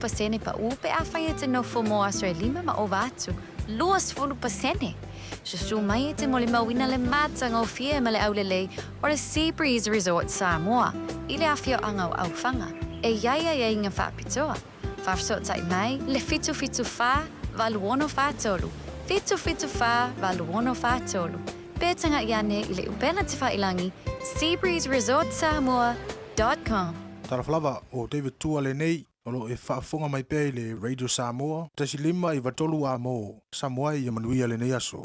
Pasene pa'u pe afai e te nofo mo aso e lima ma ova atu 20%. Susu mai e te molimauina le matagofie ma le aulelei o le Sea Breeze Resort Samoa i le afioaga o Aufaga e i ai aiaiga faapitoa. Faafesootai mai le 774 8643, 774 8643, pe taga'i ane i le upega tafailagi seabreezeresortsamoa.com. Talofa lava, o David Tua lenei, o lo o e faafofoga mai pea i le Radio Samoa, 1 5 93 A mo Samoa ia manuia lenei aso.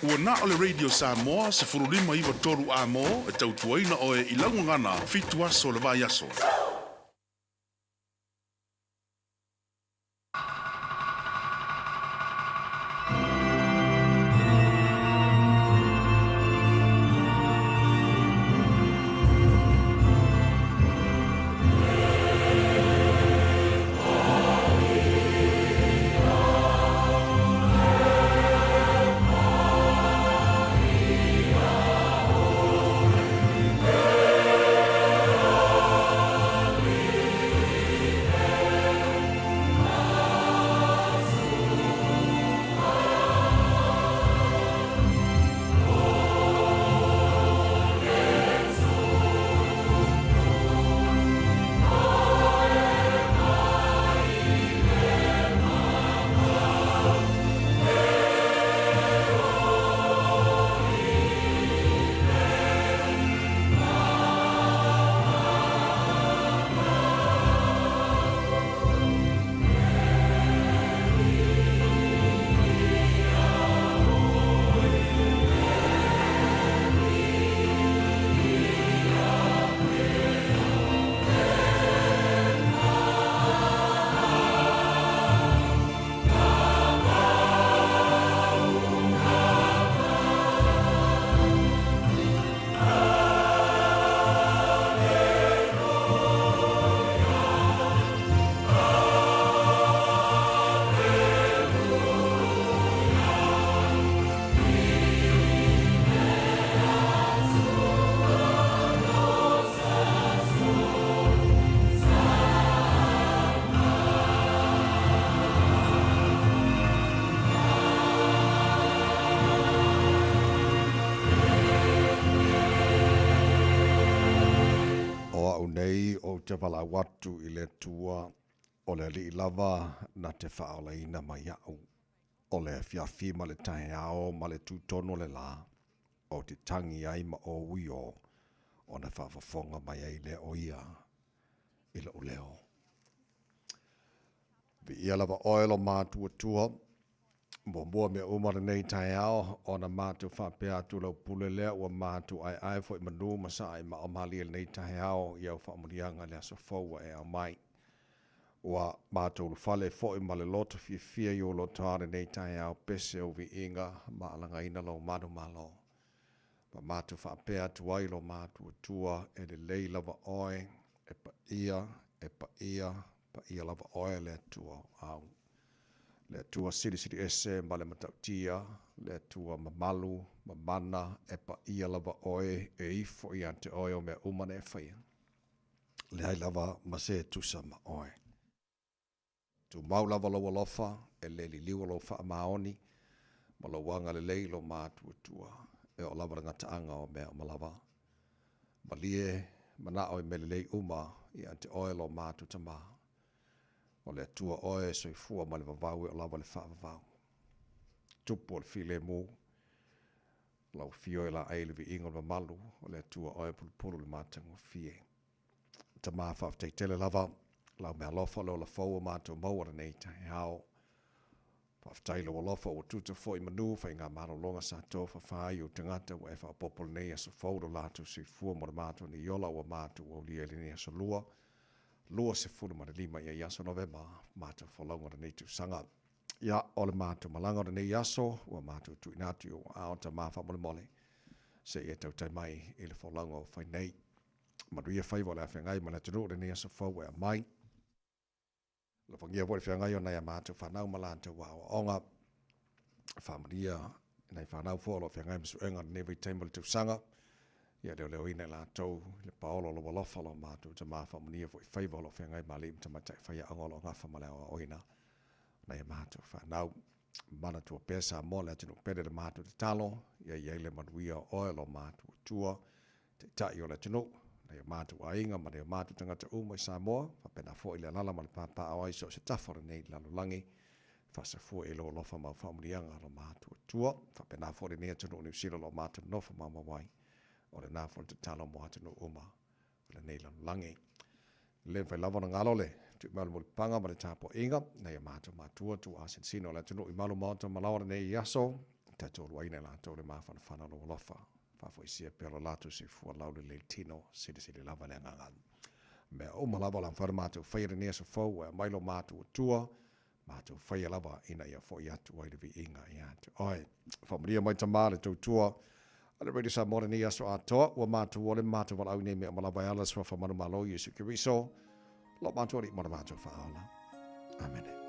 Ua na o le Radio Samoa 1593 amo e tautuaina oe i laugagana 7 aso le vai aso. O a'u nei ou te valaau atu i le Atua, o le Alii lava na te faaolaina mai a'u. O le afiafi ma le taeao ma le tūtonu o le lā, ou te tangi ai ma ou i o, ona faafofoga mai ai lea o ia i lo'u leo. Viia lava oe lo matuatua, muamua mea uma lenei taeao, ona matou faapea atu lau pule lea ua matou aeae foi manu ma saa i mao malie lenei taeao i au faamanuiaga i le aso fou ua e aumai. Ua matou ulufale foi ma le loto fiafia i ou lotoa lenei taeao pese ou viiga ma alagaina lou manumalo. Ma matou faapea atu ai lo matuatua e lelei lava oe, e paia, e paia, paia lava oe le Atua o au. Le Atua silisili ese ma le matautia, le Atua mamalu, mamana, e paia lava oe, e ifo ia te oe o mea uma na e faia. Leai lava ma se tusa ma oe. Tumau lava lou alofa, e le liliu lou faamaoni, ma lou agalelei i lou matuatua, e oo lava le gataaga o mea uma lava. Malie manao i mea lelei uma ia te oe lo matou Tama. O le Atua oe e soifua mai le vavau e oo lava le faavavau. Tupu o le filemu, lau afio e laei i le viiga o le mamalu, o le Atua oe e pulupulu i le matagofie. Tama faafetai tele lava lau meaalofa o le ola fou o matou maua lenei taeao. Faafetai lou alofa ua tuta foi manu faiga malologa sa tofafa ai ou tagata ua e faaopoopo lenei aso fou lo latou soifua mo le matou nei ola ua matou aulia i lenei aso lua 25 ia aso Novema matou folauga lenei tausaga. Ia, o le matou malaga o lenei aso ua matou tuuina atu i ou aao Tama faamolemole se i e tautai mai i le folauga o fai nei. Manuia faiva o le afeagai ma le atunuu lenei aso fou e aumai. Alofagia foi le feagai o nai a matou fanau ma latou aoaoga. Faamanuia nai fanau foi o lo o feagai ma suega o lenei vaitaimi o le tausaga. Ia leoleoina i latou le paolo o lou alofa lo matou Tama faamanuia foi faiva o lo o feagai ma alii ma tamaitai faiaoga o lo o gafa ma le aoaoina nai a matou fanau. Manatua pea Samoa le atunuu pele le matou tatalo, ia i ai le manuia o oe lo matou Atua, Taitai o le atunuu, nai o matou aiga ma nai o matou tagata uma i Samoa, faapena foi le alaala ma le papaaao ai i so o se tafa o lenei lalolagi. Faasafua i lou alofa ma au faamanuiaga lo matou Atua, faapena foi lenei atunuu o Niu Sila o lo o matou nonofo maumau ai. O lena foi le tatalo mo atunuu uma o lenei lalolagi. Le mafai lava ona galo le tuimau o le mulipapaga ma le tapuaiga nai o matou matua tuaa sinosino o le atunuu i malu maota ma laoa lenei aso. Tautualuaina i latou le mafanafana o lou alofa, faafoisia pea lo latou soifua laulelei i le tino, silisili lava le agaga. Mea uma lava o le a mafai ona matou faia i lenei aso fou, ua e aumai lo matou Atua, matou faia lava ina ia fo'i atu ai le viiga ia te Oe. Faamanuia mai Tama le tautua a le Radio Samoa lenei aso atoa, ua matou ole ma matou valaau nei mea uma lava e ala i le Suafa manumalo Iesu Keriso, lo matou Alii ma le matou Faaola. Amene.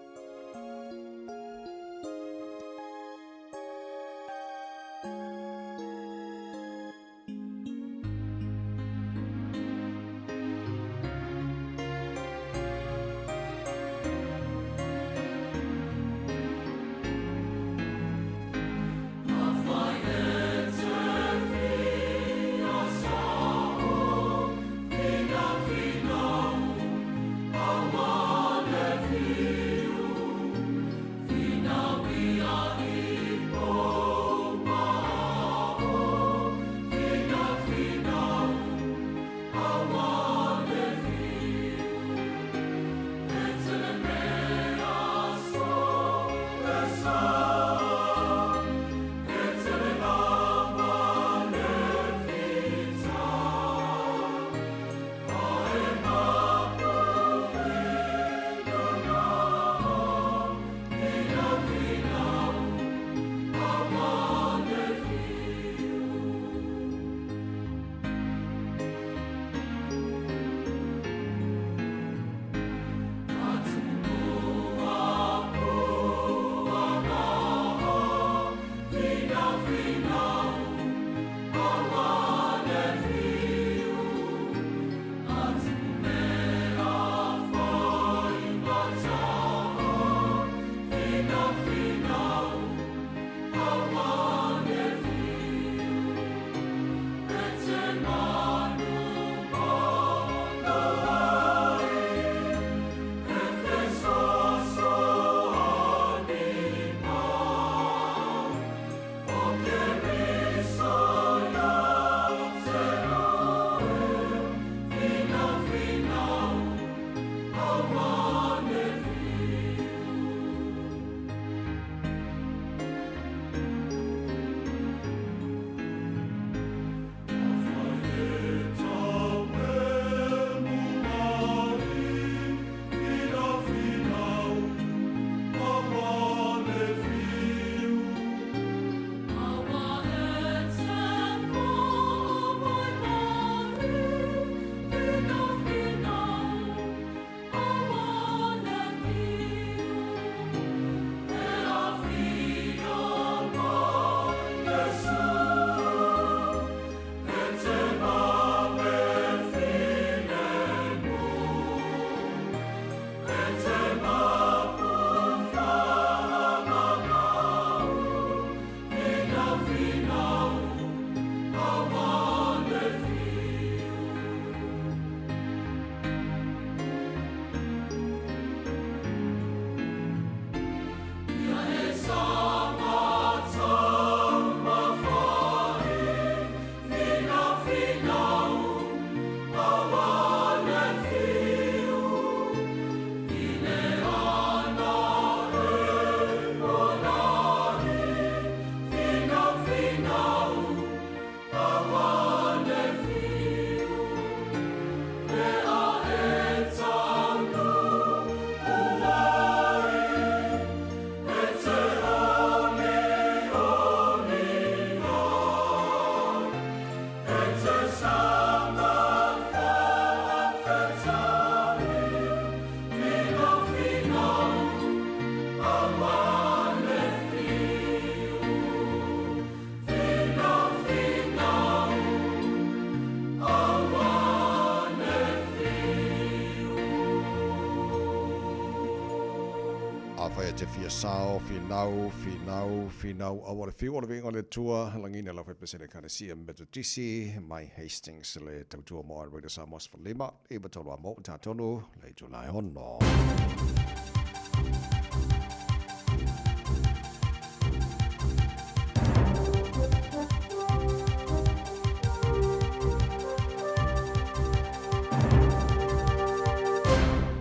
Afai e te fia sao, finau, finau, finau, aua le fiu o le viiga o le Atua, lagina lau fepesele Ekalesia Metotisi, mai Hastings le tautua mo a Radio Samoa 15, 93 a mo, tatonu, le itula e ono.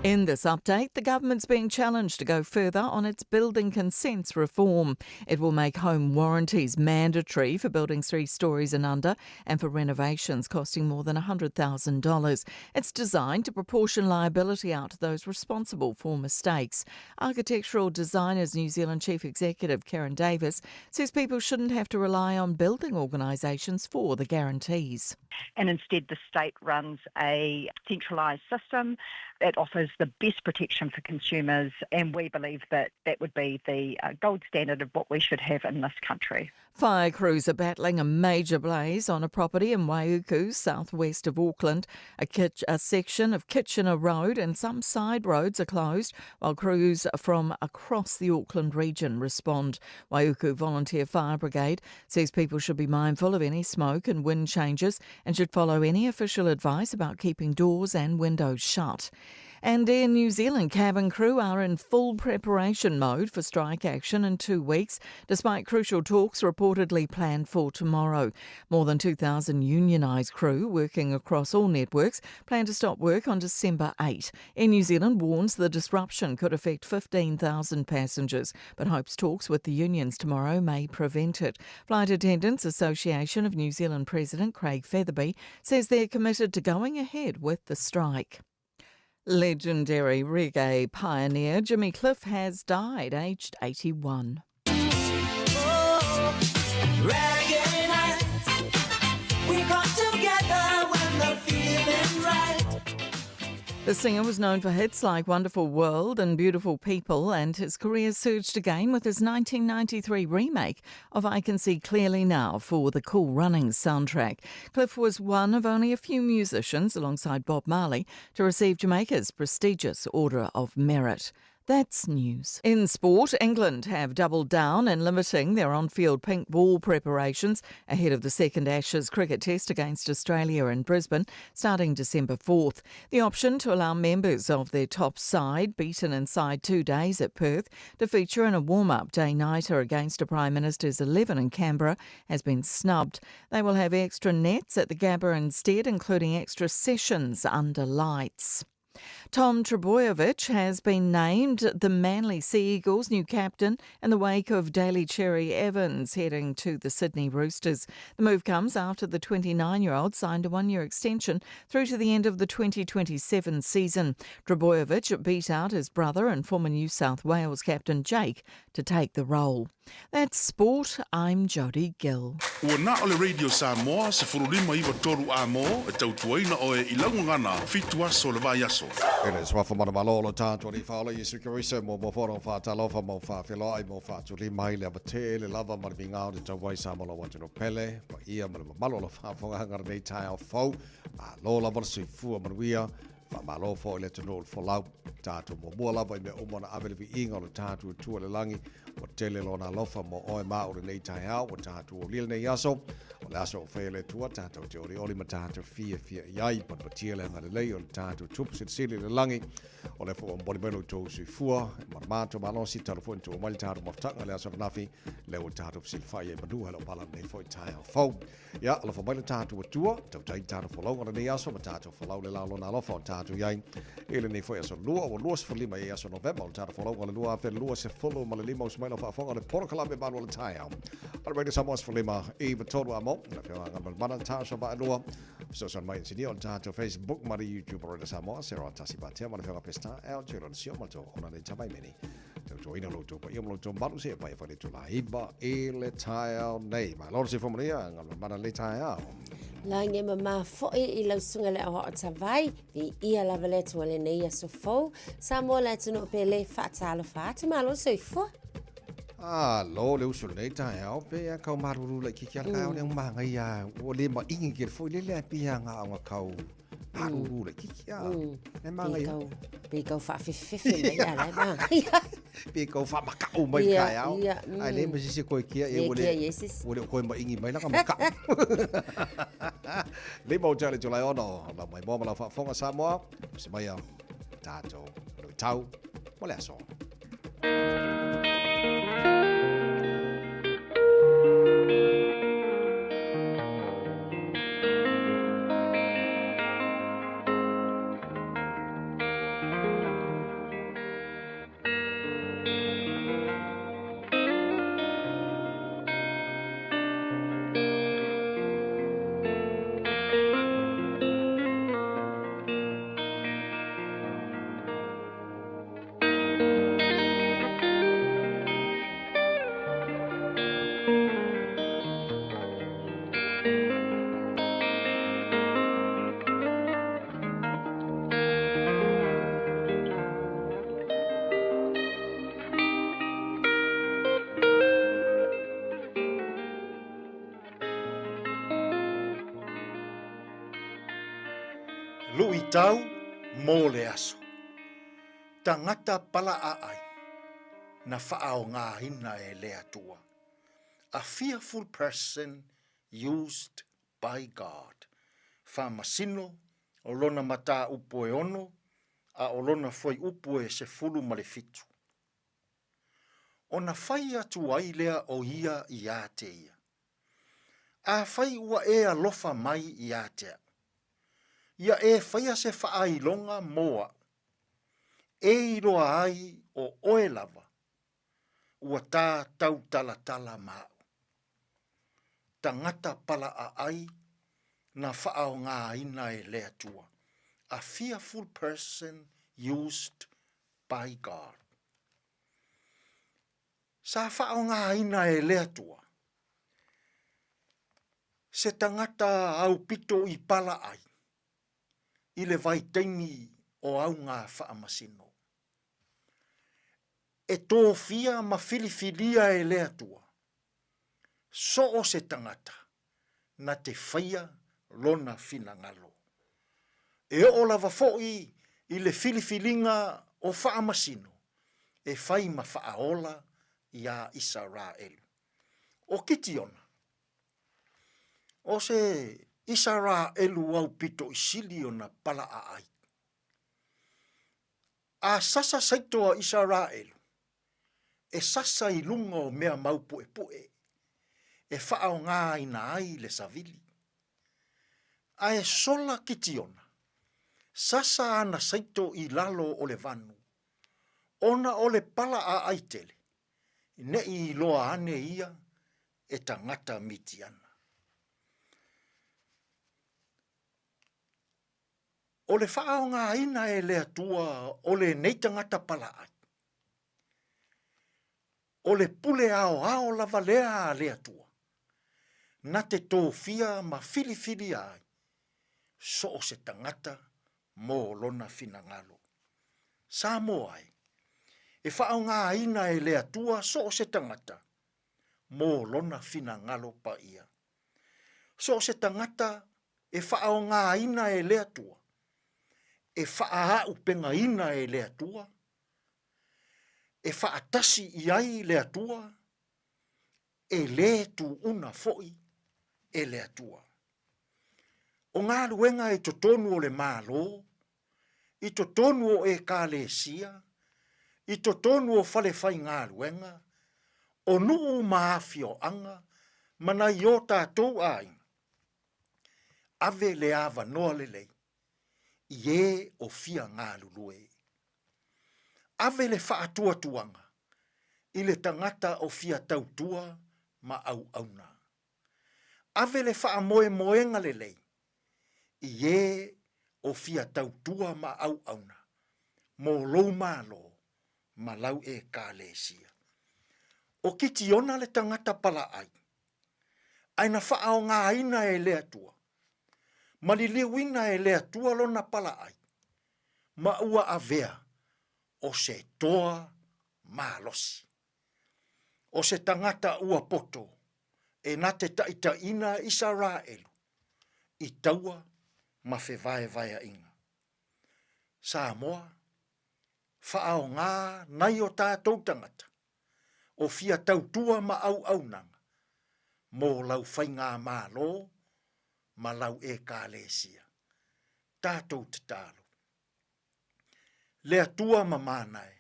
In this update, the government's being challenged to go further on its building consents reform. It will make home warranties mandatory for buildings three stories and under and for renovations costing more than $100,000. It's designed to proportion liability out to those responsible for mistakes. Architectural Designers New Zealand Chief Executive Karen Davis says people shouldn't have to rely on building organisations for the guarantees. And instead, the state runs a centralised system. It offers the best protection for consumers, and we believe that that would be the gold standard of what we should have in this country. Fire crews are battling a major blaze on a property in Waiuku, southwest of Auckland. A, kitch- a section of Kitchener Road and some side roads are closed while crews from across the Auckland region respond. Waiuku Volunteer Fire Brigade says people should be mindful of any smoke and wind changes and should follow any official advice about keeping doors and windows shut. And Air New Zealand cabin crew are in full preparation mode for strike action in two weeks, despite crucial talks reportedly planned for tomorrow. More than 2,000 unionised crew working across all networks plan to stop work on December 8. Air New Zealand warns the disruption could affect 15,000 passengers, but hopes talks with the unions tomorrow may prevent it. Flight Attendants Association of New Zealand President Craig Featherby says they're committed to going ahead with the strike. Legendary reggae pioneer Jimmy Cliff has died, aged 81. Oh, reggae night. We come together when the feeling's right. The singer was known for hits like Wonderful World and Beautiful People, and his career surged again with his 1993 remake of I Can See Clearly Now for the Cool Runnings soundtrack. Cliff was one of only a few musicians, alongside Bob Marley, to receive Jamaica's prestigious Order of Merit. That's news. In sport, England have doubled down in limiting their on field pink ball preparations ahead of the second Ashes cricket test against Australia in Brisbane starting December 4th. The option to allow members of their top side, beaten inside two days at Perth, to feature in a warm up day nighter against a Prime Minister's 11 in Canberra has been snubbed. They will have extra nets at the Gabba instead, including extra sessions under lights. Tom Trbojevic has been named the Manly Sea Eagles' new captain in the wake of Daly Cherry Evans heading to the Sydney Roosters. The move comes after the 29 year old signed a one year extension through to the end of the 2027 season. Trbojevic beat out his brother and former New South Wales captain Jake to take the role. That's sport. I'm Jodie Gill. Ua na o le Radio Samoa se furulima iwa toru a mō e tautuaina oe i laugagana fitu aso le vai aso. E le suafa manumalo o lo tātou Alii Faaola Iesu Keriso mo mo wharo whātalofa mo whāwheloai mo whātuli mai le awate le lava ma le migao te tauai sa mo lau atu no pele pa ia ma le mamalu o lo faafofoga lenei taeao fou malo lava le soifua manuia Faamalo foi i le atunuu o le folau, tatou muamua lava i mea uma ona ave le viiga o le tatou Atua i le lagi, ua tele lona alofa mo oe ma au i lenei taeao, ua tatou aulia lenei aso, o le aso ua faia e le Atua, tatou te olioli ma tatou fiafia i ai, patipatia le agalelei o le tatou Tupu Silisili i le lagi, o lea foi ua momoli mai lo outou soifua, e marama tou malosi, talu foi ona tuua mai le tatou mafutaga i le aso ananafi, lea ua tatou fesilafai ai i manu helopala lenei foi taeao fou. Ia, alofa mai le tatou Atua, tautai i tatou folauga lenei aso ma tatou folau le la o lona alofa o tatou i ai i lenei foi aso lua, ua 25 i aso Novema o le tatou folauga le 2025 usu mai lau faafofoga o le polokalame malu o le taeao. O le Radio Samoa 15 i tolu a mo, le afioga Galumalemana Natasha Vaalua, fesoasoani mai inisinia o le tatou Facebook ma le YouTube o Radio Samoa, Sarah Tasi Patea ma le afioga Peseta L. Jalen Sio ma le tou ona nei tamaimeni. Tautuaina lo outou paia ma lo outou malu seia paia fale itula iva i le taeao nei. Malo le soifua manuia, Galumalemana lenei taeao. Lagi e mamā foi i lau susuga le au aotavai, viia lava le Atua i lenei aso fou. Samoa le atunuu pele, faatalofa atu, malo le soifua. Alo le uso lenei taeao pe a kau maruru laitiiti a le taeao lea ua magaia ua le maigi tele foi lele ae pei a gaoga kau maruru laitiiti a le magaia. Pe kau faafefefefe mai a la e magaia. Pe kau faamaka'u mai le taeao ae leai ma se isi e koe kia ia ua le ua le o koe maigi mai laka maka'u. Lima o tale July 6 lau maimoa ma lau faafofoga Samoa se mai a tatou luitau mo le aso. Luʻitau mo le aso. Tagata palaaai na faaaogāina e le Atua. A fearful person used by God. Faamasino o lona mataupu e ono a o lona fuaiupu e 17. Ona fai atu ai lea o ia iā te ia. Afai ua e alofa mai iā te a'u, ia e faia se faailoga mo a'u, e iloa ai o oe lava ua tā tautalatala ma a'u. Tagata palaaai na faaogāina e le Atua, a fearful person used by God. Sa faaogāina e le Atua se tagata aupito i pala ai i le vaitaimi o auga faamasino. E tofia ma filifilia e le Atua so o se tagata na te faia lona finagalo. E oo lava foʻi i le filifiliga o faamasino e fai ma faaola iā Isaraelu. ʻO Kitiona, o se Isaraelu aupito i sili ona palaaai. A sasa saito a Isaraelu, e sasa i luga o mea mau puʻepuʻe e faaaogāina ai le savili. A e sola Kitiona, sasa ana saito i lalo o le vanu, ona o le pala aai tele, neʻi iloa ane ia e tagata Mitiana. O le faaogāina e le Atua o lenei tagata palaai, o le pule aoao lava lea a le Atua, na te tofia ma filifilia ai so o se tagata mo lona finagalo. Samoa e, e faaogāina e le Atua so o se tagata mo lona finagalo paia. So o se tagata e faaogāina e le Atua, e faaaʻupegaina e le Atua, e faatasi i ai le Atua, e lē tuuna foʻi e le Atua. O galuega i totonu o le Malo, i totonu o Ekalesia, i totonu o fale faigaluega, o nuu ma afioaga ma nai o tatou aiga, ave le avanoa lelei i ē o fia galulue. Ave le faatuatuaga i le tagata o fia tautua ma auauna. Ave le faamoemoega lelei i ē o fia tautua ma auauna mo lou Malo ma lau Ekalesia. O Kitiona le tagata palaai, ae na faaogāina e le Atua ma liliuina e le Atua lona palaai, ma ua avea o se toa malosi. O se tagata ua poto e na te taʻitaʻina Isaraelu i taua ma fevaevaeaʻiga. Samoa, faaogā nai o tatou tagata o fia tautua ma auaunaga mo lau faigamalo ma lau Ekalesia. Tatou tatalo. Le Atua ma Manae,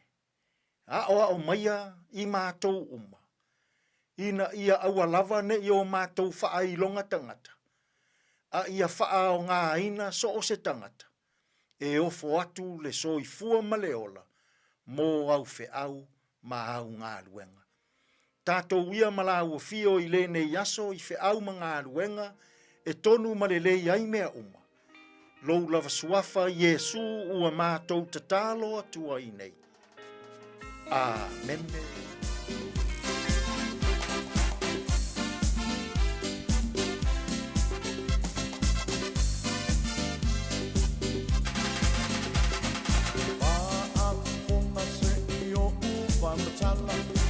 aʻoaʻo maia i matou uma, ina ia aua lava neʻi o matou faailoga tagata, a ia faaogāina so o se tagata e ofo atu le soifua ma le ola mo au feau ma au galuega. Tatou ia ma lāua fio i lenei aso i feau ma galuega e tonu ma lelei ai mea uma. Lou lava suafa Iesu ua matou tatalo atu ai nei. Amene.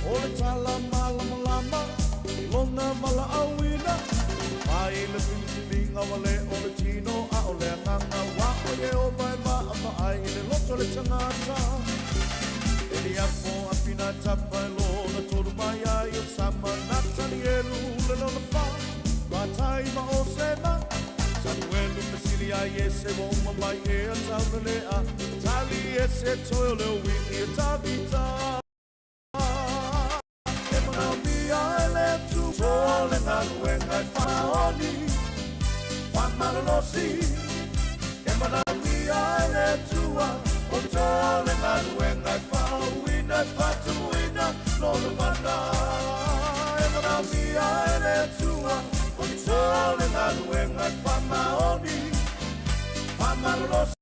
O le tala malamalama i lona valaauina, mai le filifiliga wale o le tino a o le agaga ua o ye. le tagata. E liapo a pina tapa e lona tolu mai ai o Sama Natanielu le lona fa Matai ma o Sema Samuelu fesili ai Iese ua uma mai ea taulelea Tali Iese toe o le ui'i e Tavita E manaomia e le Atua le galuega e faamaoni, faamalolosi. E manaomia e le Atua o le galuega e faauuina, e faatumuina Lona mana. E manaomia e le Atua o le galuega e faamaoni, faamalolosi.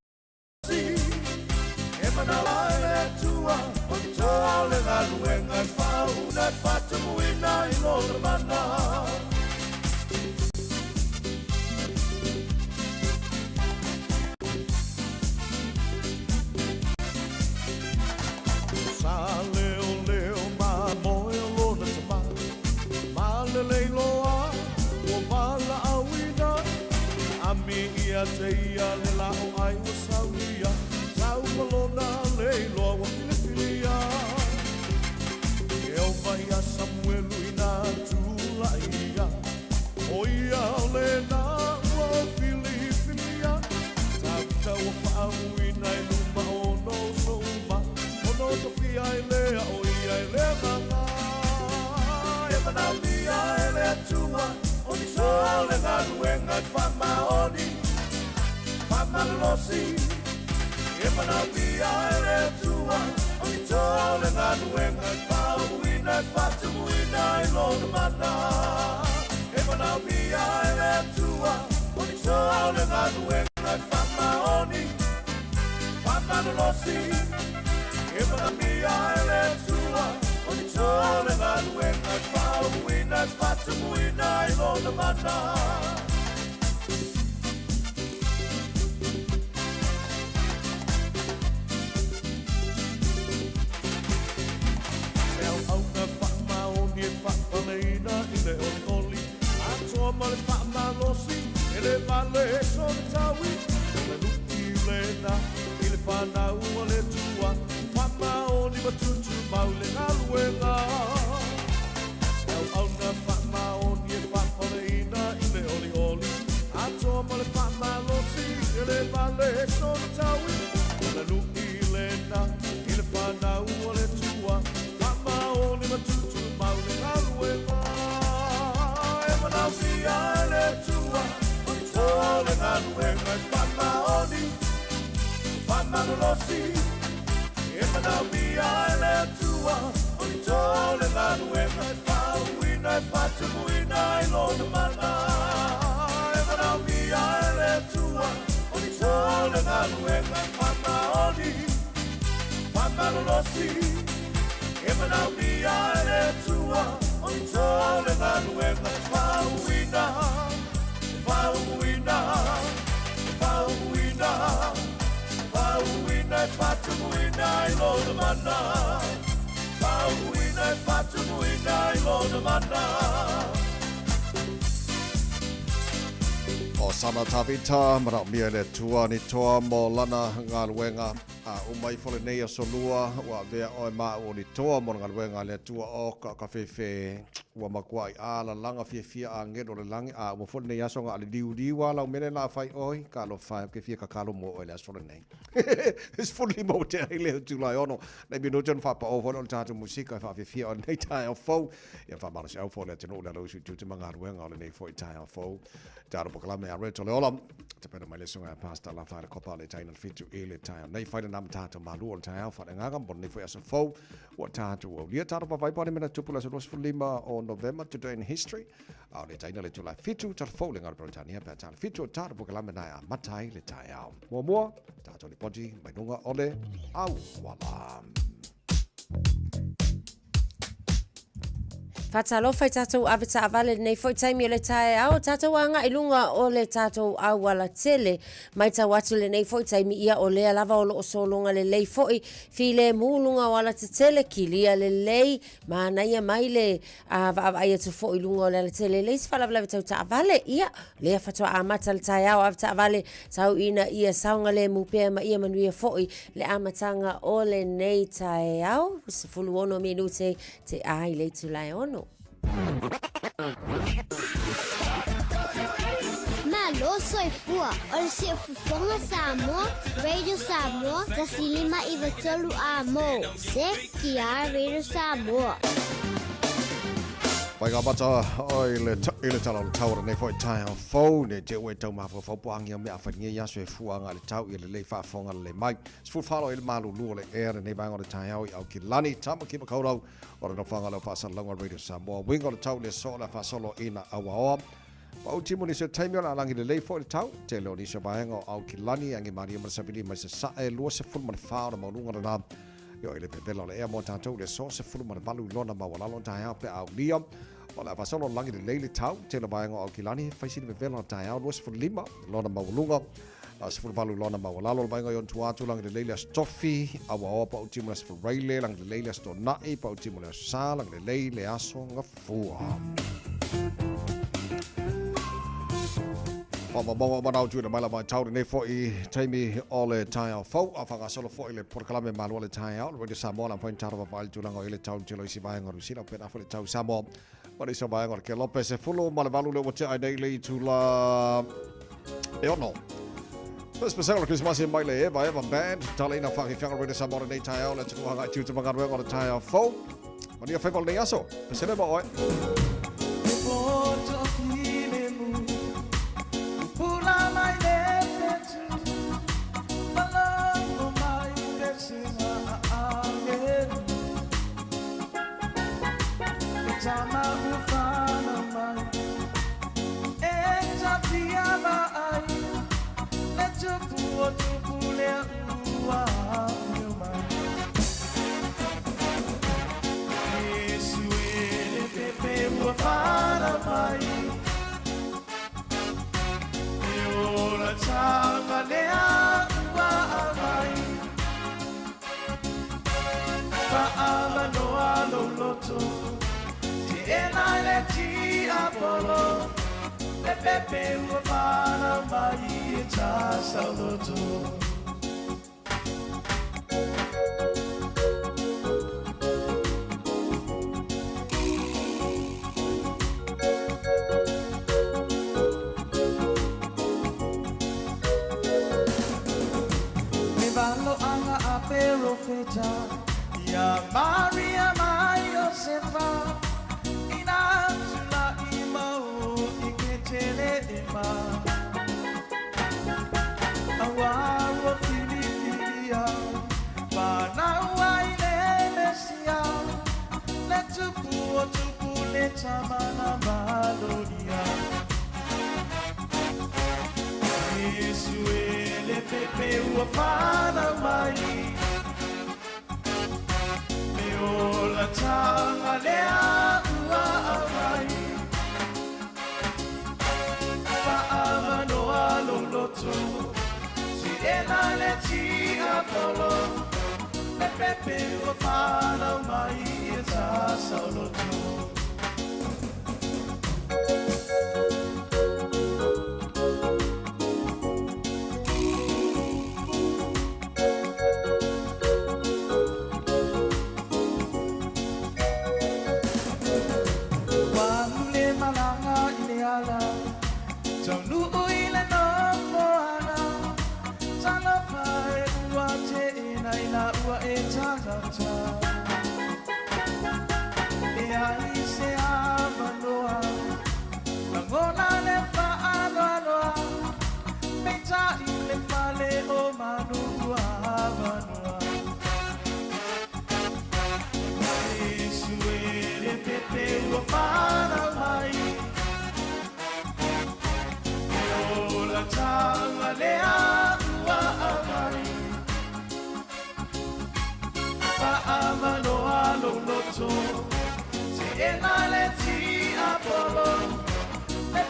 E manaomia e le Atua o le galuega e faauuina, e faatumuina i Lona mana. Sa leoleo ma moe o lona tama, ma lelei loa ua valaauina. Ami ia te ia le lao ai ua saunia, sau ma lona leiloa ua filifilia. E ova ia Samuelu ina tulai ia, o ia o lena ua filifilia. Tavita ua faauuina i luma o ona uso uma, ona osofia ai lea o ia e le agaga. E manaomia e le Atua o ni soa le galuega e faamaoni, faamalolosi. E manaomia e le Atua o ni toa le galuega e faauuina, e faatumuina i Lona mana. E manaomia e le Atua o ni toa le galuega e faamaoni, faamalolosi. E manaomia e le Atua o ni toa le galuega e faauuina, e faatumuina i Lona mana. Se auauna faamaoni e faapaleina i le olioli, atoa ma le faamalosi, e le vale sona taui. O le lu'i lena i le fanau a le Atua, faamaoni ma tutumau i le galuega. Se auauna faamaoni e faapaleina i le olioli, atoa ma le faamalosi, e le vale sona taui. O le lu'i lena i le fanau a le Atua, faamaoni ma tutumau i le galuega. E manaomia e le Atua o ni toa le galuega e faamaoni, faamalolosi. E manaomia e le Atua o ni toa le galuega e faauuina, e faatumuina i Lona mana. E manaomia e le Atua o ni toa le galuega e faamaoni, faamalolosi. E manaomia e le Atua o ni toa le galuega e faauuina, e faauuina, e faauuina, faauuina, e faatumuina i Lona mana. Faauuina, e faatumuina i Lona mana. O Sana Tavita, manaomia e le Atua ni toa mo lana galuega. A uma ifo lenei aso lua, ua avea oe ma au o ni toa mo le galuega a le Atua o ka kafefe. Ua makuaʻi a lalaga fiafia agelo o le lagi, a uma foi lenei aso ga le liuliu a lau mele la fai oi, ka alofa e ke fia kakalo mo oe le aso lenei. 15 ua tea i le itula e ono, nei minute ona faapao foi lea o le tatou musika e faafiafia o lenei taeao fou. Ia faamalosiau foi le atunuu i le alausu i tiute ma galuega o lenei foi taeao fou. Talo polokalame a Red o le Ola. Tapena mai le susuga ia Pastor Lafa le Kopa o le taina le fitu i le taeao nei. Fai lena ma tatou malu o le taeao faaleagaga mo lenei foi aso fou. Ua tatou aulia tatou vaavaai po o le mea na tupu le aso 25 o Novema Today in History. A o le taina le itula e fitu tala fou le galo Peretania pe a tala fitu o tatou polokalame na e amata ai le taeao. Muamua, tatou lipoti mai luga o le auala. Faatalofa i tatou ave taavale lenei foi taimi o le taeao, tatou agai i luga o le tatou auala tele. Matau atu lenei foi taimi, ia o lea lava o lo o sologa lelei foi, filemu luga o alatetele, kilia lelei, manaia mai le a vaavaai atu foi i luga o le alatele e leai se faalavelave tau taavale. Ia, lea faatoa amata le taeao ave taavale tau ina ia saogalemu pea ma ia manuia foi le amataga o lenei taeao. 16 minute te a i le itula e 6. Malo soifua o le Siufofoga Samoa, Radio Samoa, 105 93 A mo. CKR Radio Samoa. Pai ngā mata o i le, i le tala o le tau o lenei foi taeao fou, ne te ue tau mafaufau po angia mea awharingia i aso e fua ngā le tau i le lei whaafonga le mai. Sefulu i le malulu o le ea lenei vaega o le taeao i Aukilani, Tamaki Makaurau, o le nofoaga leo faasalalauga Radio Samoa. Uiga o le tau le aso o le a faasolo ina auaoa. Pau timu nisi o taimi o le a lagi lelei foi le tau. Tele o nisi o vaega o Aukilani, age malie ma le savili mai sasae, 24 o le maualuga lena. Ioe le vevela o le ea mo tatou i le aso 18 lona maualalo taeao pe a aulia. O le a faasolo lagi lelei le tau, tele o vaega o Aukilani, fai sili vevela o le taeao 25 lona maualuga. 18 lona maualalo le vaega i ona tua atu lagi lelei le Aso Tofi, Auaoa pau timu le Aso Faraile, lagi lelei le Aso Toonai, pau timu le Aso Sa, lagi lelei le Aso Gafua. Faamaumauga uma na tuuina mai la vaitau lenei foi taimi o le taeao fou, a faagasolo foi le polokalame malua le taeao le Radio Samoa la mafai ona talo vaavaai le tulaga o i le tau telo isi vaega o Niu Sila pena foi le tau Samoa ma le isi vaega o le Kelope 18 le ua tea ai nei le itula e 6. First pesega o le Krisimasi mai le Eva Eva Band, taleina whakiwhianga Radio Samoa lenei taeao le atunuu hanga i tiute ma galuega o le taeao fou. Manuia faiva o lenei aso. Pesele ma oe.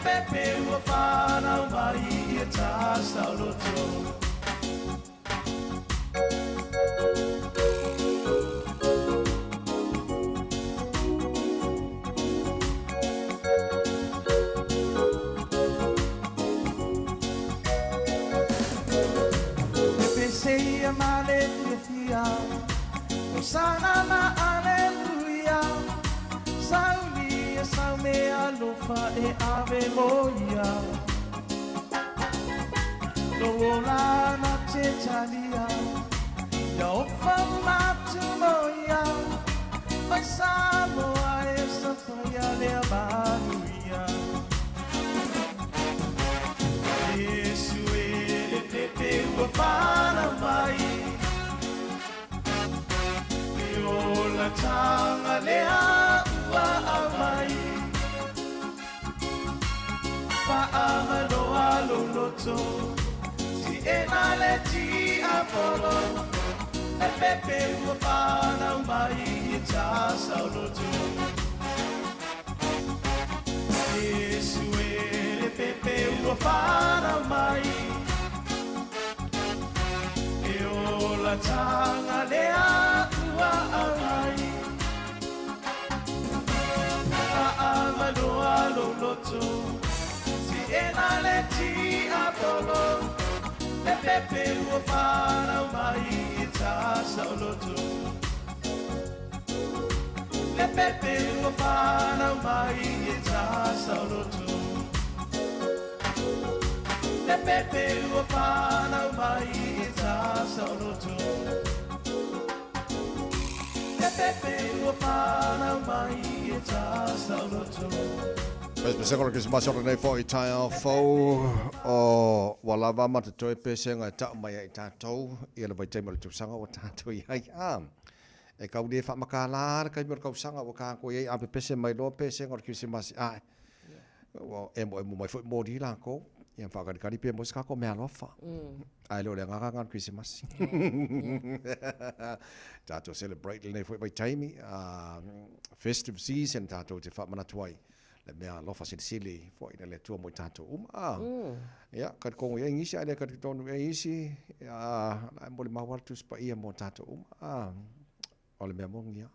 pepe ua whanau mai i tā sauloto. Pepe ma le fiafia, Hosana ma aleluia, Sauli e sau me alofa e ave moia. No ola na te talia, ia ofa matu moia, Oi Samoa e sapaia lea manuia. Yesu e le pepe ua whanau mai, E ola tanga lea ua aumai, Whaamaloa loloto, Ti e na le ti apolo, Le pepe ua whanau mai i tā sauloto. Yesu e le pepe ua whanau mai, E ola tanga lea ua aumai, Whaamaloa loloto, Ti e na le ti apolo, Le pepe ua whanau mai i tā sauloto. Le pepe ua whanau mai i tā sauloto. Le pepe ua whanau mai i tā sauloto. Le pepe ua whanau mai i tā sauloto. Pesepesega o le Kerisimasi o lenei foʻi taeao fou o ua lava ma totoe pesega e taʻu mai ai i tatou ia le vaitaimi o le tausaga ua tatou i ai. A e kau le faamakala le taimi o le tausaga ua tatou i ai a pepese mai loa pesega o le Kerisimasi ae ua emoemo mai foi moli lakou ia faakalikali pe maua se tatou meaalofa. Ae le o le agaga lena o le Kerisimasi. Tatou celebrate lenei foi vaitaimi, festive season tatou te faamanatu ai le mea alofa silisili foi na le Atua mo i tatou uma. Ah. Ia, talitonu i ai nisi, ae le talitonu i ai isi, ia, la e molimau lava le Tusi Paia mo tatou uma. Ah. O le mea moni lava.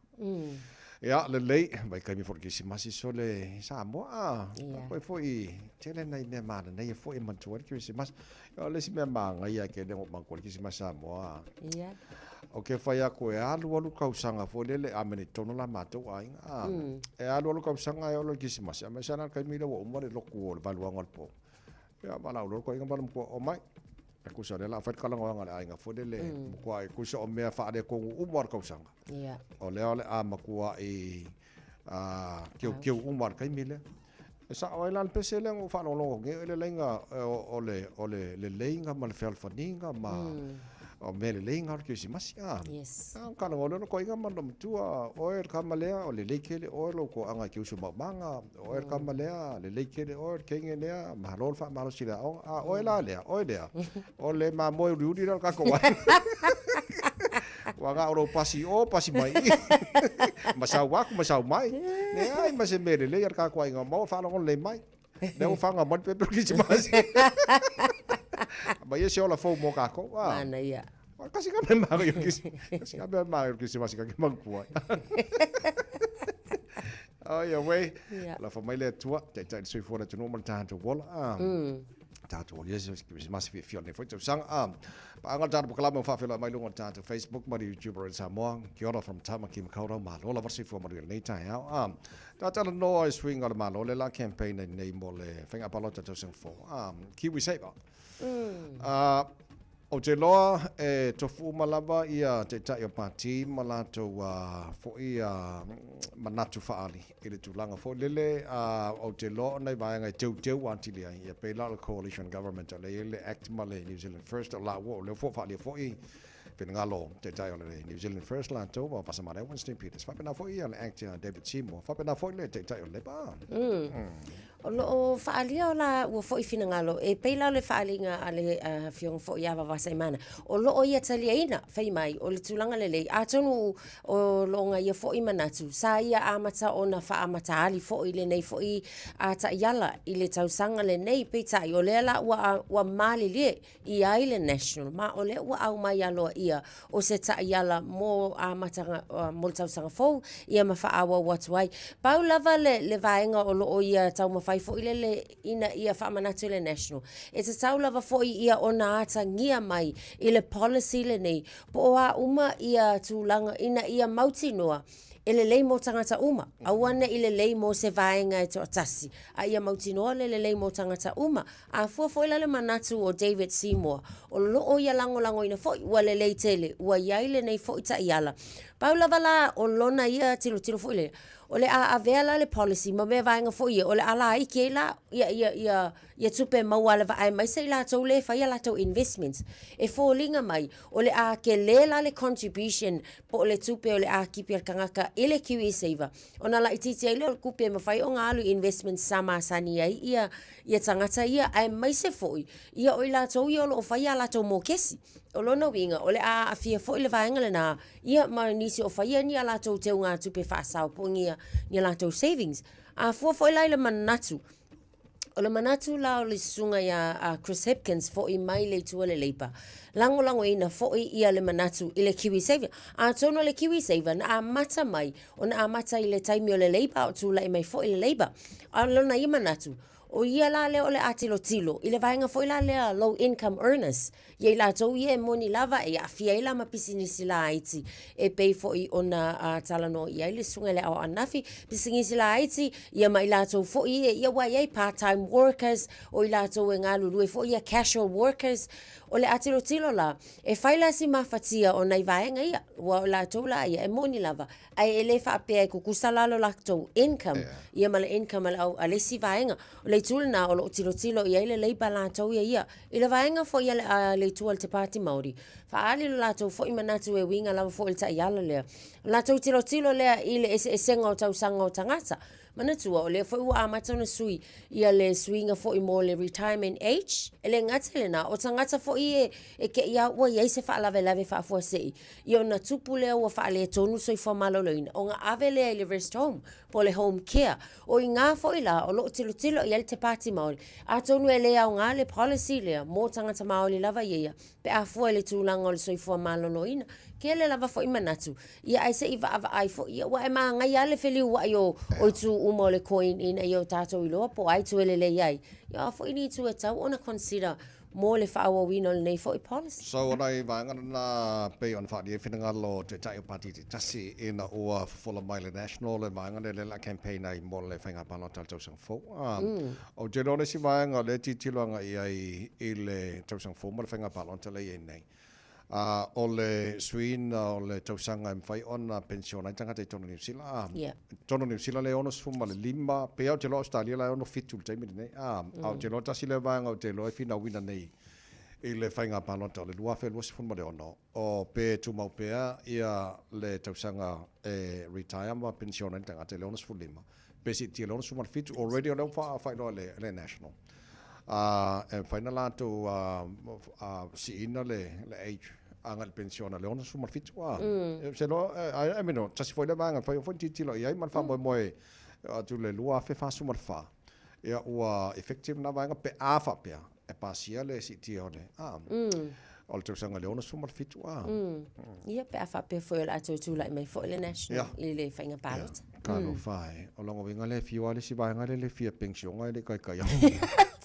Ia, lelei, vaitaimi foi o le Kerisimasi sole i Samoa, a. Ia. Koe foi, tele nai mea mananaia foi e manatua ai le Kerisimasi. Ia, o le isi mea manaia ke lea na ou manatua ai le Kerisimasi Samoa, a. Ia. O ke fai aku e alualu tausaga foi lele, amene i totonu o la matou aiga, a. E alualu tausaga e oo loa i le Kerisimasi, a aemaise lava la le taimi lea ua uma le lotu o le vaeluaga o le po. Ia, valaau loa le toeaina ma le matua, omai. E tusa o lea o le a fai le talanoaga a le aiga foi lele, matuai tusa o mea faaletonu uma o le tausaga. O lea o le a matuai teuteu uma i le taimi lea. E sao ai la le pese lea na ou faalogologo atu nei, o le laina o le o le leleiga ma le fealofaniga ma o mea lelei na o le Kerisimasi. A, ona talanoa loa lea o le toeaina ma lona matua, oe le tama lea, o lelei tele oe lou toaga e te usu maumaga, oe le tama lea, lelei tele oe le teine lea, malo le faamalosi i le aoga, a oe la lea, oe lea, o le mamoe uliuli lea o le tatou aiga. Ua na o lou pasi i o, pasi mai i i, ma sau aku ma sau mai. Leai ma se mea lelei a le tatou aiga, maua faalogo lelei mai. Lea ua faga mai le pepe o le Kerisimasi. Ma ia se ola fou mo kākou. Ah. Manaia. Kasi ka mea māui o kasi ka mea māui o Kerisimasi ka ke mangua. Oh, ia wei. Yeah. La fa mai le Atua, taitai le soifua o le atunuu ma le tatou ola. Ah. Tatou ola ia se Kerisimasi fiafia o lenei foi tausaga. Ah. Paʻa le tatou polokalame ua faafeiloai mai luga o le tatou Facebook ma le YouTube Radio Samoa. Kia ora from Tamaki Makaurau. Malo lava le soifua manuia i lenei taeao. Ah. Talanoa i suiga o le Malo lea la campaign ai nei mo le faiga palota tausaga fou. Ah, Kiwi Saver. Ah, ou te iloa e tofu uma lava ia Taitai o Pati ma latou foi manatu faaali i le tulaga foi lele, ou te iloa o nai vaega e teuteu atili ai, ia pei la o le Coalition Government o lea e i ai le Act ma le New Zealand First, o laua o lea foi ua faaalia foi finagalo Taitai o le New Zealand First latou ma Vasa Marae Winston Peters. Faapena foi ia le Act ia David Seymour, faapena foi le Taitai o le Labour. O lo o faaalia o la ua foi finagalo e pei la o le faaaliga a le Afioga foi ia Vaavasaimana, o lo o ia taliaina, fai mai, o le tulaga lelei, atonu o lona ia foi manatu, sa ia amata ona faamatali foi lenei foi taiala i le tausaga lenei, peitai o lea la ua malilie i ai le National, ma o lea ua aumai aloaia o se taiala mo amataga, mo le tausaga fou, ia ma faaauau atu ai. Pau lava le, le vaega o lo o ia taumafai foi lele ina ia faamanatu i le National, e tatau lava foi ia ona atagia mai i le policy lenei, po o a uma ia tulaga ina ia mautinoa e lelei mo tagata uma, aua ne i lelei mo se vaega e toatasi, a ia mautinoa le lelei mo tagata uma. A fua foi la le manatu o David Seymour, o lo o ia lagolagoina foi, ua lelei tele, ua i ai lenei foi taiala. Pau lava la o lona ia tilotilo foi lea, o le a avea la le policy ma mea vaega foi ia, o le a laiti ai la ia, ia, ia, ia tupe maua a le vaa aemaise i latou lea e fai a latou investments. E foliga mai, o le a tele la le contribution po o le tupe o le a kipi a le tagata i le KiwiSaver, ona laitiiti ai lea o le tupe e mafai ona alu i investments sa masani ai ia ia tagata ia, aemaise foi ia o i latou ia o lo o fai a latou mokesi. O lona uiga, o le a aafia foi le vaega lena, ia ma nisi o faia ni a latou teugatupe faasao po o ni a latou savings. A fua foi la i le manatu, o le manatu la o le susuga ia Chris Hipkins foi mai le itu a le Labour, lagolagoina foi ia le manatu i le KiwiSaver. Atonu o le KiwiSaver na amata mai, ona amata i le taimi o le Labour a o tulai mai foi le Labour. A o lona ia manatu, o ia la lea o le a tilotilo i le vaega foi la lea low income earners, ia i latou ia e moni lava e aafia ai la ma pisinisi laiti e pei foi ona talanoa i ai le Susuga i le Ao Anafi, pisinisi laiti, ia ma i latou foi ia, ia ua i ai part time workers, o i latou e galulue foi ia casual workers. O le a tilotilo la, e fai la si mafatia o nai vaega ia, ua o latou la ia e moni lava, ae e le faapea e tutusa la lo latou income ia ma le income a le au a le isi vaega. O le itu lena o lo o tilotilo i ai le Labour latou ia ia. I le vaega foi a le, a le itu a le Te Pāti Māori, faaali lo latou foi manatu e uiga lava foi i le taiala lea. O latou tilotilo lea i le eseesega o tausaga o tagata. Manatua, o lea foi ua amata ona sui ia le suiga foi mo le retirement age. E le gata i lena, o tagata foi e, e te i a ua i ai se faalavelave faafuasei, ia ona tupu lea ua faaletonu le soifua maloloina, ona ave lea i le rest home po o le home care. O i ina foi la o lo o tilotilo i ai le Te Pāti Māori, atonu e le aoga le policy lea mō tagata Māori lava ia ia pe a fua i le tulaga o le soifua maloloina. Tele lava foi manatu, ia ae se i vaavaai foi, ia ua e manaia lava le feliuai o itu uma o le coin ina ia o tatou iloa po o a itu e lelei ai, ia o a foi ni itu e tatau ona consider mo le faaauauina o lenei foi policy. So o nai vaega na pei ona faaalia ai finagalo o Taitai o Pati Taitasi ina ua fofola mai le National le vaega lea lea la campaign ai mo le faiga palota o le tausaga fou. Ou te iloa o le isi vaega o lea e tilotilo agai i ai i le tausaga fou ma le faiga palota lea e i ai nei, o le suiina o le tausaga e mafai ona penisiona ai tagata i totonu o Niu Sila. I totonu o Niu Sila lea e 65, pei lava ou te iloa Ausetalia la e 67 i le taimi lenei. A ou te iloa tasi lea vaega ou te iloa e finauina nei i le faiga palota o le 2026, o pe tumau pea ia le tausaga e retire ma penisiona ai le tagata i le 65, pe siitia i le 67, already o lea ua faailoa e le National. E mafai ona latou siiina le age agai i le penisiona i le 67. Ou te iloa, I mean, tasi foi lea vaega e mafai foi ona tilotilo i ai ma le faamoemoe atu i le 2044, ia ua effective lena vaega pe a faapea e pasia le siitia o le, o le tausaga i le 67. Ia, pe a faapea foi o le a toe tulai mai foi le National i le faiga palota. Talofa e, o lona uiga lea e fiu lava le isi vaega lea e le fia penisiona e le i taitai atu.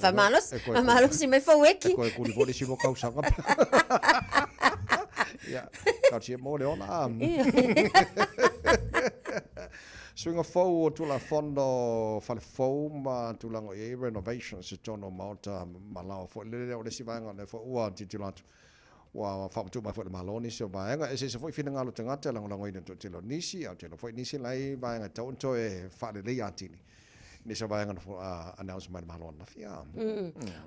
Faamalosi, faamalosi mai Faueki. E toe tuli foi le isi lua tausaga. Ia, talosia mo le ola. Suiga fou o Tulafono Fale Fou ma tulaga o i ai renovations i totonu o Maota ma Laoa foi lele. O le isi vaega o lea foi ua tilotilo atu, ua faamatuu mai foi e le Malo nisi o vaega. E eseese foi finagalo o tagata e lagolagoina i le toatele o nisi, a o tele foi nisi la e i ai vaega e tatau ona toe faaleleia atili. Nisi o vaega na announce mai le Malo ananafi.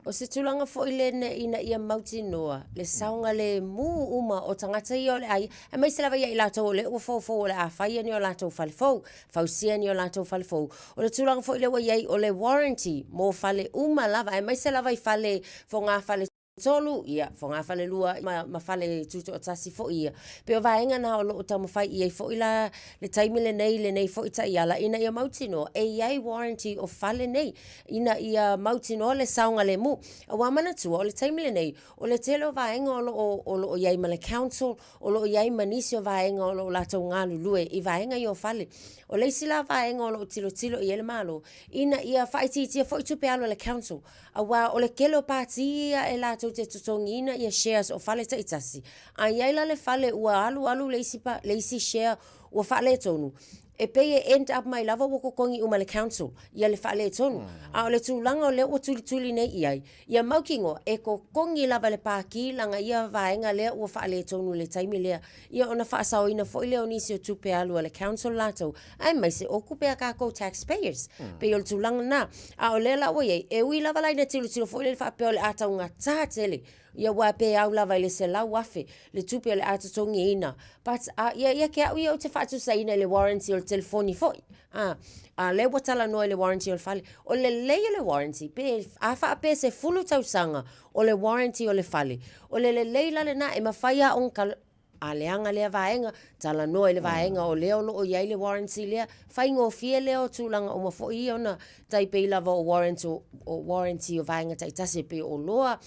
O se tulaga foi lenei ina ia mautinoa le saogalemu uma o tagata ia o le a aemaise lava ia i latou o lea ua foufou o le a faia ni o latou fale fou, fausia ni o latou fale fou. O le tulaga foi lea ua i ai o le warranty mo fale uma lava, aemaise lava i fale fogafale 3, ia, fogafale 2 ma fale tutoatasi foi ia. Pei o vaega na o lo o taumafai i ai foi la le taimi lenei i lenei foi taiala ina ia mautinoa e i ai warranty o fale nei ina ia mautinoa le saogalemu. Aua manatua, o le taimi lenei, o le tele o vaega o lo o, o lo o i ai ma le council, o lo o i ai ma nisi o vaega o lo o latou galulue i vaega ia o fale. O le isi la vaega o lo o tilotilo i ai le Malo, ina ia faaitiitia foi tupe alu a le council, aua o le tele o pati ia e latou te totogiina ia shares o fale taitasi, a i ai la le fale ua alu alu le isi, le isi share ua faaletonu, e pei e end up mai lava ua totogi uma e le council ia le faaletonu. A o le tulaga o lea ua tulituli nei i ai, ia mautinoa e totogi lava e le Paki lana ia vaega lea ua faaletonu i le taimi lea, ia ona faasaoina foi lea o nisi o tupe alu a le council latou, aemaise o tupe a tatou taxpayers. Pei o le tulaga lena. A o lea la ua i ai, e ui lava la ina tilotilo foi lele faapea o le a taugata tele, ia aua pe au lava i le $100,000 le tupe o le a totogiina, but ia, ia te au ia ou te faatusaina i le warranty o le telefoni foi. A, a lea ua talanoa i le warranty o le fale. O le lelei o le warranty, pe a faapea 10 tausaga o le warranty o le fale, o le lelei la lena e mafai lava ona tala, a leaga lea vaega, talanoa i le vaega o lea o lo o i ai le warranty lea, faigofie lea o tulaga uma foi ia ona tai pei lava o warrant o, o warranty o vaega taitasi e pei o oloa.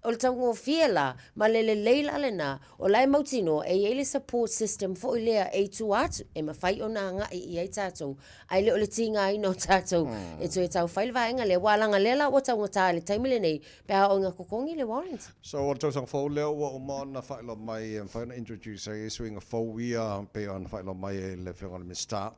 O le taugofie la, ma le lelei la lena, o la e mautinoa e i ai le support system foi lea e i tua atu e mafai ona agai i ai tatou, ae le o le tigaina o tatou e toe tau fai le vaega lea, aua leaga lea la ua taugata i le taimi lenei pe a oo ina totogi le warranty. So o le tausaga fou lea ua uma ona faailoa mai e mafai ona introduce ai suiga fou ia pei ona faailoa mai e le Afioga i le Minisita,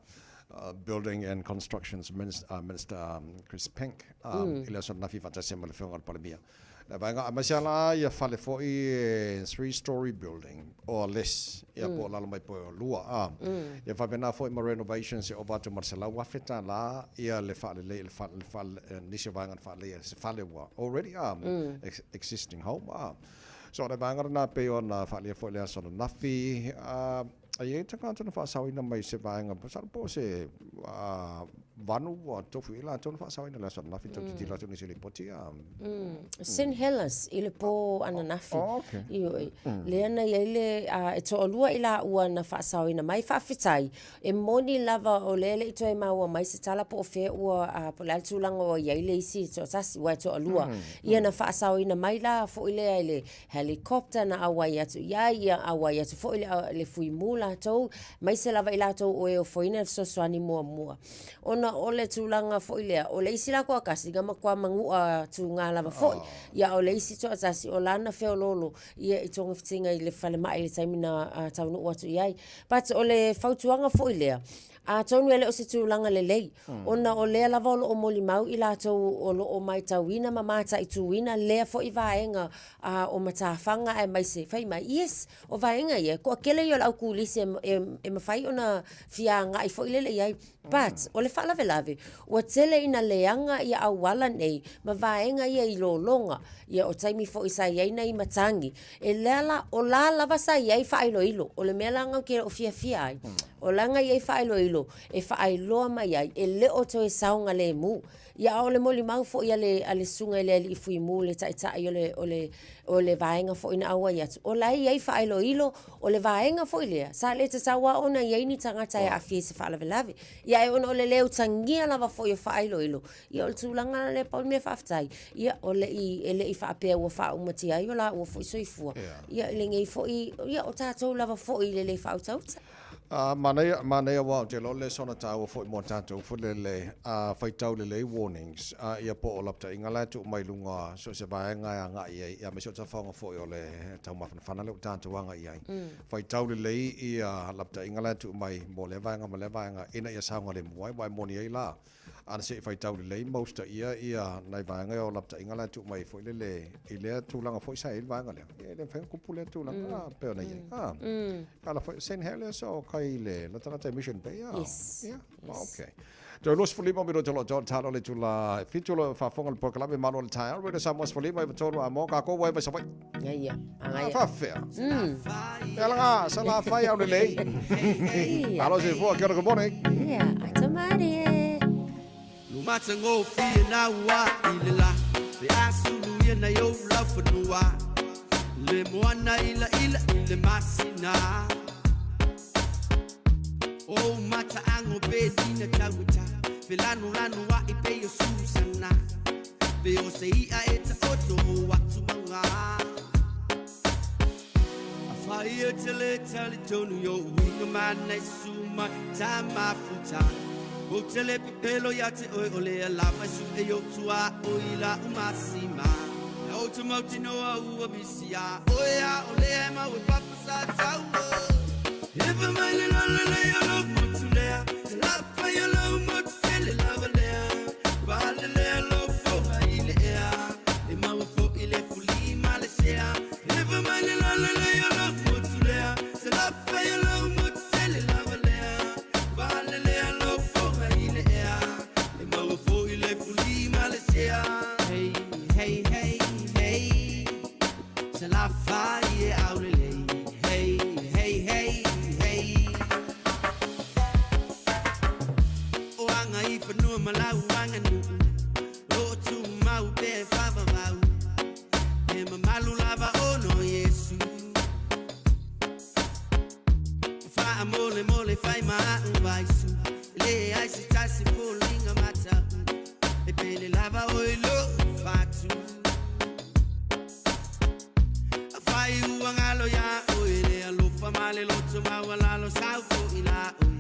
Building and Constructions Minister Chris Penk i le aso ananafi faatasi ai ma le Afioga i le Palemia. Le vaega aemaise lava la ia fale foi e 3 story building or less ia po o lalo mai po o lua a. Ia faapena foi ma renovations e ova atu ma le $100,000 ia le faalelei le fale, le fale nisi o vaega na faaleleia se fale ua already a existing home a. So o le vaega lena pei ona faaalia foi i le aso ananafi a e i ai tagata na faasaoina mai se vaega masalo po o se vanu ua tofu i ai latou na faasaoina i le aso ananafi tau tilotilo atu nisi o lipoti a. St Helens i le pō ananafi. Oh, okay. Ioe. Lea na i ai le, e toalua i laua na faasaoina mai. Faafetai, e moni lava o lea e le i toe maua mai se tala po o fea ua, po o le a le tulaga ua i ai le isi toatasi, aua e toalua. Ia na faasaoina mai la foi lea i le helicopter na auai atu i ai, ia auai atu foi le, le fuimu latou, aemaise lava i latou o e ofoina le fesoasoani muamua. Ona o le tulaga foi lea, o le isi la toatasi na matua manua tuga lava foi, ia a o le isi toatasi o lana feoloolo ia i togafitiga i le falemai i le taimi na taunuu atu i ai. But o le fautuaga foi lea, atonu e le o se tulaga lelei, ona o lea lava o lo o molimau i latou o lo o matauina ma mataituina lea foi vaega o matafaga aemaise fai mai, yes, o vaega ia, e toatele ia o le au turisi e mafai ona fia agai foi lele i ai. But, o le faalavelave, ua tele ina leaga ia auala nei ma vaega ia i lologa, ia o taimi foi sa i ai nai matagi. E lea la, o la lava sa i ai faailoilo, o le mea la lena ou te le o fiafia ai, o la na i ai faailoilo e faailoa mai ai e le o toe saogalemu. Ia a o le molimau foi a le, a le susuga i le alii Fuimu, le taitai o le, o le, o le vaega foi na auai atu, o la e i ai faailoilo, o le vaega foi lea, sa le tatau lava ona i ai ni tagata e aafia i se faalavelave. Ia ae ona o le le utagia lava foi o faailoilo, ia o le tulaga la lea pau le mea faafetai, ia o le i, e le i faapea ua faaumatia ai o laua foi soifua, ia i lenei foi, ia o tatou lava foi i le le faautauta. Manaia, manaia aua ou te iloa o le soona taua foi mo tatou foi lele a faitau lelei warnings a ia po o lapataiga la e tuu mai luga so o se vaega e agai i ai ia aemaise o tafaoga foi o le taumafanafana lea ua tatou agai i ai. Faitau lelei ia lapataiga la e tuu mai mo lea vaega ma lea vaega ina ia saogalemu ai aua e moni ai la. Ana se i faitau lelei ma usitaia ia nai vaega ia o lapataiga la e tuu mai ai foi lele i lea tulaga foi sa i ai le vaega lea. Ia e le mafai ona kupu lea tulaga a pei ona i ai. A, ala foi Saint Heliers o kai i le latalata i Mission Bay a. Yes. Ia, okay. Toe 25 minute o lo o toa talo le itula e 7 o lo o faafofoga le polokalame Malo le Taeao Radio Samoa 15 i 3 a mo kākou ua e mai Savaii. Ia, ia. Agaia. Faafefea. E alaga, sa la fai au lelei. Alo se fua, kia ora, good morning. Ia, ata marie. Lumatagofie na ua i le la Pe a sulu ia nai ou laufanua Le moana ila ila i le masina O mataago pe tina tauata Pe lanulanu ai pei o Susana Pe o se i'a e taoto o atu mauga Afai e te le talitonu i o'u uiga mana e susu mai ta mafuta Ou te le pepelo ia te oe o lea lava e su'e i ou tuaoi i la'u masima Ou te mautinoa ua misi ia oe a o lea e mau e papa sa taua Ewa mai le lalelei o lou motu lea Te lafai o lou motu tele lava lea Palelea lou foga i le ea E maua foi le fuli ma le sea Ewa mai le lalelei o lou motu lea Te lafai o lou motu tele lava lea Palelea lou foga i le ea E maua foi le fuli ma le sea Hey, hey, hey, hey Salafai e aulelei Hey, hey, hey, hey O aga i fanua ma lau aganuu O lo o tumau pea e faavavau He mamalu lava ona o Iesu Faamolemole fai ma a'u vaisu E leai se tasi foliga mata'u E pele lava oe i lo'u fatu Afai ua galo iā oe le alofa ma le loto maualalo Sau fo'i la oe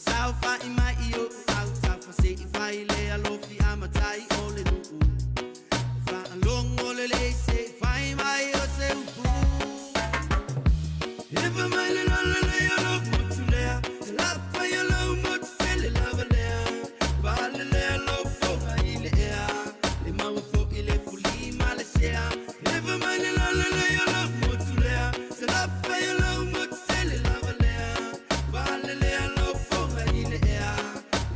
Saofa'i mai i o'u autafa Se i fai le alofi a matai o le nu'u Faalogo lelei se i fai mai o se upu Ewa mai le lalelei o lou motu lea Te lafai o lou motu tele lava lea Palelea lou foga i le ea E maua foi le fuli ma le sea Ewa mai le lalelei o lou motu lea Te lafai o lou motu tele lava lea Palelea lou foga i le ea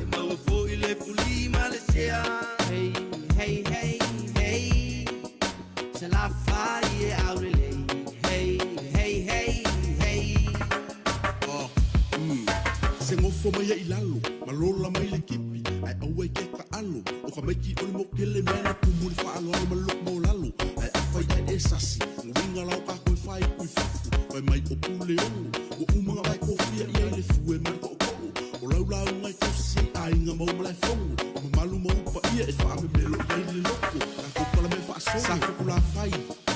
E maua foi le fuli ma le sea Hey, hey, hey, hey Salafai e aulelei Hey, hey, hey, hey Oh, Se gofo mai ai i lalo, ma lola mai le kipi, ae aua e ke taalo. O ka maiki o le mokele mea na kumu le faaaloalo ma loko maulalo. Ae afai ae e sasi, nguiga la o kako e faaiku i fafo, fai mai o pule ono. Ua uma nga vae kofia i ai le fue ma le koʻokoʻo. O lau lauga e tausi ai aiga ma ou malaefono. O mamalu ma ou paia e faamemelo i ai le loko. Tatou palame faasolo, sa fukula fai.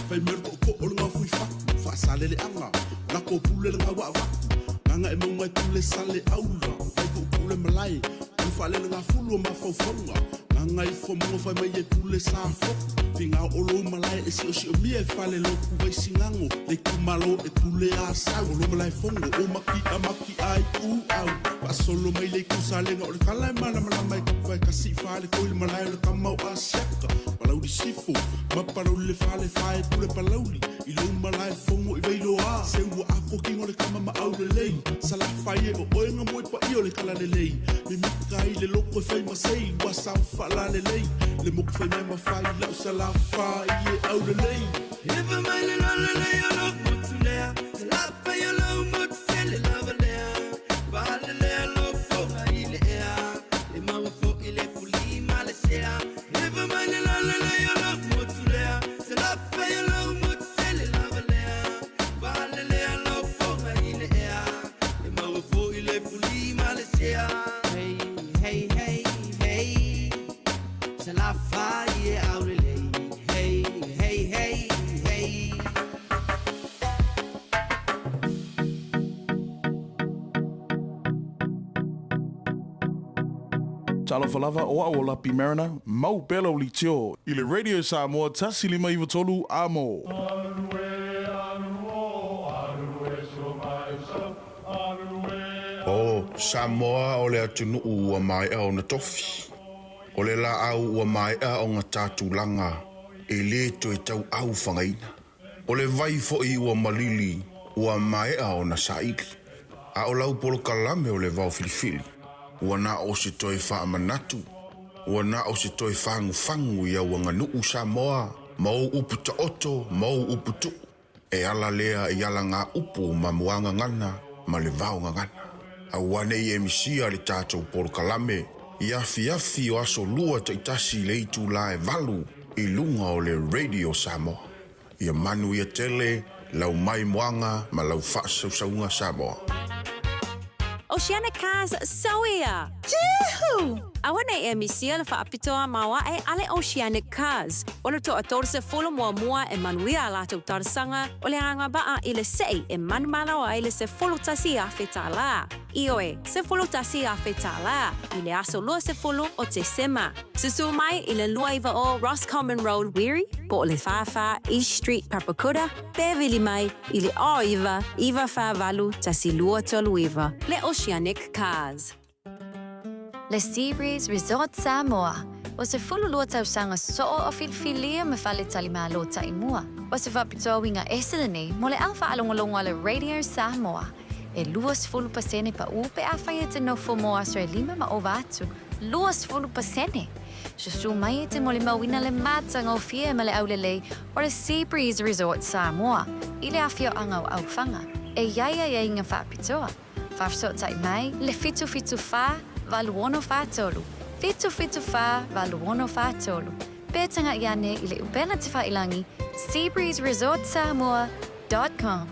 Fai mai o le koʻokoʻo le gaofu i fatu, faasaleleaga. Lako pule le gaua avatu. Gaga e mauga e pule sale aula. Vai kuʻukuʻu le malae, o le faalelegafulu o mafaufauga. Gaga ifo mauga fai mai e pule sa foku. Figao o lou malae e siosiomia e fale loku vai sigago. Le itumalo e pule a sau. O lo malaefono o maki'a maki'a ai ku au. Faasolo mai le itu salega o le tala e malamalama e kapu vai kasi i fale koi le malae o le kama o Asiaka. Palauli Sifo ma Palauli le fale fae pule Palauli i lou malaefono i Vailoa. Se ua ako kingo le kama ma aulelei. Salafai e o oe nga moe paia o le talalelei. Mimika i le loko e fai ma sei ua sao faalalelei. Le moku fai mea ma fai lau salafai e aulelei. Ewa mai le lalelei o lou motu lea Salafai o lou motu tele lava lea Palelea lou foga i le ea E maua foi le fuli ma le sea Ewa mai le lalelei o lou motu lea Salafai o lou motu tele lava lea Palelea lou foga i le ea E maua foi le fuli ma le sea Hey, hey, hey, hey Salafai e aulelei Hey, hey, hey, hey Talofa lava, o a'u o Lapi Mariner, mau pea lau litio i le Radio Samoa 1 5 9 3 a mo. O Samoa o le atunuu ua maea ona tofi. O le laau ua maea ona ta tulaga e lē toe tauau fagaina. O le vai foi ua malili ua maea ona saili. A o lau polokalame o le vao filifili, ua na o se toe faamanatu, ua na o se toe fagufagu i au aganuu Samoa ma ou upu taoto ma ou upu tuu. E ala lea i alagaupu ma muagagana ma le vaogagana. Aua ne i e misia le tatou polokalame i afiafi o aso Lua taitasi i le itulā e 8 i luga o le Radio Samoa. Ia manuia tele lau maimoaga ma lau faasausauga Samoa. Oceanic Cars Sauia! Juhu! Aua nei e misia le faapitoa maoae a le Oceanic Cars. O le toa 30 muamua e manuia a latou talosaga o le agavaa i le se'i e manumalo ai le $11,000. Ioe, $11,000 i le aso 20 o Tesema. Susu mai i le 290 Roscommon Road, Wiri, po o le 44 East Street, Papakura, pe vili mai i le 09 948 1239 le Oceanic Cars. Le Sea Breeze Resort Samoa, ua 12 tausaga soo o filifilia ma faletalimalo taimua. O se faapitoa uiga ese lenei mo le au faalogologo a le Radio Samoa. E 20% paʻu pe afai e te nofo mo aso e lima ma ova atu. 20%! Susu mai e te molimauina le matagofie ma le aulelei o le Sea Breeze Resort Samoa i le afioaga o Aufaga. E i ai aiaiga faapitoa. Faafesootai mai le 774 8643, 774 8643, pe tagaʻi ane i le upena tefailangi seabreezeresortsamoa.com.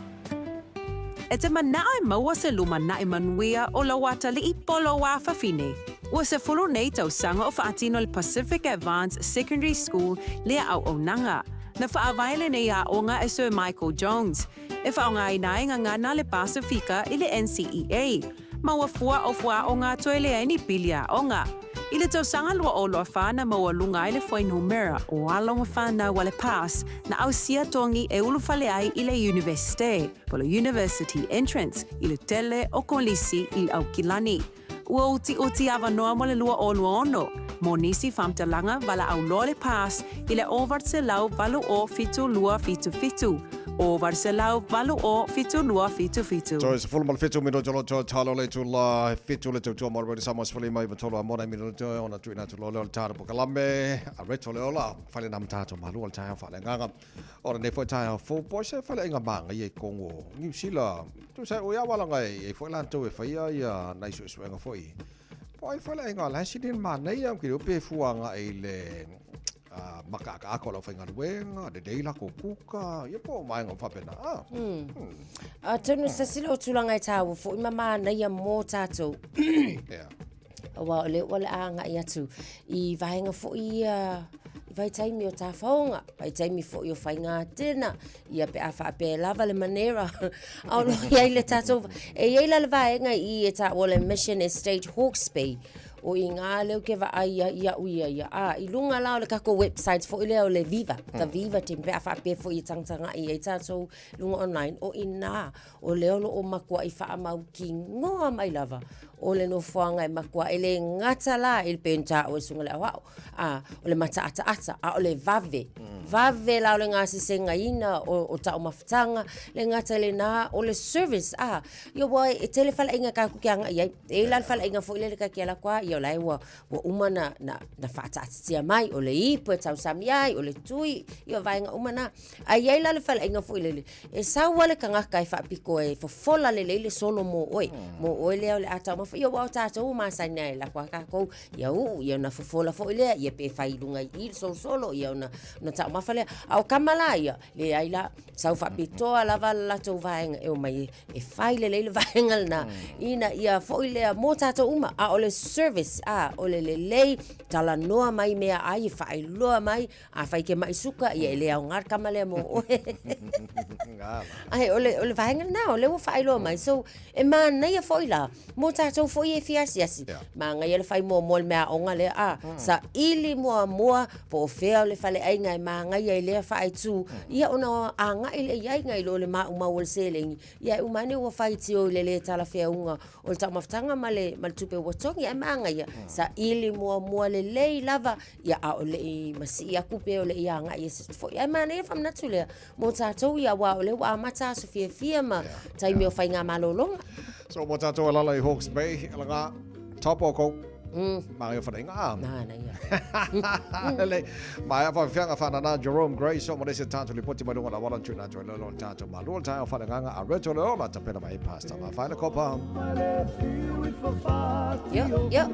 E te manao e maua se lumanaʻi manuia o lou atalii po o lou afafine. Ua 10 nei tausaga o faatino le Pacific Advance Secondary School lea auaunaga. Na faavae lenei aoga e Sir Michael Jones. E faaaogaina ai gagana le Pasifika i le NCEA. Ma ua fua o fuaaoga toe leai ni pili aoga. I le tausaga 2024 na maualuga ai le fuainumera o alo ma fanau a le PASS na ausia togi e ulufale ai i le Iunivesite, po o le University Entrance, i le tele o kolisi i le Aukilani. Ua utiuti avanoa mo le 2026 mo nisi faamatalaga valaau loa le PASS i le 980 7277, 980 7277. Toe 17 minute o lo toe talo le itula e 7 le tautua mo le Radio Samoa 15 i 3 a mona i minute toe ona tuuina atu loa lea o le tāna pokalame a Reto le ola whale nā matato malua le taeao whaaleagaga o lenei foi taeao fou po se faleaiga magaia i Kongo Niu Sila tusa o ia walanga e foi latou e faia ia nai suesuega foi po ai faleaiga la sini manaia ki le pe fuanga i le makaakaaka o lau faigaluega lelei lako kuka ia po o vaega faapena a Atonu se tasi lea o tulaga e taua foi ma manaia mō tātou. Yeah. Aua o lea ua le a agai atu i vaega foi ia i vaitaimi o tafaoga, vaitaimi foi o faigatena, ia pe a faapea e lava le manera. A o lo o i ai le tatou, e i ai la le vaega i i e taua o le Mission Estate Hawke's Bay, o i ngā leo ke vaai ia ia'u ia ia. A, i luga la o le takou website foi lea o le Viva, the Viva team, pe a faapea foi e tagatagai ai tatou i luga online, o i nā, O lea o lo o makuaʻi faamautinoa mai lava o le nofoaga e makuaʻi le gata la i le penta o e suga le aoao, a o le mataʻataʻata, a o le vave. Vave la o le gasesegaina o, o taumafataga, le gata i lenā o le service, a. Ia ua e tele faleaiga tatou te agaʻi ai. E i ai la le faleaiga foi lele ta te alu atu a, ia o la e ua, ua uma na, na, na faataatitia mai, o le ipu e tausami ai, o le tui, ia o vaega uma na. Ae i ai la le faleaiga foi lele, e sau lava le tagata e faapito e fofola lelei le solo mo oe, mo oe lea o le a taumafa. Ia aua o tatou ua masani lava e lako lava tatou, ia uu, ia ona fofola foi lea, ia pe fai i luga i i le solosolo, ia ona taumafa lea. A o tama la ia, leai la, sau faapitoa lava le latou vaega e omai e fai lelei le vaega lena, ina ia foi lea mo tatou uma. A o le service, a, o le lelei, talanoa mai meaai, e faailoa mai, Afai e te maʻi suka, ia e le aoga le tama lea mo oe. Ae o le, o le vaega lena, o lea ua faailoa mai. So, e manaia foi la, mo tatou foi e fia asiasi. Yeah. Manaia le fai muamua o le meaaoga lea, a, saili muamua po o fea o le faleaiga e manaia. magaia i lea faaitu, ia ona agai lea i ai nai lo le maumau o le seleni, ia e uma ane ua faitio i le lē talafeauga o le taumafataga ma le, ma le tupe ua togi. Ae magaia, saili muamua lelei lava, ia a o le i masii atu pe o le i agai ese atu foi. Ae manaia le faamanatu lea mo tatou ia, aua o lea ua amata aso fiafia ma taimi o faiga malologa. So mo tatou alala i Hawke's Bay, laga top o kou. Manaia whanainga a. Manaia. Lele, mai a whawhianga whanana Jerome Gray, so mo lese tātou lipoti mai lunga la wala tuna atu lolo tātou malua tae o whananganga a reto le ola tapena mai pasta ma whaila kopa. Yo, yo.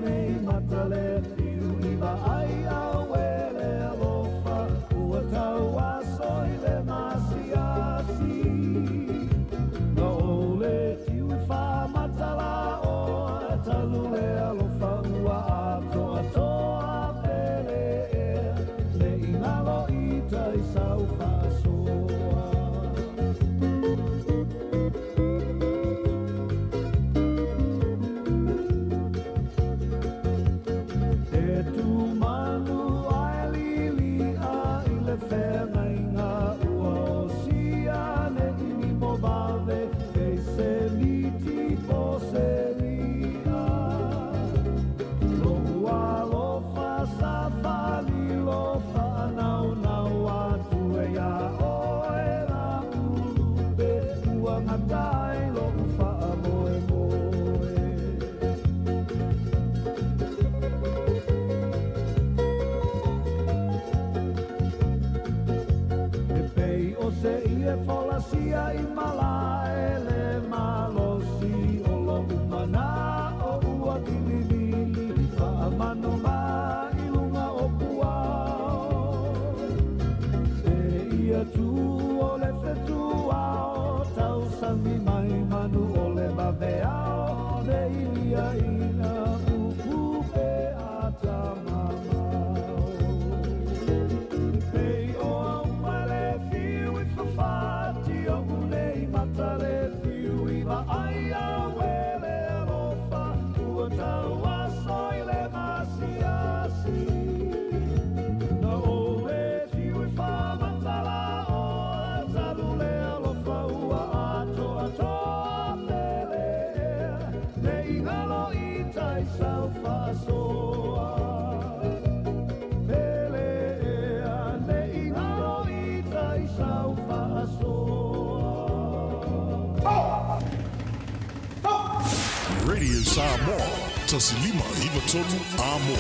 Radio Samoa, 1593 Amo.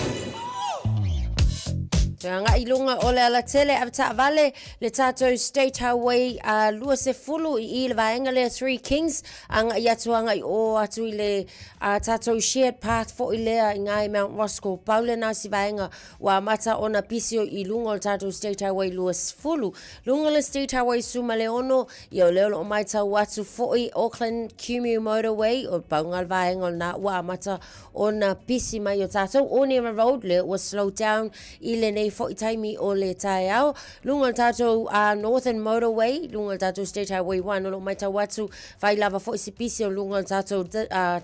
Toe agai i luga o le alatele avetaavale le tatou State Highway a 20 i i le vaega lea Three Kings agai atu agai o atu i le a tatou shared path foi lea i ngai Mount Roskill. Pau lena si vaega ua amata ona pisi i luga o le tatou State Highway 20. Luga o le State Highway 16, ia o lea o lo o matau atu foi Auckland Kumeu Motorway, o pauga le vaega o lena ua amata ona pisi mai o tatou Onera Road lea ua slow down i lenei foi taimi o le taeao. Luga o le tatou Northern Motorway, luga o le tatou State Highway 1 o lo o matau atu fai lava foi si pisi o luga o le tatou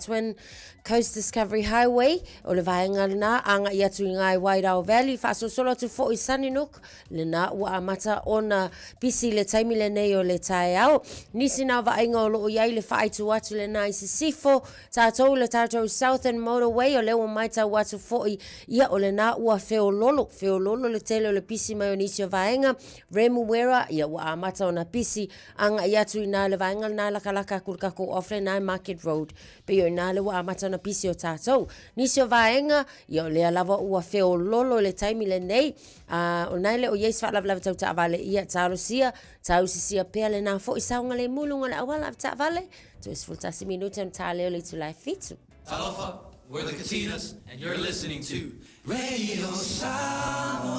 Twin Coast Discovery Highway, o le vaega lena agai atu i ngai Wairau Valley, faasolosolo atu foi Sunnynook, lena ua amata ona pisi i le taimi lenei o le taeao. Nisi na vaaiga o lo o i ai le faaitu atu lena i sisifo, tatou le tatou Southern Motorway, o lea ua matau atu foi, ia o lena ua feololo, feololo le tele o le pisi mai o nisi o vaega, Remuera, ia ua amata ona pisi agai atu i na le vaega lena lakalaka atu i le tatou off lena i Market Road. Pei o i ina lea ua amata ona pisi o tatou. Nisi o vaega, ia o lea lava ua feololo i le taimi lenei, a o lena e le o i ai se faalavelave tau taavale, ia talosia, tausisia pea lena foi saogalemu i luga o le auala avetaavale, toe 11 minute ona ta lea o le itula e fitu. Talofa, we're the Katinas and you're listening to Radio Samoa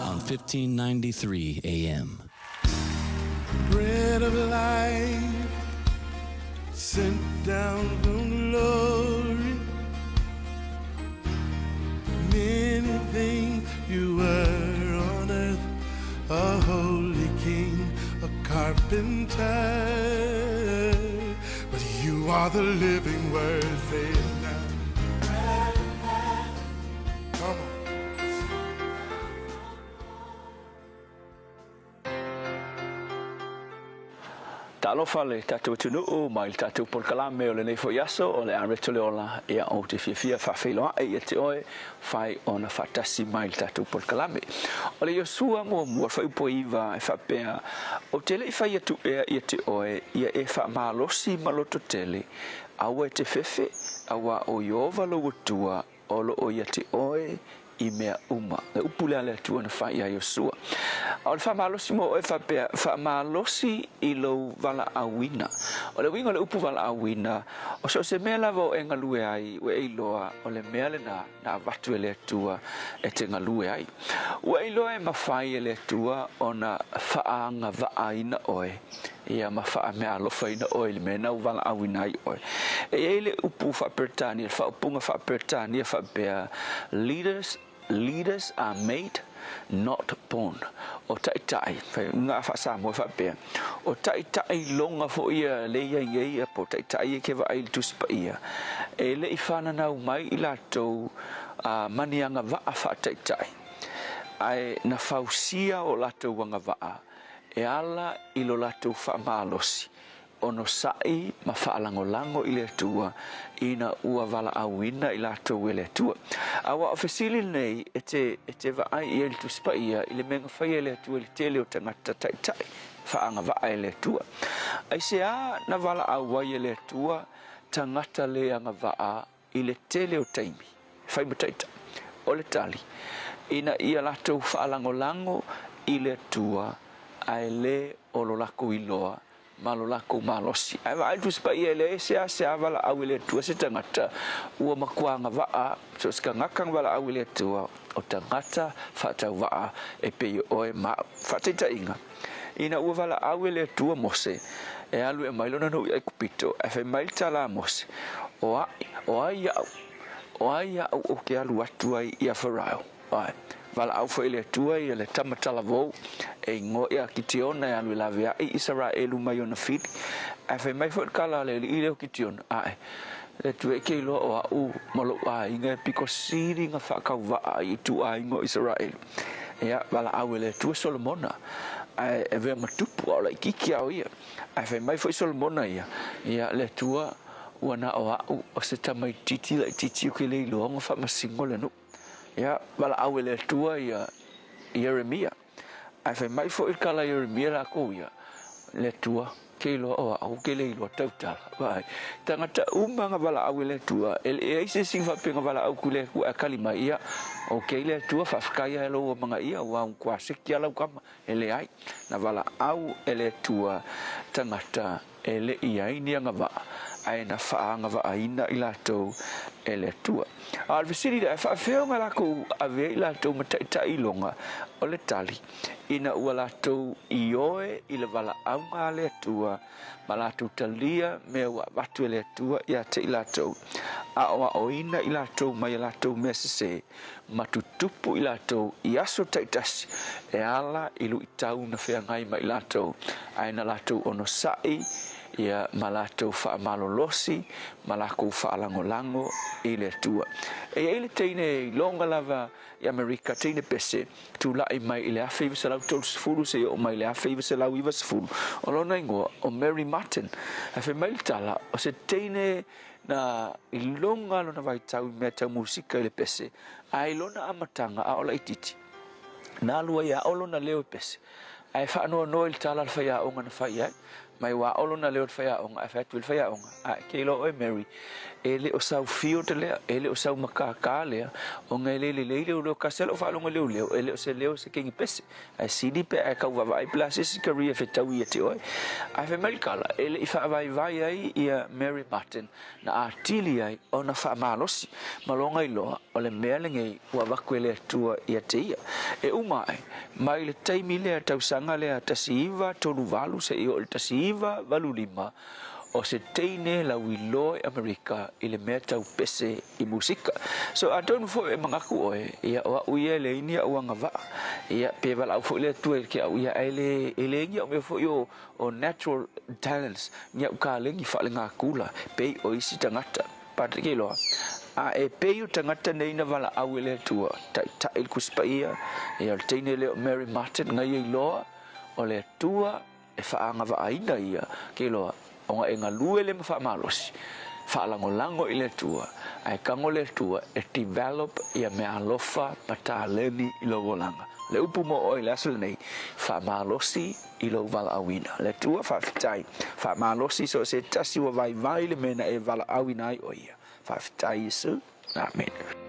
on 1593 AM. Bread of life sent down from glory. Many things you were on earth, a holy king, a carpenter. But you are the living word, say it now. Come on. Talofa le tatou atunuu mai le tatou polokalame o lenei foi aso o le Areto le Ola ia ou te fiafia faafeiloai ia te oe fai ona faatasi mai le tatou polokalame. O le Iosua muamua fuaiupu 9 e faapea, Ou te le i fai atu ea ia te oe ia e faamalosi ma lototele, aua e te fefe, auā o Ieova lou Atua o lo o ia te oe i mea uma. Le upu lea a le Atua na fai iā Iosua. A o le faamalosi mo oe faapea, faamalosi i lou valaauina. O le uiga o le upu valaauina, o so o se mea lava o e galue ai, ua e iloa o le mea lena na avatu e le Atua e te galue ai. Ua e iloa e mafai e le Atua ona faaagavaaina oe ia ma faameaalofaina oe i le mea na ua valaauina ai oe. E i ai le upu faa-Peretania, le faaupuga faa-Peretania faapea, Leaders, leaders are made, not born. O taitai, uiga faa-Samoa faapea, o taitai loga foi ia le i ai nei ia po o taitai ia e ke vaai i le Tusi Paia, e le i fananau mai i latou ma ni agavaa faataitai, ae na fausia o latou agavaa e ala i lo latou faamalosi, onosai ma faalagolago i le Atua ina ua valaauina i latou e le Atua. Aua o fesili lenei e te, e te vaai i ai le Tusi Paia i le mea na faia e le Atua i le tele o tagata taitai faaagavaa e le Atua. Aisea na valaau ai e le Atua tagata le agavaa i le tele o taimi, fai ma taitai? O le tali, ina ia latou faalagolago i le Atua ae le o lo lakou iloa ma lo lakou malosi. Ae vaai le Tusi Paia e leai se a se a valaau e le Atua se tagata ua matua agavaa, so o se tagata na valaau e le Atua, o tagata faatauvaa e pei o oe ma au. Faataitaiga, ina ua valaau e le Atua Mose e alu e aumai lona nuu i Aikupito, ae fai mai le tala a Mose, O ai, o ai aʻu, o ai aʻu ou te alu atu ai iā Farao? Ae, valaau foi e le Atua ia le tama talavou e igoa ia Kitiona e alu e laveai Isaraelu mai ona fili. Ae fai mai foi le tala a le alii lea o Kitiona, Ae, le Atua e ke iloa o aʻu ma loʻu aiga e pito sili na faatauvaa i ituaiga o Isaraelu. Ia, valaau e le Atua Solomona, ae e avea ma tupu a o laitiiti a o ia. Ae fai mai foi Solomona ia, Ia, le Atua, ua na o aʻu o se tamaitiiti laitiiti ou ke le iloa ona faamasino le nuu. Ia, valaau e le Atua ia Ieremia. Ae fai mai foi le tala a Ieremia lakou ia, Le Atua, ke iloa o a'u, ke le iloa tautala. Vaai, tagata uma na valaau e le Atua, e leai se isi na faapea na valaau atu i le Atua ae tali mai, ia, okay le Atua, faafetai lava i lou amanaia, ua matua seki lava lau tama. E leai, na valaau e le Atua tagata e le i ai ni agavaa, ae na faaagavaaina i latou e le Atua. A o le fesili lea, e faafefea ona latou avea i latou ma taitai iloga? O le tali, ina ua latou ioe i le valaauga a le Atua ma latou talia mea ua avatu e le Atua ia te i latou, aoaoina i latou mai a latou mea sesē, ma tutupu i latou i aso taitasi e ala i luitau na feagai ma i latou, ae na latou onosai ia ma latou faamalolosi ma lakou faalagolago i le Atua. E i ai le teine iloga lava i Amerika, teine pese, tulai mai i le 1930 seia oo mai i le 1990, o lona igoa o Mary Martin. Ae fai mai le tala, o se teine Na iloga lona vaitau i mea tau musika i le pese, a i lona amataga a o laitiiti, na alu ai e aʻo lona leo i pese, ae faanoanoa i le tala a le faiaoga na fai ai. Mai ua aʻo lona leo i le faiaoga, ae fai atu i le faiaoga, Ae, ke iloa ʻoe Mary, e le o sau field lea, e le o sau makaka lea, ona e le lelei lou leo, kasi lava lou faalogo i lou leo, e le o se leo o se keiki pese. Ae sili pe a e tau vaavaai pe le a se isi career e fetau ia te oe. Ae fai mai le tala, e le i faavaivai ai ia Mary Martin na atili ai ona faamalosi ma lona iloa o le mea lenei ua avatu e le Atua ia te ia. E uma ae, mai le taimi lea tausaga lea 1938 seia oo i le 1985, o se teine lauiloa i Amerika i le mea tau pese i musika. So atonu foi e manatu oe, ia o a'u ia e leai ni a'u agavaa, ia pe valaau foi le Atua i ke a'u ia ae le e leai ni a'u mea foi o o natural talents, ni a'u kaleni faalegatula pei o isi tagata. Patrick Iloa, A e pei o tagata nei na valaau e le Atua, taitai le Tusi Paia, ia o le teine lea o Mary Martin, na ia iloa o le Atua e faaagavaaina ia ke iloa ona e galue le ma faamalosi, faalagolago i le Atua, ae tago le Atua e develop ia meaalofa ma taleni i lou olaga. Le upu mo oe i le aso lenei, faamalosi i lou valaauina. Le Atua faafetai, faamalosi so o se tasi ua vaivai le mea na e valaauina ai o ia. Faafetai Iesu. Amene.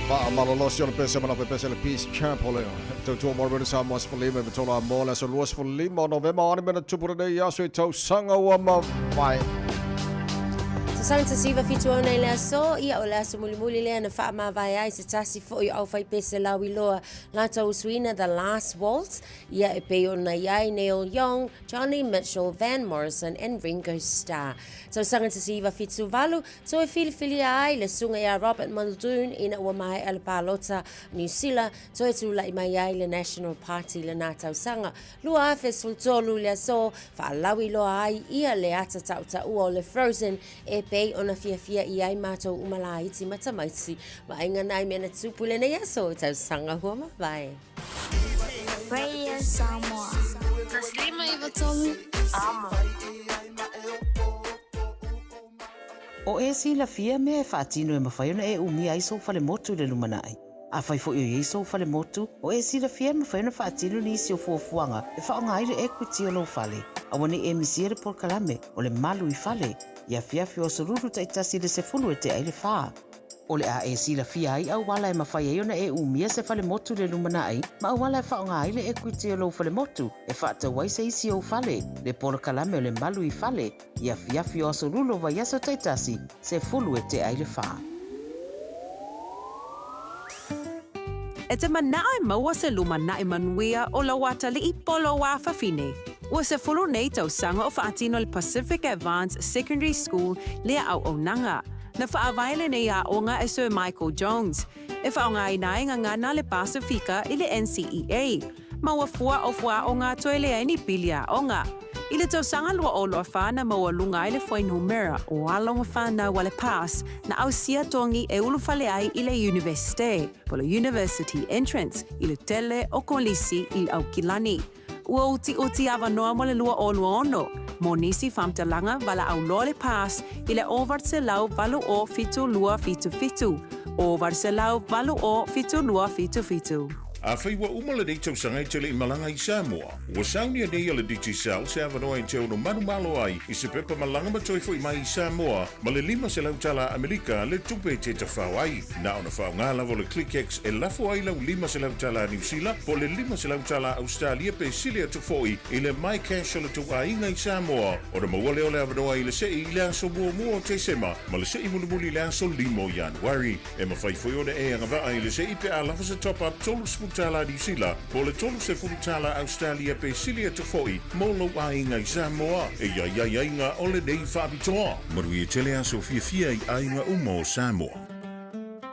Faamalolosi o le pese ma le pese le Peace Chapel e tautua mo le Samoa 15 e vatola mo le aso 25 o Novema o ane mena tupu lenei aso i tausaga ua mavae. Tausaga 1976 i le aso, ia o le aso mulimuli lea na faamavae ai se tasi foi o aufaipese lauiloa latou usuina The Last Waltz, ia e pei ona i ai Neil Young, Johnny Mitchell, Van Morrison and Ringo Starr. Tausaga 1978, toe filifilia ai le susuga ia Robert Muldoon ina ua maea le palota Niu Sila, toe tulai mai ai le National Party i lena tausaga. 2013 le aso, faalauiloa ai ia le ata tautaua o le Frozen e pei ona fiafia i ai matou uma laiti ma tamaiti. Vaaiga nai mea na tupu i lenei aso, tausaga ua mavae. Radio Samoa. 153 Amo. O e silafia mea e faatino e mafai ona e umia ai sou falemotu i le lumanai. Afai foi o i ai sou falemotu, o e silafia e mafai ona faatino nisi o fuafuaga e faaaoga ai le equity o lou fale. Aua ne i e misia le polokalame o le Malu i Fale i afiafi o Aso Lulu taitasi i le 10 e tea i le fa. O le a e silafia ai auala e mafai ai ona e umia se falemotu i le lumanai ma auala e faaaoga ai le equity o lou falemotu e faatau ai se isi ou fale, le polokalame o le Malu i Fale i afiafi o Aso Lulu o vaiaso taitasi, 10 e tea i le fa. E te manao e maua se lumanai manuia o lou atalii po lou afafine. Ua 10 nei tausaga o faatino le Pacific Advance Secondary School lea auaunaga. Na faavae lenei aoga e Sir Michael Jones, e faaaogaina ai gagana le Pasifika i le NCEA. Ma ua fua o fuaaoga toe leai ni pili aoga. I le tausaga 2024 na maualuga ai le fuainumera o alo ma fanau a le PASS na ausia togi e ulufale ai i le Iunivesite, po le University Entrance, i le tele o kolisi i Aukilani. Ua utiuti avanoa mo le 2026 mo nisi faamatalaga valaau loa le PASS i le 808 7277, 808 7277. Afai ua uma lenei tausaga e te le i malaga i Samoa, ua saunia nei e le Digicel se avanoa e te ono manumalo ai i se pepa malaga ma toe foi mai i Samoa ma le $500 tala Amerika le tupe e te tafao ai. Na ona faaaoga lava o le ClickX e lafo ai lau $500 tala Niu Sila po o le $500 tala Ausetalia pe sili atu foi i le MyCash o le tou aiga i Samoa ona maua lea o le avanoa i le sei i le aso muamua o Tesema ma le sei mulimuli i le aso 5 o Ianuari. E mafai foi ona e agavaa i le sei pe a lava se top-up $30 Niu Sila po o le $30 Ausetalia pe sili atu foi mo lou aiga i Samoa. E i ai aiaiga o lenei faapitoa. Manuia tele aso fiafia i aiga uma o Samoa.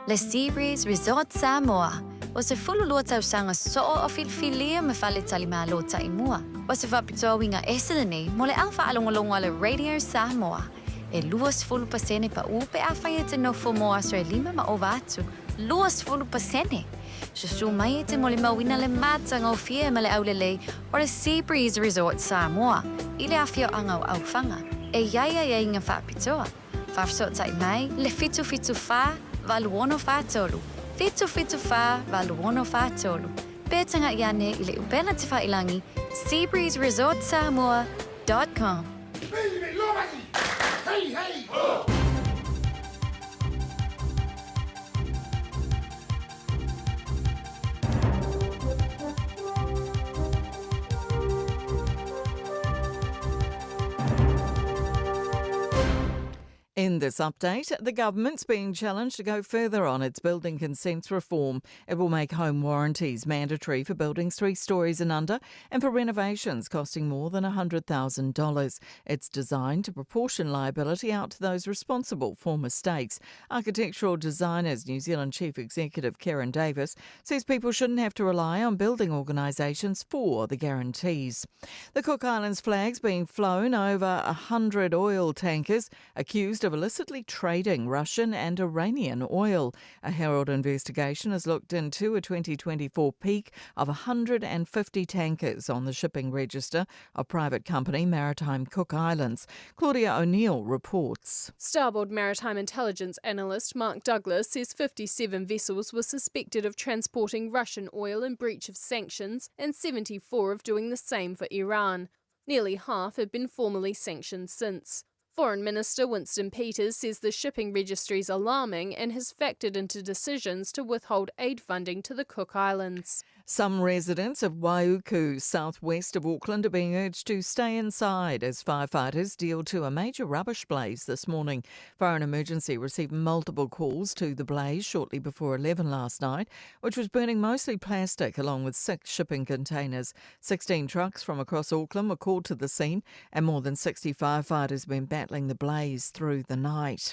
Le Seabreeze Resort Samoa, Ua 12 tausaga soo o filifilia ma faletalimalo taimua. O se faapitoa uiga ese lenei mo le au faalogologo a le Radio Samoa. E 20% paʻu pe afai e te nofo mo aso e lima ma ova atu. 20%! Susu mai e te molimauina le matagofie ma le aulelei o le Sea Breeze Resort Samoa i le afioaga o Aufaga e i ai aiaiga faapitoa. Faafesootai mai le 774 8643, 774 8643, pe tagaʻi ane i le upega tefailangi seabreezeresortsamoa.com. Hey, hey, ho! In this update, the government's being challenged to go further on its building consents reform. It will make home warranties mandatory for buildings three stories and under and for renovations costing more than $100,000. It's designed to proportion liability out to those responsible for mistakes. Architectural designers New Zealand Chief Executive Karen Davis says people shouldn't have to rely on building organisations for the guarantees. The Cook Islands flag's being flown over 100 oil tankers accused of illicitly trading Russian and Iranian oil. A Herald investigation has looked into a 2024 peak of 150 tankers on the shipping register of private company Maritime Cook Islands. Claudia O'Neill reports. Starboard Maritime Intelligence analyst Mark Douglas says 57 vessels were suspected of transporting Russian oil in breach of sanctions and 74 of doing the same for Iran. Nearly half have been formally sanctioned since. Foreign Minister Winston Peters says the shipping registry is alarming and has factored into decisions to withhold aid funding to the Cook Islands. Some residents of Waiuku, southwest of Auckland, are being urged to stay inside as firefighters deal to a major rubbish blaze this morning. Fire and Emergency received multiple calls to the blaze shortly before 11 last night, which was burning mostly plastic along with six shipping containers. 16 trucks from across Auckland were called to the scene, and more than 60 firefighters have been battling the blaze through the night.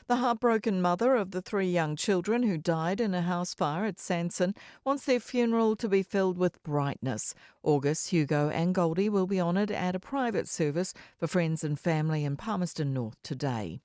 The heartbroken mother of the three young children who died in a house fire at Sanson wants their funeral to be filled with brightness. August, Hugo, and Goldie will be honoured at a private service for friends and family in Palmerston North today.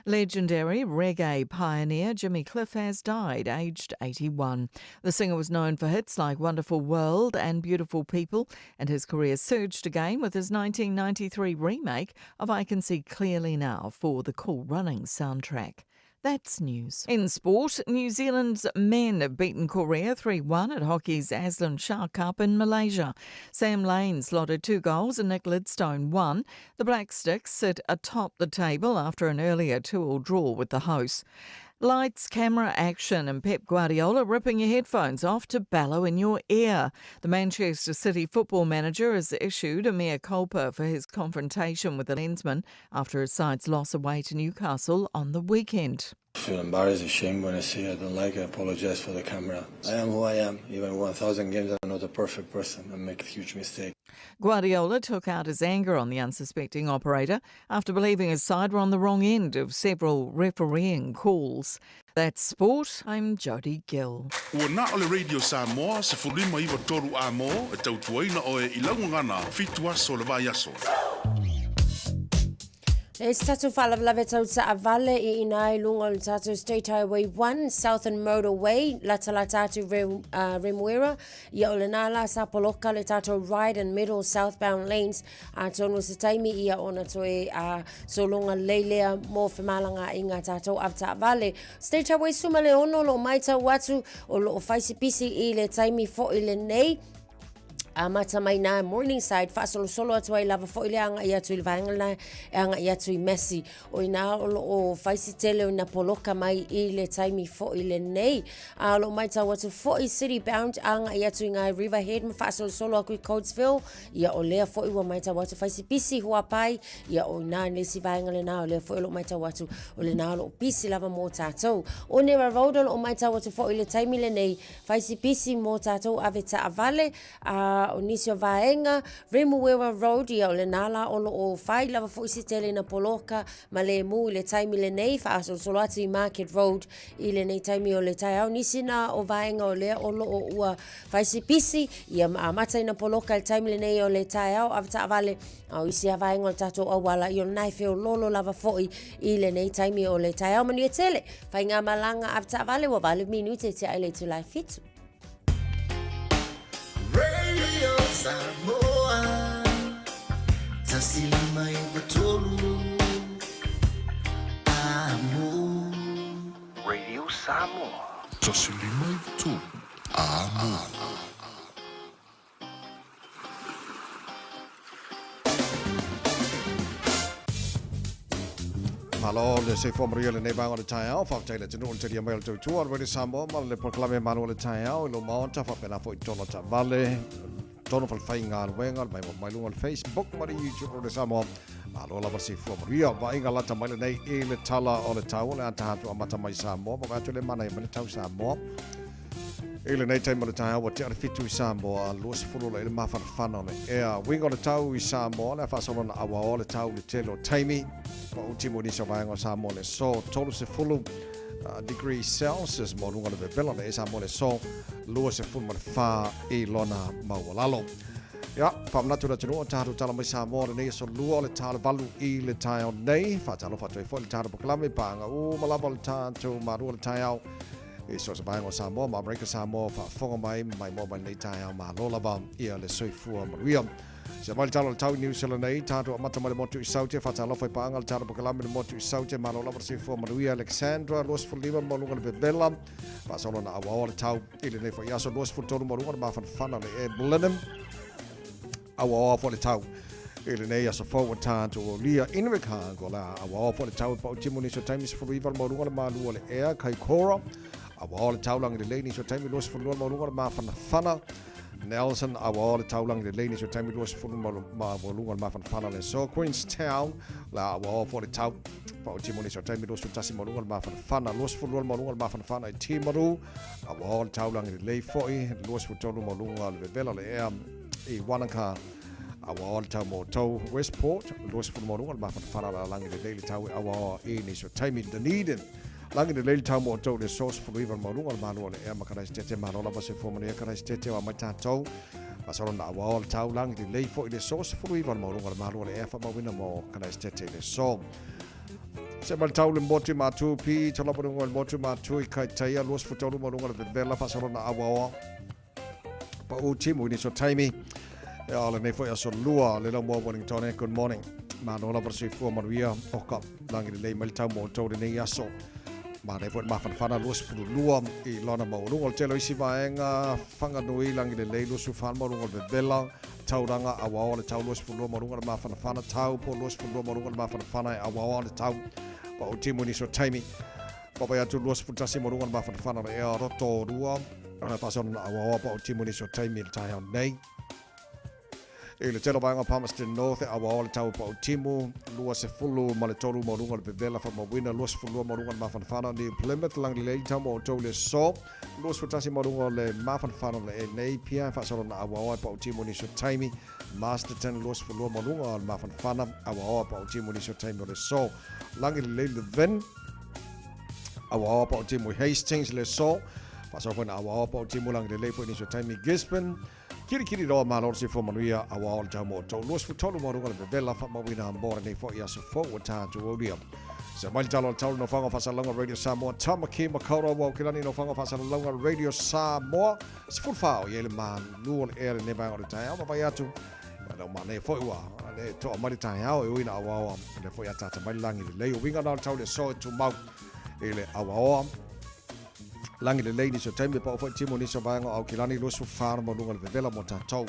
Legendary reggae pioneer Jimmy Cliff has died, aged 81. The singer was known for hits like Wonderful World and Beautiful People, and his career surged again with his 1993 remake of I Can See Clearly Now for the Cool Running soundtrack. That's news. In sport, New Zealand's men have beaten Korea 3 1 at hockey's Azlan Shah Cup in Malaysia. Sam Lane slotted two goals and Nick Lidstone one. The Black Sticks sit atop the table after an earlier 2 all draw with the hosts. Lights, camera, action, and Pep Guardiola ripping your headphones off to bellow in your ear. The Manchester City football manager has issued a mea culpa for his confrontation with the Lensman after his side's loss away to Newcastle on the weekend. I feel embarrassed, ashamed when I say I don't like it. I apologize for the camera. I am who I am. Even 1,000 games, I'm not a perfect person. I make a huge mistake. Guardiola took out his anger on the unsuspecting operator after believing his side were on the wrong end of several refereeing calls. That's sport. I'm Jody Gill. Ua na o le Radio Samoa, 159 a mō, e tautuaina oe i laugagana, fitu aso le vai aso. E se tatou faalavelave tau taavale i ina i lunga o le tatou State Highway 1 Southern Motorway latalata atu re, uh, Remuera ia o lena la sa poloka le tatou right and middle southbound lanes atonu se taimi ia ona toe a sologa lelei lea mo femalagaaiga a tatou avetaavale. State Highway 16 o lo o maitau atu o lo o fai se pisi i le taimi foi lenei amata mai nā Morningside faasolosolo atu ai lava foi le agai atu i le vaega lena e agai atu i Massey. O ina o lo o fai se tele o ina poloka mai i le taimi foi lenei. A o lo o maitau atu foi City Bound agai atu i ngā Riverhead ma faasolosolo aku i Coatesville. Ia o lea foi ua maitau atu fai se pisi huapai, ia o ina le isi vaega lena o lea foi o lo o maitau atu o lena o lo o pisi lava mō tātou. O Nera Road o lo o maitau atu foi i le taimi lenei, fai se pisi mō tātou ave taavale, a o nisi o vaega, Remuera Road, ia o lena la o lo o fai lava foi se tele ina poloka ma lemu i le taimi lenei, faasolosolo atu i Market Road i lenei taimi o le taeao. Nisi na o vaega o lea o lo o ua fai se pisi, ia ma amata ina poloka i le taimi lenei o le taeao, ave taavale, a o isi a vaega o le tatou auala, ia o lena e feololo lava foi i lenei taimi o le taeao. Manuia tele, faigamalaga ave taavale, ua 8 minute tea i le itula e 7. Radio Samoa 153 Amo. Radio Samoa. 153 Amo. Malo le soifua manuia lenei vaega o le taeao, faafetai i le atunuu i le talia mai o le tautua o le Radio Samoa ma le polokalame malo o le taeao i lou maota faapena foi tonu taavale, tonu falefaigaluega, le maimoa mai luga o le Facebook ma le YouTube o le Radio Samoa. Malo lava le soifua manuia. Vaaiga lata mai lenei i le tala o le tau o le a taha atu amata mai Samoa, ma atu le manaia mai le tau Samoa. I lenei taimi o le taeao ua tea le fitu i Samoa, 20 la i le mafanafana o le ea. Uiga o le tau i Samoa, le a faasolo na auaoa le tau i le tele o taimi. Ua uti mo nisi o vaega o Samoa le aso 30 degree Celsius mo luga o le vevela le e Samoa le aso 24 i lona maualalo. Ia, faamanatu le atunuu o tatou tala mai Samoa lenei aso lua o le ta le valu i le taeao nei. Faatalofa atu ai foi le tatou polokalame paaga uma lava o le tatou malua le taeao. I so o se vaega o Samoa ma Amerika Samoa faafofoga mai ma maimoa mai lenei taeao malo lava ia le soifua manuia. Se mai le tala o le tau i New Zealand nei, tatou amata mai le motu i Saute, faatalofa i paaga le tala polokalame le motu i Saute, malo lava le soifua manuia Alexandra, 25 maualuga le vevela, faasolo na auaoa le tau i lenei foi aso 23 maualuga le mafanafana le e Blenheim, auaoa foi le tau i lenei aso fou o tatou aulia Invercargill la auaoa foi le tau e pau timu nisi o taimi 19 le maualuga le malu o le ea Kaikoura Auaoa le tau lagi lelei nisi o taimi 22 le maualuga o le mafanafana. Nelson, auaoa le tau lagi lelei nisi o taimi 20 le maualuga o le mafanafana le aso. Queenstown, la auaoa foi le tau pautimu nisi o taimi 21 maualuga o le mafanafana. 22 le maualuga o le mafanafana i Timaru, auaoa le tau lagi lelei foi 23 maualuga o le vevela o le ea i Wanaka, auaoa le tau mo outou. Westport, 20 maualuga o le mafanafana la lagi lelei le tau e auaoa i nisi o taimi. Dunedin, Lagi lelei le tau mo outou i le aso 19 le maualuga o le malu o le ea ma Karaisitete. Malo lava soifua manuia Karaisitete o a mai tatou. Faasolo na auaoa le tau lagi lelei foi i le aso 19 le maualuga o le malu o le ea faamauina mo Karaisitete i le aso. Se mai le tau le motu i Matu pi to lava lunga le motu i Matu i Kaitaia 23 maualuga le vevela faasolo na auaoa. Pau timu i nisi o taimi. Ia o lenei foi aso lua le lau mua Wellington eh. Good morning. Malo lava le soifua manuia o ka lagi lelei mai le tau mo outou lenei aso. Manaia foi le mafanafana 22 i lona maualuga. O le tele o isi vaega Whanganui lagi lelei 24 le maualuga o le vevela. Tauranga auaoa le tau 22 maualuga le mafanafana. Taupo 22 maualuga le mafanafana e auaoa le tau. Pau timu i nisi o taimi. Papai atu 21 maualuga le mafanafana o le ea Rotorua. Ona faasolo na auaoa pa o timu nisi o taimi i le taeao nei. I le tele o vaega o Palmerston North e auaoa le tau pa o timu, 23 ma le 3 maualuga o le vevela faamauina, 22 maualuga o le mafanafana o New Plymouth, Langley tau mo outou le aso, 21 maualuga o le mafanafana o le e Napier, faasolo na auaoa e pa o timu nisi o taimi, Masterton, 22 maualuga o le mafanafana, auaoa pa o timu nisi o taimi o le aso, Langley Levin, Auaoa pa o timu i Hastings le aso. Faasoa foi na auaoa pa o timu lagi lelei foi nisi o taimi Gisborne. Kirikiri roa malo le soifua manuia auaoa le tau mo outou. 23 maualuga le vevela faamauina mo lenei foi aso fou ua tatou aulia. Se mai le talo a le taulu nofoaga o faasalalauga Radio Samoa Tamaki Makaurau o Aukilani nofoaga o faasalalauga Radio Samoa 14 o i ai le malu o le ea lenei vaega o le taeao ma vai atu Lau manaia foi ua le toa mai le taeao e ui na auaoa le foi ataata mai le lagi lelei. O uiga na o le tau le aso e tumau i le auaoa. Lagi lelei nisi o taimi e pao foi timu nisi o vaega o Aukilani 24 maualuga le vevela mo tatou.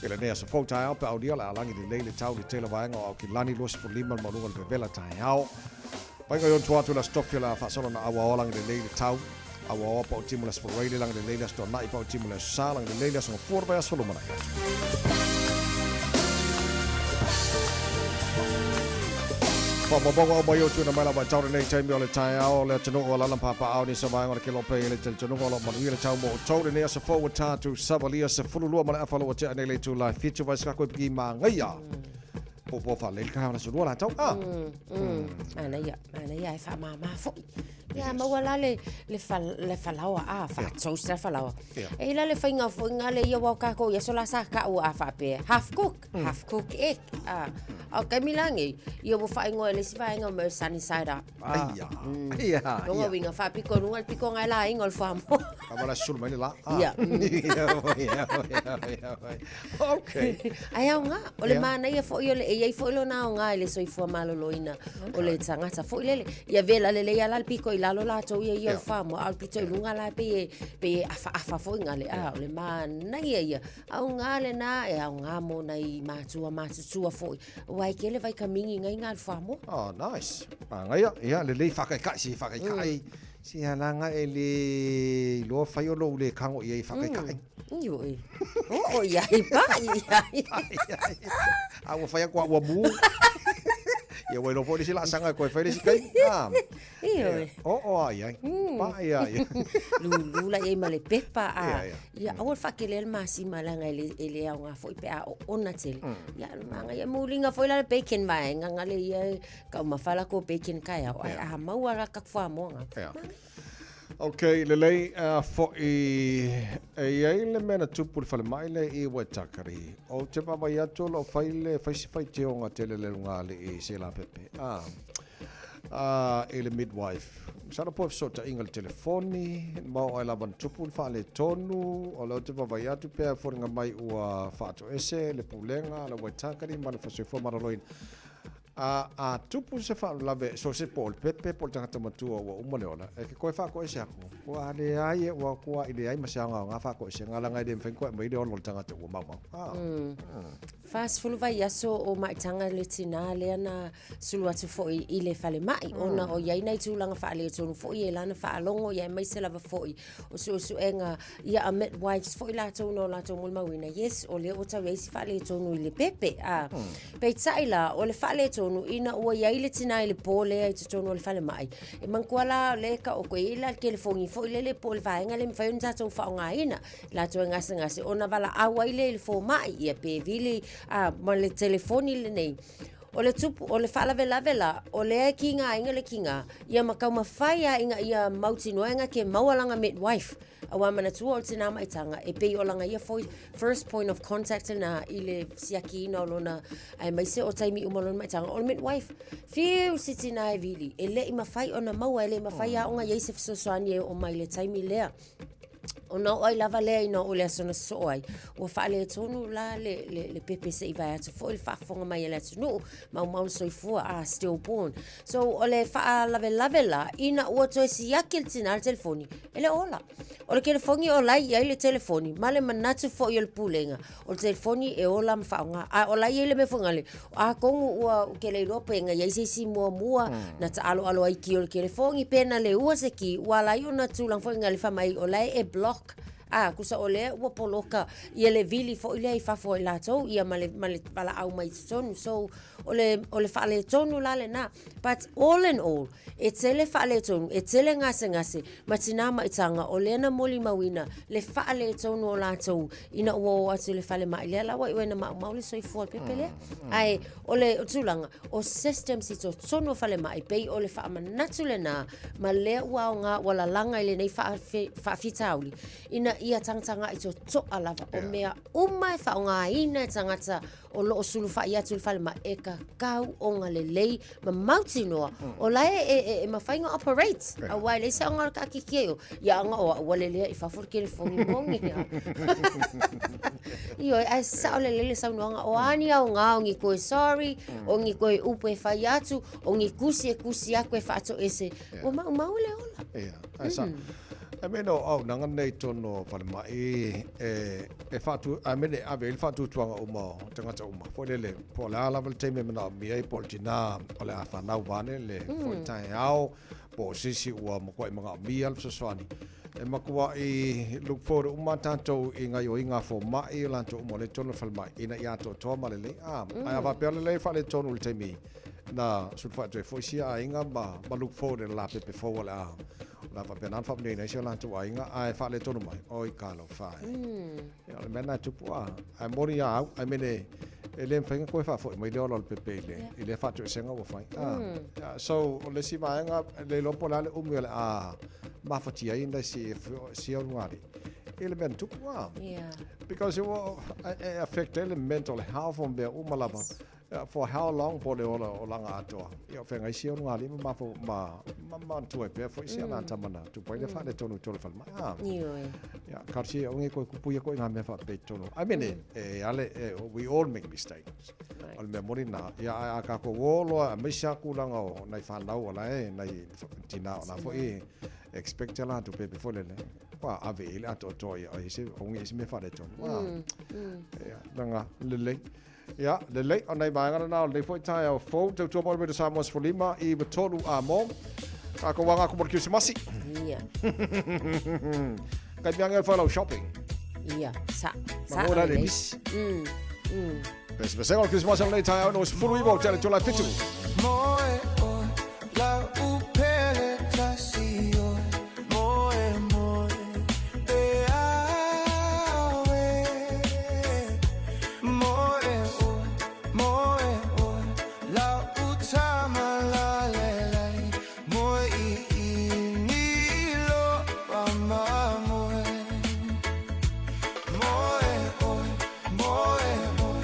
I lenei aso fou taeao pe aulia o le a lagi lelei le tau i le tele vaega o Aukilani 25 le maualuga le vevela taeao. Painga i ona tua atu i le Aso Tofi o le a faasolo na auaoa lagi lelei le tau. Auaoa pao timu le Aso Faraile lagi lelei le Aso Toanai pao timu le Aso Sa lagi lelei le Aso Gafua le vaiaso lumanai atu. Faamaumauga uma ia o tuuina mai lava i tau lenei taimi o le taeao le atunuu o lana papaao ni sa vaega o le kelope i le talitonuga o lo o manuia le tau mo outou lenei aso fou ua tatou savalia 12 ma le afa lo ua tea nei le itula e 7 vai sakaku e piki māngaia Popo whalei ka hana surua la tau. Ah. Manaia, manaia e whaamāmā foi. Ia, maua la le, le, fa, le falaoa, a, wha-toast la falaoa. E ila le whainga foi ngā le ia wau kākou, ia so la sa ka ua a whaapea. Half cook, half cook egg. A, o kai milangi, ia ua whaingoa e le si vaenga o me sunny side up. Ah. Ia. Ia. Longa winga whaapiko runga le piko ngai la inga o le whamoa. Ka wala sulu mai le la. Ia. Ia, ia, ia, ia. Okay. Ai aoga, o le manaia foi o le, e i ai foi lona aoga i le soifua maloloina o le tagata foi lele. Ia vela lelei lava la le pito i lalo latou ia ia o le whamoa, a o le pito i luga la e pei e, pei e afaafa foi ngale. A, o le manaia ia. Aoga lena, e aoga mo nai matua matutua foi. Aua e tele vaikamini ngai ngā le whamoa. Oh, nice. Manaia, ia, lelei whakaikai, si whakaikai. Si alanga e le iloa fai o lou le kago i ai whakaikai. Ioe. Oo i ai, pai i ai. A ua fai aku a ua mu. Ia ua iloa foi le isi laasaga e koe fai le isi taimi. Ah. Ioe. Oo a i ai. Pai a i ai. Lulu la i ai ma le pepa a. Ia aua le faatele le masima leaga e le e le aoga foi pe a oona tele. Ia manaia muliga foi la le bacon vaega nga le ia taumafa la ko bacon taeao ae a maua la ka fuamoa ga. Ok, lelei foi e i ai le mea na tupu i le falemai lea i Waitakere. Ou te vaavaai atu o lo o fai le fai se faitioga tele le lugalii i se lapepe a a i le midwife. Masalo po o fesootaiga i le telefoni, ma oo ai lava na tupu le faaletonu, o lea ou te vaavaai atu pea e foliga mai ua faatoese le pulega a le Waitakere ma le Soifua Maloloina. A, a tupu se faalavelave, so se po o le pepe po o le tagata matua ua uma le ola, e ke koe faatoese atu, ua leai, ua kuaʻi leai ma se aogaoga faatoesega, leaga e le mafai ona toe aumai le ola o le tagata ua maumau. A. 40 vaiaso o maitaga le tinā lea na sulu atu foi i le falemai, ona o i ai nai tulaga faaletonu foi e lana faalogo, ia aemaise lava foi o suesuega ia a midwives foi latou na o latou molimauina, yes, o lea ua tau i ai si faaletonu i le pepe. A. Peitai la, o le faaletonu ina ua i ai le tinā i le pō lea i totonu o le falemai, e manatua la o lea e taoto i ai la le telefoni foi lele po o le vaega lea e mafai ona tatou faaaogaina, latou e gasegase ona valaau ai lea i le fomai, ia pe vili a, ma le telefoni lenei. O le tupu, o le faalavelave la, o lea e kigaina le kiga, ia ma taumafai lava ina ia mautinoa e na te maua lana midwife. Aua manatua o le tina maitaga, e pei o lana ia foi first point of contact lena i le siakiina o lona, aemaise o taimi uma o lona maitaga, o le midwife. Fiu si tina e vili, e le i mafai ona maua, e le i mafai lava ona i ai se fesoasoani e oo mai i le taimi lea. Ona oo ai lava lea ina oo i le aso na sosoo ai, ua faaletonu la le, le, le pepe se i vae atu foi le faafofoga mai a le atunuu, maumau le soifua, ah, stillborn. So, o le faalavelave la, ina ua toe siaki le tinā le telefoni, e le o ola. O le telefoni o la e i ai le telefoni, ma le manatu foi o le pulega, o le telefoni e ola ma faaaoga. A o la e i ai le mea foi lale, atonu ua, ou te le iloa pe na i ai se isi muamua na taaloalo ai i ki o le telefoni, pe na leua se ki, ua ala ai ona tulaga foi lale fai mai o la e block, a, tusa o lea ua poloka ia le vili foi lea i fafo a i latou, ia ma le, ma le valaau mai i totonu. So, o le, o le faaletonu la lena. But all in all, e tele faaletonu, e tele gasegase, ma tinā maitaga, o lea na molimauina le faaletonu o latou ina ua o atu i le falemai. Lea la ua iu ai ina maumau le soifua o le pepe lea. Ae o le tulaga, o systems i totonu o falemai, pei o le faamanatu lena, ma lea ua aoga, ua lalaga i lenei faafitauli, ina ia tagatagai totoa lava, o mea uma e faaaogaina e tagata o lo o sulufai atu i le falemai, e tatau ona lelei ma mautinoa o la e, e, e, e mafai ona operate. Aua e leai se aoga o le taatiti ai o, ia aga o au ua lelea i fafo le telefoni moni. Ioe, ae sao lelei le saunoaga, o a ni aoga o ni toe sorry, o ni toe upu e fai atu, o ni tusi e tusi atu e faatoese, ua maumau le ola. Ia, ae sao. I mean, o auaunaga nei i totonu o falemai, e, e faatu, I mean, e ave ai le faatuatuaga uma o tagata uma. Foi lele, po o le a lava le taimi e manaomia ai, po o le tinā o le a fanau vaeane le foi taeao, po o se isi ua matuai manaomia le fesoasoani. E matuai look forward uma tatou i gaoioiga a fomai o latou uma o lea i totonu o le falemai, ina ia atoatoa ma lelei. A, ae a faapea o lelei faaletonu i le taimi na sulufai atu ai foi sia aiga ma, ma look forward i le lapepe fou o le a O le a faapena ona faamanuiaina ai si o latou aiga, ae faaletonu mai, oi talofa e. Ia, o le mea lena e tupu a. Ae moni lava au, I mean, e, e le mafai ona toe faafoi mai le ola o le pepe i le, i lea faatoesega ua fai. Ah, so, o le isi vaega, e le iloa po o le a le umi o le a mafatia ai nai si, si ulugalii i le mea na tupu a. Because it will, e affect ai le mental health o mea uma lava. For how long po o le ola o laga atoa. Ia o feagai sia ulugalii ma mafau ma ma manatua ai pea foi sia la tama na tupu ai le faaletonu i tolu falemai. Ah. Ioe. Ia, talosia ia onge koe kupu ia koe i ngā mea faapea i totonu. I mean, e ale, e, we all make mistakes. O le mea moni nā, ia ae a kākou o loa, aemaise lava kulaga o nai whanau o la e, nai tinā o la foi e expect ia latou pepe foi lele. Ua ave i le atoatoa ia, ai se, onge i se mea faaletonu. Ah. Ia, langa, lelei. Ia, lelei, o nai vaega lena o lenei foi taeao fou, tautua mai le Radio Samoa 15 i 3 a mo. Kākou aga aku mo le Kirisimasi. Ia. Kai mea ngau whai shopping. Ia, sa. Sa. Mango la le misi. Pese pese o le Kirisimasi o lenei taeao no 19 o te ale tōla 7. Moe oe, la upele tasi oe, moe moe, e awe. Moe oe, moe oe, la utama la le lai, moe i i ni lo pa ma moe. Moe oe, moe oe,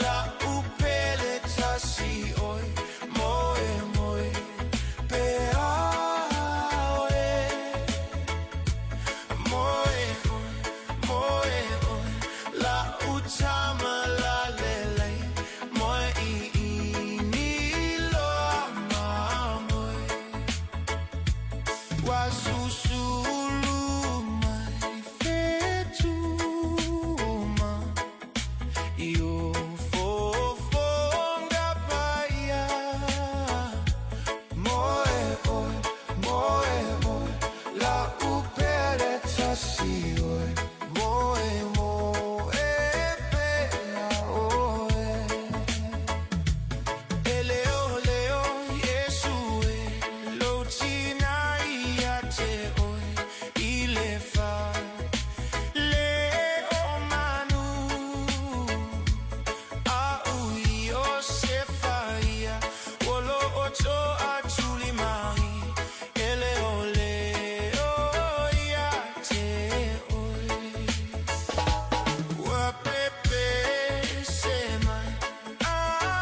la upele tasi oe. Ua susulu mai fetuma I o fofoga paia. Moe oe, moe oe, la upele tasi oe. Moe moe pea oe. E leo leo Iesu e, lou tina ia te oe i le fa le o manu. A ui Iosefa ia, ua lo oto a tuli mai, e leo leo ia te oe. Ua pepese mai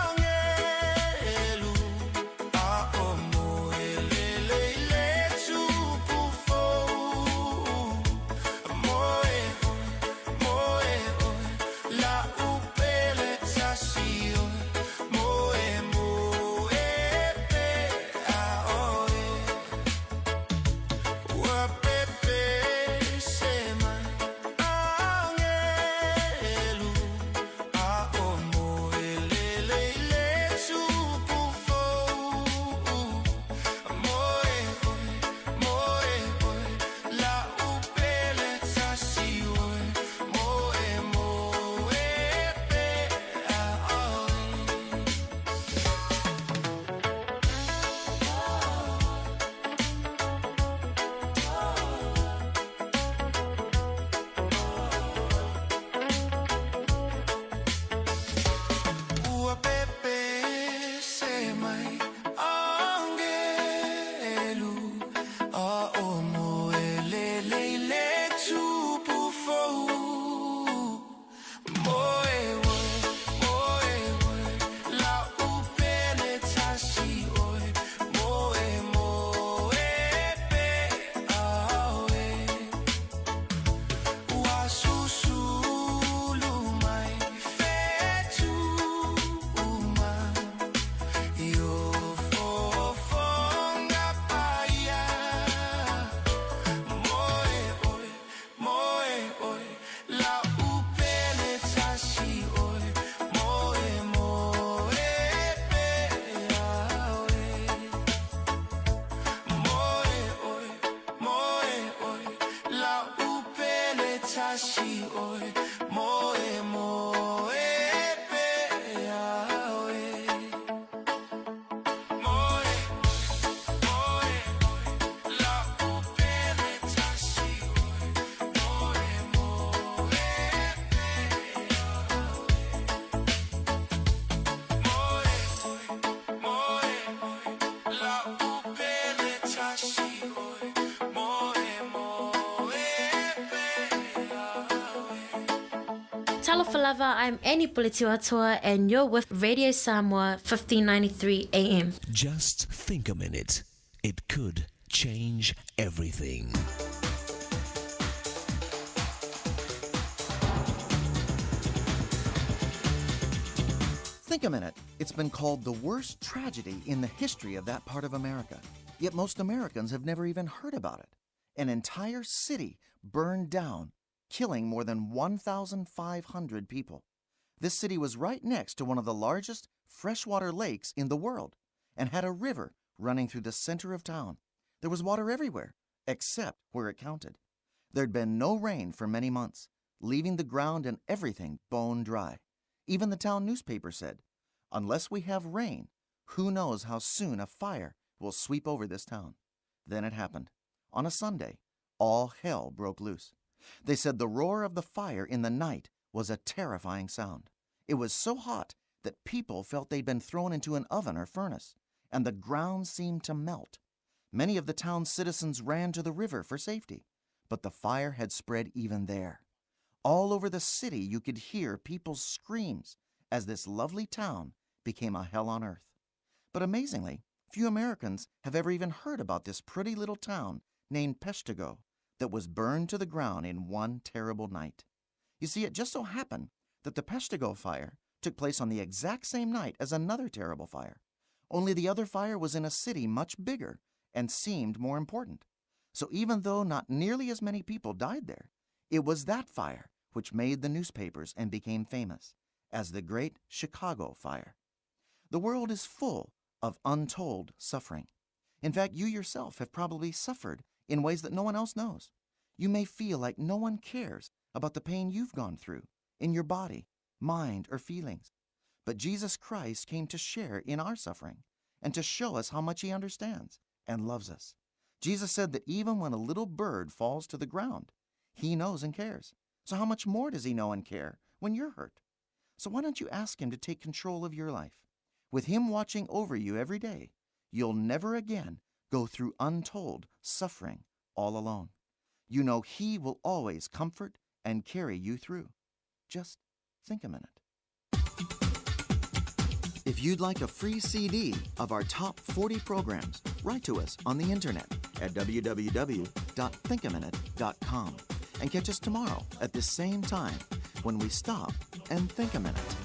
agelu, a o moe lelei le tupu fou. Moe oe, moe oe, la upele tasi oe. Moe moe pea oe. Ua pepese mai agelu, a o moe lelei le tupu fou. Moe oe, moe oe, la upele tasi oe. Moe moe pea oe. Ua pepese mai agelu, a o moe lelei le tupu fou. Moe oe, moe oe, la upele tasi oe. Moe moe pea oe. Ua susulu mai fetuma i o fofoga paia. Moe oe, moe oe, la upele tasi oe. Moe moe pea oe. Moe oe, moe oe, la upele tasi oe. Moe moe pea oe. Moe, moe oe, la upele tasi oe. Moe moe pea oe. Moe oe, moe oe, la upele tasi oe. Moe moe pea oe. Talofa lava, I'm Annie Puletiwatoa and you're with Radio Samoa 1593 AM. Just think a minute. It could change everything. Think a minute. It's been called the worst tragedy in the history of that part of America. Yet most Americans have never even heard about it. An entire city burned down, killing more than 1,500 people. This city was right next to one of the largest freshwater lakes in the world and had a river running through the center of town. There was water everywhere, except where it counted. There'd been no rain for many months, leaving the ground and everything bone dry. Even the town newspaper said, Unless we have rain, who knows how soon a fire will sweep over this town. Then it happened. On a Sunday, all hell broke loose. They said the roar of the fire in the night was a terrifying sound. It was so hot that people felt they'd been thrown into an oven or furnace, and the ground seemed to melt. Many of the town's citizens ran to the river for safety, but the fire had spread even there. All over the city, you could hear people's screams as this lovely town became a hell on earth. But amazingly, few Americans have ever even heard about this pretty little town named Peshtigo that was burned to the ground in one terrible night. You see, it just so happened that the Peshtigo fire took place on the exact same night as another terrible fire. Only the other fire was in a city much bigger and seemed more important. So even though not nearly as many people died there, it was that fire which made the newspapers and became famous as the Great Chicago Fire. The world is full of untold suffering. In fact, you yourself have probably suffered in ways that no one else knows. You may feel like no one cares about the pain you've gone through in your body, mind, or feelings. But Jesus Christ came to share in our suffering and to show us how much He understands and loves us. Jesus said that even when a little bird falls to the ground, He knows and cares. So, how much more does He know and care when you're hurt? So, why don't you ask Him to take control of your life? With Him watching over you every day, you'll never again go through untold suffering all alone. You know He will always comfort and carry you through. Just think a minute. If you'd like a free CD of our top 40 programs, write to us on the internet at www.thinkaminute.com and catch us tomorrow at this same time when we stop and think a minute.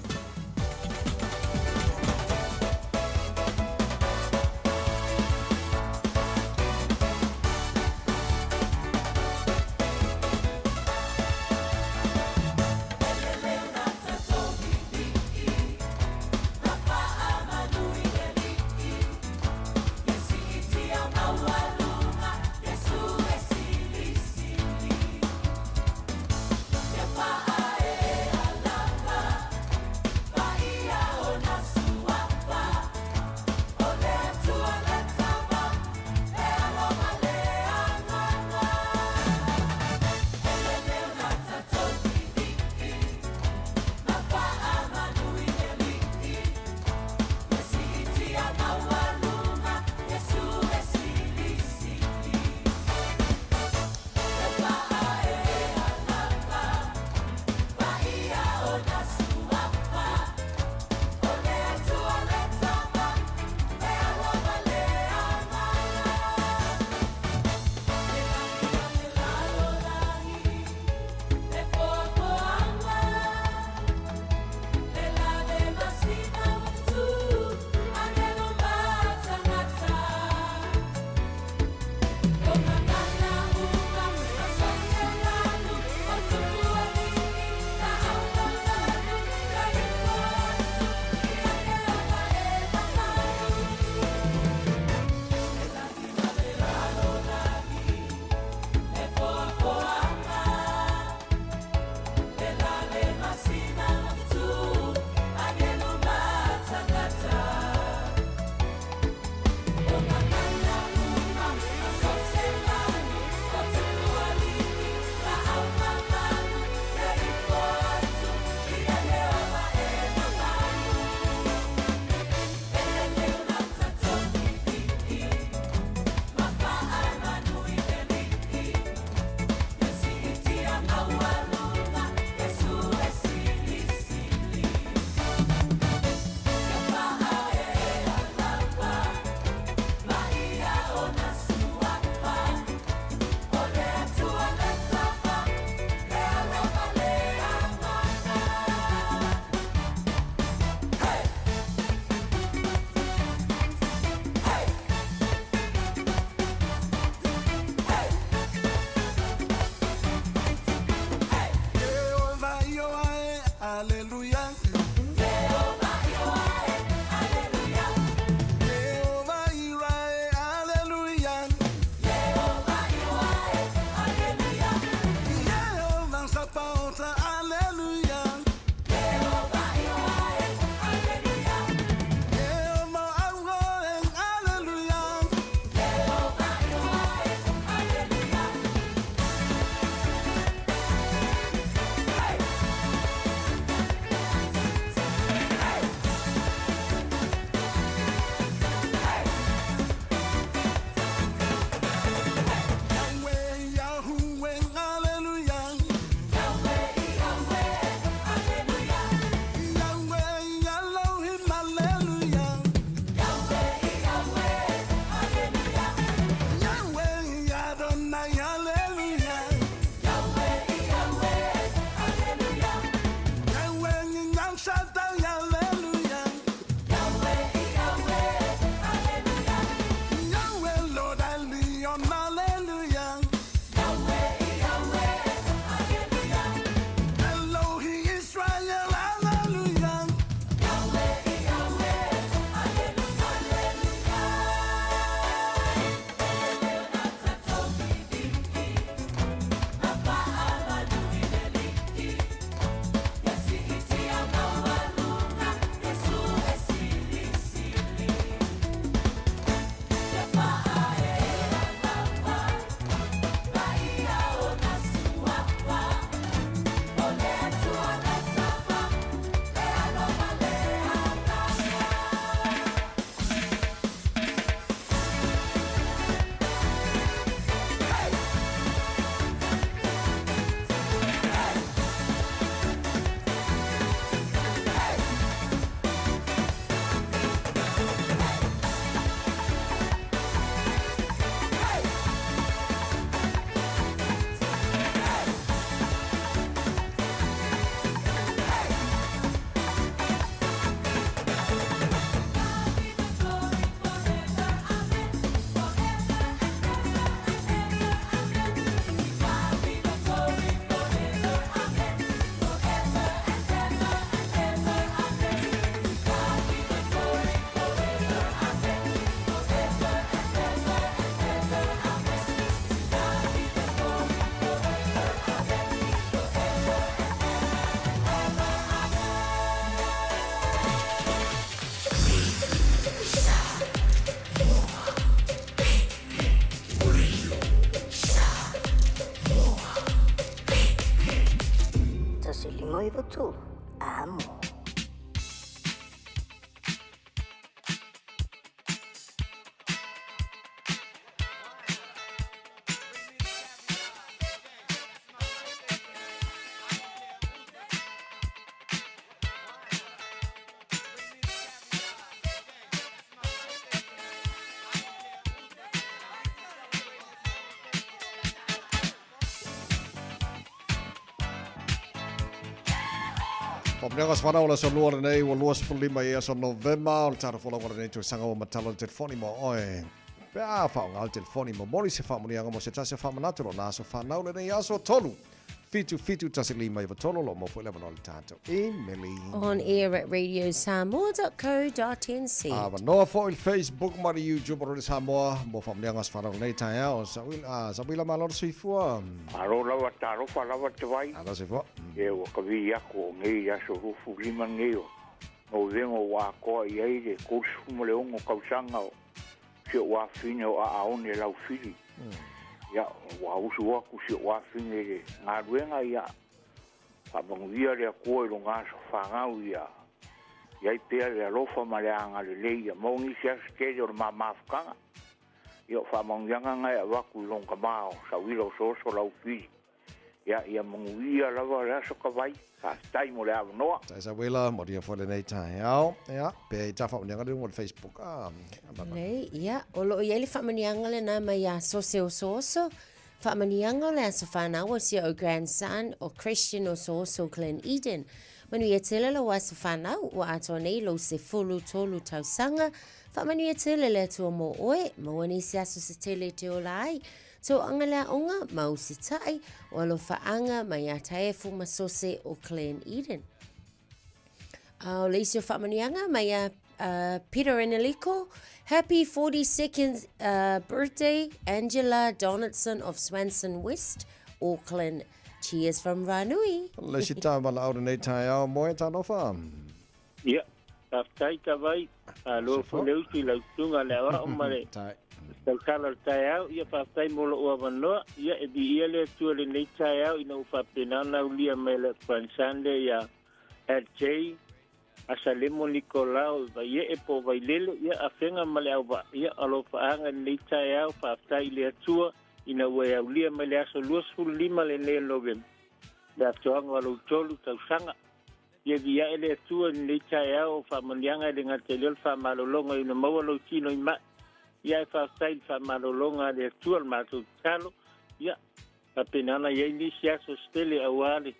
93 Amo. Faamanuiaga o se fanau o le aso lua lenei ua 25 i aso Novema o le tatou folauga o lenei tausaga ua matala le telefoni mo oe. Pe a faaaoga le telefoni momoli se faamanuiaga mo se tasi o faamanatu lona aso fanau lenei aso 3 7 7 1 5 9 3 o lo o maua foi le avanoa i le tatou imeli. On air at radiosamoa.co.nz. Avanoa foi le Facebook ma le YouTube o Radio Samoa mo faamanuiaga o se fanau lenei taeao. Sawila malo le soifua. Malo lava talofa lava te vai. Malo soifua. E ua ka vi aku o nei aso 25 nei o Novema ua atoa i ai le 36 tausaga o si ou afafine o Aaone Laufili. Ia, ua usu atu si ou afafine i le galuega, ia, faamanuia le Atua i lona aso fanau, ia i ai pea le alofa ma le agalelei, ia maua nisi aso tele o le ma mafutaga. Ia, o faamanuiaga na e avatu i lona tama o Sauila Osooso Laufili. Ia, ia manuia lava le aso Tavai. Faafetai mo le avanoa. Tai Sauila, molia foi lenei taeao. Ia, pe i tā faamanuiaga le luga o le Facebook. Ah, Lei, ia, o loo i ai le faamanuiaga lena mai ia Sose Osooso. Faamanuiaga o le aso fanau o si ou grandson o Christian Osooso Glen Eden. Manuia tele lou aso fanau, ua atoa nei lou 13 tausaga. Faamanuia tele le Atua mo oe, maua nisi aso se tele e te ola ai. Toaga le aoga ma usitai o alofaaga mai ia Taefu ma Sose o Clan Eden. A o le isi o faamanuiaga mai ia Peter Eneliko, Happy 42nd birthday Angela Donaldson of Swanson West, Auckland. Cheers from Ranui. Le isi tama la au lenei taeao, moe talofa. Ia, faafetai Tavai, malo foi le usu i lau susuga le aoao ma le tautala o le taeao. Ia, faafetai mo lou avanoa. Ia, e viia le Atua i lenei taeao ina ua faapena ona aulia mai e lau grandson lea ia LJ Asalemo Nikolao i Vaiee po o Vailele. Ia, Afega ma le auvaa. Ia, alofaaga i lenei taeao, faafetai i le Atua ina ua e aulia mai le aso 25 lenei o Novema, le atoaga o lou tolu tausaga. Ia viae le Atua i lenei taeao o faamanuiaga e le gata i lea o le faamalologa ina maua lou tino i mai. Ia ae faafetai i le faamalologa a le Atua le matou tatalo. Ia faapena ona i ai nisi aso se tele aua le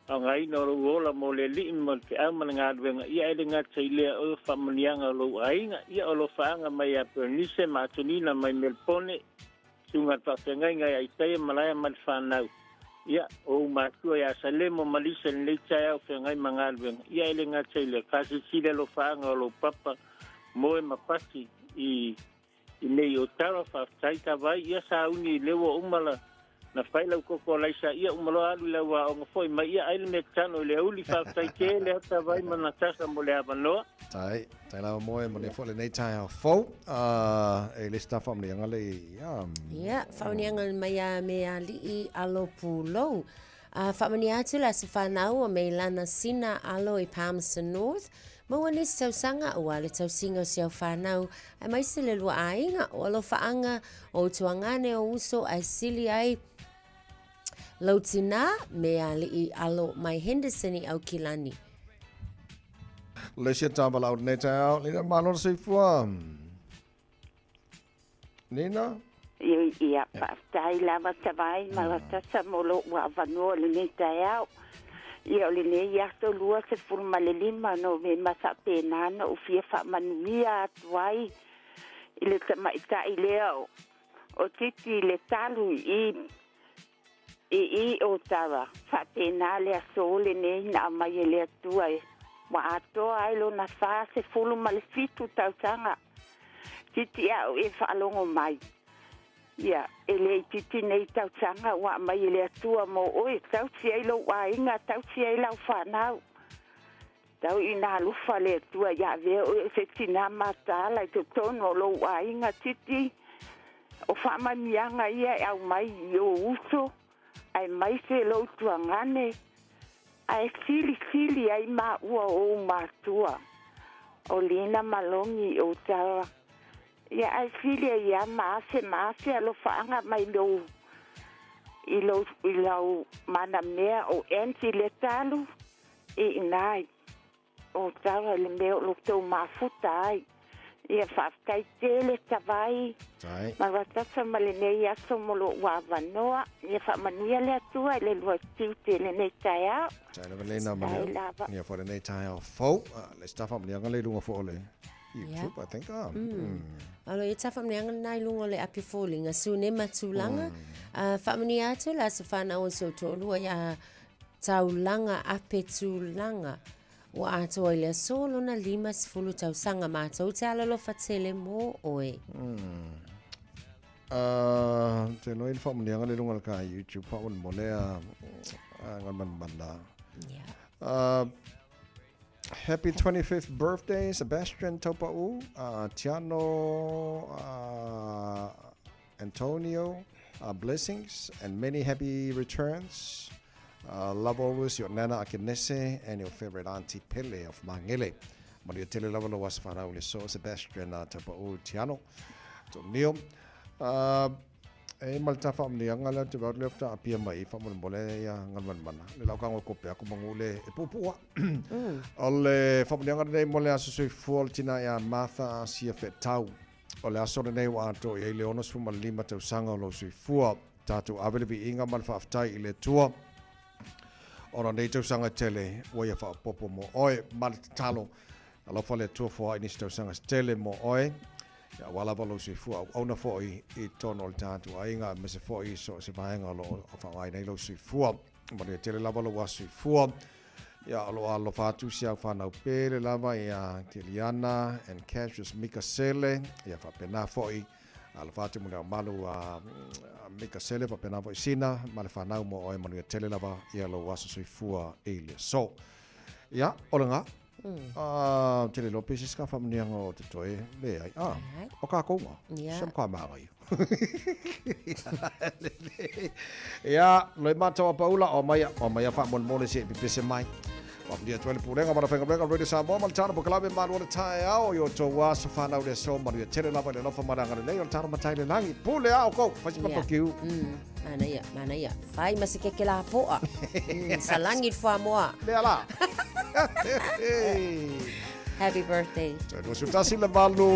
faaaogaina o lou ola mo le Alii ma le feau ma le galuega. Ia ae le gata i lea o faamanuiaga o lou aiga. Ia o alofaaga mai ia Bernice ma Atonina mai Melpone. Susuga le Faafeagaiga ia Isaia Malaia ma le fanau. Ia, o ou matua ia Salemo ma Lisa i lenei taeao feagai ma galuega. Ia, e le gata i lea, faasilasila alofaaga o lou papa moe ma pasi i i nei o Tara, faafetai Tavai, ia sauni i lea ua uma la na fai lau koko alaisa, ia uma loa alu i lau aoga foi mai, ia ai le mea tatalo i le auli, faafetai tele a Tavai ma Natasa mo le avanoa. Tai, tai lava moe mo le foi lenei taeao fou. E le sita faamanuiaga le ia. Ia, faamanuiaga mai ia me ali'i alo pulou. Faamanuia atu le aso fanau o Meilana Sina alo i Palmerston North. Maua nisi tausaga aua le tausiga o si au fanau, aemaise le lua aiga o alofaaga o utuagane o uso ae sili ai lou tinā me ali'i alo mai Henderson i Aukilani. Le isi tama lau lenei taeao, Nina, malo le soifua. Nina? Ia, faafetai lava Tavai ma Latasa mo lou avanoa i lenei taeao. Ia, o lenei aso 25 Novema faapena na ou fia faamanuia atu ai i le tamaitai lea o Titi Letalu i I i o Tara, faapena le aso lenei na aumai e le Atua e ua atoa ai lona 47 tausaga. Titi a'u e faalogo mai. Ia, e le itiiti nei tausaga ua aumai e le Atua mo oe e tausi ai lou aiga, tausi ai lau fanau. Tau ina alofa le Atua ia avea oe o se tinā mataala i totonu o lou aiga titi, o faamanuiaga ia e aumai i ou uso, aemaise lou tuagane. Ae silisili ai maua o ou matua, o Lina ma Logi i Otawa. Ia ae sili ai lava ma afe ma afe alofaaga mai lou i lou i lau manamea o Angie Letalu i ina i Otawa i le mea o lo tou mafuta ai. Ia faafetai tele Tavai ma Latasa ma lenei aso mo lou avanoa. Ia faamanuia le Atua i le lua tiute i lenei taeao. Tai lava lenei na manuia. Ia foi lenei taeao fou. Le si tafaamaniaga le i luga foi o le YouTube, I think. Ah. Alo ia tafaamaniaga lena i luga o le api foliga Sune ma Tulaga. Faamanuia atu le aso fanau o si ou toalua ia Taulaga Ape Tulaga. Ua atoa i le aso lona 50 tausaga matou te alolofa tele mō oe. Te iloa i le faamanuiaga lea i luga o le ka YouTube faamolemole a Galumalemana. Yeah. Happy 25th birthday Sebastian Taupa'u, Tiano Antonio, blessings and many happy returns. Love always your nana Akenese and your favorite auntie Pele of Magele. Manuia tele lava lou aso fanau i le aso Sebastian Taupa'u Tiano Tonio. E ma le ta faamanuiaga lea ou te vaai atu lea faatoa apia mai i faamolemole ia Galumalemana le lau kago e kope atu manu le e puupuu lava. O le faamanuiaga lenei mo le aso soifua o le tina ia Martha Asia Fetau. O le aso lenei ua atoa i ai le 65 tausaga o lou soifua. Tatou ave le viiga ma le faafetai i le Atua ona o nei tausaga e tele ua ia faaopoopo mo oe. Ma le tatalo, alofa le Atua foai nisi tausaga se tele mo oe, aua lava lou soifua auauna foi i totonu o le tatou aiga aemaise foi i so o se vaega o lo o faaaogaina ai lou soifua. Manuia tele lava lou aso soifua. Ia, o lo o alofa atu si au fanau pele lava ia Keliana and Cassius Mika Sele, ia faapena foi alofa atu Muliaumalu a Mika Sele, faapena foi Sina ma le fanau mo oe, manuia tele lava ia lou aso soifua i le aso. Ia, o lena. Ou te le iloa pe se isi ka faamanuiaga o totoe, leai. Ah, o kākou nga. Yeah. Se matua māngaia. Ia, loi mātou a Paula, o mai, o mai a faamolemole se i pepese mai. Faamanuia atu ai le Pulega ma le Faigaluega Radio Samoa ma le Tala Polokalame Malu o le Taeao i o outou aso fanau le aso, manuia tele lava i le alofa ma le agalelei o le Tala Matai i le Lagi. Pule a oukou, fai se barbecue. Manaia, manaia. Fai ma se keke lapoa. Salagi le fuamoa. Lea la. Happy birthday. Toe 21 le valu.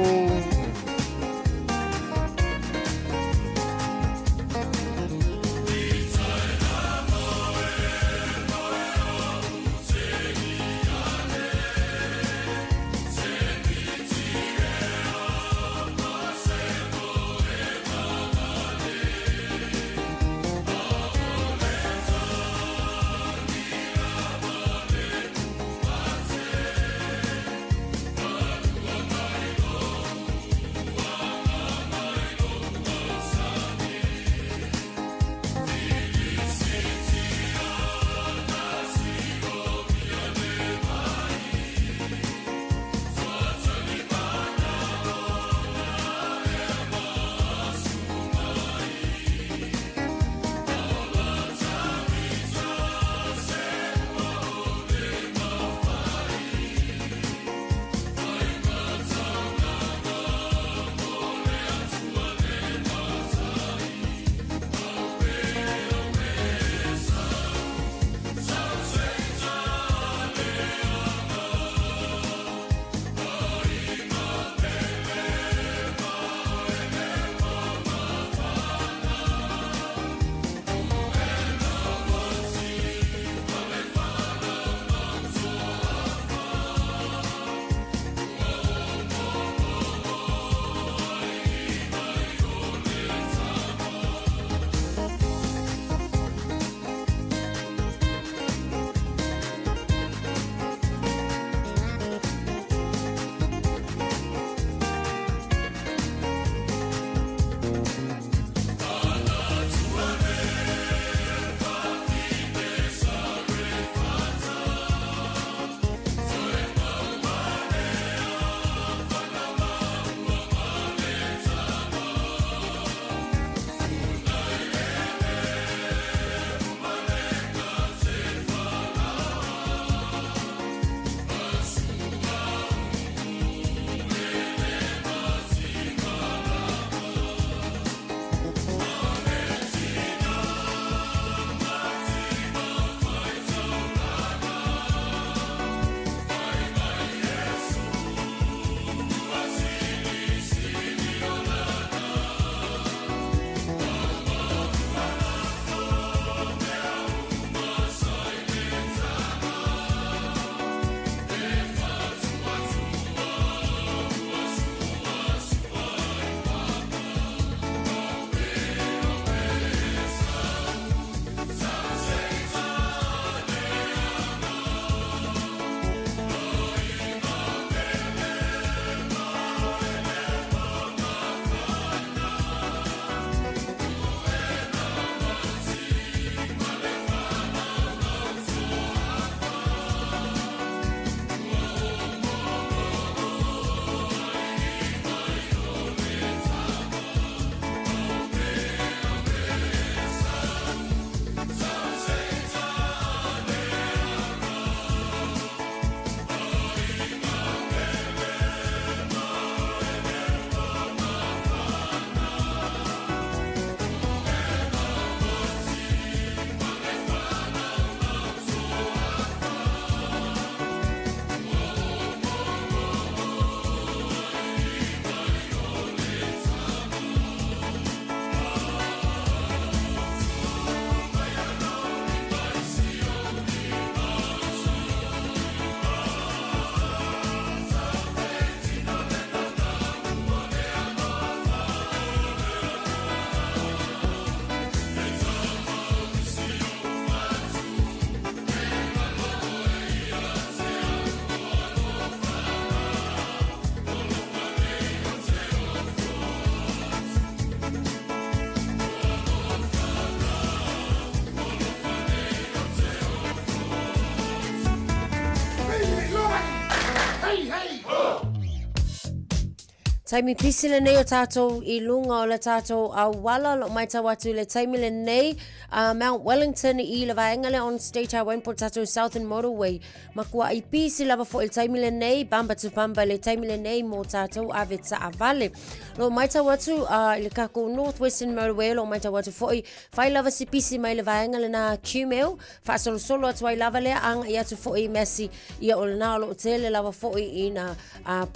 Taimi pisi lenei o tātou i lunga o le tātou auala, lo maitau atu i le taimi lenei, Mount Wellington i le vaenga lea on State Highway po tātou Southern Motorway. Makua i pisi lava fo i le taimi lenei, bamba to bamba le taimi lenei mō tātou ave taavale. Lo maitau atu i le kākou North Western Motorway, lo maitau atu foi, whai lava si pisi mai le vaenga lena Qmail, Faasolosolo atu ai lava lea, agai atu foi i Massey, ia o lena o loo tele lava foi i na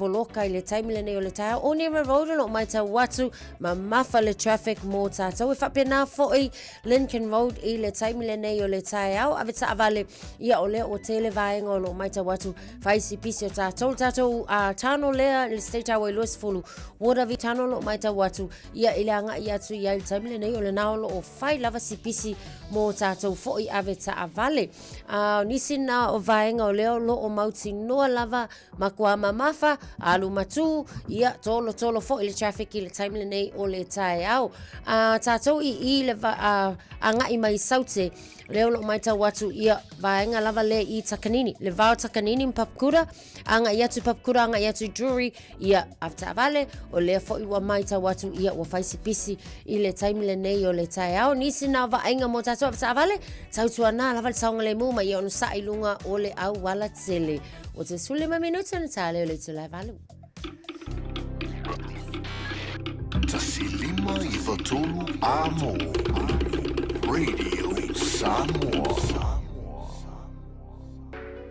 poloka i le taimi lenei o le taeao. O Nera Road o loo maitau atu, mamafa le traffic mo tatou. E faapena foi Lincoln Road i le taimi lenei o le taeao. Ave taavale, ia o lea ua tele vaega o loo maitau atu, faisi pisi o tatou. Le tatou tano lea, le State Highway 20, Waterview tano o loo maitau atu, ia i le agai atu i ai le taimi lenei o lena o loo fai lava si pisi mō tātou foi ave taavale. A, o nisi na o vaega o lea o loo mautinoa lava makuā mamafa, alu matū, ia, tolotolo foi le traffic i le taimi lenei o le taeao. A, tātou i i le va, a, agai mai Saute, lea o loo maitau atu ia vaega lava lea i Takanini, le va o Takanini ma Papakura, Agai atu Papakura, agai atu Drury, ia avetaavale, o lea foi ua maitau atu ia ua fai si pisi i le taimi lenei o le taeao. Nisi na vaaiga mo tātou avetaavale, tautuana lava le saogalemu ma ia onosa'i i luga o le auala tele. O te 15 minute ona tā lea o le itula e valu. 1 5 9 3 Amo Radio Samoa.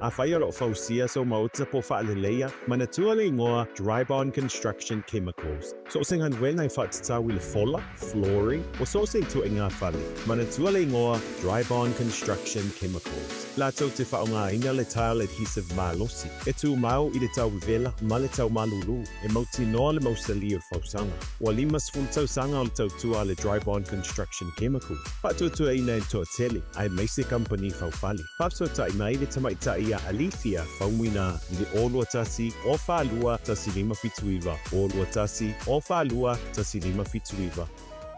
Afai o lo o fausia sou maota po o faaleleia, manatua le igoa Dryborn Construction Chemicals. So o se galuega e faatatau i le fola, flooring, o so o se ituaiga fale, manatua le igoa Dryborn Construction Chemicals. Latou te faaaogaina le tile adhesive malosi, e tumau i le tauivela ma le taumalulu, e mautinoa le mausali o le fausaga. Ua 50 tausaga o le tautua a le Dryborn Construction Chemicals, faatuatuaina e le toatele, aemaise kamupani faufale. Faafesootai mai le tamaitai ia Alethea Faumuina i le 0 21 0 42 1579, 0 21 0 42 1579.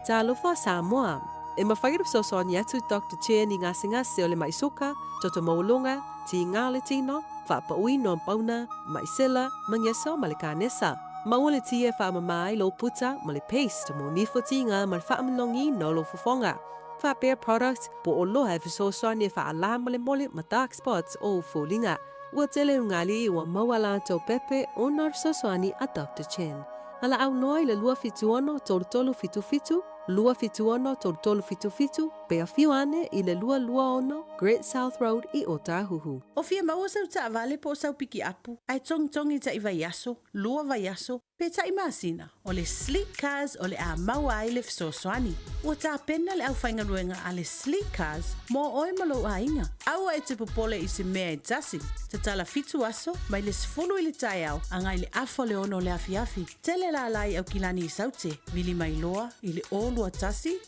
Talofa Samoa! E mafai ona fesoasoani atu Doctor Chen i gasegase o le maʻi suka, toto maualuga, tiga o le tino, faapauina o pauna, maʻi sela, magesa ma le kanesa. Maua le tia e faamama ai lou puta ma le paste mo nifo tiga ma le faamanogiina o lou fofoga. Faapea product po o loa e fesoasoani e faalā molemole ma dark spots o ou foliga. Ua tele ugali ua maua latou pepe ona o le fesoasoani a Doctor Chen. A laau noa i le 276 3377, 276 3377, pe afio ane i le 226 Great South Road i Ōtāhuhu. O fia maua sau taavale po o sau pikiapu, ae togitogi taʻi vaiaso, lua vaiaso, pe taʻi masina, o le Sleek Cars o le a maua ai le fesoasoani. Ua tapena le aufaigaluega a le Sleek Cars mo oe ma lou aiga. Aua e te popole i se mea e tasi. Tatala fitu aso, mai le 10 i le taeao agai le afa o le ono o le afiafi. Tele lala i Aukilani i Saute, vili mai loa i le 0 21 114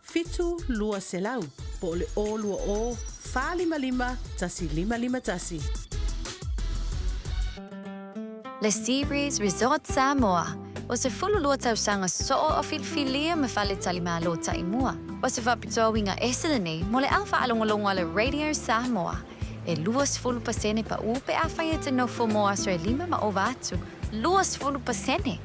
7 200 po o le 0 20 455 1551. Le Seabreeze Resort Samoa, o se 12 tausaga soo o filifilia ma faletalimalo taimua. O se faapitoa uiga ese lenei mo le au faalogologo a le Radio Samoa. E 20% paʻu pe afai e te nofo mo aso e lima ma ova atu. 20%!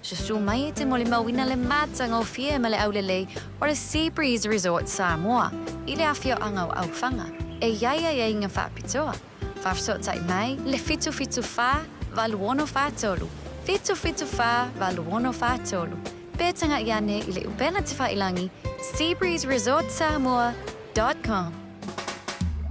Susu mai e te molimauina le matagofie ma le aulelei o le Seabreeze Resort Samoa i le afioaga o Aufaga e i ai aiaiga faapitoa. Faafesootai mai le 774 8643, 774 8643, pe tagaʻi ane i le upega tafailagi seabreezeresortsamoa.com.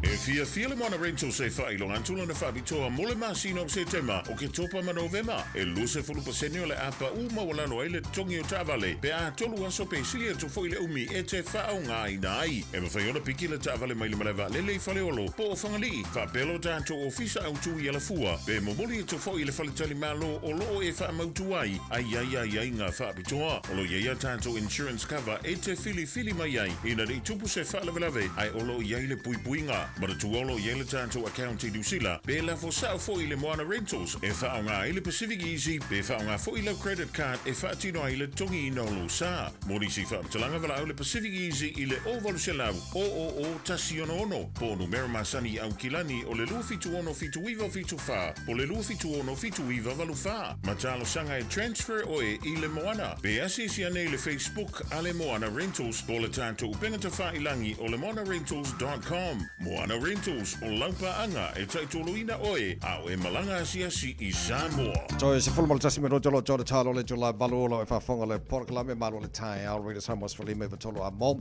E fiafia le Moana Rentals e faailoga atu lana faapitoa mo le masina o Setema, Oketopa ma Novema. E 20% o le a paʻu maualalo ai le totogi o taavale pe a tolu aso pe sili atu foi le umi e te faaaogaina ai. E mafai ona piki le taavale mai le malae vaalele i Faleolo po o Fagalii, faapea lo tatou ofisa autu i Alafua, pe momoli atu foi i le faletalimalo o loo e faamautu ai a i ai aiaiga faapitoa. O lo o i ai a tatou insurance cover e te filifili mai ai ina ne i tupu se faalavelave ae o lo o i ai le puipuiga. Manatua o lo o i ai le tatou account i Niu Sila, pe lafo sao foi i le Moana Rentals e faaaoga ai le Pacific Easy pe faaaoga foi lau credit card e faatino ai le totogiina o lou sa. Mo nisi faamatalaga valaau le Pacific Easy i le 0800 000 166 po o numera masani i Aukilani o le 276 7974 po o le 276 7984. Ma talosaga e transfer oe i le Moana. Pe asiasi ane i le Facebook a le Moana Rentals po o le tatou upega tafailagi o le moanarentals dot com. Moana Rentals, o lau paaga e taitoloina oe a o e malaga asiasi i Samoa. Toe 11 minute o lo tau talo le July valu o lo e faafofoga le polokalame Malo o le Taeao Radio Samoa 15 93 a mo.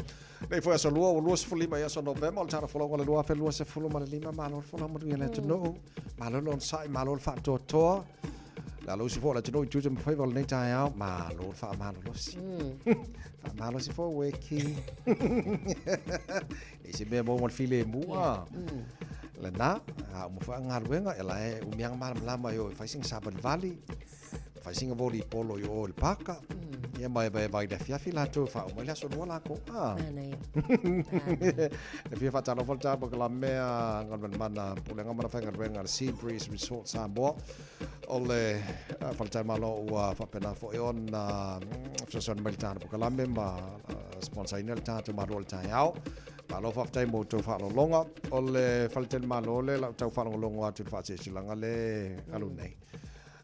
Nei foi aso lua, ua 25 i aso Novema o le tala folauga o le 2025, malo le folau manuia le atunuu, malo le onosai, malo le faatoatoa. Le alausi foi o le atunuu i tiute ma faiva o lenei taeao, malo le faamalolosi. Faamalosi foi ue ki. I se mea maua ma le filemu, a. Lena, a uma foi a galuega, e la e umianga malamalama i o e fai singa savalivali. Fai singa volleyball i o i le paka. Ia ma e vai le afiafi latou e faauma ai le aso lua lakou. Ah. Manaia. E fia faatalofa le tatou polokalame a Galumalemana Pulega ma le Faigaluega a le Sea Breeze Resort Samoa. O le faletalimalo ua faapena foi ona fesoasoani mai le tatou polokalame ma sponsorina le tatou Malo o le Taeao. Malo faafetai mo outou faalogologa. O le faletalimalo le lau tau faalogologo atu i le faasilasilaga le alu nei.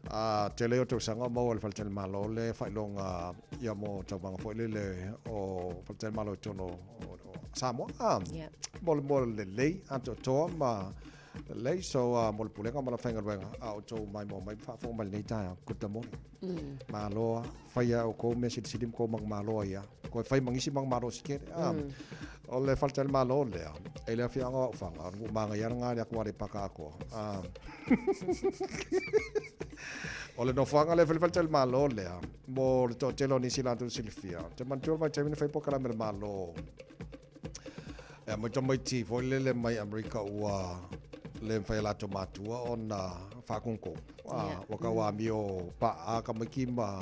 A tele o tausaga o maua e le faletalimalo le faailoga ia mo tauvaga foi lele o faletalimalo i totonu o Samoa. A, mo le mo lelei atoatoa ma lelei. So, mo le pulega ma le faigaluega a outou maimoa mai ma faafofoga mai lenei taeao. Good morning. Malo a faia outou mea silisili ma kou manumalo ia. Koe fai ma nisi manumalo se kele. A, o le faletalimalo lea, e le afioaga o Aufaga, o le manaia lena le atu Aleipata atoa. A, o le nofoaga lea foi le faletalimalo lea, mo le toatele o nisi latou silafia. Ou te manatua le vaitaimi na fai polokalame a le Malo, e aumai tamaiti foi lele mai Amerika ua le mafai e latou matua ona faatonutonu. Ua tau amio paa tamaiti ma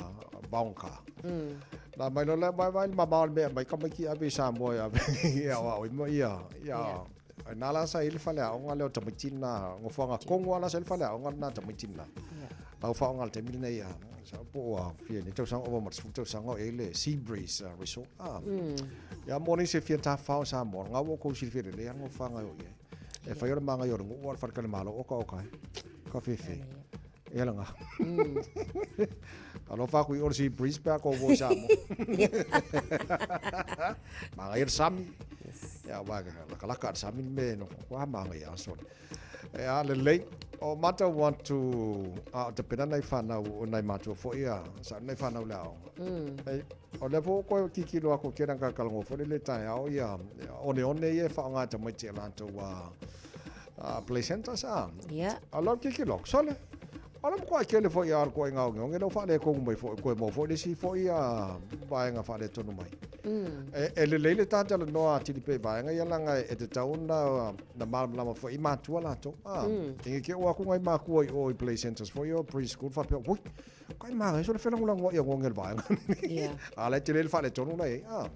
vaogata. Na aumai loa lea, vaai le mamao o le mea e aumai tamaiti ave i Samoa e ave e aoaoina ma ia, ia. Ai na la sa i le faleaoga lea o tamaiti na, nofoaga tonu lava la sa i le faleaoga lena tamaiti na. Lau faaaoga i le taimi lenei ia, sa po ua fia nei tausaga ova ma le 10 tausaga o i ai le Sea Breeze Resort. Ah. Ia mo nisi e fia tafafao i Samoa, lena ua outou silafia lelei lava le nofoaga e o i ai. E fai o le magaia o le nuu a o le faletalimalo, oka oka e. Ka fefe. Ia lena. Alofa atu i o le Sea Breeze pe a kou i Samoa. Magaia le sami. Ia wa lakalaka le sami me no kwa magaia aso. E a lelei. O mātou atu a o te pena nei whanau o nei mātua foi ia, sa nei whanau le aoga. E, o lea foi koe kikilo aku ke ranga kalango foi le tae ao ia, one one ia e whaonga tamaiti e lātou a play centers a. Yeah. A lau kikilo, sole. O le matua kele foi a koe ngā onge onge lau whaale kongu mai foi, koe mō foi le si foi a vaenga whaale tonu mai. E lelei le tātala noa a tili pe vaenga ia langa e te tau na, na malamalama foi i mātua lātou. Ah, Inge ke o aku ngai mākua i o i play centers foi o preschool whapea, ui, kai māngai so le whelangulangu ia ngonge le vaenga. Yeah. A le tele le whaale tonu nei. Ah.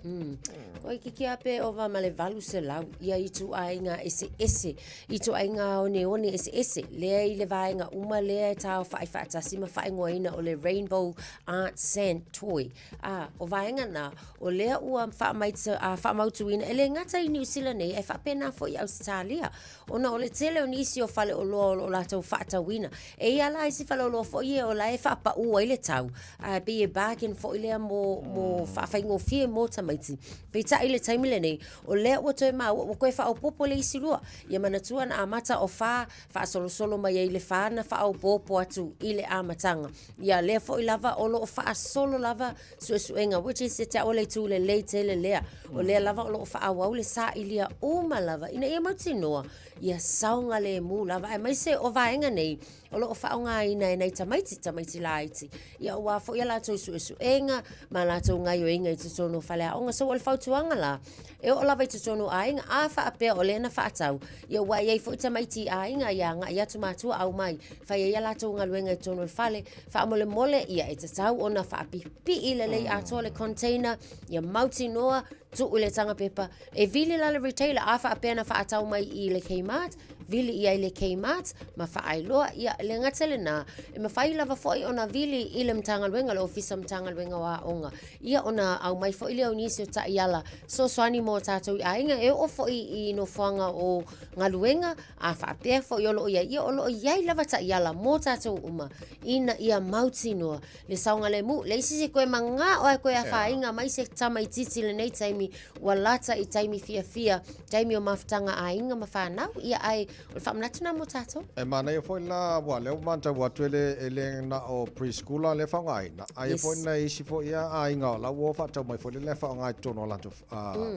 Ko i kiki ape ova ma le 800 ia ituaiga eseese, ituaiga oneone eseese, lea i le vaega uma lea e taofa'i faatasi ma faaigoaina o le Rainbow Art Sand Toy. A, o vaega na, o lea ua faamautuina e le gata i Niu Sila nei ae faapena foi i Ausetalia, ona o le tele o nisi o faleoloa o lo o latou faatauina. E i ai la isi faleoloa foi ia o la e faapaū ai le tau, ae pei e bargain foi lea mo, mo faafaigofie mo tamaiti. Peitai i le taimi lenei, o lea ua toe maua, ua toe faaopoopo le isi lua. Ia manatua na amata o fa, faasolosolo mai ai le fa na faaopoopo atu i le amataga. Ia lea foi lava o lo o faasolo lava suesuega, which is e te au le itu lelei tele lea. O lea lava o lo o faaauau le sailia uma lava ina ia mautinoa ia saogalemu lava, aemaise o vaega nei o lo o faaaogaina e nai tamaiti, tamaiti laiti. tamaiti. Ia aua foi a latou suesuega ma a latou gaioiga i totonu o faleaoga. So o le fautuaga la, e oo lava i totonu o aiga, a faapea o lea na faatau, ia ua i ai foi tamaiti i aiga ia agai atu matua aumai, fai ai a latou galuega i totonu o le fale, faamolemole ia e tatau ona faapipii lelei atoa le container, ia mautinoa, tuu i le taga pepa, E vili la le retailer a faapea na faatau mai i le Kmart, vili i ai le Kmart ma faailoa, ia le gata lena, e mafai lava foi ona vili i le Matagaluega, le Ofisa Matagaluega o Aoga, ia ona aumai foi lea o nisi o taiala fesoasoani mo tatou i aiga, e oo foi i nofoaga o galuega, a faapea foi o lo o i ai, ia o lo o i ai lava taiala mo tatou uma ina ia mautinoa le saogalemu. Leai se isi e toe manao lava e toe afaina mai se tamaitiiti i lenei taimi, ua lata i taimi fiafia, taimi o mafutaga a aiga ma fanau, ia ae o le faamanatu lena mo tatou. E manaia foi la, aua o lea ua matau atu e le, e le na o preschooler lea e faaaogaina, ae i ai foi nai isi foi aiga o la ua faatau mai foi lele e faaaoga i totonu o latou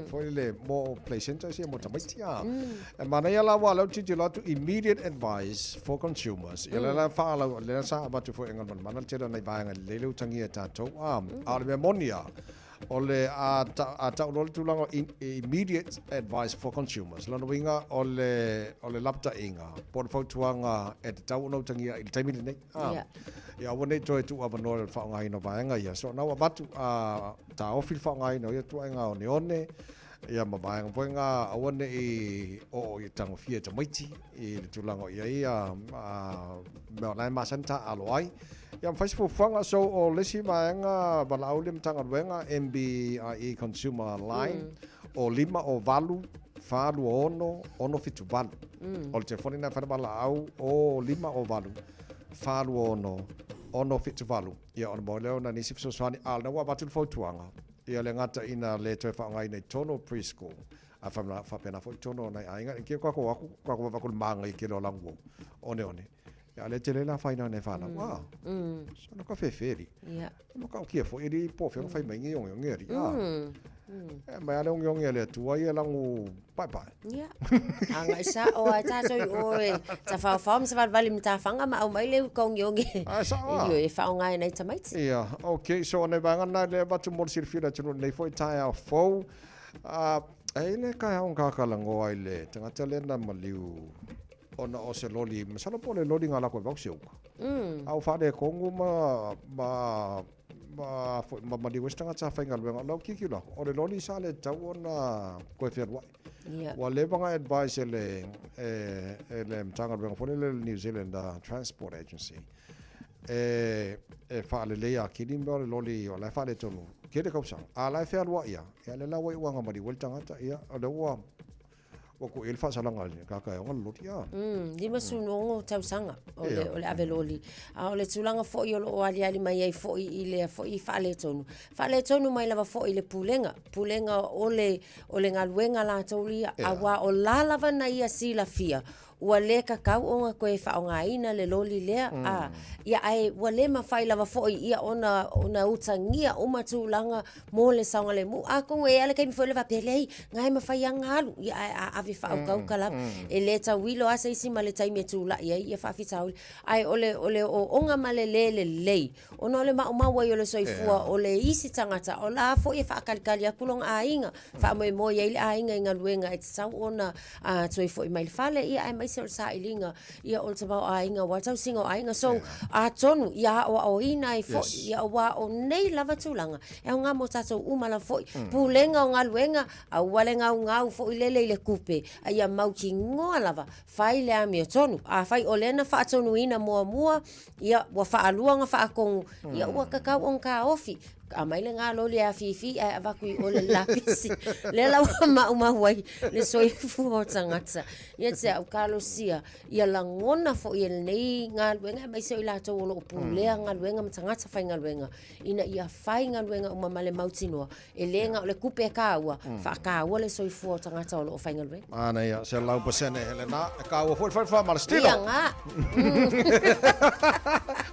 foi lele mo play centres ia mo tamaiti a. E manaia la aua o lea ou te tilotilo atu immediate advice for consumers. Ia lea la faalau, lea sa avatu foi e Galumalemana le tele o nai vaega lelei lea ua tagia e tatou a. A o le mea moni lava, o le a a tau loa le tulaga o immediate advice for consumers, lona uiga o le o le lapataiga po o le fautuaga e tatau ona utagia i le taimi lenei. A. Ia aua ne i toe tuuavanoa i le faaaogaina o vaega ia. So na ua avatu a taofi le faaaogaina o ia ituaiga oneone ia ma vaega foi ngā aua ne i oo i tagofia e tamaiti i le tulaga o i ai a, mea o la e masani taaalo ai. Ia ma fai se fuafuaga. So o le isi vaega valaau le Matagaluega MBIE Consumer Line o 5 o 8 4 26 7 8. O le telefoni lena e fai le valaau o 5 o 8 4 26 6 7 8. Ia ona maua lea o nai nisi fesoasoani, a o lena ua avatu le fautuaga, ia le gata ina le toe faaaogaina i totonu o preschool, ae faapena foi i totonu o nai aiga. I kē kākou o atu, kākou vaavaai atu i le māgai tele o lanuou, oneone. Ia a o lea tele le afaina o nai fanau, a, so no ka fefe alii. No ka okia foi alii po o fea ona fai mai nei ogeoge alii, a. E aumai lava le ogeoge a le Atua ia lanu paepae. Ia. Agai sao lava tatou i o e tafaofao ma savalivali i matafaga ma aumai le uka ogeoge. Ae sao lava. Ioe, e faaaoga e nai tamaiti. Ia, okay, so o nai vaega na lea e avatu mo le silafia e le atunuu i lenei foi taeao fou. E i ai le taeao na ta talanoa i le tagata lea na maliu ona o se loli, masalo po o le loli na alu atu e vao se uta. A ua faaletonu ma ma foi ma maliu ai se tagata faigaluega. O lau tilotilo atu, o le loli sa le tatau ona toe fealuai. Ua leva ona advise e le e le Matagaluega foi lele o le New Zealand Transport Agency e e faaleleia atili mea o le loli o la e faaletonu tele tausaga, a o la e fealuai lava. Ia lea la ua iu lava ina maliu ai le tagata, ia o lea ua Ua tuu i ai le faasalaga i le tagata e ona le loli, a. 56 tausaga o le, o le ave loli. A o le tulaga foi o lo o aliali mai ai foi i lea foi faaletonu. Faaletonu mai lava foi i le pulega, pulega o le, o le galuega latou ia, aua o la lava na ia silafia, ua le tatau ona toe faaaogaina le loli lea, a, ia ae ua le mafai lava foi ia ona, ona utagia uma tulaga mo le saogalemu. Atonu e i ai lava le taimi foi lea faapea, leai, na e mafai lava ona alu, ia ae a ave faautauta lava. E le tauilo lava se isi ma le taimi e tulai ai faafitauli. Ae o le, o le ooooga ma le le lelei, ona o le maumau ai o le soifua o le isi tagata, o la foi e faatalitali atu lona aiga, faamoemoe i ai le aiga i galuega e tatau ona toe foi mai i le fale, ia aemaise o le sailiga ia o le tamaoaiga aua le tausiga o aiga. So, atonu ia aoaoina ai foi, ia aua o nei lava tulaga e aoga mo tatou uma lava foi. Pulega o galuega, aua le gaugau foi lele i le tupe, a ia mautinoa lava, fai le amiotonu. Afai o lea na faatonuina muamua, ia ua faalua ona faatonu, ia ua tatau ona taofi. Aumai le galoli e afifi ae avatu i o le lapisi. Lea la ua maumau ai le soifua o tagata. Ia te au talosia, ia lagona foi e lenei galuega aemaise o i latou o lo o pulea galuega ma tagata faigaluega ina ia fai galuega uma ma le mautinoa E le na o le tupe e taua, faataua le soifua o tagata o lo o faigaluega. Manaia, 100% lena. E taua foi le fai faamalositino. Ia nga.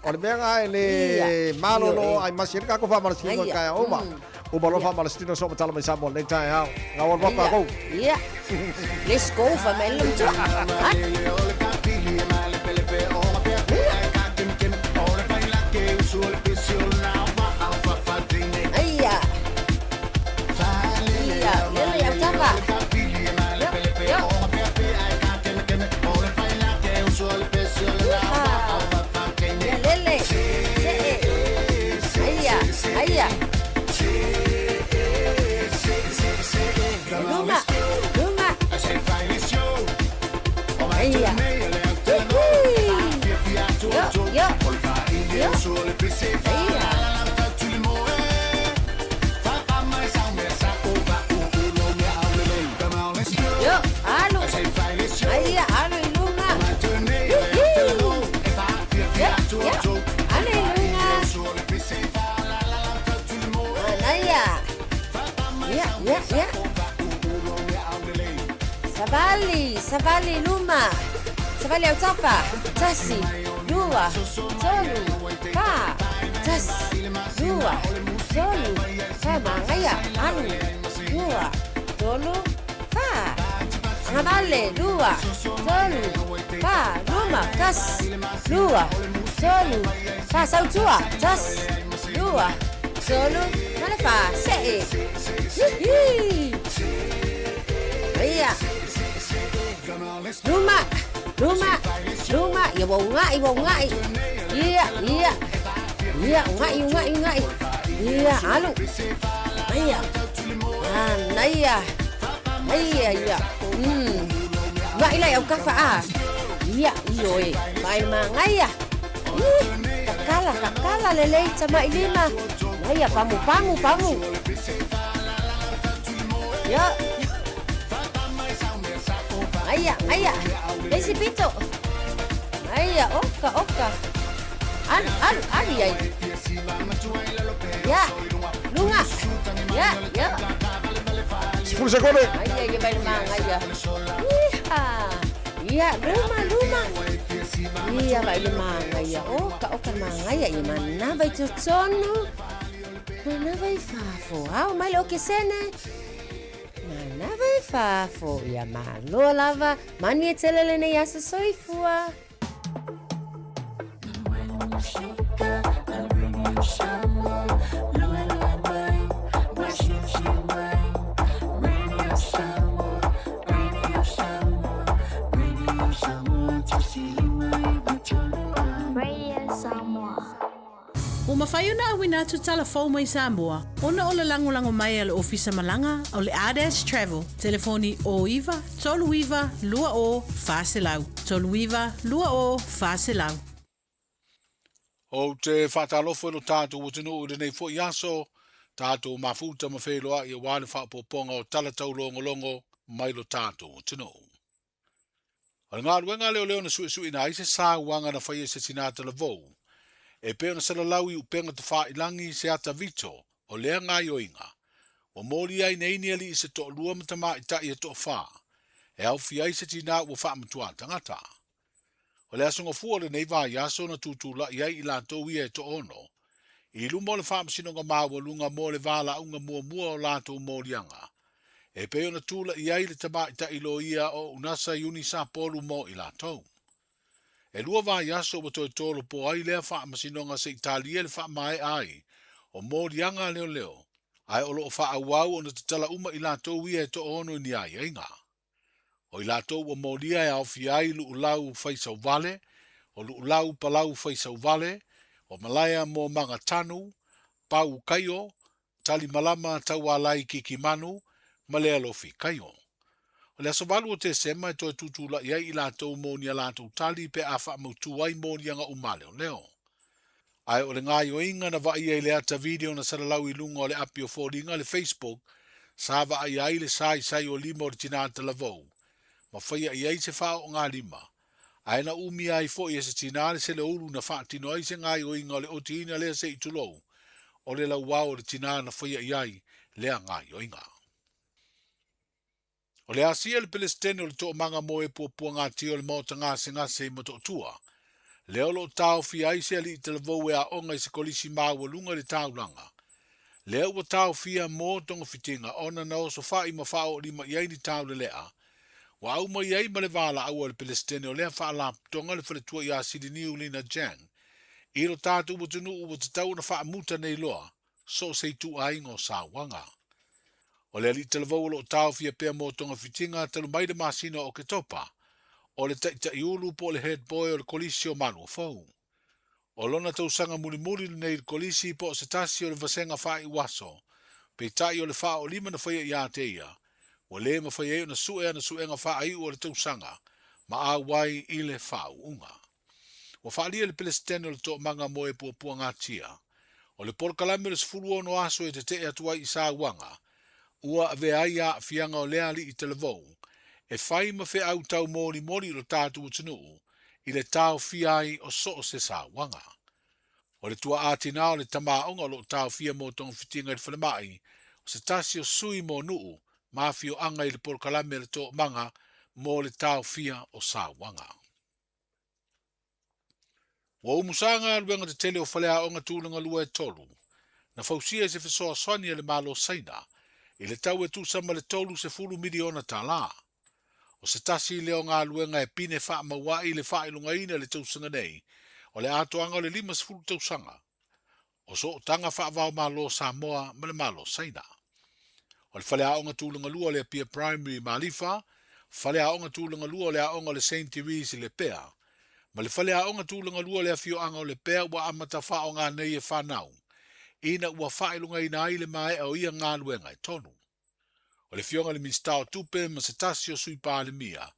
O le mea nga e le malolo ai masi ai le tatou faamalositino i le taeao uma. Uma loa faamalositino so matala mai Samoa i lenei taeao. Ngau alu atu tatou. Ia. Let's go, fai mai le matua. Ia, ia, ia. Savali, savali luma. Savali autafa. Tasi, lua, tolu, fa. Tasi, lua, tolu, fa. Magaia, alu, lua, tolu, fa. Agavale, lua, tolu, fa. Luma, tasi, lua, tolu, fa. Sautua, tasi, lua, tolu, ma le fa. Se'e. Hihi. Ia. Luma, luma, luma. Ia ua uga'i, ua uga'i. Ia, ia. Ia, uga'i, uga'i, uga'i. Ia, alu. Ia. Manaia. Ia, ia. Uga'i la i aukafa a. Ia, ioe. Vaai le magaia. Ih, kakala, kakala lelei tama'i lima. Naia, pamu, pamu, pamu. Ia. Aia, aia. Le isi pito. Aia, oka, oka. Alu, alu, alu i ai. Ia, luga. Ia, ia. 10 sekone. Aia, ia vai le magaia. Iha. Ia, luma, luma. Ia, vai le magaia. Oka, oka le magaia. Ia manava i totonu. Manava i fafo. Ao mai le okesene. Manava i fafo. Ia malo lava. Manuia tele lenei aso soifua. Radio Samoa. Ua mafai ona auina atu tala fou mai Samoa ona o le lagolago mai a le Ofisa Malaga o le Ardash Travel, telefoni 09 39 20 400, 39 20 400. Ou te faatalofa i lo tatou atunuu i lenei foi aso, tatou mafuta ma feiloai aua le faaopoopoga o tala taulogologo mai lo tatou atunuu. O le galuega leoleo na suesueina ai se sauaga na faia e se tinā talavou, e pei ona salalau i upega tafailangi se ata vito o lea gaoioiga, ua molia ai nei ni alii se toalua ma tamaitai e toafa, e aofia ai se tinā ua faamatuā tagata. O le Aso Gafua o lenei vaiaso na tutulai ai i latou ia e toaono, i luma o le Faamasinoga Maualuga mo le valaauga muamua o latou moliaga, e pei ona tulai ai le tamaitai loia o Unasa Iuni Sapolu mo i latou. E lua vaiaso ua toe tolopo ai lea faamasinoga se i talia le faamaea ai o moliaga a leoleo, ae o lo o faaauau ona tatala uma i latou ia e toaono i ni aiaiga. O i latou ua molia e aofia ai Luulau Faisauvale, o Luulau Palau Faisauvale, o Malaea Momaga Tanu, Pau Kaio, Talimalama Taualai Kikimanu ma Lealofi Kaio. O le aso 8 o Tesema e toe tutulai ai i latou mo ni a latou tali pe a faamautu ai moliaga uma a leoleo. Ae o le gaoioiga na vaaia i le ata video na salalau i luga o le api o foliga le Facebook sa vaaia ai le saisai o lima o le tinā talavou ma faia i ai se faaoogalima ae na umia ai foi e se tinā le seleulu na faatino ai se gaoioiga o le otiina lea se i tulou o le lauao o le tinā na faia i ai lea gaoioiga. O le asia le Pelesitene o le Toomaga mo e Puapuagatia o le Maota Gasegase i Motootua, lea o lo o taofia ai se alii talavou e aoga i se kolisi maualuga i le taulaga. Lea ua taofia mo togafitiga ona na osofai ma faaoolima i ai ni taulelea, ua au mai ai ma le valaau a le Pelesitene o lea faalapotopotoga le faletua ia Siliniu Lina Jang i lo tatou atunuu ua tatau ona faamuta nei loa so o se ituaiga o sauaga. O le alii talavou o lo o taofia pea mo togafitiga talu mai le masina o Oketopa, o le taitaiulu po o le head boy o le Kolisi o Manuafou. O lona tausaga mulimuli lenei i le Kolisi po o se tasi o le vasega faaiuaso, peitai o le faaoolima na faia ia te ia, ua le mafai ai ona sue ana suega faaiu o le tausaga ma auai i le faauuga. Ua faaalia le Pelesitene o le Toomaga mo e Puapuagatia, o le polokalame o le 16 aso e tetee atu ai i sauaga, ua avea ai aafiaga o lea alii talavou e fai ma feau taumolimoli i lo tatou atunuu i le taofia ai o so o se sauaga. O le tuaa tinā o le tama aoga o lo o taofia mo togafitiga i le falemai O se tasi o sui mo Nuu ma afioaga i le polokalame a le Toomaga mo le Taofia o Sauaga. Ua umusa galuega tetele o faleaoga tulaga lua e tolu, na fausia i se fesoasoani a le Malo Saina i le tau e tusa ma le $30 miliona tala. O se tasi lea o galuega e pine faamaua'i le faailogaina i le tausaga nei, o le atoaga o le 50 tausaga o sootaga faava-o-Malo o Samoa ma le Malo o Saina. O le faleaoga tulaga lua o le Apia Primary i Malifa, faleaoga tulaga lua o le aoga o le Saint Therese i Lepea, ma le faleaoga tulaga lua o le afioaga o Lepea ua amata faaaoga nei e fanau, ina ua faailogaina ai le maea o ia galuega e tonu. O le Afioga i le Minisita o Tupe ma se tasi o Sui Palemia,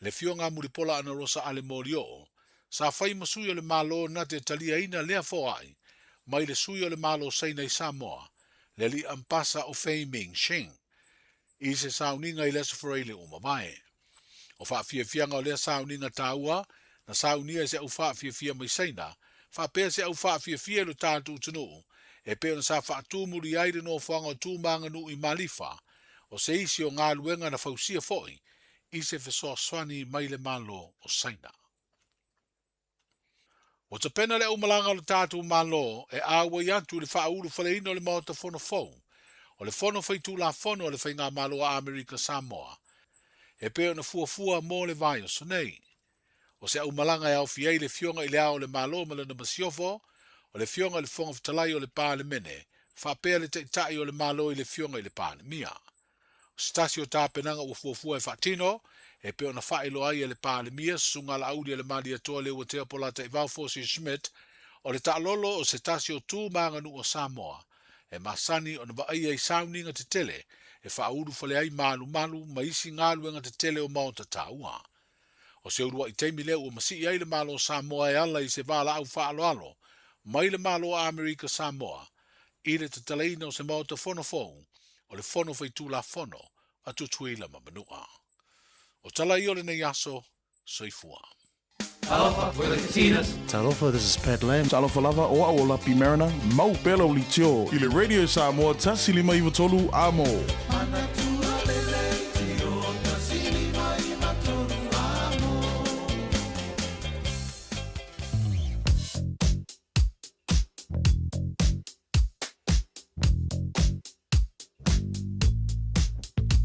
le Afioga a Mulipola Anarosa Ale Molioo, sa fai ma sui o le Malo na te taliaina lea foai mai le sui o le Malo Saina i Samoa, le Alii Ampasa o Fei Ming Sheng, i se sauniga i le Aso Faraile ua mavae. O faafiafiaga o lea sauniga taua na saunia e se au faafiafia mai Saina, faapea se au faafiafia i lo tatou atunuu, e pei ona sa faatumuli ai le nofoaga o Tumaganuu i Malifa, o se isi o galuega na fausia foi i se fesoasoani mai le Malo o Saina. Ua tapena le aumalaga o le tatou Malo e auai atu i le faaulufaleina o le Maota Fono fou o le Fono Faitulafono a le Faigamalo a Amerika Samoa e pei ona fuafua mo le vaiaso nei. O se aumalaga e aofia ai le Afioga i Le Ao o le Malo ma lana Masiofo, o le Afioga i le Fofoga Fetalai o le Palemene, faapea le Taitai o le Malo i le Afioga i le Palemia. O se tasi o tapenaga ua fuafua e faatino, e pei ona faailoa ai e le Palemia, Susuga Laauli a le Malietoa Leuatea Polataivao Fosi Schmidt, o le taalolo o se tasi o tu ma aganuu a Samoa, e masani ona vaaia i sauniga tetele e faaulufale ai malumalu ma isi galuega tetele o maota taua. O se uluai taimi lea ua masii ai le Malo o Samoa e ala i se valaau faaaloalo mai le Malo o Amerika Samoa i le tatalaina o se Maota Fono fou o le Fono Faitulafono a Tutuila ma Manua. O tala ia o lenei aso, soifua. Talofa, we're the Katinas. Talofa, this is Pat Lam. Talofa lava, o au o Lapi Mariner, mau pea lau leitio i le Radio Samoa 1593 Amo.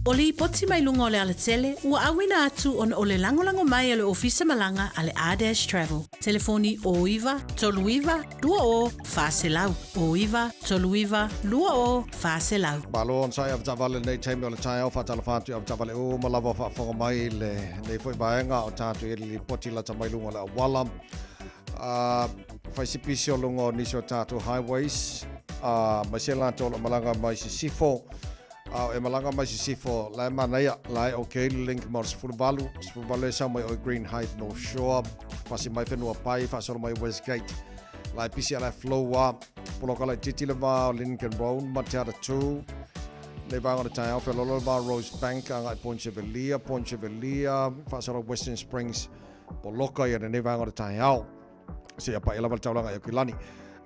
O lipoti mai luga o le alatele, ua auina atu ona o le lagolago mai a le Ofisa Malaga a le R-Dash Travel. Telefoni 09 39 20 400, 09 39 20 400. Malo ona sai avetaavale lenei taimi o le taeao faatalofa atu i avetaavale uma lava o faafofoga mai i lenei foi vaega o tatou i le lipoti lata mai luga o le auala. Fai se pisi o luga o nisi o tatou highways, mai se latou o lo o malaga mai sisifo, a o e malaga mai sisifo, la e manaia, la e okay le link ma o le 18, 18 e sau mai o i Green Height North Shore, pasi mai whenua pai, whaasolo mai Westgate, la e pisi a la e flow a, poloka laitiiti le va o Lincoln Road ma Te Atatū, nei vaega o le taeao, wheololo le va o Rose Bank, agai Point Chevalier, Point Chevalier, whaasolo Western Springs, Poloka ia lenei vaega o le taeao. Seia paia lava le taulaga i Aukilani.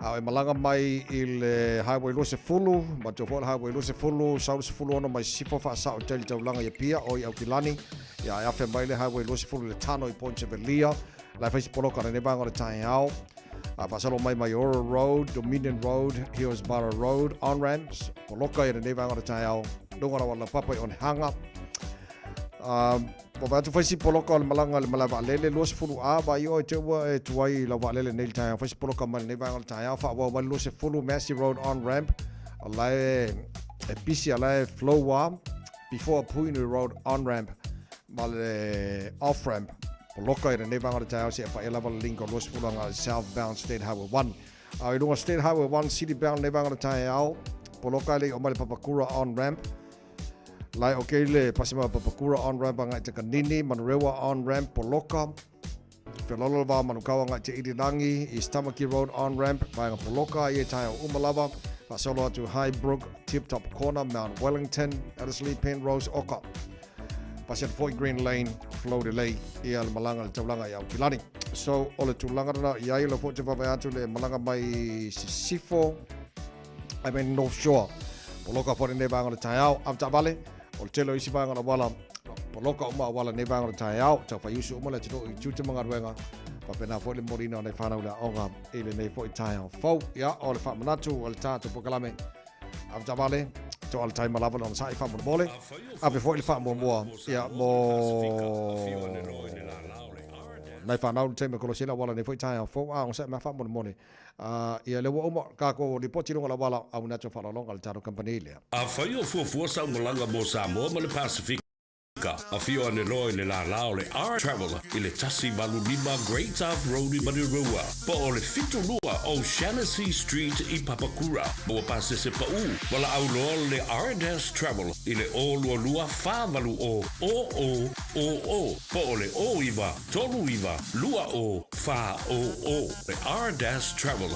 A o e malaga mai i le Highway 20, matua foi le Highway 20, sau le 16 mai Sisifo faasao i tai le taulaga i Apia o i Aukilani. Ia e afe mai le Highway 20 i le Tano i Point Chevalier. La e fai se poloka lenei vaega o le taeao. A faasalo mai Maiora Road, Dominion Road, Hillsborough Road, on-ramps, poloka ia lenei vaega o le taeao. Luga o le auala laupapa i Onehanga. Ua vaai atu fai si poloka o le malaga i le malae vaalele, 20 A, vaai oe te ua e tuai i lau vaalele nei i le taeao. Fai si poloka mai lenei vaega o le taeao, faaauau mai le 20 Massey Road on ramp, o la e, e pisi, a la e flow a, before Puhinui Road on ramp, ma le off ramp, poloka i lenei vaega o le taeao, seia paia lava le link o 20 agai southbound State Highway 1. A i luga State Highway 1 city bound lenei vaega o le taeao, poloka e le i oo mai le Papakura on ramp, Lai o kei le pasi mai Papakura on ramp agai te Kanini, Manurewa on ramp, Poloka, Whelolo le vao Manukawa agai te Irirangi, East Tamaki Road on ramp, vaega Poloka i e tae o uma lava, faasolo atu Highbrook, Tip Top Corner, Mount Wellington, Ellerslie, Penrose, Oka. Pasi atu foi Green Lane, Flow Delay, ia le malaga le taulaga i Aukilani. So, o le tulaga lena i ai, o le foi te vaavaai atu le malaga mai Sisifo, I mean North Shore. Poloka foi lenei vaega o le taeao. Avetaavale, o le tele o isi vaega o le auala, poloka uma auala i lenei vaega o le taeao. Tau faiusu uma le atunuu i tiute ma galuega. Faapena foi le momoliina o nai fanau i le aoga i lenei foi taeao fou. Ia, o le faamanatu o le tatou polokalame avetaavale, toa le taima lava le onosai faamolemole. Ave foi le faamuamua ia mo nai fanau i le taimi e kolosi ai le auala i lenei foi taeao fou. A onosai mai faamolemole. Ia lea ua uma tatou lipoti i luga o le auala auina atu faaaloaloga a le tatou kamupani lea. Afai o fuafua sau malaga mo Samoa ma le Pasefika, afio ane loa i le lālā o le R Travel i le 185 Great South Road i Manurewa, po o le 72 O'Shannessy Street i Papakura. Maua pasese paʻū, valaau loa le R-Travel Travel i le 022 480 0000 po o le 09 39 20 400. Le R-Dash Travel.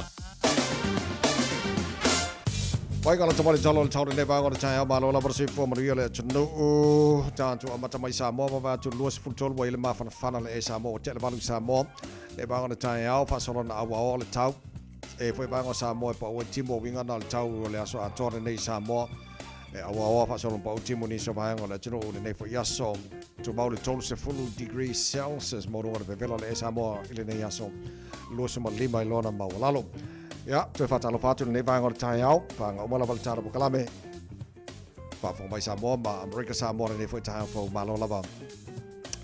Pai ka lata mali talo le tau lenei vaega o le taeao malo lava le soifua manuia le atunuu. Tatou amata mai Samoa vavae atu 23 ua i le mafanafana le e Samoa ua tea le valu i Samoa. Le vaega o le taeao faasolana auaoa le tau. E foi vaega o Samoa e pau ai timu o winga na le tau o le aso atoa lenei i Samoa. E auaoa faasolana pau timu nisi o vaega o le atunuu lenei foi aso. Tumau le 30 degrees Celsius mo luga o le vevela o le e Samoa i lenei aso 25 i lona maualalo. Ia, toe faatalofa atu lenei vaega o le taeao, paga uma lava le tala polokalame. Faafofoga mai Samoa ma Amerika Samoa lenei foi taeao fou malo lava.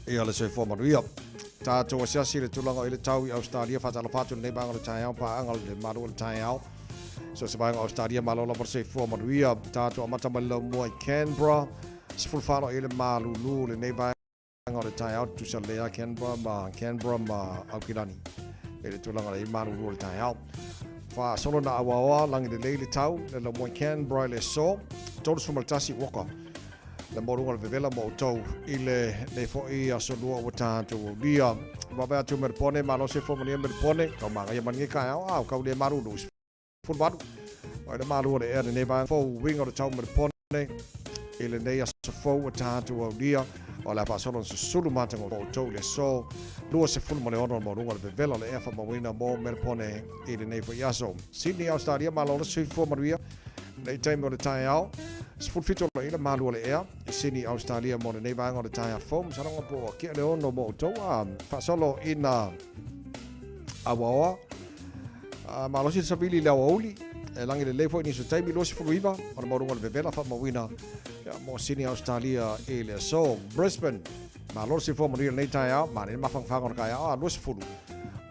Ia le soifua manuia. Tātou asiasi le tulaga i le tau i Australia, faatalofa atu lenei vaega o le taeao, paaga le malu o le taeao. So se vaega o Australia malo lava le soifua manuia. Tātou amata mai le laumua i Canberra. 14 i le malulu lenei vaega o le taeao, tusa lea Canberra ma Canberra ma Aukilani i le tulaga i malulu o le taeao. Faasolo na auaoa lagi lelei le tau le laumua i Canberra i le aso 31 Walker le maualuga o le vevela mo outou i lenei foi aso lua ua tatou aulia. Vave atu Melpone, malo se fua manuia Melpone, kau magaia mai lenei taeao, a o kau le malulu 18. O le malu o le ea lenei vaega fou uiga o le tau Melpone i lenei aso fou ua tatou aulia o le a faasolo na susulu mataga o outou i le aso 26 le maualuga o le vevela o le ea faamauina mo Melpone i lenei foi aso. Sydney, Australia, malo le soifua manuia nei taimi o le taeao. 17 o le malu o le ea i Sydney, Australia mo lenei vaega o le taeao fou. Masalo po o kia le ono mo outou a faasolo ina auaoa. Malosi le savili i le aoauli, e lagi lelei foi nisi o taimi 29 o le maualuga o le vevela faamauina mo Sydney, Australia i le aso. Brisbane, malo le soifua manuia i lenei taeao, manaia le mafanafana o le taeao a 20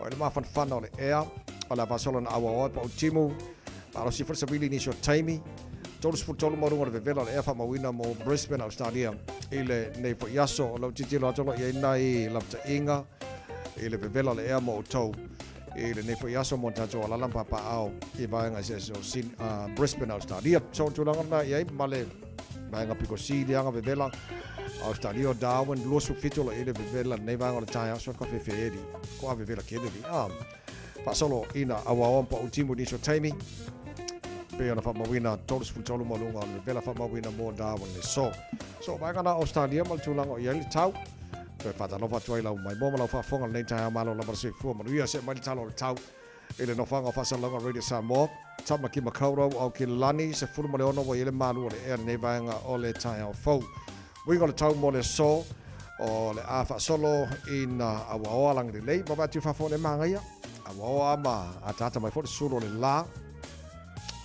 o le mafanafana o le ea o le a faasolo na auaoa e pau timu. Malosi foi le savili i nisi o taimi 33 maualuga o le vevela o le ea faamauina mo Brisbane, Australia i lenei foi aso. O lau tilotilo atu o lo o i ai nai lapataiga i le vevela o le ea mo outou i lenei foi aso mo tatou alala ma papaaao i vaega eseese o Sin, Brisbane, Australia. So, tulaga lena i ai ma le vaega piko si le aga vevela Australia o Darwin, 27 o lo i le vevela lenei vaega o le taeao so ka fefeeli ko a vevela Kennedy. Faasolo ina auaoa ma pau timu nisi o taimi pei ona faamauina 33 ma luga o le vevela faamauina mo Darwin le so. So, vaega na Australia ma le tulaga o i ai le tau. Toe faatalofa atu ai lau maimoa ma lau faafofoga lenei taeao malo lava le soifua manuia see mai le tala o le tau i le nofoaga o faasalalauga Radio Samoa. Tamaki Makaurau Aokelani, 16 ua i ai le malu o le ea lenei vaega o le taeao fou. Uiga o le tau mo le aso o le a faasolo ina auaoa lagi lelei ma vae atu i fafo o le magaia. Auaoa ma ataata mai foi le sulu o le la.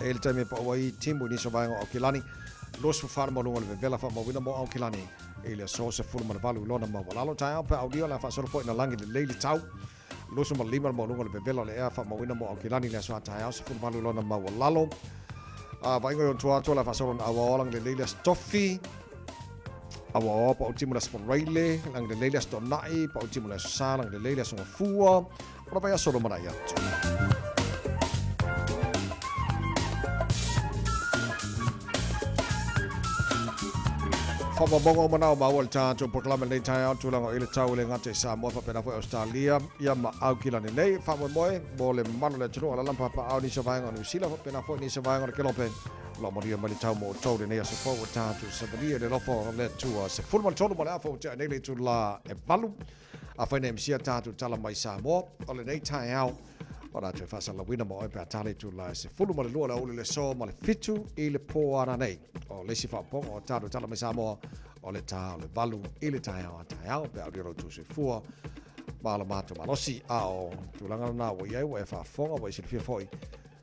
E le taimi e pau ai timu i nisi o vaega o Aokelani. 24 maualuga o le vevela faamauina mo Aokelani i le aso 18 i lona maualalo. Taeao pe aulia o le a faasolo foi ina lagi lelei le tau. 25 le maualuga o le vevela o le ea faamauina mo Aokelani i le aso a taeao 18 i lona maualalo. A vaaiga i ona tua atu o le a faasolo ina auaoa lagi lelei le aso Tofi. Auaoa pau timu le aso Faraile, lagi lelei le aso Toonai, pau timu le aso Sa, lagi lelei le aso Gafua. O le vaiaso lumanai atu. Faamaumauga uma na o maua i le tatou polokalame lenei taeao, tulaga i le tau e le gata i Samoa faapena foi Australia ia ma Aukilani nei. Faamoemoe mo le mamalu o le atunuu alala ma papaao nisi o vaega o Niu Sila faapena foi nisi o vaega o le Kelope. O lo o manuia mai le tau mo outou lenei aso fou o tatou savalia i le alofa o le Atua. 13 ma le afa ua tea nei le itula e 8. Afai na emisia tatou tala mai Samoa o lenei taeao. O le a toe faasalalauina ma oe pe a tala i itula e 12 o le aoauli o le aso ma le 7 i le po a nanei. O le isi faaopoopoga o tatou Tala Mai Samoa, o le ta o le 8 i le taeao a taeao pe a aulia lo outou soifua ma lo matou malosi. A o tulaga lena ua i ai, ua e faafofoga, ua e silafia foi,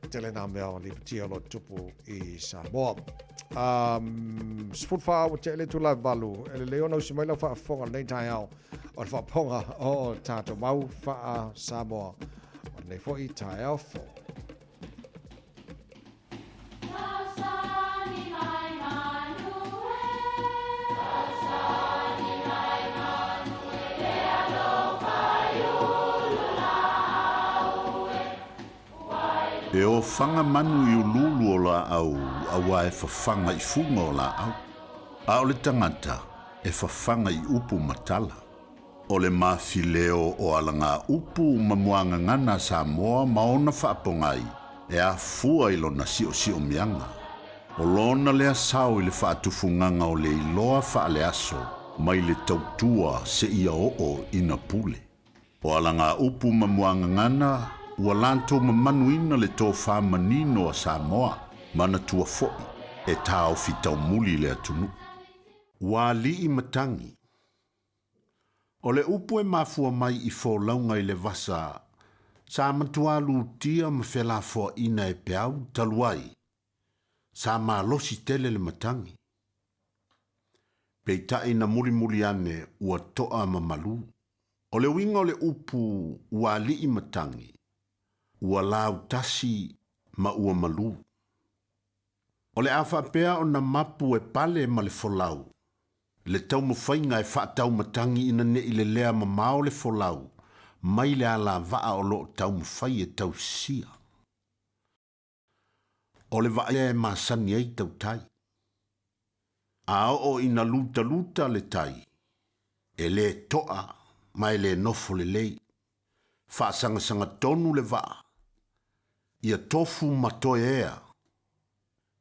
tele nā mea o lipotia o lo o tupu i Samoa. 14 ua tea i le itula e 8, e lelei ona usi mai lau faafofoga i lenei taeao o le faapoga o tatou mau faa Samoa o lenei foi taeao fou. E ofaga manu i uluulu o laau auā e fafaga i fuga o laau, a o le tagata e fafaga i upu ma tala. O le mafileo o alagaupu ma muagagana a Samoa ma ona faapogai e afua i lona siosiomiaga. O lona lea sao i le faatufugaga o le iloa faaleaso mai le tautua seia oo ina pule. O alagaupu ma muagagana ua latou mamanuina le tofa manino a Samoa, manatua foi e taofi taumuli le atunuu. Ua alii matagi. O le upu e mafua mai i folauga i le vasa sa matuā lutia ma felafoaina e peau talu ai, sa malosi tele le matagi. Peitai na mulimuli ane ua toa ma malū. O le uiga o le upu ua alii matagi, ua lautasi ma ua malū. O le a faapea ona mapu e pale ma le folau, le taumafaiga e faataumatagi ina ne i lelea mamao le folau mai le alavaa o lo o taumafai e tausia. O le vaa e masani ai tautai. A oo ina lutaluta le tai, e le toa ma e le nofo lelei. Faasagasagatonu le vaa, ia tofu ma toe ea,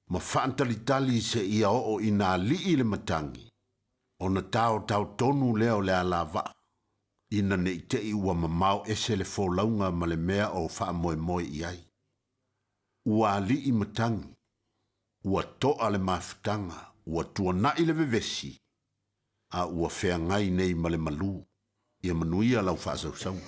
ma faatalitali seia oo ina alii le matagi, ona taotao tonu lea o le alavaa, ina ne i te i ua mamao ese le folauga ma le mea o faamoemoe i ai. Ua alii matagi, ua toa le mafutaga, ua tuanai le vevesi, a ua feagai nei ma le malū. Ia manuia lau faasausauga.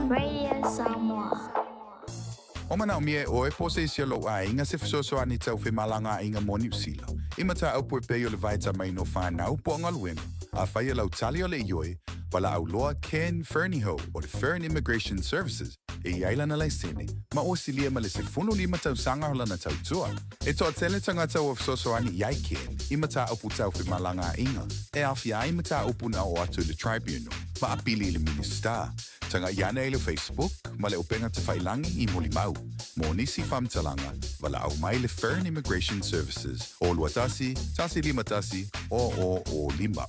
Radio Samoa. O manaomia e ʻoe po o se isi o lou aiga se fesoasoani tau femalagaaiga mo Niu Sila, i mataupu e pei o le vaetamaina o fanau po o galuega. Afai o lau tali o le ioe, valaau loa Ken Fernihough o le Fern Immigration Services e i ai lana laisene, ma ua silia ma le 15 tausaga o lana tautua. E toatele tagata ua fesoasoani i ai Ken i mataupu tau femalagaaiga e aofia ai mataupu na oo atu i le Tribunal ma apili i le Minisita. Tagai ane i le Facebook ma le upega tafailagi i Molimau. Mo nisi faamatalaga, valaau mai le Fern Immigration Services o 21 151 0005.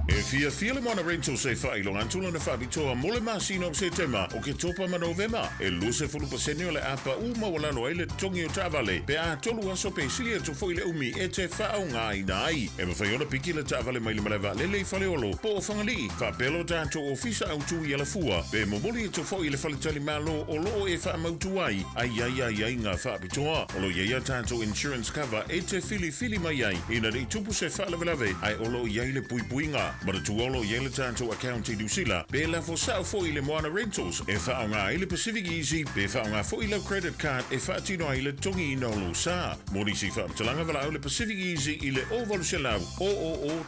E fiafia le Moana Rentals e faailoga atu lana faapitoa mo le masina o Setema, Oketopa ma Novema. E 20% o le a paʻu maualalo ai le totogi o taavale pe a tolu aso pe sili atu foi le umi e te faaaogaina ai. E mafai ona piki le taavale mai le malae vaalele i Faleolo po o Fagalii, faapea lo tatou ofisa autu i Alafua, pe momoli atu foi i le faletalimalo o loo e faamautu ai a i ai aiaiga faapitoa. O lo o i ai a tatou insurance cover e te filifili mai ai ina ne i tupu se faalavelave ae o lo o i ai le puipuiga. Manatua o lo o i ai le tatou account i Niu Sila, pe lafo sao foi i le Moana Rentals e faaaoga ai le Pacific Easy pe faaaoga foi lau credit card e faatino ai le totogiina o lou sa. Mo nisi faamatalaga valaau le Pacific Easy i le 0800 000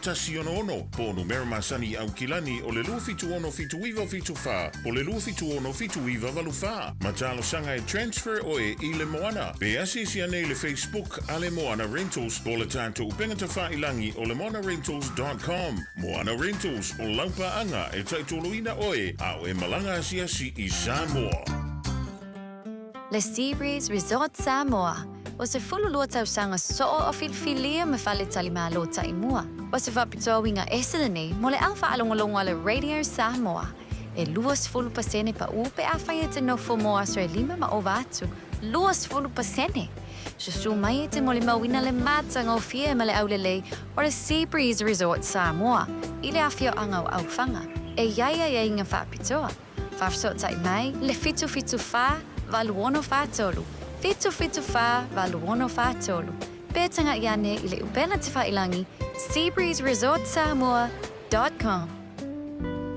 166 po o numera masani i Aukilani o le 276 7974 po o le 276 7984. Ma talosaga e transfer oe i le Moana. Pe asiasi ane i le Facebook a le Moana Rentals po o le tatou upega tafailangi o le moanarentals.com. Moana Rentals, o lau paaga e taitoloina oe a o e malaga asiasi i Samoa. Le Sea Breeze Resort Samoa, ua 12 tausaga soo o filifilia ma faletalimalo taimua. O se faapitoa uiga ese lenei mo le au faalogologo a le Radio Samoa. E 20% paʻu pe afai e te nofo mo aso e lima ma ova atu, 20%! Susu mai e te molimauina le matagofie ma le aulelei o le Sea Breeze Resort Samoa i le afioaga o Aufaga e i ai aiaiga faapitoa. Faafesootai mai le 774 8643, 774 8643. Pe taga'i ane i le upega tafailagi seabreezeresortsamoa.com.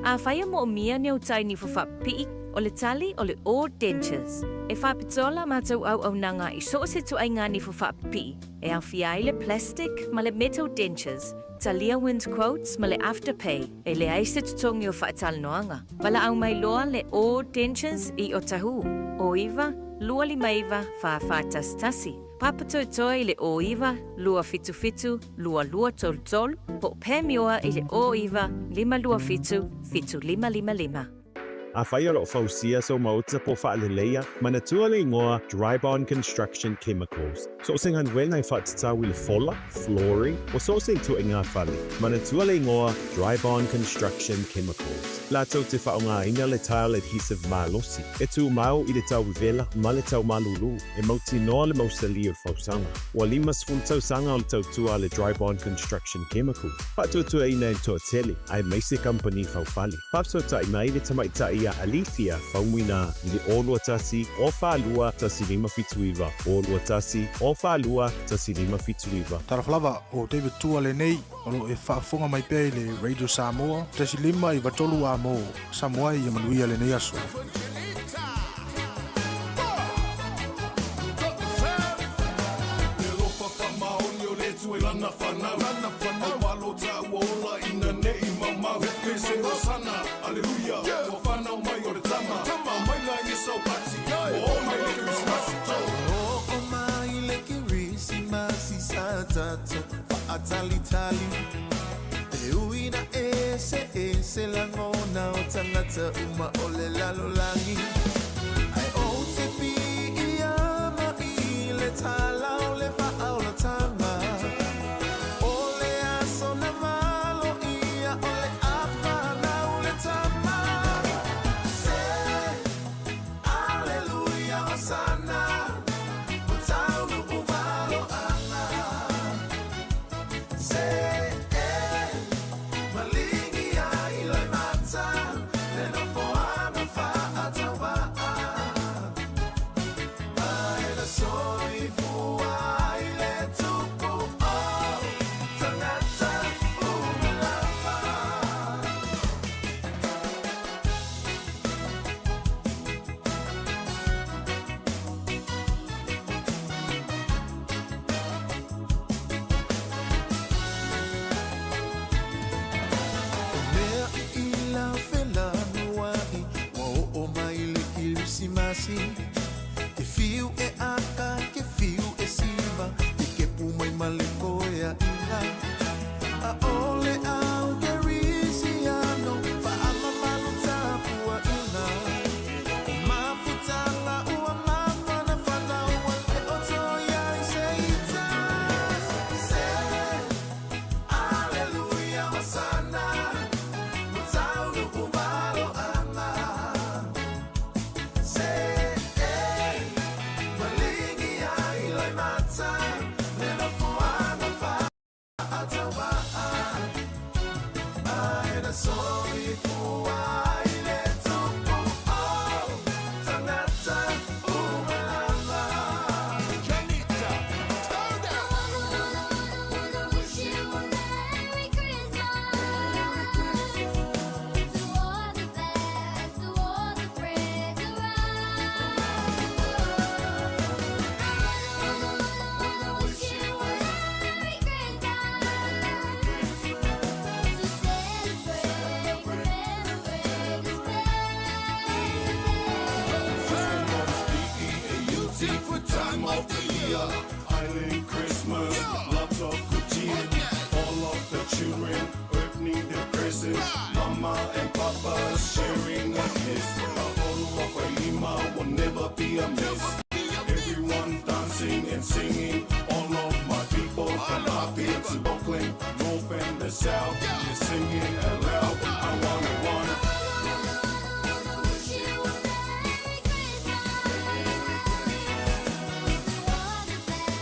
Afai e moomia ni au tai nifo faapipii, o le tali o le All Dentures. E faapitoa la matou auaunaga i so o se ituaiga nifo faapipii, e aofia ai le plastic ma le metal dentures, talia wind quotes ma le afterpay, e leai se totogi o faatalanoaga. Valaau mai loa le All Dentures i Otahuhu, 09 259 4411. Papatoetoe i le 09 277 2233 po o Pamioa i le 09 527 7555. Afai o lo o fausia sou maota po o faaleleia, manatua le igoa Dryborn Construction Chemicals. So o se galuega e faatatau i le fola, flooring, o so o se ituaiga fale. Manatua le igoa Dryborn Construction Chemicals. Latou te faaaogaina le tile adhesive malosi, e tumau i le tau vevela ma le tau malulu. E mautinoa le mausali o le fausaga. Ua 50 tausaga o le tautua a le Dryborn Construction Chemicals, faatuatuaina e le toatele, aemaise kamupani faufale. Faafesootai mai le tamaitai ia Alethea Faumuina i le 0 21 0 42 1579, 0 21 0 42 1579. Talofa lava, o David Tua lenei, o lo o e faafofoga mai pea i le Radio Samoa, 1 5 9 3 amo Samoa ia manuia lenei aso. Faatalitali E ui na eseese lagona o tagata uma o le lalolagi Ae ou te piiama i le tala o le faaolataga O le aso na valoia o le a fanau le tama Se Aleluia Hosana Ua taunuu maloaga Se e maligi ai loimata le nofoaga faatauvaa Ma e na soifua ai le tupu o tagata uma lava. O mea i ila felanuai ua oo mai le Kerisimasi Ke fiu e aka, ke fiu e siva Ke kepu mai ma le koeaʻiga ʻAʻole au Kerisiano faamamalu tapuaiga O mafutaga ua mafanafana ua le o toe i ai se ita Se Aleluia Hosana Ua taunuu maloaga Se e maligi ai loimata le nofoaga faatauvaa Ma e na soifua ai le tupu o tagata uma lava. Janita, turn down. Wish you a Merry Christmas to all the fans, to all the friends around. Wanna wish you a Merry Christmas to celebrate, commemorate this Most beautiful time of the year. Island Christmas, lots of good cheer. All of the children opening their presents. Mama and Papa sharing a kiss. A Lima will never be a miss. Everyone dancing and singing. All of my people from Apia to Auckland, North and the South, they're singing aloud. I wanna, wanna. Wish you a Merry Christmas to all the fans,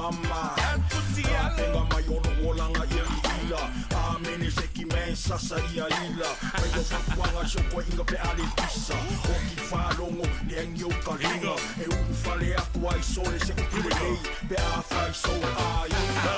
ama Kapenga mai o lou olaga ia iila Amene seki man sasa ia ila Mai o fapuaga si o koeʻiga pe a le pisa Oki faalogo le agi o ka luga E ulufale atu ai sole se upu lelei Pe afai sou aiga.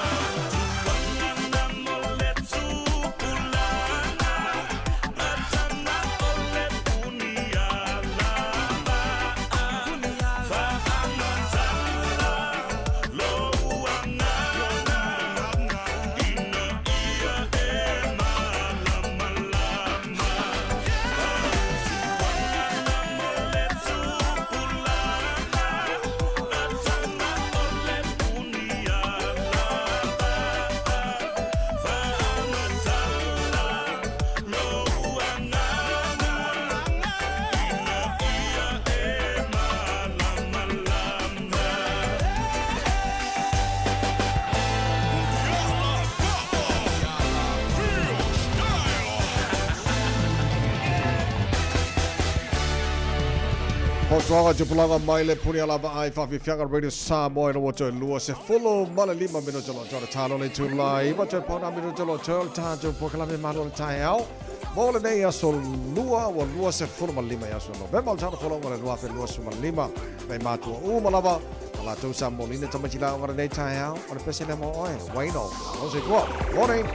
Fautuaga tupulaga mai le puni ala vaai faafiafiaga Radio Samoa ina ua toe 25 minute o lo toe talo le itula iva toe pauna minute o lo toe o le tatou polokalame malo o le taeao mo lenei aso lua ua 25 i aso Novema o le tausaga folauga o le 2025 nai matua uma lava ma latou sa molina tamaiti laoga lenei taeao o le pese lea mo oe Wayno Malo soifua Morning.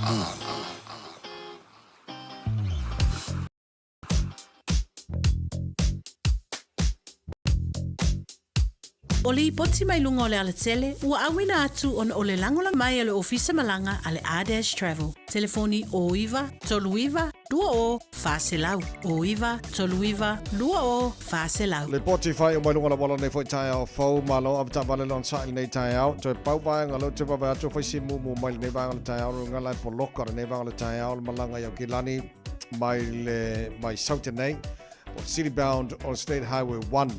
Amu. O lipoti mai luga o le alatele ua auina atu ona o le lagola mai a le Ofisa Malaga a le R-Dash Travel. Telefoni 09 39 20 400, 09 39 20 400. Lipoti faaiu mai luga o le auala lenei foi taeao fou. Malo avetaavale le onosai i lenei taeao. Toe pau vaega lea ou te vaavaai atu fai si mumu mai lenei vaega o le taeao luga la e poloka lenei vaega o le taeao le malaga i Aukilani mai le mai Saute nei po City Bound o State Highway 1.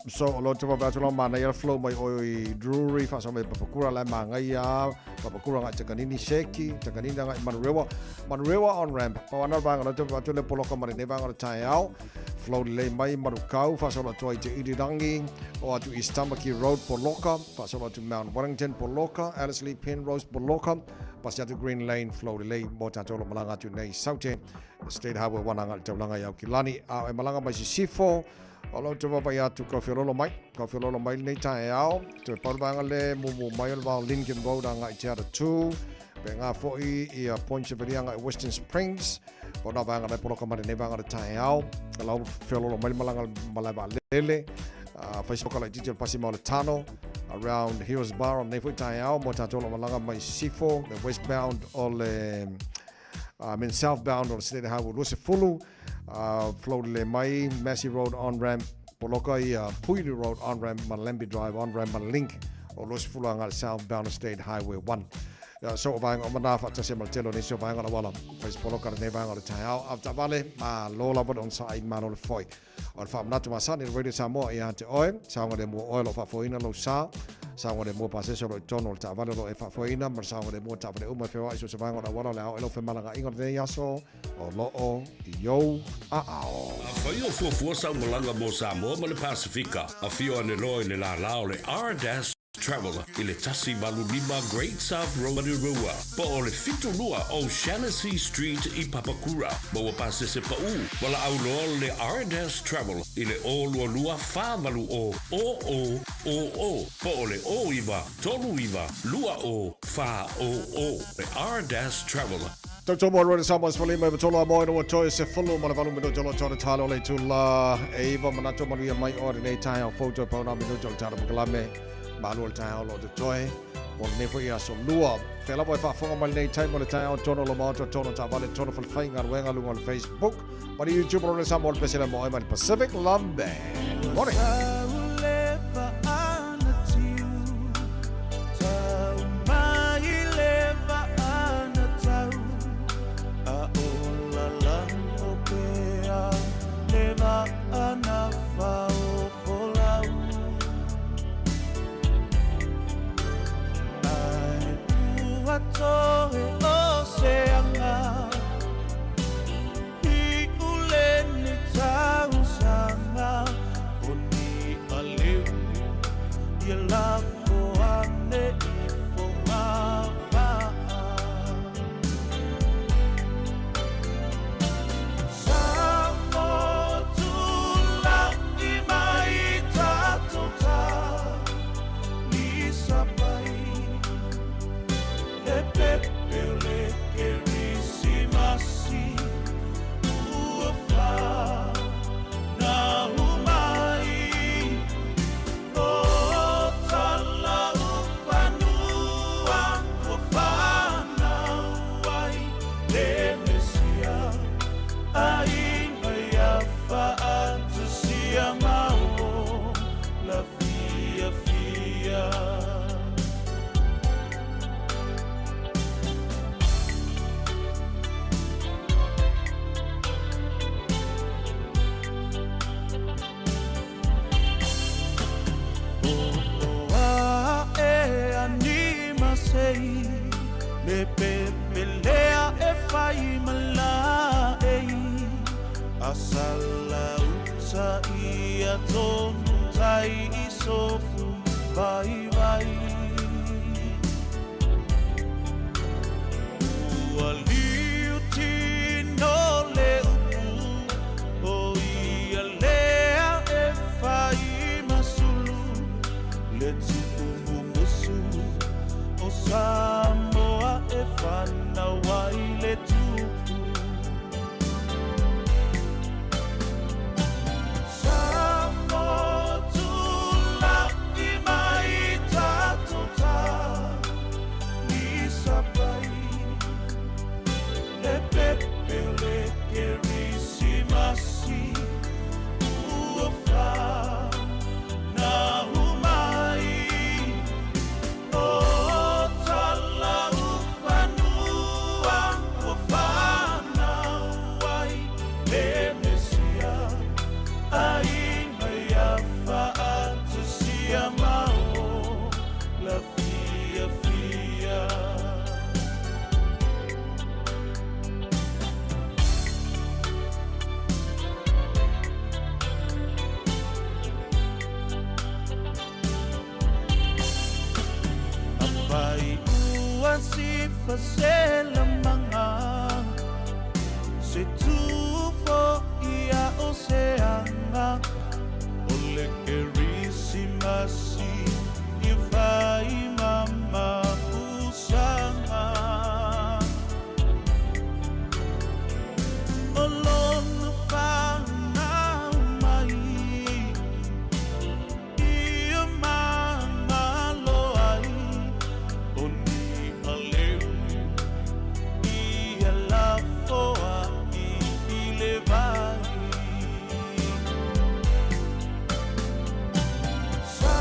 So o lo te wawe atu lau manaia flow mai oi i Drury, whaasau mai Papakura lai mangaia, Papakura ngai Takanini Sheki, Takanini ngai Manurewa, Manurewa on ramp. Pau ana vaega lo te wawe atu le poloka mai lenei vaega o le taeao. Flow lelei mai Manukau, whaasau atu ai te Irirangi, o atu East Tamaki Road poloka, whaasau atu Mount Wellington poloka, Ellerslie Penrose poloka, pasi atu Green Lane flow lelei mo tātou lo malanga atu nei Saute. State Highway 1 anga i le taulaga i Aukilani, a e malaga mai Sisifo, o lo te vaavaai atu ka feololo mai, ka feololo mai lenei taeao, toe pau le vaega le mumu mai o le vao Lincoln Road anga i Te Atatū, pe ngā foi i a Point Chevalier anga i Western Springs, po nā vaega nei poloka mai lenei vaega o le taeao, lau feololo mai le malaga malae vaalele, Facebook ala i titi o le pasi ma o le tano, around Heroes Bar o lenei foi taeao, mo tātou lo malaga mai Sisifo, the westbound o le I mean southbound o le State Highway 20, flow lelei mai Massey Road on ramp, poloka ia Puiru Road on ramp ma Lambie Drive on ramp ma link o 20 agai le southbound o State Highway 1. So o vaega uma nā whaatasi ma le tele o nisi o vaega o le auala whais poloka lenei vaega o le taeao. Avetaavale, malo lava le onosai, malo le foi. O le faamanatu masani le Radio Samoa ia te oe, saogalemu o oe o lo o faafoeina lou sa, saogalemu o pasese o lo o i totonu o le taavale o lo o e faafoeina, ma le saogalemu o taavale uma e feoai i so o se vaega o le auala o le a oo i lau femalagaaiga o lenei aso o lo o i ou aao. Afai o fuafua sau malaga mo Samoa ma le Pasifika, afio ane loa i le lālā o le R-Dash Travel i le 185 Great South Road Manurewa, po o le 72 O'Shannessy Street i Papakura. Maua pasese paʻū, valaau loa le R-Dash Travel i le 022 480 00 00 po o le 09 39 20 400. Le R-Dash Travel. Tautua mo Rona Samoa se falima e matolo a moe no toe se fulu ma le valu minuto lo tona talo le tula e iwa manato manuia mai o lenei taeao fou toe pau nā minuto le talo makalame malu o le taeao lo te toe o lenei foi aso lua. Whea lava e whaafonga mai lenei taimi o le taeao tono lo maoto tono taavale tono whalewhai ngaruenga lunga o le Facebook ma le YouTube o Rona Samoa le pesela mo mai le Pacific Love Band. Morning. Faselamaga Se tufo ia o se aga O le Kerisimasi I fai mamapusaga O lona fanau mai Ia magalo ai O ni aleu Ia lafoai i le vai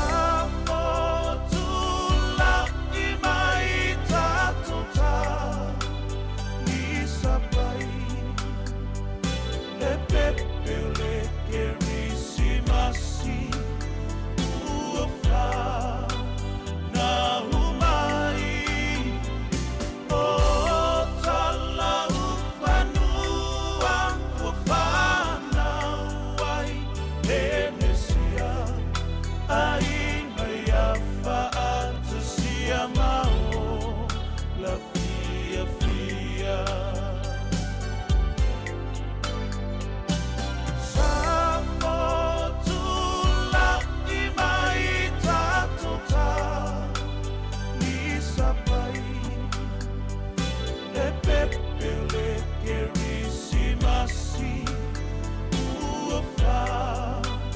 Samoa tula'i mai tatou talisapai Le pepe o le Kerisimasi ua fanau mai O Talaufanua ua fanau ai le Mesia Aiga ia faatasia ma ola fiafia Samoa tula'i mai tatou talisapai Le pepe o le Kerisimasi ua fanau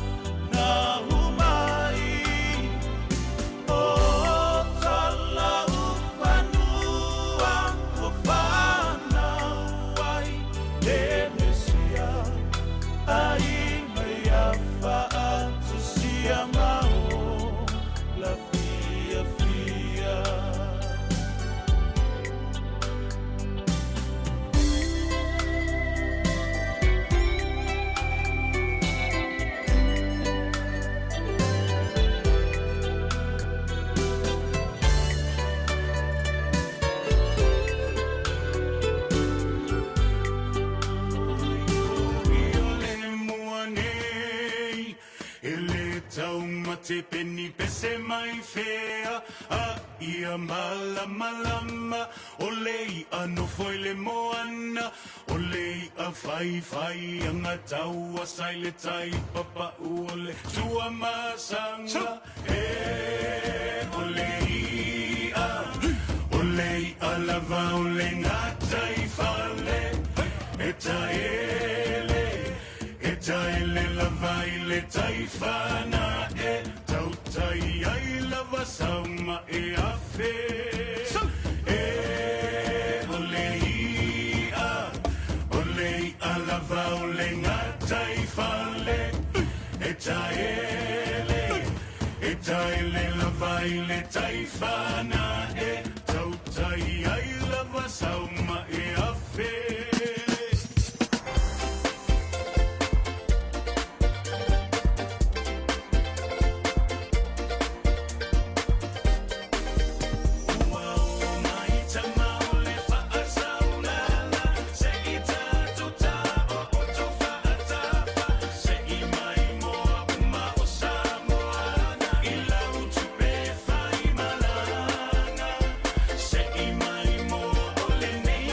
mai O Talaufanua ua fanau ai le Mesia Aiga ia faatasia ma ola fiafia Le mua nei E le taumate peni pese mai fea A ia malamalama O le i'a nofo i le moana O le i'a faifai aga taua sa i le tai papa'u O le Tuamasaga e O le i'a O le i'a lava o le gataifale E taele E taele lava i le tai fanae Tautai ai lava sau mae afe E o le i'a O le i'a lava o le gataifale E taele E taele lava i le tai fanae Tautai ai lava sau mae afe Ua oo mai tama o le faasaulala Se i tatou taooto faatafa Se i maimoa uma o Samoa I lau tupe faimalaga Se i maimoa o lenei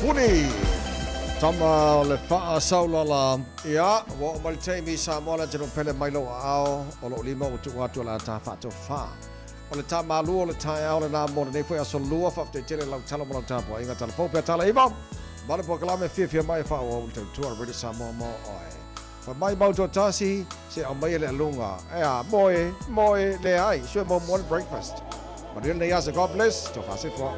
Puni. Tama o le faasaulala. Ia, ua oo mai le taimi i Samoa le atunuu pele mai lou aao o lou lima ua tuu atu o le a ta faatofa. O le ta malu o le taeao lenā mo lenei foi aso lua, faafetai tele i lau tala ma lau tapuaiga tala fou pea tala iva. Ma le polokalame fiafia mai e faaauau i le tautua a Radio Samoa mo oe. Fai mai mau toatasi, se aumaia le aluga. Ea, moe, moe, leai, sue muamua le breakfast. Manuia lenei aso, God bless, tofa soifua.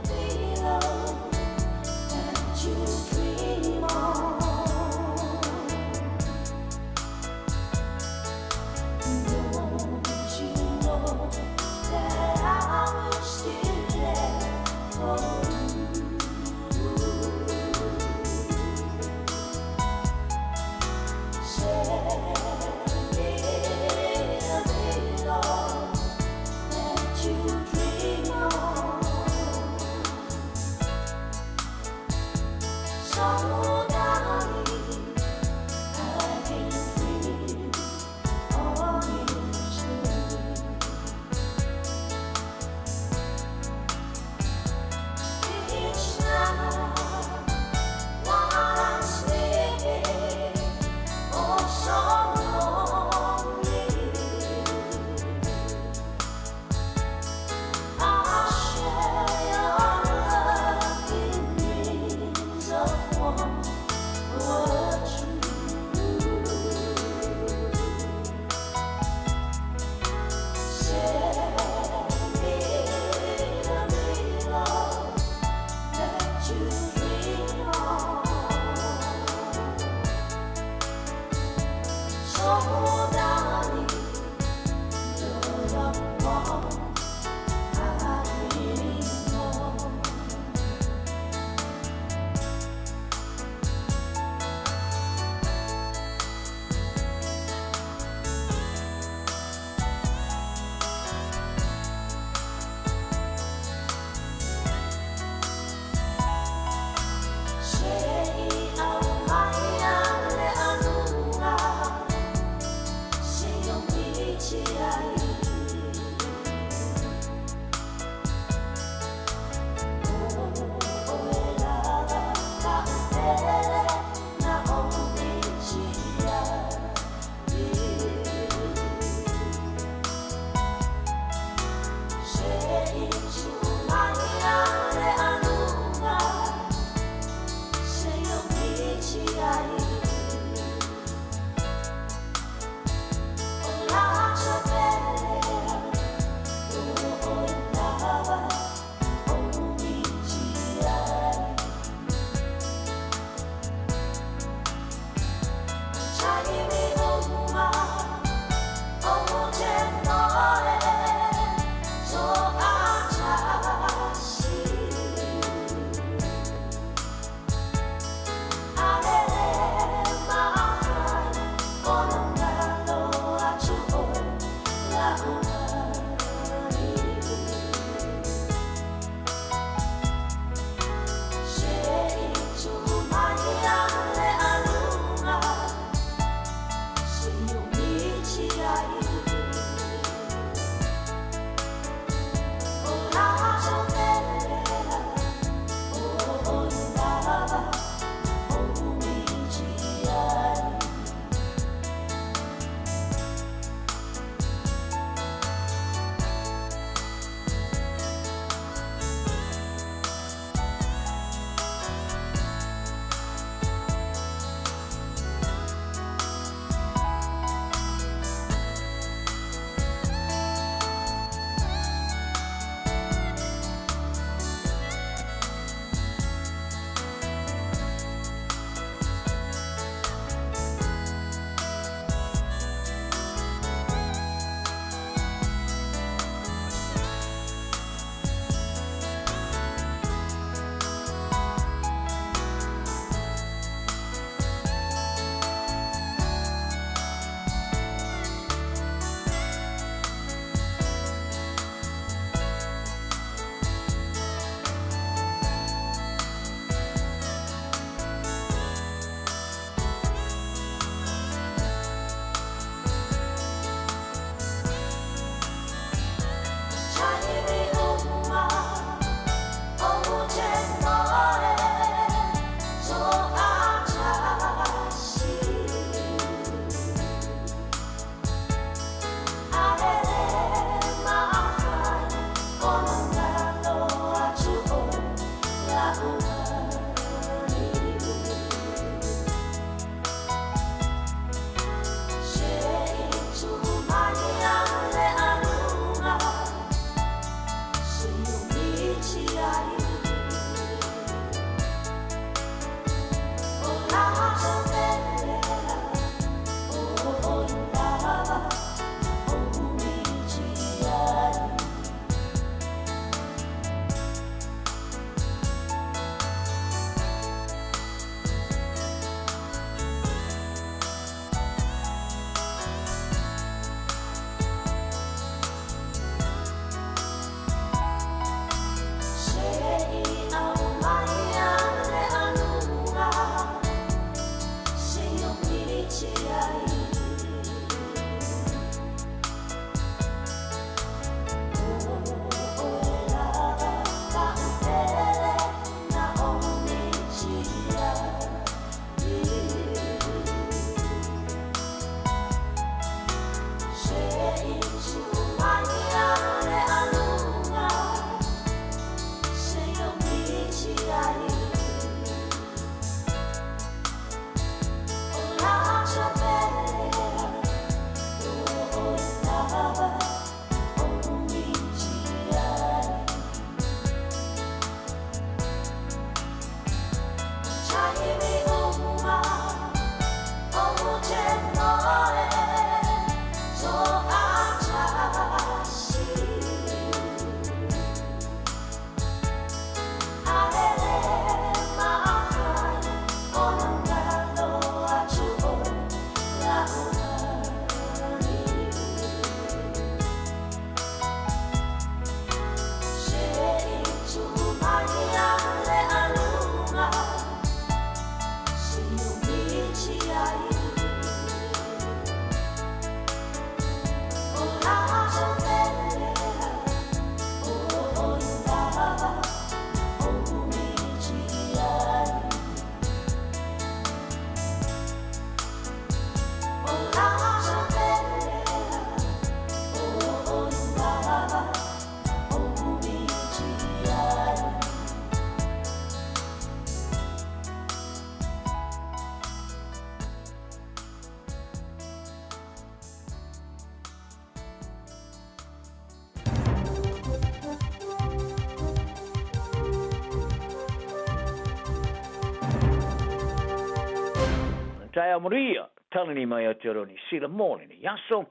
Taeao manuia, tala nei mai Aotearoa Niu Sila mo lenei aso.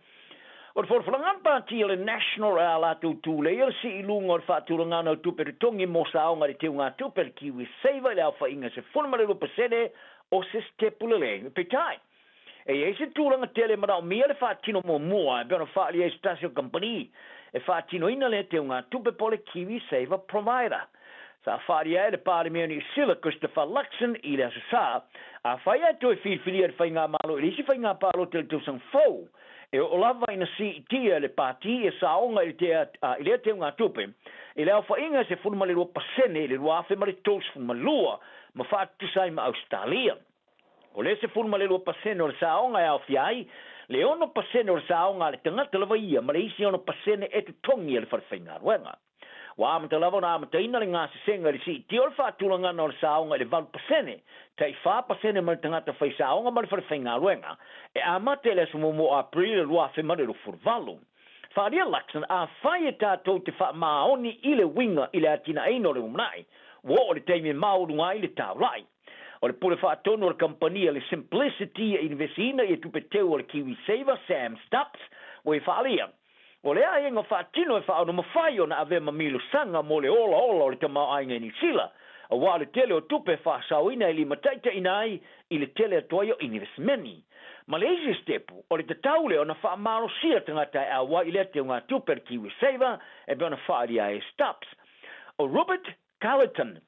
O le folafolaga a le Pati o le National a latou tulei o le sii i luga o le faatulagana o tupe totogi mo saoga i le teugatupe a le KiwiSaver i le aofaiga 12% o se sitepu lelei. Peitai, e i ai se tulaga tele e manaomia le faatino muamua e pei ona faaalia ai se tasi o kamupani e faatinoina lea teugatupe po o le KiwiSaver Provider. Sa faaalia ai e le Palemia o Niu Sila, Christopher Luxon i le Aso Sa, afai ae toe filifilia e le Faigamalo i le isi faiga palota i le tausaga fou, e oo lava ina siitia e le Pati ia saoga i lea teugatupe i le aofaiga e 12% i le 2032 ma faatutusa ai ma Ausetalia. O le 12% o le saoga e aofia ai le 6% o le saoga a le tagata lava ia ma le isi 6% e totogi e le fale faigaluega. Ua amata lava ona amataina le gasesega i le siitia o le faatulagana o le saoga i le 8%, tai 4% mai le tagata fai saoga ma le fale faigaluega, e amata i le aso muamua o Aperila 2028. Faaalia Luxon, Afai e tatou te faamaoni i le uiga i le atinaeina o le lumanai, ua oo i le taimi e maualuga ai le taulai. O le pule faatonu o le kamupani a le Simplicity e inivesiina ia tupe teu a le KiwiSaver, Sam Stubbs, ua i faaalia, O le aiaiga faatino e faaonomafai ona avea ma milosaga mo le olaola o le tamaoaiga i Niu Sila, aua o le tele o tupe e faasaoina e limataitaiina ai i le tele atu ai o inivesimeni. Ma le isi sitepu, o le tatau lea ona faamalosia tagata e auai i lea teugatupe a le KiwiSaver e pei ona faaalia ai e Stubbs. O Robert Carleton,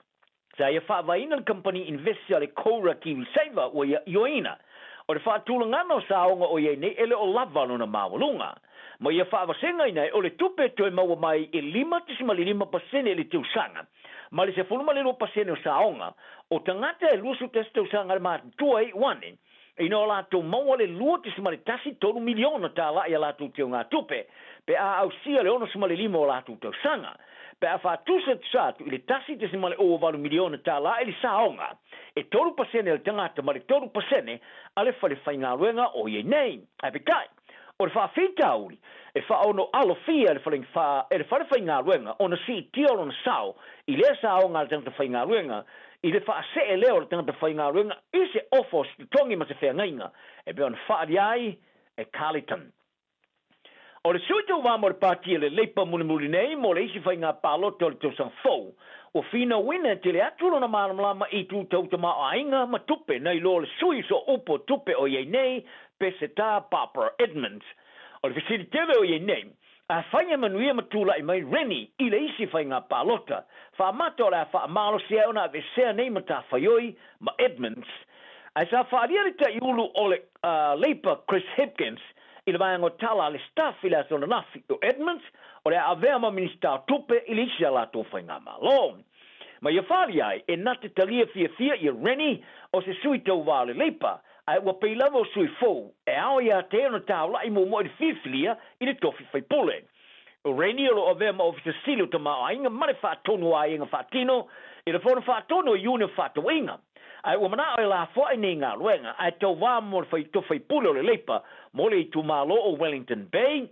Sa ia faavaeina le kamupani inivesi a le Koura KiwiSaver ua ia ioeina. O le faatulagana o saoga o i ai nei e le o lava lona maualuga. Ma ia faavasegaina ai o le tupe e toe maua mai e 5.5% i le tausaga ma le 12% o saoga o tagata e 21 tausaga le matutua e iu ane ina o latou maua le $2.13 miliona tala i a latou teugatupe pe a ausia le 65 o latou tausaga, pe a faatusatusa atu i le $1.08 miliona tala i le saoga e 3% a le tagata ma le 3% a le fale faigaluega o i ai nei. Ae peitai, o le faafitauli e faaono alofia e le fale faigaluega ona siitia o lona sao i lea saoga a le tagata faigaluega i le faasee lea o le tagata faigaluega i se ofa o se totogi ma se feagaiga e pei ona faaalia ai e Carleton. O le sui tauva mo le Pati a le Leipa mulimuli nei mo le isi faiga palota o le tausaga fou, ua finauina e tele atu lona malamalama i itu tau tamaoaiga ma tupe nai lo le sui sooupu o tupe o i ai nei, Peseta Barbara Edmonds. O le fesili tele o i ai nei, Afai e manuia ma tulai mai Rennie i le isi faiga palota, faamata o le a faamalosi ai ona aveesea nei matafaioi ma Edmonds. Ae sa faaalia le taiulu o le Labour Chris Hipkins i le vaega o tala a le Stuff i le aso ananafi, o Edmonds o le a avea ma Minisita o Tupe i le isi a latou faigamalo. Ma ia faaalia ai, e na te talia fiafia ia Rennie o se sui tauva o le Labour, Ae ua pei lava o sui fou, e ao ia te ona taula'i muamua i le filifilia i le tofi faipule. O Rainey o lo o avea ma Ofisa Sili o Tamaoaiga ma le Faatonu o Aiaiga Faatino i le Fono Faatonu o Iuni o Faatauaiga. Ae ua mana'o e lafoa'i nei galuega ae tauva mo le tofi faipule o le Leipa mo le itumalo o Wellington Bay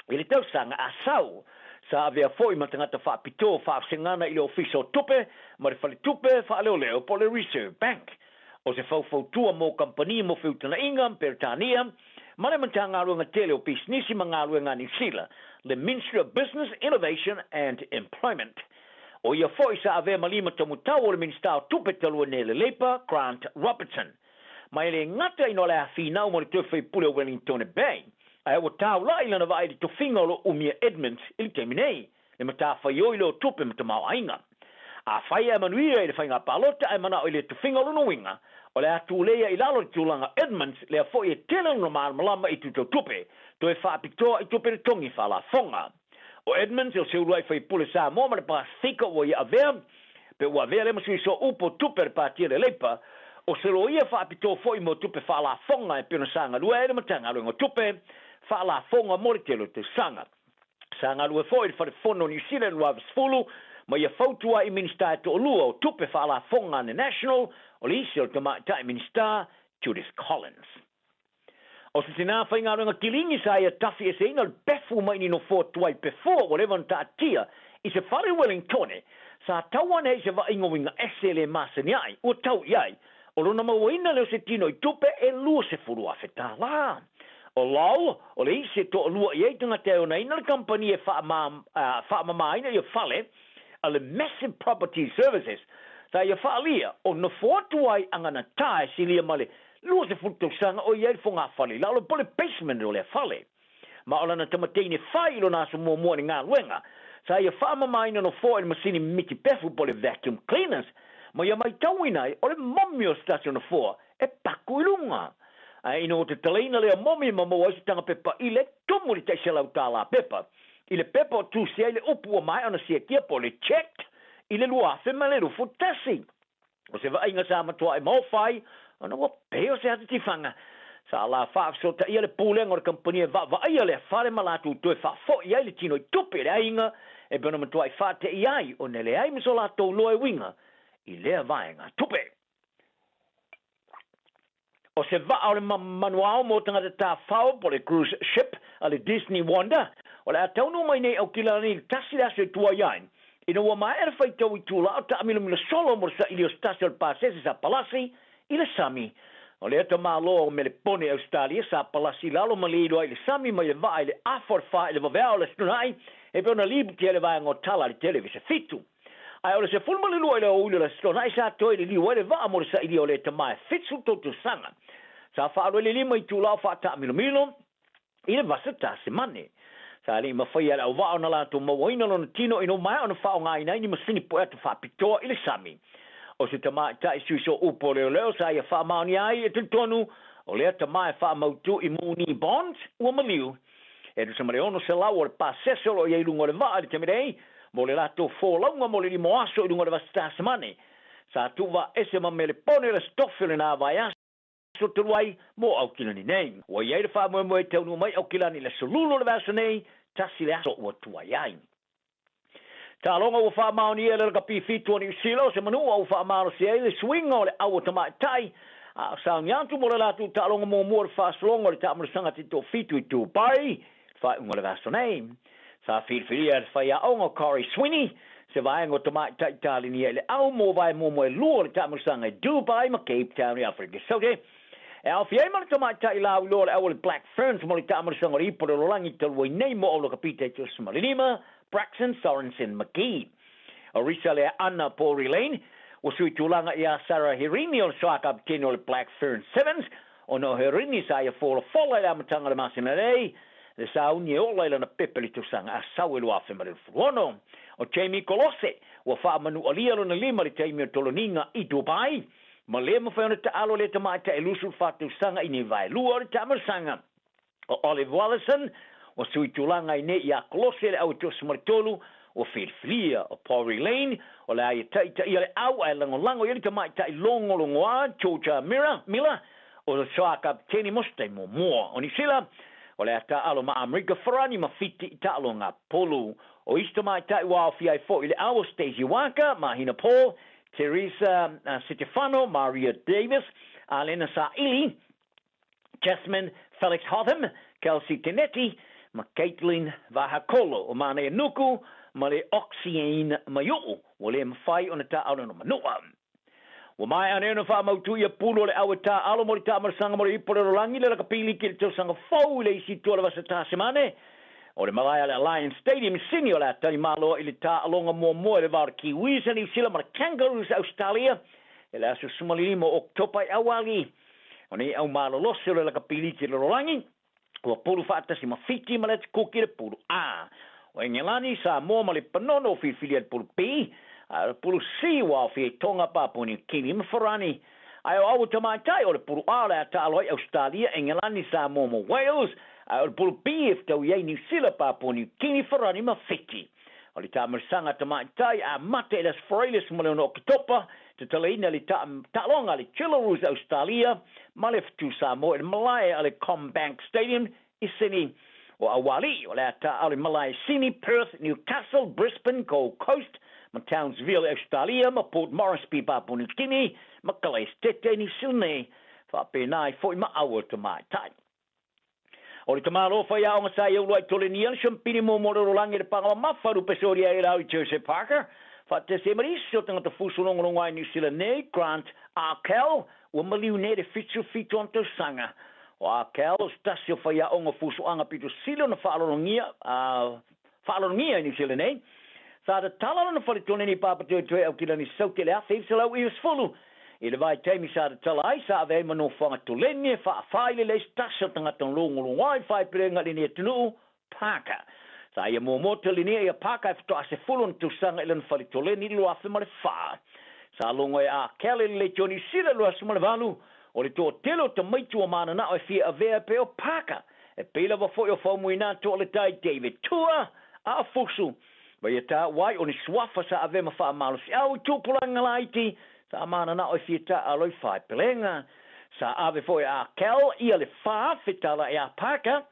i le tausaga a sau. Sa avea foi ma tagata faapitoa faavasegana i le Ofisa o Tupe ma le Faletupe Faaleoleo po o le Reserve Bank. O se faufautua mo kamupani mo feutagaiga Peretania ma le Matagaluega tele o Pisinisi ma Galuega a Niu Sila, le Ministry of Business, Innovation and Employment. O ia foi sa avea ma lima tomutau o le Minisita o Tupe talu ai nei le Labour, Grant Robertson. Ma e le gata ina o le a finau mo le toe faipule o Wellingtone Bay, ae ua taula'i lana vaai i le tofiga o lo umia Edmonds i le taimi nei, le matafaioi lea o tupe ma tamaoaiga. Afai ae manuia i le faiga palota ae mana'o i le tofiga o lona uiga, o le a tuleia i lalo le tulaga Edmonds lea foi e tele lona malamalama i itu tau tupe, toe faapitoa i tupe totogi faalafoga. O Edmonds o se uluai faipule Samoa ma le Pasefika ua ia avea, pe ua avea lea ma sui sooupu o tupe a le Pati a le Leipa, o se loia faapitoa foi mo tupe faalafoga e pei ona sa galue ai le Matagaluega o Tupe Faalafoga mo le tele o tausaga. Sa galue foi i le Fale Fono o Niu Sila i le 2010 ma ia fautua ai i Minisita e toalua o Tupe Faalafoga a le National, o le isi o le Tamaitai Minisita Judith Collins. O se tinā faigaluega kilini sa ia tafi eseina le pefu mai ni nofoa tuai pefua ua leva ona taatia i se fale Wellingtone, sa tau ane ai i se vaaiga uiga ese le masani ai ua tau i ai. O lona mauaina lea o se tino i tupe e $20,000 tālā. O Lowell, o le isi e toalua i ai tagata e onaina le kamupani e faamamaina ia fale a le Massive Property Services, sa ia faaalia o nofo atu ai a gana tā e silia ma le 20 tausaga o i ai le fogafale i lalo po o le basement o lea fale. Ma o lana tamateine fai i lona aso muamua i le galuega, sa ia faamamaina nofoa i le masini mimiti pefu po o le vacuum cleaners, ma ia maitauina ai o le momi o se tasi o nofoa e paku i luga. Ae ina ua tatalaina lea momi ma maua ai se taga pepa i le tumu i le tai $100 pepa, i le pepa o tusi ai le upu ua maea ona siakia po o le checked i le 2021. O se vaaiga sa matuai maofa ai ona ua pei o se ata tifaga. Sa la faafesootaia le pulega o le kamupani e vaavaaia lea fale ma latou toe faafoi ai le tino i tupe i le aiga e pei ona matuai faateia ai ona e leai ma so latou loa e uiga i lea vaega tupe. O se vaa o le manuao mo tagata tafao po o le cruise ship a le Disney Wonder, o le a taunuu mai nei Aukilani i le tasi le aso e tuai ai. Ina ua maea le faitau itula o taamilomilo solo mo le saili o se tasi o le pasese sa palasi i le sami. O lea tamaloa o Melepone, Ausetalia, sa palasi i lalo ma le iloa i le sami mai le vaa i le afa o le fa i le vaveao o le Aso Toonai, e pei ona lipotia e le vaega o tala a le Televisa 7. Ae o le 12 i le aoauli o le Aso Toonai sa toe liliu ai le vaa mo le sailia o lea tama e 73 tausaga. Sa faaalu ai le lima itula o faataamilomilo i le vasa Tasemane. Sa le i mafaia e le auvaa ona latou mauaina lona tino ina ua maea ona faaaogaina ai ni masini pueata faapitoa i le sami. O se tamaitai sui sooupu o leoleo sa ia faamaonia ai e talitonu o lea tama e faamautu i Moonee Bonds ua maliu. E tusa ma le 600 o le pasese o lo o i ai i luga o le vaa i le taimi nei, mo le latou folauga mo le lima o aso i luga o le vasa Tasamane. Sa tuuvaaese ma Melepone le Aso Tofi o lena vaiaso talu ai mo Aukilani nei. Ua i ai le faamoemoe e taunuu mai Aukilani i le aso Lulu o le vaiaso nei, tasi le aso ua tuai ai. Taaloga ua faamaonia e le Lakapi 7 o Niu Sila o se manua ua faamalosi ai le suiga o le au a tamaitai a o sauni atu mo le latou taaloga muamua o le faasologa o le taamulasaga taitoafitu i Dubai i le faaiuga o le vaiaso nei. Sa filifilia e le faiaoga o Corey Sweeney se vaega o tamaitai talinia i le au mo vae muamua e lua o le taamulasaga i Dubai ma Cape Town i Aferika Saute. E aofia ai ma le tamaitai lauiloa o le au o le Black Ferns mo le taamulasaga o le Ipu o le Lalolagi talu ai nei mo Aulakapi taitoasefulumalima Braxton Sorensen McGee. O Risa Leaana Pori Lane, ua sui tulaga iā Sarah Hirini o le soa kapitene o le Black Ferns Sevens, ona o Hirini sa ia folafola i le amataga o le masina nei, le sauni e ola i lana pepe i le tausaga a sau e 2026. O Jamie Kolose, ua faamanualia lona lima i le taimi o toloniga i Dubai, ma le mafai ona taalo lea tamaitai e 24 tausaga i nei vaelua o le taamalasaga. O Olive Wallison, ua sui tulaga ai nei iā Kolose le au e 23, ua filifilia o Pori Lane, o le a ia taitaia le au ae lagolago i ai le tamaitai logologoa Georgia Mira, Miller, o le soa kapiteni mo se taimi muamua. O Niu Sila, o le a taaalo ma Amerika Farani ma Fiti i taaloga polu. O isi tamaitai ua aofia ai foi le au o Stacey Waaka, Mahina Paul, Teresa Setefano, Maria Davis, Alena Saili, Jasmine Felix Hotham, Kelsey Teneti ma Caitlin Vahakolo o Manaia Nuku ma le Oxiane Maiu'u ua le mafai ona taaalo no Manua. Ua maea nei ona faamautu ia pulu o le au e taaalo mo le taamalasaga mo le ipu o le lalolagi le lakapi liki i le tausaga fou i le isi itu o le vasa Tasemane o le malae a le Alliance Stadium i Sini o le a talimalo i le taaloga muamua i le va o le Kiwis a Niu Sila ma le Kangaroos a Ausetalia i le aso 15 o Oketopa i Auali. O nei au malolosi o le lakapi liki i le lalolagi, ua pulu faatasi ma Fiti ma le Ati Kuki i le pulu A. O Engelani, Samoa ma Lepanono ua filifilia i le pulu B, a o le pulu C ua aofia i Tonga, Papua Niu Kini ma Farani. Ae o au tamaitai o le pulu A o le a taalo ai Ausetalia, Engelani, Samoa ma Wales, ae o le pulu B e fetaui ai Niu Sila, Papua Niu Kini, Farani ma Fiti. O le taamalasaga tamaitai amata i le Aso Faraile 16 Oketopa, tatalaina le taaloga a le Jillaroos Ausetalia ma le Fetu Samoa i le malae a le CommBank Stadium i Sydney. O Aualii, o le a taaalo i malae i Sydney, Perth, Newcastle, Brisbane, Gold Coast ma Townsville i Ausetalia ma Port Moresby, Papua New Guinea ma Kalaesetete i Niu Sila nei. Faapena ai foi ma aua tamaitai. O le tamaloa faiaoga sa i Uluai Tolenia le siampini muamua o le lalolagi i le paga mamafa lupe solia ai lau i Joseph Parker. Faatasi ai ma isi o tagata fusu logologo ai Niu Sila nei, Grant Arkell, Ua maliu nei le 77 ona tausaga. O Ah Kel o se tasi o faiaoga o fusoaga pito sili ona faalologia, faalologia i Niu Sila nei. Sa tatala lona faletone nei Papatoetoe Aukilani Saute i le 1990. I le vaitaimi sa tatala ai, sa ave ai ma nofoaga toleni e faafailele ai se tasi o tagata logologo ai faepelega i lenei atunuu, Parker. Sa ia muamua talinia ia Parker e faatoa 10 ona tausaga i lona fale toleni i le 2004. Sa logo e Ah Kelly le leitio Niu Sila i le 2008, o le toatele o tamaiti ua mananao e fia avea e pei o Parker. E pei lava foi o Faumuina Toaletai David Tua a o Fusu ma ia taua ai o ni suafa sa avea ma faamalosiau i tupulaga laiti sa mananao e fia taaalo i faepelega. Sa ave foi e Ah Kel ia le 4,000 tala e a Parker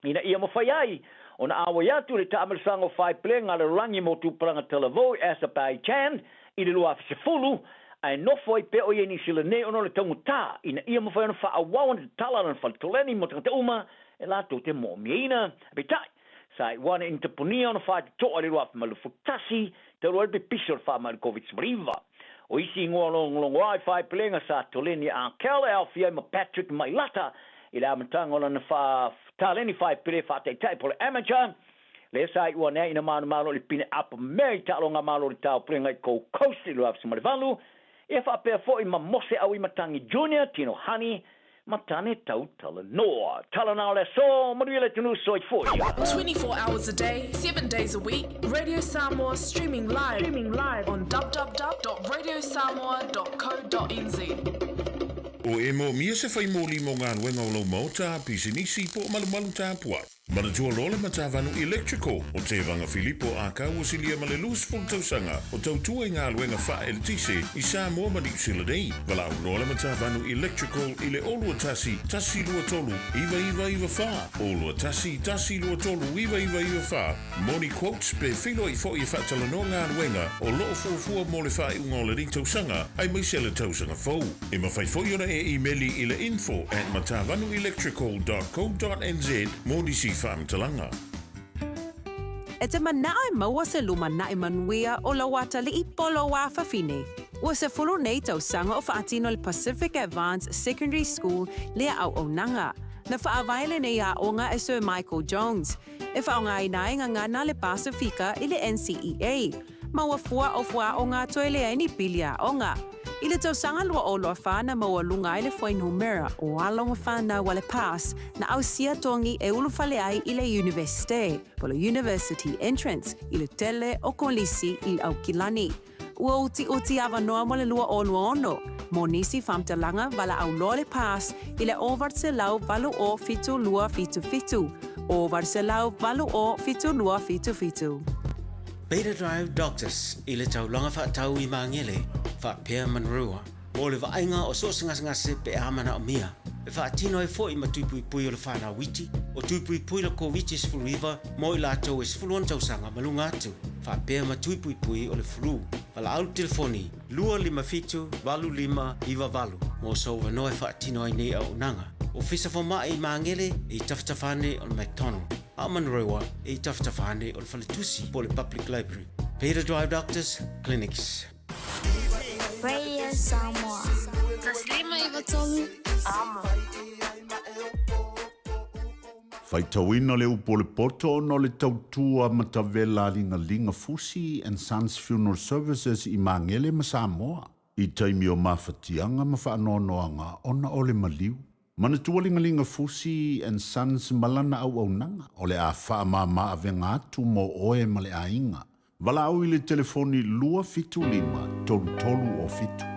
ina ia mafai ai ona auai atu i le taamilosaga o faepelega a le lalolagi mo tupulaga talavou i Azerbaijan i le 2010, ae nofo ai pea o ia i Niu Sila nei ona o le taugata ina ia mafai ona faaauau ana tatala lana fale toleni mo tagata uma e latou te moomiaina. Peitai, sa iu ane ina tapunia ona faatotoa i le 2021 talu ai le pipisi o le faamai o le Koviti-19. O isi igoa logologoa i faepelega sa toleni a Kel e aofia ai ma Patrick Mailata i le amataga o lana taleni faepele faataitai po o le amateur, lea sa iu ane ai ina manumalo i le pine apo mea i taaloga malo o le taupulega i Gold Coast i le 2008, ia faapea foi ma Mose Auimatagi Junior, Tino Hani ma Tane Tau Talanoa. Tala na o le aso, manuia le atunuu, soifua ia. 24 hours a day, 7 days a week, Radio Samoa streaming live, streaming live on www.radiosamoa.co.nz. O e moomia se fai moli mo galuega o lou maota, pisinisi po o malumalu tapuai. Manatua loa le Matavanu Electrical o Tevaga Filipo Akau ua silia ma le 20 tausaga o tautua i galuega faa-eletise i Samoa ma Niu Sila nei. Valaau loa le Matavanu Electrical i le 021 123 9994, 021 123 9994 mo ni quotes pe feiloai foi e faatalanoa galuega o lo o fuafua mo le faaiuga o lenei tausaga aemaise le tausaga fou. E mafai foi ona e imeli i le info at matavanuelectrical dot co dot nz mo nisi faamatalaga. E te manao e maua se lumanaʻi manuia o lou atalii po o lou afafine. Ua 10 nei tausaga o faatino le Pacific Advance Secondary School lea auaunaga. Na faavae lenei aoga e Sir Michael Jones. E faaaogaina ai gagana le Pasifika i le NCEA. Ma ua fua o fuaaoga toe leai ni pili aoga. I le tausaga 2024 na maualuga ai le fuainumera o alo ma fanau a le PASS na ausia togi e ulufale ai i le Iunivesite, po o le University Entrance, i le tele o kolisi i Aukilani. Ua utiuti avanoa mo le 2026 mo nisi faamatalaga valaau loa le PASS i le 808 7277, 808 7277. Beta Drive Doctors i le taulaga faatau i Magele, faapea Manurewa, mo le vaaiga o so o se gasegase pe a manaomia. E faatino ai foi ma tuipuipui o le whanau iti, o tuipuipui le Koviti-19 mo i latou e 16 tausaga ma luga atu, faapea ma tuipuipui o le flu. Valaau le telefoni 257 8598 mo sou avanoa e faatino ai nei auaunaga. Ofisa Fomai i Magele e i tafatafa ane o le McDonald. A o Manurewa e i tafatafa ane o le faletusi po o le Public Library. Beta Drive Doctors Clinics. Radio Samoa. 153 Amo. Faitauina le upu o le poto ona o le tautua matavela a Ligaliga Fusi and Sons Funeral Services i Magele ma Samoa i taimi o mafatiaga ma faanoanoaga ona o le maliu. Manatua Ligaliga Fusi and Sons ma lana auaunaga o le a faamama avega atu mo oe ma le aiga. Valaau i le telefoni 275 33 o 7.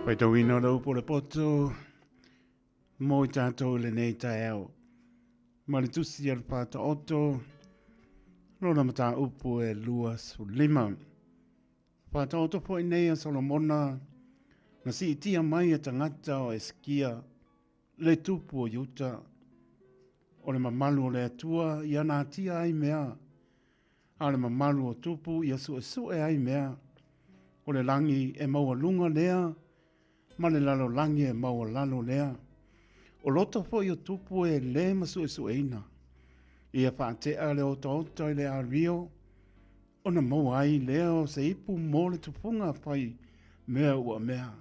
Faitauina o le upu o le poto mō i tātou i lenei taeao. Ma le tusi a le Pātaoto, Lona mataupu e 25. Whātaoto foi nei a Solomona, na siitia mai e tagata o Esikia, le tupu o Iuta, o le mamalu o le Atua ia natia ai mea, a o le mamalu o tupu ia suesue ai mea, o le lagi e maualuga lea, ma le lalolagi e maualalo lea. O loto foi o tupu e lē ma suesueina, ia faatea le otaota i le ario, ona maua ai lea o se ipu mo le tufuga fai mea ua mea.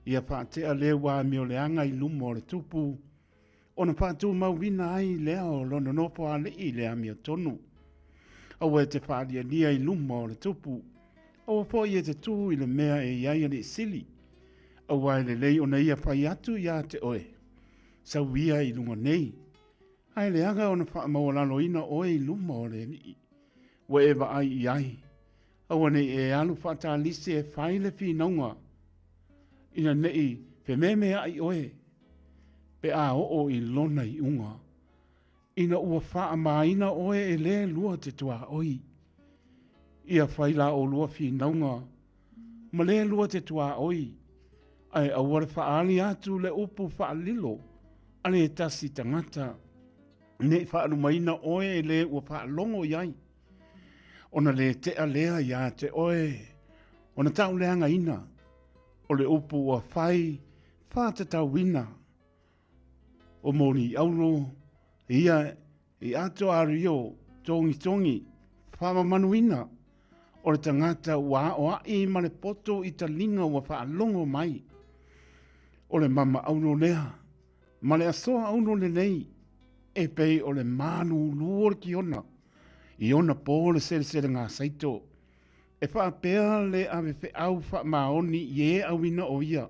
Ia faatea le ua amioleaga i luma o le tupu, ona faatumauina ai lea o lona nofoalii i le amiotonu. Aua e te faalialia i luma o le tupu, aua foi e te tū i le mea e i ai alii sili, aua e lelei ona ia fai atu iā te oe, sau ia i luga nei, ae leaga ona faamaualaloina oe i luma o le alii. Ua e vaai i ai, aua ne i e alu faatalisi e fai le finauga, ina ne i fememeaʻi oe, pe a oo i lona iuga, ina ua faamaina oe e le lua te tuaoi. Ia fai la ʻolua finauga ma le lua te tuaoi, ae aua le faaali atu le upu faalilo a le tasi tagata, ne i faalumaina oe e le ua faalogo i ai, ona le tea lea iā te oe, ona tauleagaina o le upu ua fai faatatauina o moni auro ia i ato ario togitogi faamamanuina o le tagata ua aoaʻi ma le poto i taliga ua faalogo mai. O le mama auro lea ma le asoa auro lenei e pei o le malūlū o le kiona i ona pō le selesele saito e faapea le ave feʻau faamaoni i e auina o ia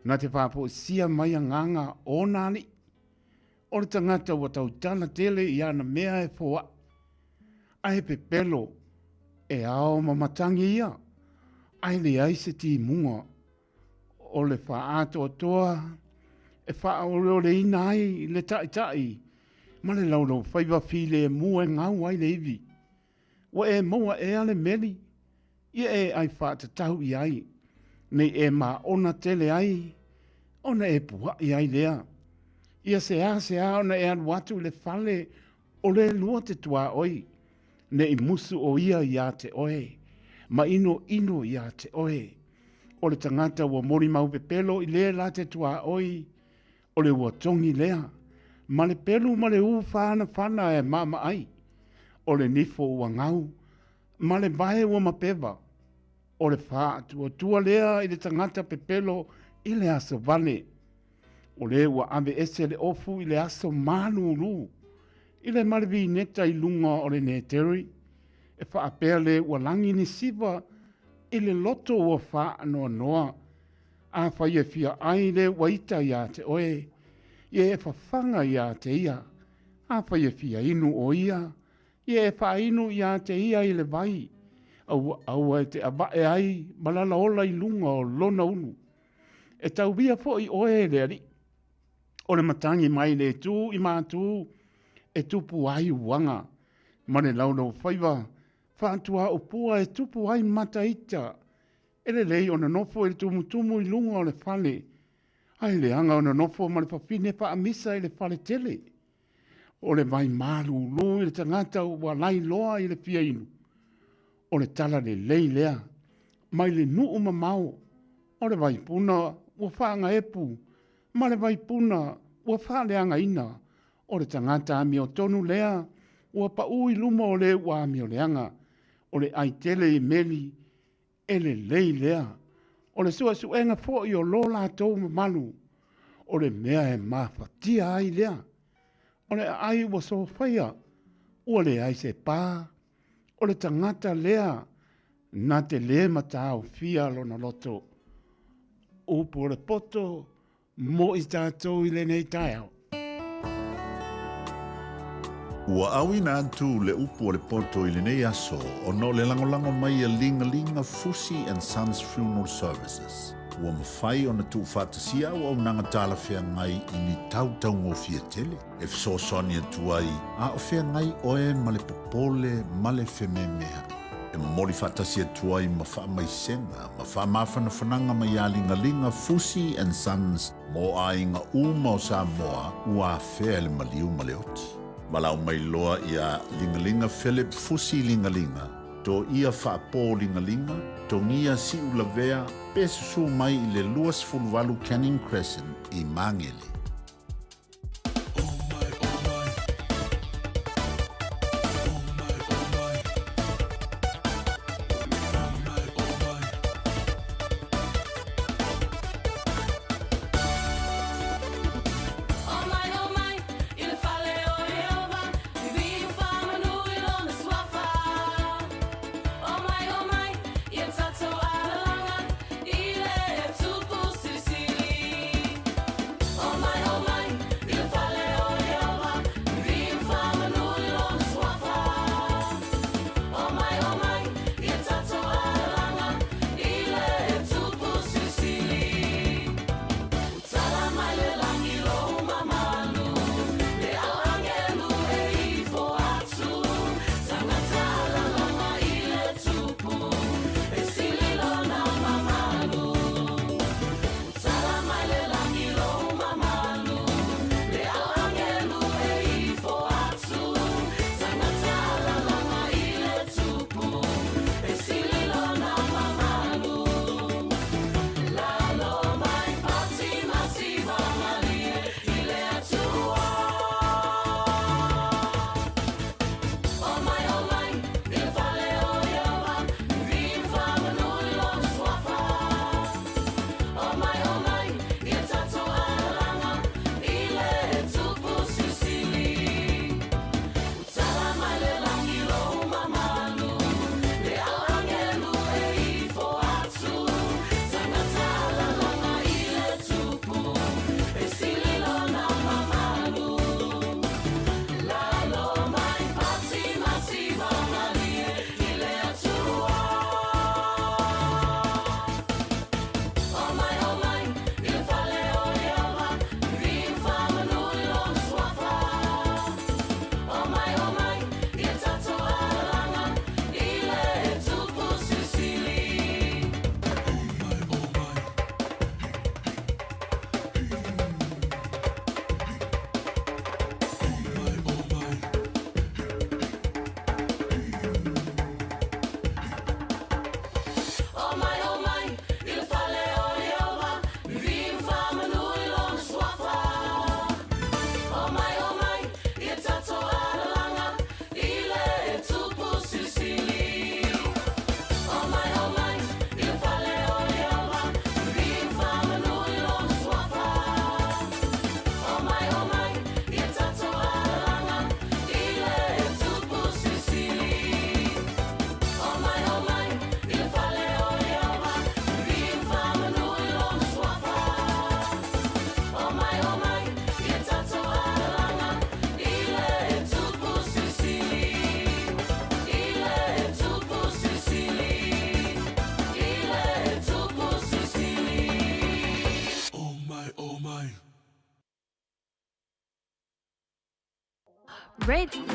na te faafoisia mai agaga o nā aliʻi o le tagata ua tautala tele i ana mea e foaʻi ae pepelo e ao ma matangi ia ae leai se timuga o le faaatoatoa e faaoleoleina ai le taʻitaʻi ma le laulaufaiva filemu e gau ai le ivi. Ua e maua ea le meli? Ia e ʻai faatatau i ai, nei e māʻona tele ai, ona e puaʻi ai lea. Ia seāseā ona e alu atu i le fale o le lua te tuaoi, ne i musu ʻo ia iā te ʻoe, ma ʻinoʻino iā te ʻoe. O le tagata ua molimau pepelo i lē la te tuaoi, o le ua togi lea, ma le pelu ma le ū whānawhana e mama ai, o le nifo ua gau, ma le vae ua mapewa, o le whaatuatua lea i le tagata pepelo i le aso vale. O le ua ave ese le ofu i le aso malūlū, i le malevineta i luga o le neteri, e faapea le ua lagi ni siva i le loto ua whaanoanoa, Afai e fia ai le ua ita iā te oe, ia e fafaga iā te ia. Afai e fia inu o ia, ia e faainu iā te ia i le vai, aua aua e te avae ai ma lalaola i luga o lona ulu. E tauia foi oe e le Alii. O le matagi mai le itu i matū e tupu ai uaga, ma le laulaufaiva faatuaupua e tupu ai mataita E lelei ona nofo i le tumutumu i luga o le fale, ae leaga ona nofo ma le fafine faamisa i le fale tele. O le vai malūlū i le tagata ua lailoa i le fia inu, o le tala lelei lea mai le nuu mamao, o le vaipuna ua faagaepu ma le vaipuna ua faaleagaina, o le tagata amiotonu lea ua paʻū i luma o le ua amioleaga, o le ʻai tele i meli E lelei lea, o le suesuega foi o lo latou mamalu, o le mea e mafatia ai lea. O le aai ua sofaia, ua leai se pā, o le tagata lea na te lē mataofia lona loto. Upu o le poto mo i tatou i lenei taeao. Ua auina atu le upu a le poto i lenei aso ona o le lagolago mai a Ligalinga Fusi and Sons Funeral Services. Ua mafai ona tuufaatasia auaunaga talafeagai i ni tau taugofie tele e fesoasoani atu ai a o feagai oe ma le popole ma le fememea'i. E momoli faatasi atu ai ma faamaisega ma faamafanafanaga mai a Ligaliga Fusi and Sons mo aiga uma o Samoa ua afea e le maliu ma le oti. Valaau mai loa iā Ligaliga Philip Fusi Ligaliga, Toia Faapo Ligaliga, Togia Siulavea pe susū mai i le 28 Canning Crescent i Magele.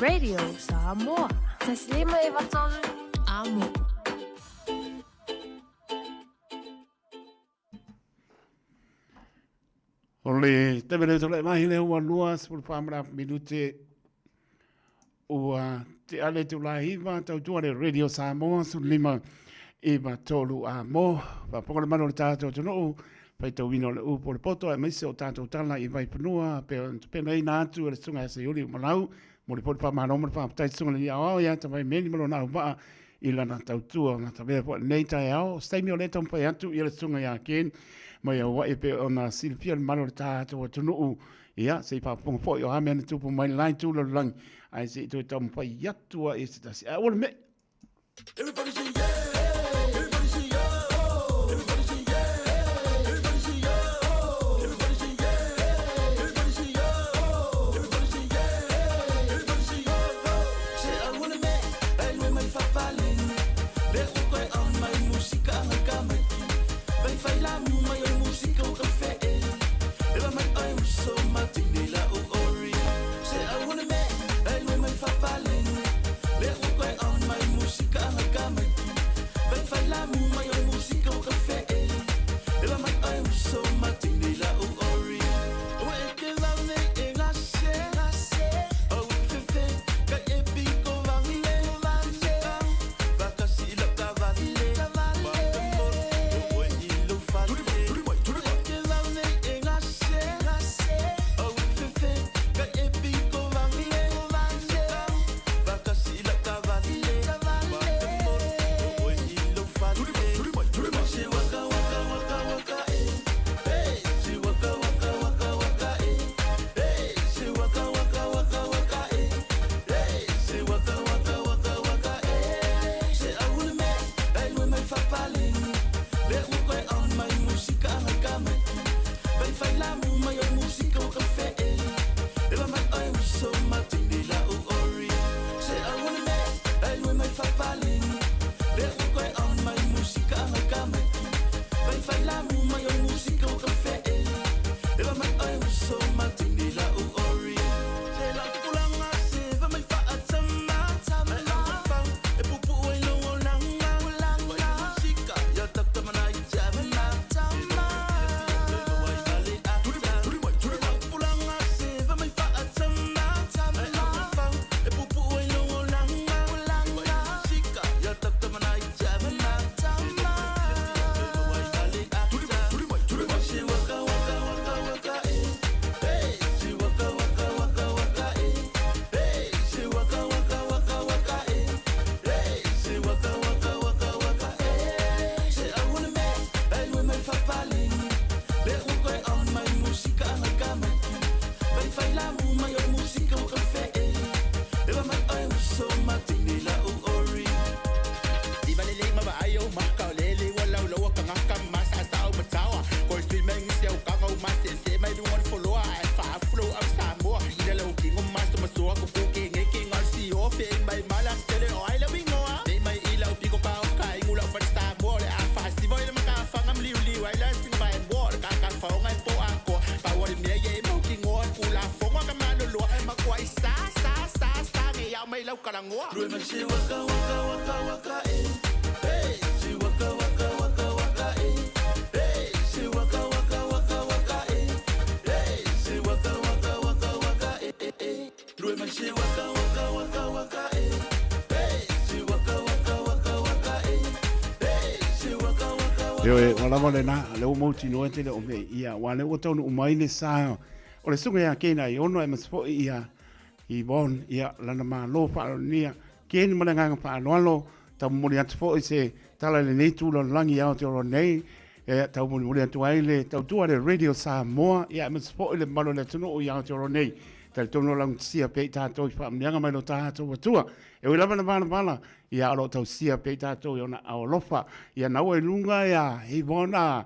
Radio Samoa. Taslima e vatolu. Amo. O le taimi lea tulai mai lea ua 24 ma le afa minute ua tea le itula 9 tautua le Radio Samoa 15 9 3 a mo faafofoga le malu o le tatou atunuu faitauina o le upu o le poto aemaise o tatou tala i Vaifanua pe ona tapenaina atu e le Susuga ia Seiuli Umalau momoli foi le faamalo ma le faafetai i le Susuga i le Alii Aoao ia Tavaimeli ma lona auvaa i lana tautua na tavea foi i lenei taeao. O se taimi o lea e taumafai atu ia le Susuga ia Ken mai Aua'i e pei ona silafia le mamalu o le tatou atunuu. Ia, se i faafofoga foi o a mea na tupu mai le la itu lalolagi, ae se i toe taumafai atu ai se tasi. Ae aua le mei! Everybody say yeah! Everybody say oh! Everybody say yeah! Everybody say oh! Everybody say yeah! Everybody say oh! Everybody say yeah! Everybody say oh! Ioe, ua lava lena, lea ua mautinoa e te le o mea ia, aua lea ua taunuu mai le sa o le susuga ia Kena Iono aemaise foi ia Yvonne, ia lana malo faalonia Ken ma le agaga faaaloalo, tau momoli atu foi se tala i lenei itu lalolagi i Aotearoa nei, e tau molimoli atu ai le tautua a le Radio Samoa, ia aemaise foi le mamalu o le atunuu i Aotearoa nei. Talitonu o laugatasia pea i tatou i faamanuiaga mai lo tatou Atua. E ui lava ina valavala, ia o lo o tausia pea i tatou i ona aao alofa. Ia naua i luga ia Yvonne a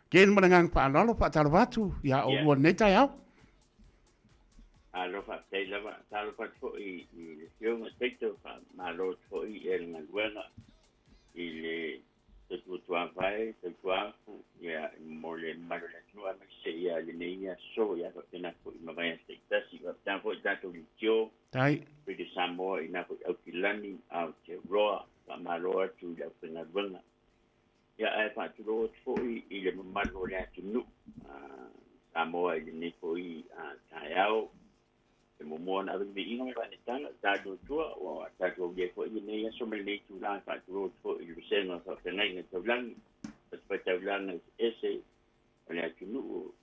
Ken ma le agaga faaaloalo, faatalofa atu ia oulua i lenei taeao. Malo faafetai lava. Talofa atu foi i le Afioga Taito, faamalo atu foi i le galuega i le tautuatuavae, tautuafu, ia, mo le mamalu o le atunuu aemaise ia lenei aso, ia faapena foi ma vaiaso taitasi. Faapena foi i tatou leitio, Tai. Radio Samoa i nā foi Aukilani, Aotearoa, faamalo atu i le aufaigaluega. Ia, ae faatulou atu foi i le mamalu o le atunuu Samoa i lenei foi taeao. E muamua ona ave le viiga ma le faanetaga i tatou Atua, ua tatou aulia foi lenei aso ma lenei itula. E faatulou atu foi i le vasega o faafeagaiga taulagi, fatafaitaulaga eseese o le atunuu,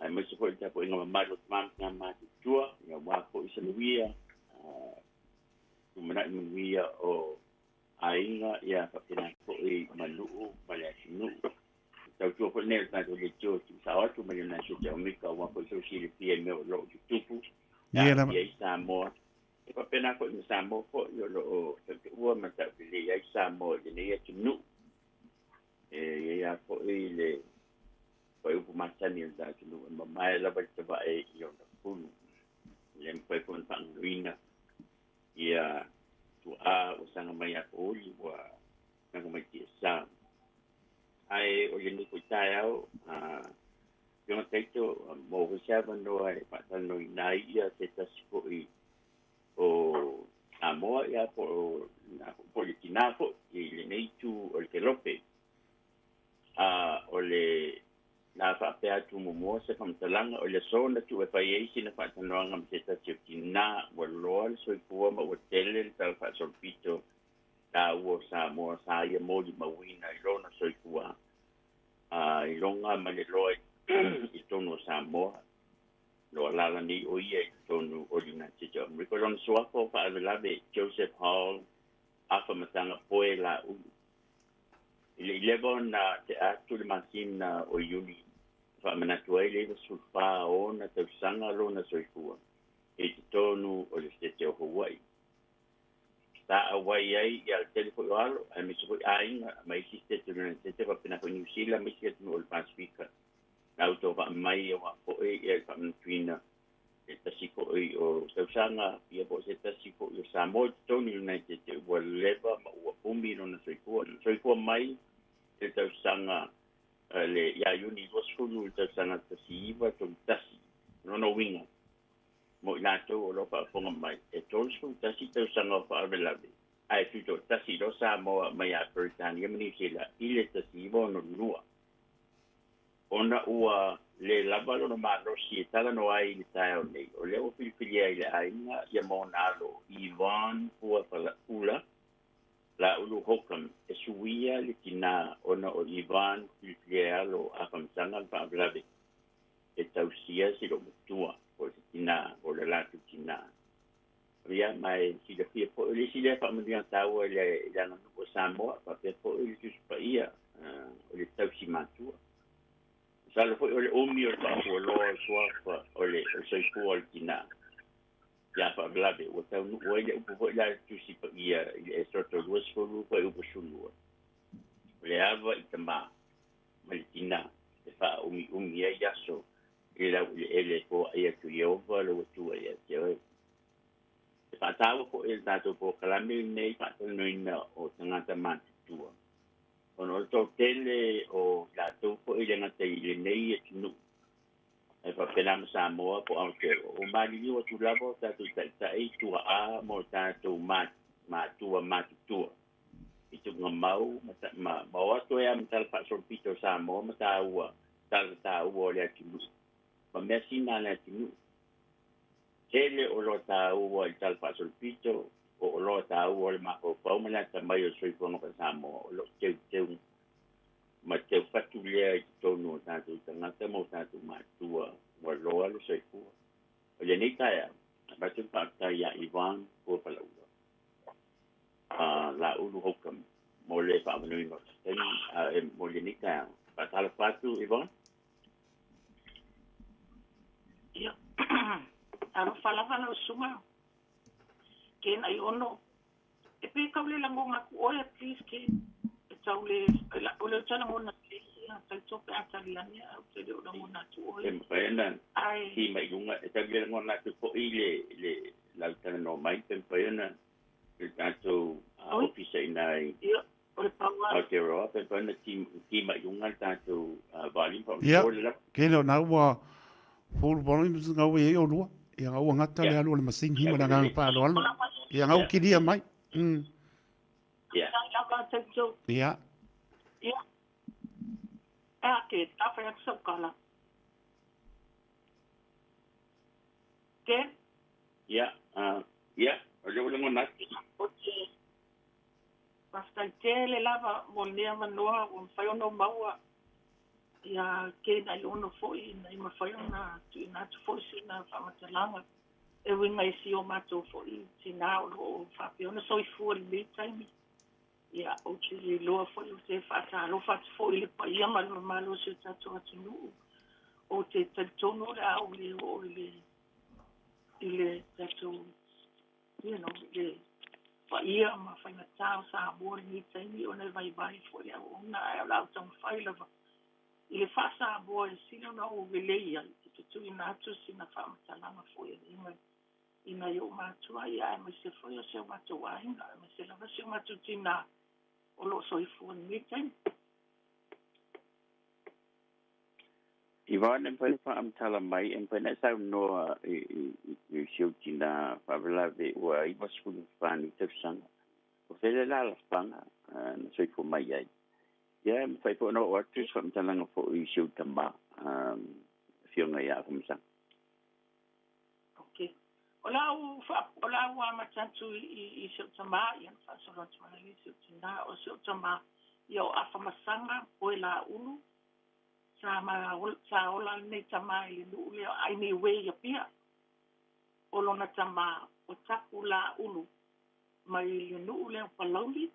aemaise foi le tapuaiga mamalu o tama ma tina matutua, aua foi se manuia, lumanai manuia o aiga, ia faapena foi ma nuu ma le atunuu. Tautua foi nei o le tatou leitio tuusao atu mai le Nasete Omeka aua foi sou silafia i mea o lo o tutupu Ia lava. Ia i Samoa. E faapena foi ma Samoa foi o lo o tautaua ma taulelei ai Samoa i lenei atunuu. E i ai lava foi le fuaiupu masani o le tatou atunuu e mamae lava le tavae i lona pulu. E le mafai foi ona faagaloina ia tuaa ua saga mai ia Pouli ua saga mai tiasa. Ae o lenei foi taeao, Afioga Taito, mo foi se avanoa e faatalanoaina ai ia se tasi foi o Samoa ia po o po o le tinā foi i lenei itu o le kelope. A o le la faapea atu muamua se faamatalaga o le aso na tuu e fai ai sina faatalanoaga ma se tasi o tinā ua loa le soifua ma ua tele le tala faasolopito taua o Samoa sa ia molimauina i lona soifua a i loga ma le loa i totonu o Samoa lo alaala nei o ia i totonu o le United States of America. O lona suafa o faalavelave Joseph Hall Afa Mataga Poe Laulu. I le i leva ona tea atu le masina o Iuni e faamanatu ai le 94 o ona tausaga lona soifua i totonu o le Setete o Hawaii. Sa auai ai ia le tele foi o alo aemaise foi aiga ma isi Setete o le United States faapena foi Niu Sila ma isi atunuu o le Pasefika. Na uto faamai aua foi ia le faamanatuina se tasi foi o tausaga ia po o se tasi foi o Samoa i totonu o le United States ua leva ma ua umi lona soifua. Soifua mai le tausaga le ia Iuni 20 le tausaga 1931. Lona uiga mo i latou o lo o faafofoga mai, e 31 tausaga o faalavelave ae tutoatasi loa Samoa mai ia Peretania ma Niu Sila i le 1962. Ona ua le lava lona malosi e talanoa ai i le taeao nei, o lea ua filifilia ai le aiga ia ma ona alo Yvonne Pua Pula Laulu Holcomb e suia le tinā ona o Yvonne filifilia e alo a Faamasanga le faalavelave e tausia si loomatua po o se tinā po o le latou tinā. Ia, ma e silafia foi, o le isi lea faamanuiaga taua i le aganuu a Samoa, faapea foi le Tusi Paia, o le tausi matua. Masalo foi o le umi o le faafualoa o le suafa o le soifua o le tinā, ia faalavelave, ua taunuu ai le upu foi la i le Tusi Paia i le Esoto 20 fuaiupu 12, o le ava i tamā ma le tinā e faaumiumi ai aso i le laueleele e foai atu Ieova lou Atua ia te oe. E faataua foi e le tatou polokalame lenei faatalanoaina o tagata matutua, ona o le toatele o i latou foi e le gata i lenei atunuu, ae faapena ma Samoa po o Aotearoa, ua maliliu atu lava o tatou taitai tuaa ma o tatou matua matutua i tuugamau ma o atu ai lava ma tala faasolopito o Samoa ma taua tala taua o le atunuu ma measina a le atunuu. Tele o oloa taua i le tala faasolopito, o oloa taua o le mafaufau ma le atamai o le soifuaga faa-Samoa o lo o teuteu ma teufatu lea i totonu o tatou tagata ma o tatou matua ua loa le soifua. O lenei taeao, avatu le faafetai ia Yvonne Puapalaua Laulu Holcomb mo le faamanoina o se taimi mo lenei taeao. Faatalofa atu Yvonne. Ia, alofa lava lau susuga Ken Aiono. E pe tau le lagona atu oe, please Ken. E tau le, o le ou te lagona lelei ia, taito pe a tali ane ae ou te le o lagona atu oe. E mafai ona ki mai i luga, e tau le lagona atu foi le, le lau talanoa mai, pe mafai ona le tatou ofisa i ina i Ia, o le pau lava. Aotearoa, pe mafai ona ki mai i luga le tatou volume pa Ia, o le lava. ke leo na ua full volume nga ua iai olua. Ia nga ua gata le alu o le masini ma le agaga faaaloalo. Ia nga ua kilia mai. Ia. Ia. Ia. A ke ta whai atu sau kala. Ke? Ia, ia, o lea ua lagona atu. O te faafetai tele lava mo lenei avanoa ua mafai ona ou maua ia Ken Aiono foi ina ia mafai ona tuuina atu foi sina faamatalaga e uiga i si o matou foi tinā o lo o faapea ona soifua i lenei taimi. Ia, ou te iloa foi ou te faatalofa atu foi i le paia ma le mamalu o si o tatou atunuu. Ou te talitonu o le a ou le oo i le i le tatou you know, i le paia ma faigata o Samoa i lenei taimi ona e vaivai foi le auauna, ae o le a ou taumafai lava i le faa-Samoa e sili ona ou lelei ai e te tuuina atu sina faamatalaga foi e uiga i nai ou matua, ia aemaise foi o si o matou aiga, aemaise lava si o matou tinā o lo o soifua i lenei taimi. Ivao e mafai ona faamatala mai e mafai ona e saunoa i i si ou tinā faalavelave ua 94 nei tausaga. O fea le alaalafaga na soifua mai ai? Ia e mafai foi ona oo atu se faamatalaga foi i si ou tamā Afioga ia Afamasaga. Ok. O le a ou o le a ou amata atu i i si ou tamā ia ona faasolo atu ai lea i si ou tinā. O si ou tamā, ia o Afamasaga Poelaulu Sa ma sa ola lenei tamā i le nuu lea o Ainiue i Apia. O lona tamā o Tapu Lāulu mai le nuu lea o Palauli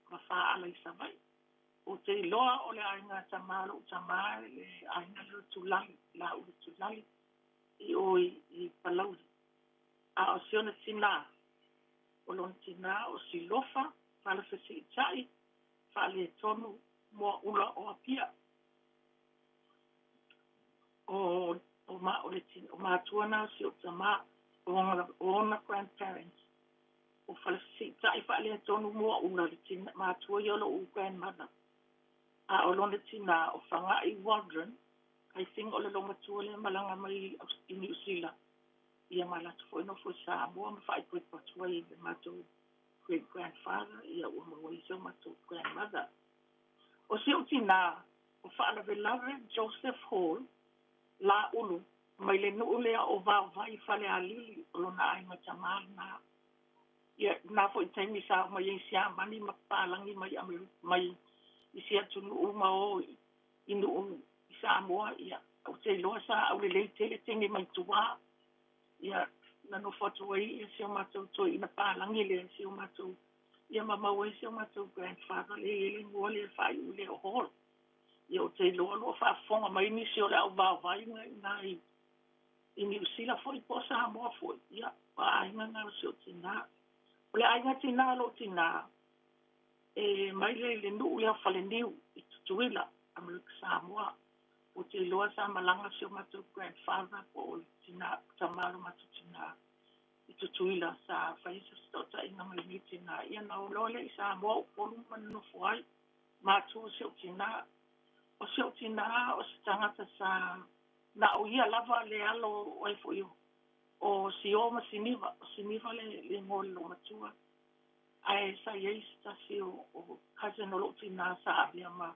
ma Faaala i Savaii. Ou te iloa o le aiga tamā o lo'u tamā le aiga lea o Tulali, Lāulu Tulali i o i Palauli. A o si ona tinā, o lona tinā o Silofa Falefesiitai Faaletonu Moaula o Apia. O, o, ma, o, le, o matua na o si ou tamā, o ona, o ona grandparents. O Falefesiitai Faaletonu Moaula le tina, matua ia o lo'u grandmother. A o lona tinā o Faga'i Waldron, I think o le loomatua lea malaga mai i Niu Sila, ia ma latou foi nofo i Samoa ma faaipoipo atu ai i le matou great grandfather, ia ua maua ai si o matou grandmother. O si ou tinā, o Faalavelave Joseph Hall, Lāulu, mai le nuu lea o Vaovai Falealili, o lona aiga tamā lenā. Ia, lena foi taimi sa oo mai ai Siamani ma papalagi mai Amerika, mai i si atunuu ma o i nuu i Samoa, ia, ou te iloa sa aulelei tele teine mai tuā. Ia, na nofo atu ai ia si o matou toeaina palagi lea, si o matou, ia ma maua ai si o matou grandfather lea e i ai le igoa lea e faaiu lea o Hall. Ia, ou te iloa o lo o faafofoga mai nisi o le au vaovai i ina i Niu Sila foi po o Samoa foi, ia, o aiga na o si ou tinā. O le aiga tinā o lou tinā, e mai le le nuu lea o Faleniu i Tutuila, Amerika Samoa. Ou te iloa sa malaga si o matou grandfather po o le tinā, tamā o lo matou tinā i Tutuila sa fai se fesootaiga ma lenei tinā. Ia na oo loa lea i Samoa, Upolu ma nonofo ai, matua si ou tinā. O si ou tinā o se tagata sa na o ia lava le alo o ai foi o Sio ma Siniva. O Siniva le le igoa o le loomatua. Ae sa i ai se tasi o o cousin o lou tinā sa avea ma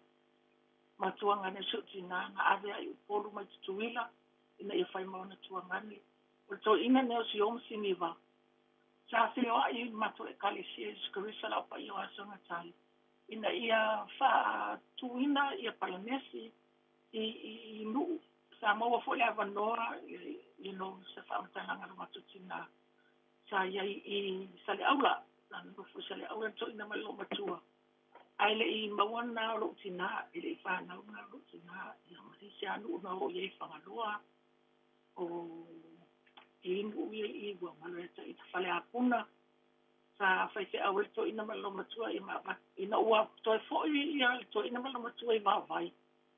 matuagane o si ou tinā na ave ai i Upolu mai Tutuila ina ia fai ma ona tuagane. O le toeaina lenei o Sio ma Siniva sa feoai i le matou Ekalesia Iesu Keriso le Au Paia o Aso e Gata ina ia faatuina ia Palanesi i i nuu. Sa maua foi le avanoa you know se faamatalaga a lo matou tinā sa i ai i Saleaula, sa nonofo i Saleaula le toeaina ma le loomatua. Ae le i maua lena o lou tinā, e le i fanau lena o lou tinā, ia ma le isi lava nuu na oo i ai Fagaloa, o e i ai nuu ia i i ua galo ia te au, Faleapuna, sa faifeau ai le toeaina ma le loomatua ia ma avatu. Ina ua toe foi ia le toeaina ma le loomatua i Vaovai,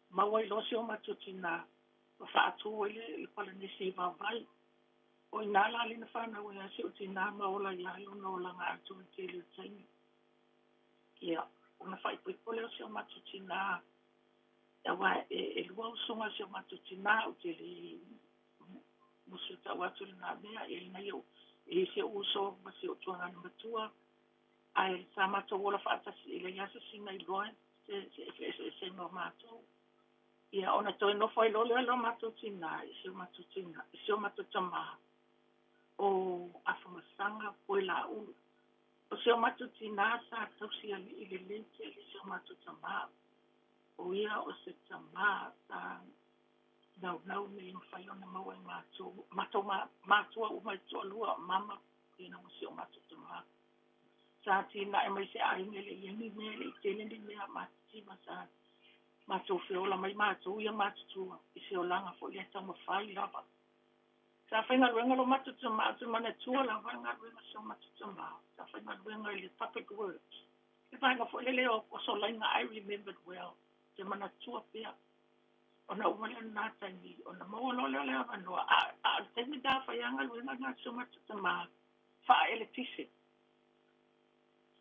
maua ai loa si o matou tinā ma faatu ai le Palanesi i Vaovai. O i ina la lea na fanau ai lava si ou tinā ma ola ai lava lona olaga atoa i le tele o taimi. Ia, ona faaipoipo lea o si o matou tinā, aua e lua usoga a si o matou tinā, ou te le musu e tau atu lenā mea, e i ai e i ai si ou uso ma si ou tuagana matua, ae sa matou ola faatasi, e leai lava se isi na iloa se eseesega o matou. Ia, ona toe nofo ai loa lea o lo matou tinā i si o matou tinā, i si o matou tamā o Afamasaga Poelaulu. O si o matou tinā sa tausi alii lelei tele i si o matou tamā. O ia o se tamā sa naunau ina ia mafai ona maua e matou, matou matua uma e toalua, o mama ia ma si o matou tamā. Sa atinae mai se aiga e le i ai ni mea, e le i tele ni mea matitiva sa matou feola mai matou ia matutua i se olaga foi lea taumafai lava. Sa faigaluega lo matou tamā, ou te manatua lava le galuega a si o matou tamā, sa faigaluega i le Public Works, le vaega foi lele o Solaiga, I remembered well, ou te manatua pea. Ona uma lea o lenā taimi, ona maua loa lea o le avanoa, a o le taimi lena fai lava galuega lena a si o matou tamā, faa-eletise.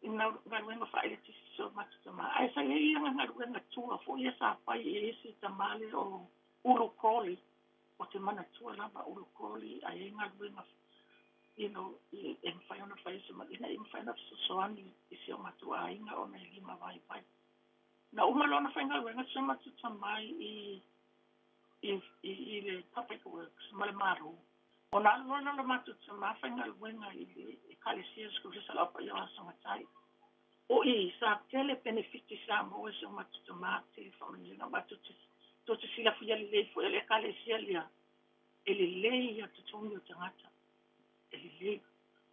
I galuega faaeletisi si o matou tamā. Ae sa i ai ia galuega tua foi ia sa fai e isi tamā lea o Ulu Crawley, ou te manatua lava Ulu Crawley ae i ai galuega you know, e mafai ona fai se ina ia mafai ona fesoasoani i si o matou aiga ona e lima vaivai. Na uma loa ona faigaluega si o matou tama i i le Public Works ma le Malo, ona alu loa lea o le matou tama faigaluega i le Ekalesia Sikolesa o le Au Paia o Aso Matai. O i sa tele penefiti sa maua e si o matou tama, tele faamanuiaga. Matou te tou te silafia lelei foi o le Ekalesia lea e lelei ia totogi o tagata, e lelei.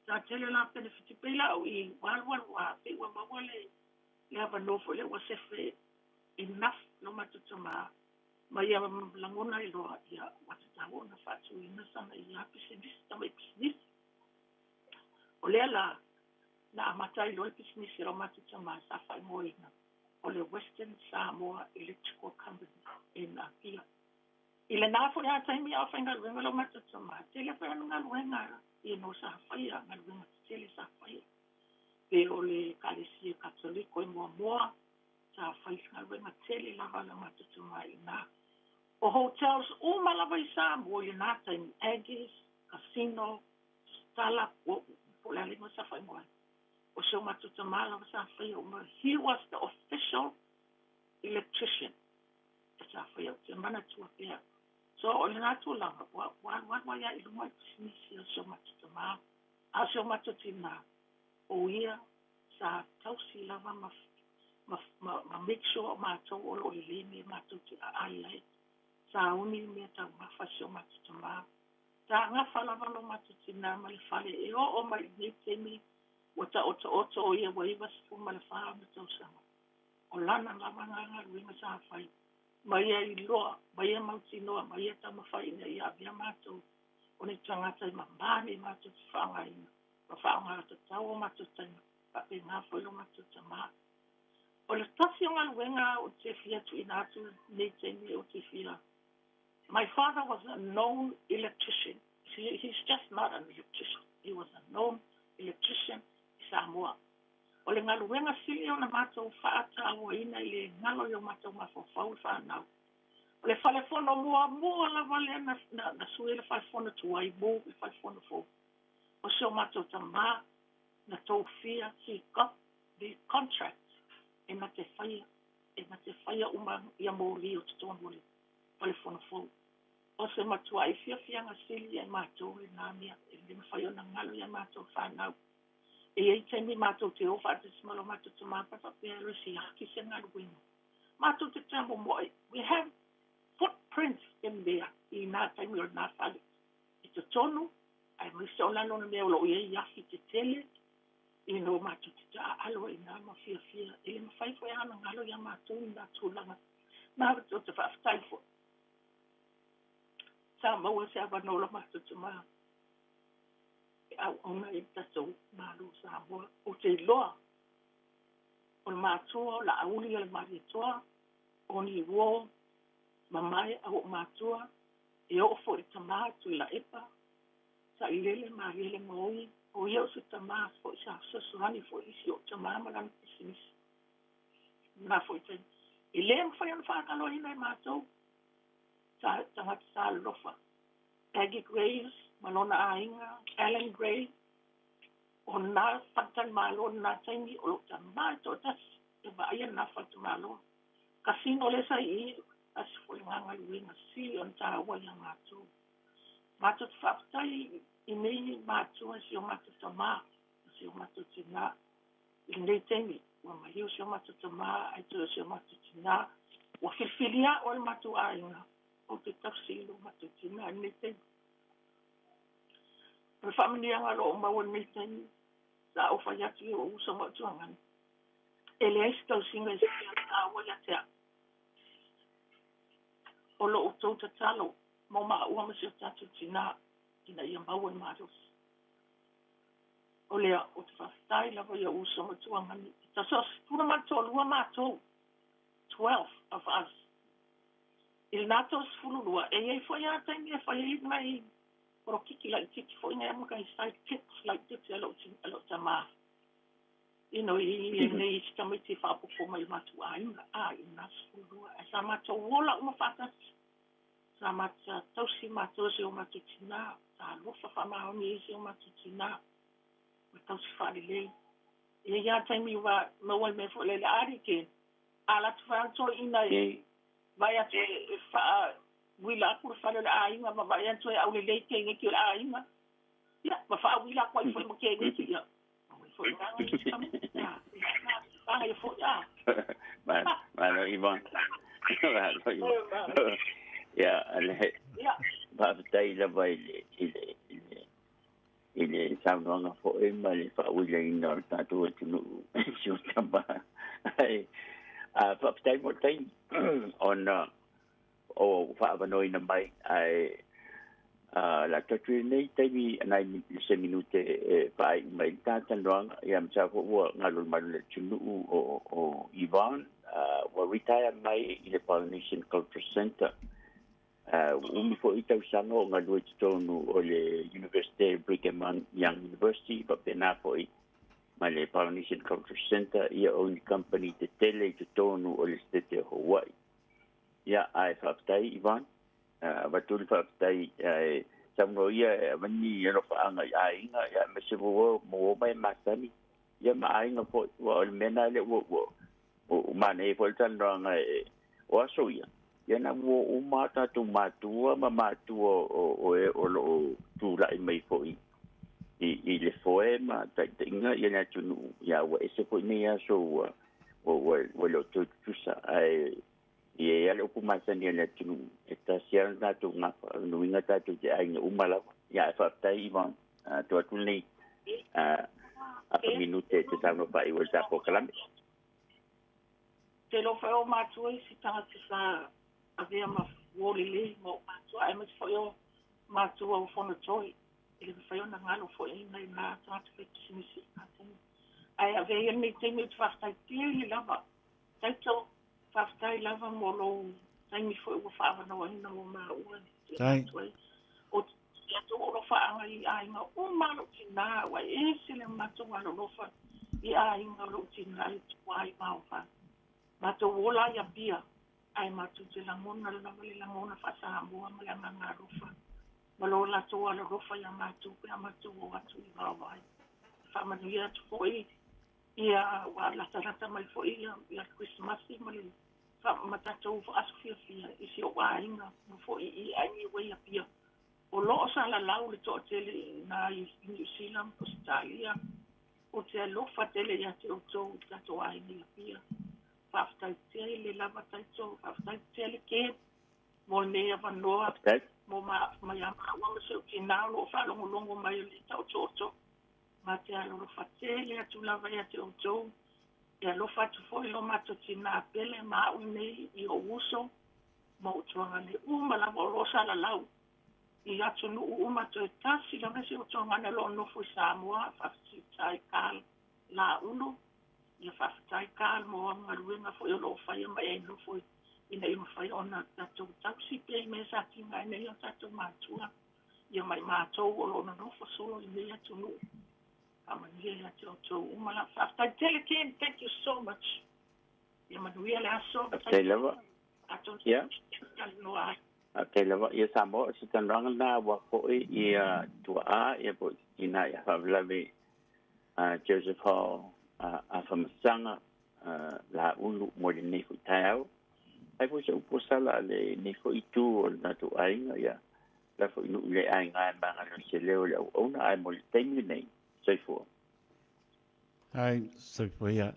Sa tele la penefiti pei la o i ua alu alu lava pei ua maua le le avanoa foi lea ua sefe enough lo matou tama ma ia lagona ai loa ia ua tatau ona faatuina sana ia pisinisi, tamai pisinisi. O lea la na amata ai loa le pisinisi a lo matou tama sa faaigoaina o le Western Samoa Electrical Company in Apia. I lena foi lava taimi a o faigaluega lo matou tama, tele foi ana galuega you know sa faia, galuega tetele sa faia. Pe o le Ekalesia Katoliko i Moamoa, sa fai galuega tele lava a lo matou tama i ina. O hotels uma lava i Samoa i lena taimi, Aggies, Casino, Stala, po o le a le igoa sa faaigoa ai. O si o matou tama lava sa faia uma. He was the official electrician sa faia, ou te manatua pea. So o lena tulaga ua alu alu ai lava i luga le pisinisi a si o matou tama. A o si o matou tina, o ia sa tausi lava ma ma make sure o matou o lo o lelei mea matou te aai ai. Sa uni mea taumafa a si o matou tama. Sa gafa lava lo matou tina ma le fale e oo mai i lenei taimi ua taotooto o ia ua 94 ona tausaga. O lana lava na galuega sa fai ma ia iloa, ma ia mautinoa, ma ia taumafai ina ia avea matou o ni tagata e mamā mea matou te faaaogaina ma faaaoga tatau o matou taimi, faapena foi lo matou tama. O le tasi o galuega ou te fia tuuina atu lenei taimi ou te fia. My father was a known electrician. He's just not an electrician. He was a known electrician i Samoa. O le galuega sili ona matou faatauaina i le galo i o matou mafaufau le fanau. O le falefono muamua lava lea na, na, na sui ai le falefono tuai mo le falefono fou. O si o matou tama na tofia, he got the contract e na te faia, e na te faia uma ia moli o totonu o le falefono fou. O se matuai fiafiaga sili ia i matou lena mea, e le mafai ona galo ia matou fanau. E i ai taimi matou te o faatasi ma lo matou tama pe faapea e siaki se galuega. Matou te tamomoe, we have footprints in there i nā taimi o lena fale. I totonu, aemaise o lalo o le mea o lo o i ai afi tetele, ina ua matou te taaalo ai i ina ma fiafia. E le mafai foi lava ona galo ia matou i nā tulaga. Matou te faafetai foi. Sa maua se avanoa o lo matou tama e auauna ai i le tatou Malo o Samoa. Ou te iloa o le matua o Laauli o le Malietoa, o ni uo mamae a ou matua, e oo foi i le tama Tuilaepa, Sailele Maliele Maui, o ia o se tama foi sa fesoasoani foi i si ou tama ma lana pisinisi. Na foi taimi. E le mafai ona faagaloina e matou sa tagata sa alofa. Aggie Graves ma lona aiga, Alan Gray, o nā faletalimalo i lena taimi, o lou tama e toatasi e vaaia lena faletalimalo. Casino lea sa i i, tasi foi lena galuega sili ona taua ia matou. Matou te faafetai i nei matua i si o matou tama ma si o matou tinā. I lenei taimi, ua maliu si o matou tama ae toe o si o matou tinā. Ua filifilia au e le matou aiga ou te tausi i lo matou tinā i lenei taimi. O le faamanuiaga o lo o maua i lenei taimi, sa ou fai atu i ou uso ma ou tuagana, e leai se tausiga e sili ona taua ia te au. O lo outou tatalo mo maua ma si o tatou tinā ina ia maua le malosi. O lea ou te faafetai lava i ou uso ma tuagana. E 12 matou, 12 of us. I lena 32, e i ai foi lava taimi e fai ai nai polokiki laitiiti foi nai ma side kicks laitiiti a lou tama. You know, i lenei isi tamaiti e faaopoopo mai i le matou aiga, a i lena 12. Ae sa matou ola uma faatasi. Sa sa tausi matou e si o matou tinā, sa alofa faamaoni ai si o matou tinā, ma tausi faalelei. E i ai lava taimi ua maua ai mea foi lele, a alii ke, a alu atu foi lava le toeaina e vaai atu e faauila atu le fale o le aiga ma vaai atu e aulelei keneki o le aiga, ia, ma faauila atu ai foi ma keneki, ia. Malo Yvonne. Malo Yvonne. Ia, ale, faafetai lava i le, i le, i le, i le saunoaga foi ma le faauilaina o le tatou atunuu i si o tama. Ai, a faafetai mo le taimi ona o faaavanoaina mai ae a la tatu i lenei taimi nai se minute e faaiu mai le talanoaga ia masalo foi ua galuemalu le atunuu o o Yvonne ua retire mai i le Polynesian Cultural Centre ua umi foi tausaga o galue i totonu o le University Brigham Young University faapena foi ma le Polynesian Cultural Centre ia o ni company tetele i totonu o le Setete o Hawaii. Ia, ae faafetai Yvonne. Avatu le faafetai ae saunoa ia e avani alofaaga i aiga ia aemaise ua ua oma e masani ia ma aiga foi. Ua o le mea na lea ua ua ua manaia foi le talanoaga e o aso ia ia na ua uma tatou matua ma matua o o e o lo o tulai mai foi i i le foe ma taitaiga ia le atunuu ia ua ese foi nei aso ua ua ua ua le o toe tutusa ae ia i ai le upu masani a le atunuu, e tasi lava le tatou gafa, o lona uiga tatou te aiga uma lava. Ia, ae faafetai Yvonne, tuu atu lenei afa minute e te saunoa faaiu ai le ta polokalame. Te iloa foi o matua isi tagata sa avea ma uo lelei mo matua, aemaise foi o matua o Fonotoe. E le mafai ona galo foi i nai na tagata faipisinisi i na taimi. Ae avea ia lenei taimi ou te faafetai tele lava Taito, faafetai lava mo lou taimi foi ua faaavanoaina mo maua e tuuina atu ai. Ou te tusi atu o lo faaga i aiga uma a lou tinā, ua ese le matou alolofa i aiga o lou tinā i tua i Vaovao. Matou ola ai Apia, ae matou te lagona lava le lagona faa-Samoa ma le agaga alofa ma lo latou alolofa iā matou pe a matou o atu i Vaovai. Faamanuia atu foi Ia, ua latalata mai foi ia, ia le Kerisimasi ma le ma tatou aso fiafia i si ou aiga ma foi i Anyway i Apia. O lo o salalau le toatele i ina i Niu Sila ma Ausetalia. Ou te alofa tele ia te outou i tatou aiga i Apia. Faafetai tele lava Taito, faafetai tele Ken mo lenei avanoa mo ma, ma ia maua ma si ou tinā o lo o faalogologo mai o le taotooto. Ma te alolofa tele atu lava ia te outou, e alofa atu foi lo matou tinā pele ma a'u nei i o'u uso ma o'u tuagane uma lava o lo o salalau i atunuu uma toe tasi lava si o'u tuagane o lo o nofo i Samoa. Faafetai Carl Lāulu, ia faafetai Carl mo au galuega foi o lo o faia ma e nofo ina ia mafai ona tatou tausi pea i mea sa tigaina ai o tatou matua. Ia mai matou o lo o nonofo solo i nei atunuu. Faamanuia ia te outou uma la. Faafetai tele Ken, thank you so much. Ia manuia le aso. Faafetai lava. Atonu Ia. talanoa ai. Faafetai lava. Ia Samoa, o se talanoaga lena ua foi ia tuaa ia po o tina ia faalavelave Joseph Hall Afamasaga Laulu mo lenei foi taeao. Ai foi se upu o sala a lenei foi itu o le tatou aiga, ia la foi nuu i le aiga e magalo se leo i le auauna, ae mo le taimi lenei, soifua. Ai, soifua ia.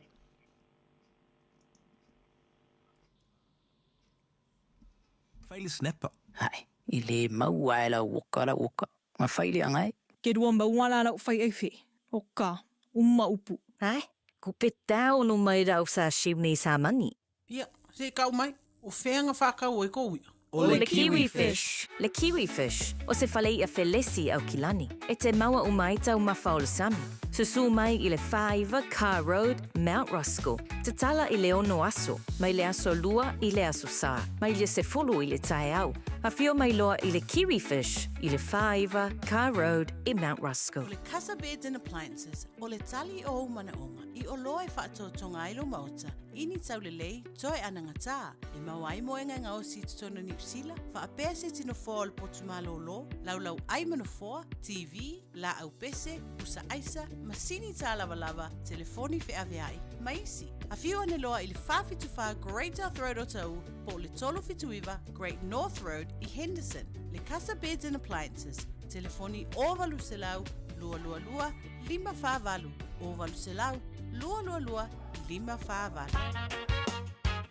Fai le snapper. Hai, i le maua e lau oka lau oka, nga fai le anga e. Ke rua maua la lau fai ei fe, o ka, uma upu. Hai, ku pe tau no mai rau sa shimni sa mani. Ia, se i kau mai, o fea nga whakau ai kou ia? O le kiwi fish. Le kiwi fish, o se fale i'a felesi Aukilani. E te maua uma ai taumafa o le sami. Susū mai i le 49 Carr Road, Mount Roskill. Tatala i le ono aso, mai le aso lua i le aso sa, mai le sefulu i le taeao. Afio mai loa i le Kiwi Fish i le 49 Carr Road i Mount Roskill. O le Casa Beds and Appliances, o le tali o ou manaoga i oloa e faatotoga ai lou maota i ni taulelei toe anagatā e maua ai moega e gaosi i totonu o Niu Sila, faapea se tino foa o le potu malōlō, laulau ai ma nofoa, TV, laau pese, pusa aisa, masini tālavalava, telefoni feaveai, ma isi. Afio ane loa i le 474 Great South Road o Taʻu po o le 379 Great North Road i Henderson. Le Casa Beds and Appliances, telefoni 0800 222 548, 0800 222 548.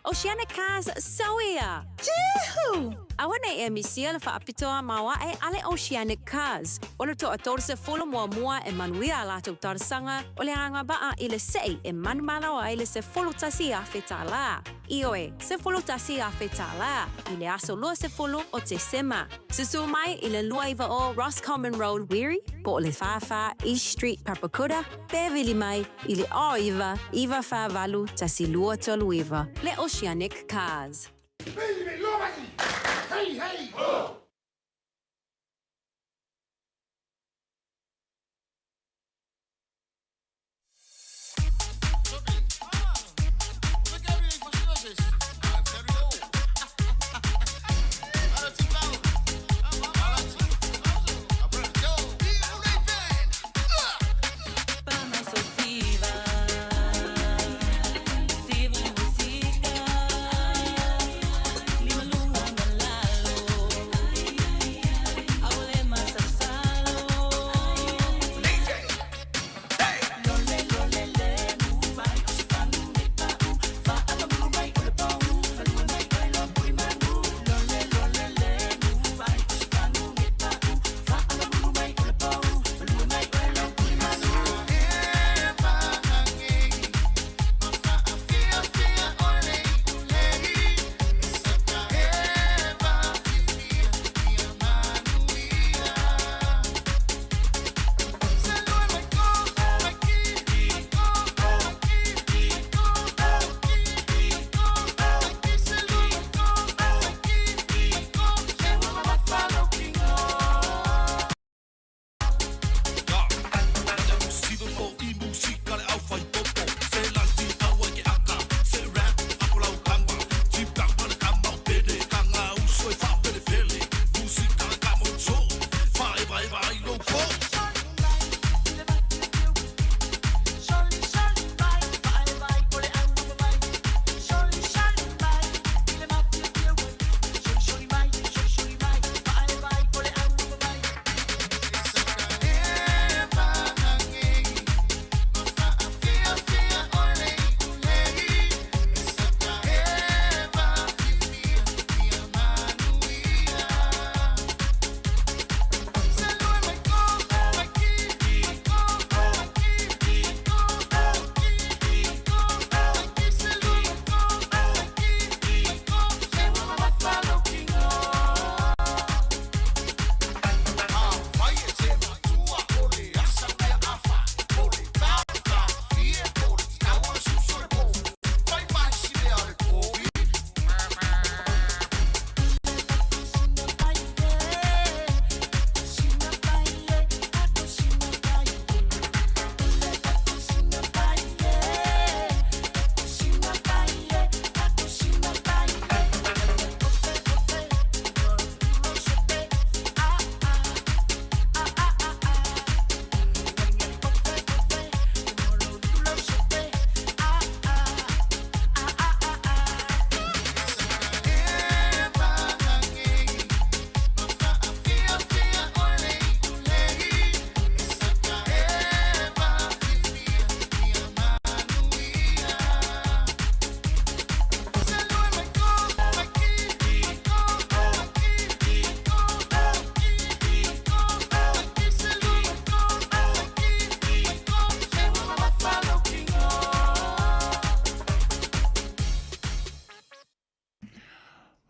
Oceanic Cars Sauia! Juhu! Aua nei e misia le faapitoa maoae a le Oceanic Cars. O le toa 30 muamua e manuia a latou talosaga o le agavaa i le se'i e manumalo ai le $11,000. Ioe, $11,000 i le aso 20 o Tesema. Susu mai i le 29 o Roscommon Road, Wiri, po o le 44 East Street, Papakura, pe vili mai i le 09 948 1239, le Oceanic Cars. Hey, hey, ho!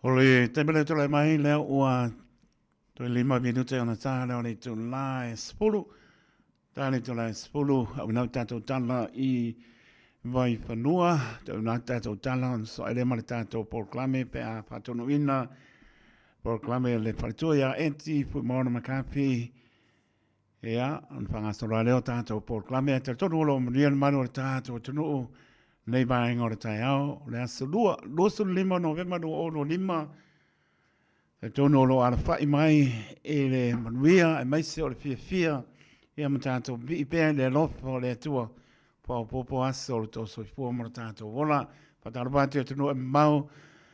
O le taimi lea tulai mai lea ua toe lima minute ona tā lea o le itulā e 10. Tā le itulā e 10, au nau tātou tala i Vaifanua, tau nā tātou tala on so ele ma le tātou polokalame pe a whatonuina. polokalame a le faletua ia Eti Fuimaono McCarthy. Ia, ona faagasolo lava lea o tatou polokalame. Ae talitonu o lo o manuia le malu o le tatou atunuu lenei vaega o le taeao, o le aso Lua, 25 o Novema 2025. Talitonu o lo o alafai mai i le manuia aemaise o le fiafia ia ma tatou pipii pea i le alofa o le Atua faaopoopo aso o lo outou soifua ma lo tatou ola. Faatalofa atu i atunuu e mamao,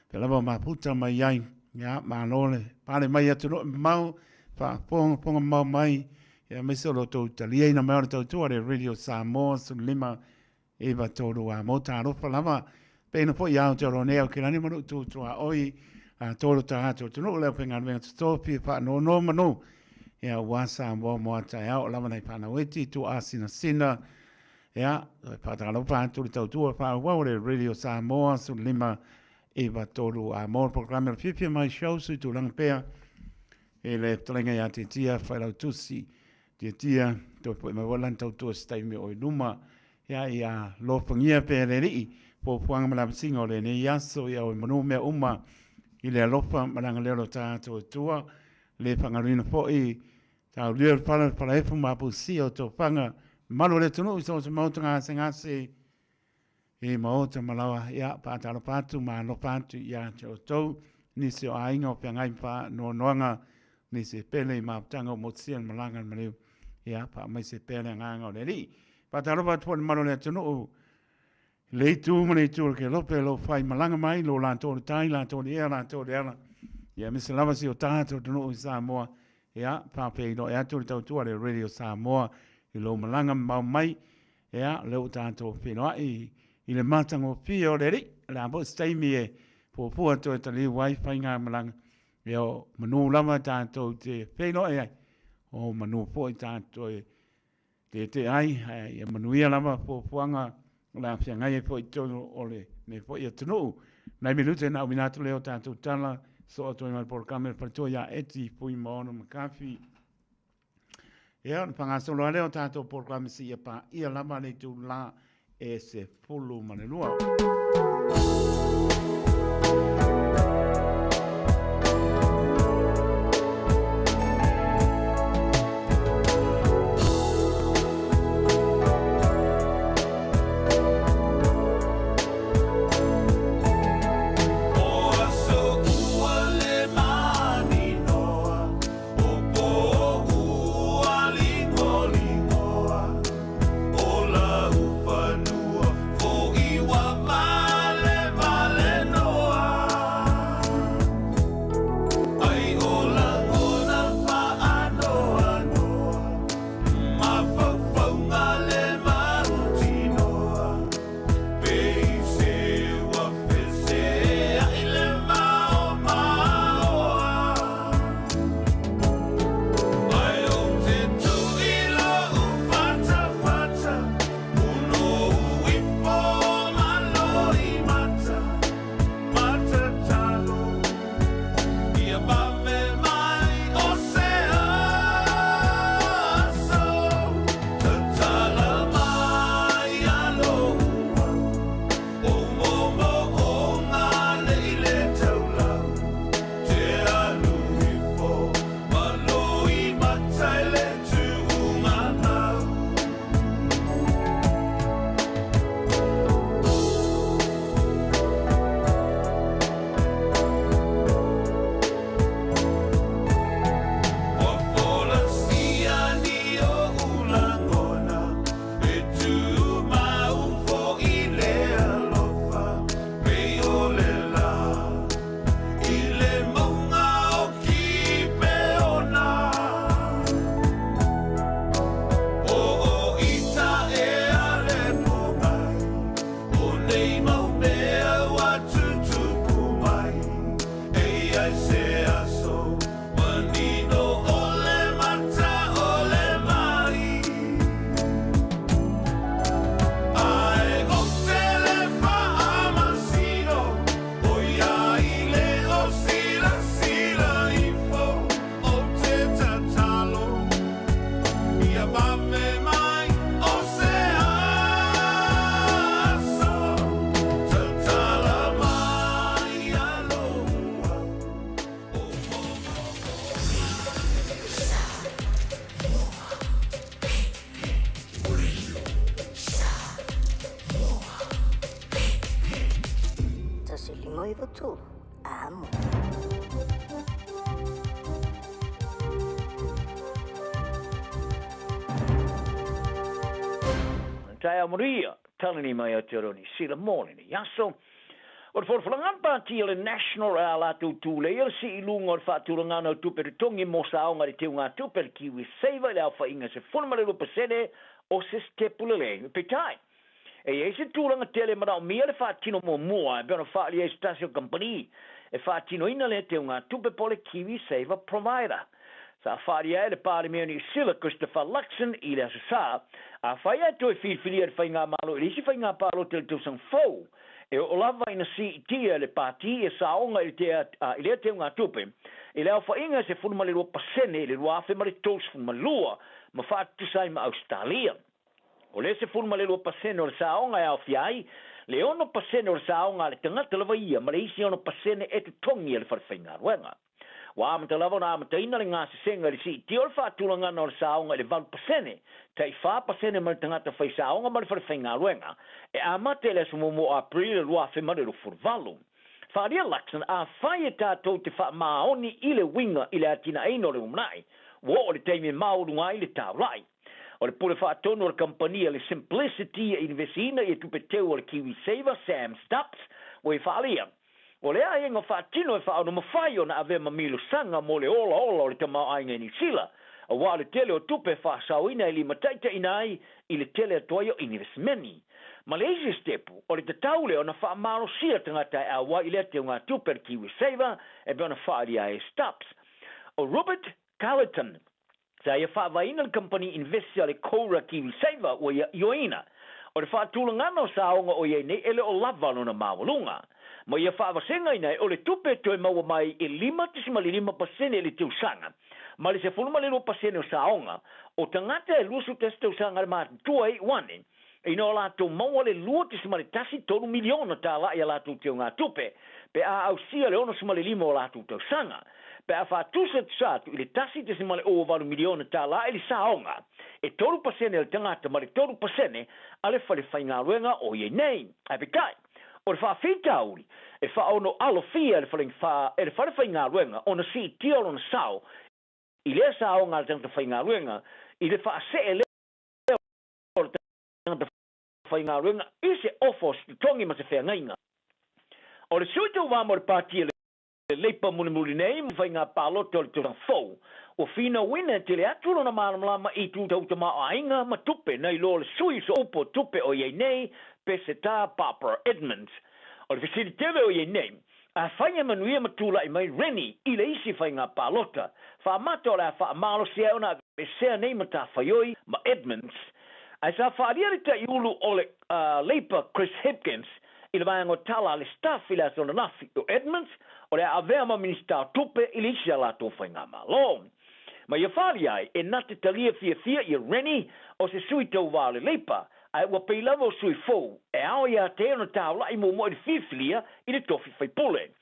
pea lava o mafuta mai ai. Ia, malo le pale mai i atunuu e mamao, faafogafoga mamao mai, ia aemaise o lo outou taliaina mai o le tautua a le Radio Samoa 15 93 a mo talofa lava. Peina foi i Aotearoa nei Aukilani ma Nuu Tutuaoi, a tolo tatou atunuu le aufaigaluega totofi e faanonomanu ia aua Samoa mo a taeao o lava nai fanau iti tuaasinasina. Ia, toe faatalofa atu le tautua faaauau a le Radio Samoa 15 93 a mo le polokalame o le Fiafia Mai Show sui tulaga pea i le fetalaiga ia Tiatia Failautusi. Tiatia, toe foi mai foi lana tautua se taimi o i luma. Ia, ia lofagia pea e le Alii fuafuaga ma lavasiga o lenei aso, ia o e manu mea uma i le alofa ma le agalelei o lo tatou Atua. Le faagaloina foi taulia o le fala o le falaefu ma apusia o tofaga malu o le atunuu i so o se maota gasegase i maota ma laoa. Ia, faatalofa atu ma alofa atu ia te outou, nisi o aiga o feagai ma faanoanoaga, nisi e pele i mafutaga ua motusia le malaga a le maliu. Ia, faamaise pea le agaga o le Alii. Faatalofa atu foi i le mamalu o le atunuu i le itu ma le itu o le kelope o lo o fai malaga mai, lo latou le tai, latou le ea, latou le ala. Ia, aemaise lava si o tatou atunuu i Samoa. Ia, faafeiloai atu le tautua a le Radio Samoa i lou malaga mamao mai. Ia, o lea ua tatou feiloai i le matagofie o le Alii. O le a foi se taimi e fuafua toe taliu ai faigamalaga. Ia, o manu lava tatou te feiloai ai, o manu foi tatou e tietie ai, ae ia manuia lava fuafuaga o le a feagai ai foi i totonu o lenei foi atunuu. Nai minute ona auina atu lea o tatou tala, soo atu ai ma le polokalame a le faletua ia Eti Fuimaono McCarthy. Ia, ona faagasolo lava lea o tatou polokalame seia paia lava le itula e 12. O aso ua le maninoa O pō ua ligoligoa O laufanua foʻi ua valevalenoa Ai o lagona faanoanoa Mafaufauga le mautinoa Pe i se ua feseai le vao maoa Ae ou te tuu i lou fatafata Punou ifo ma loimata Matatalo Ia vave mai o se aso Tatala mai a lou au Ou moomooga nei le taulau Te alu ifo ma loimata i le tuuga lau. Ua folasia ni oʻu lagona E tumau foʻi le alofa Pei o le lā I le mauga o Kipeona Po o ita ea le pōgai O nei mau mea ua tutupu mai Eia i se aso manino o le mata o le mai Ae ou te le faamasino ʻOiai le o silasila ifo Ou te tatalo Ia vave mai o se aso Tatala mai a lou au. tolu, amo. Taeao manuia, talani mai Aotearoa Niu Sila mo lenei aso. O le folafolaga a le Pāti o le National e a latou tulei o le sii i luga o le faatulagana o tupe totogi mo saoga i le teugatupe a le KiwiSaver i le aofaiga 12% o se sitepu lelei. Peitai, e i ai se tulaga tele e manaomia le faatino muamua e pei ona faaalia ai se tasi o kamupani e faatinoina lea teugatupe po o le KiwiSaver Provider. Sa faaalia ai le Palemia o Niu Sila, Christopher Luxon, i le Aso Sa, afai ae toe filifilia e le Faigamalo i le isi faiga palota i le tausaga fou, e oo lava ina siitia e le Pati ia saoga i le i lea teugatupe i le aofaiga e 12% i le 2032 ma faatutusa ai ma Ausetalia. O le 12% o le saoga e aofia ai le 6% o le saoga a le tagata lava ia ma le isi 6% e totogi e le fale faigaluega. Ua amata lava ona amataina le gasesega i le siitia o le faatulagana o le saoga i le 8%, tai 4% mai le tagata fai saoga ma le fale faigaluega, e amata i le aso muamua o Aperila 2028. Faaalia Luxon, Afai e tatou te faamaoni i le uiga i le atinaeina o le lumanai, ua oo le taimi e maualuga ai le taulai. O le pule faatonu o le kamupani a le Simplicity e inivesiina ia tupe teu a le KiwiSaver, Sam Stubbs, ua i faaalia, O lea aiaiga faatino e faaonomafai ona avea ma milosaga mo le olaola o le tamaoaiga i Niu Sila, aua o le tele o tupe e faasaoina e limataitaiina ai i le tele atu ai o inivesimeni. Ma le isi sitepu, o le tatau lea ona faamalosia tagata e auai i lea teugatupe a le KiwiSaver e pei ona faaalia ai e Stubbs. O Rupert Carleton, Sa ia faavaeina le kamupani invesi a le Koura KiwiSaver ua ia ioeina. O le faatulagana o saoga o i ai nei e le o lava lona maualuga. Ma ia faavasegaina ai o le tupe e toe maua mai e 5.5% i le tausaga ma le 12% o saoga o tagata e 21 tausaga le matutua e iu ane ina o latou maua le $2.13 miliona tālā i a latou teugatupe pe a ausia le 65 o latou tausaga, pe a faatusatusa atu i le $1.08 miliona tālā i le saoga e 3% a le tagata ma le 3% a le fale faigaluega o i ai nei. Ae peitai, o le faafitauli e faaono alofia e le fale faigaluega ona siitia o lona sao i lea saoga a le tagata faigaluega i le faasee lea o le tagata faigaluega i se ofa o se totogi ma se feagaiga. O le sui tauva mo le Pati a le Leipa mulimuli nei ma faiga palota o le tausaga fou, ua finauina e tele atu lona malamalama i itu tau tamaoaiga ma tupe nai lo le sui sooupu o tupe o i ai nei, Peseta Barbara Edmonds. O le fesili tele o i ai nei, Afai e manuia ma tulai mai Rennie i le isi faiga palota, faamata o le a faamalosi ai ona aveesea nei matafaioi ma Edmonds. Ae sa faaalia le taiulu o le Labour Chris Hipkins i le vaega o tala a le Stuff i le aso ananafi, o Edmonds o le a avea ma Minisita o Tupe i le isi a latou faigamalo. Ma ia faaalia ai, e na te talia fiafia ia Rennie o se sui tauva o le Labour, Ae ua pei lava o sui fou, e ao ia te ona taula'i muamua i le filifilia i le tofi faipule.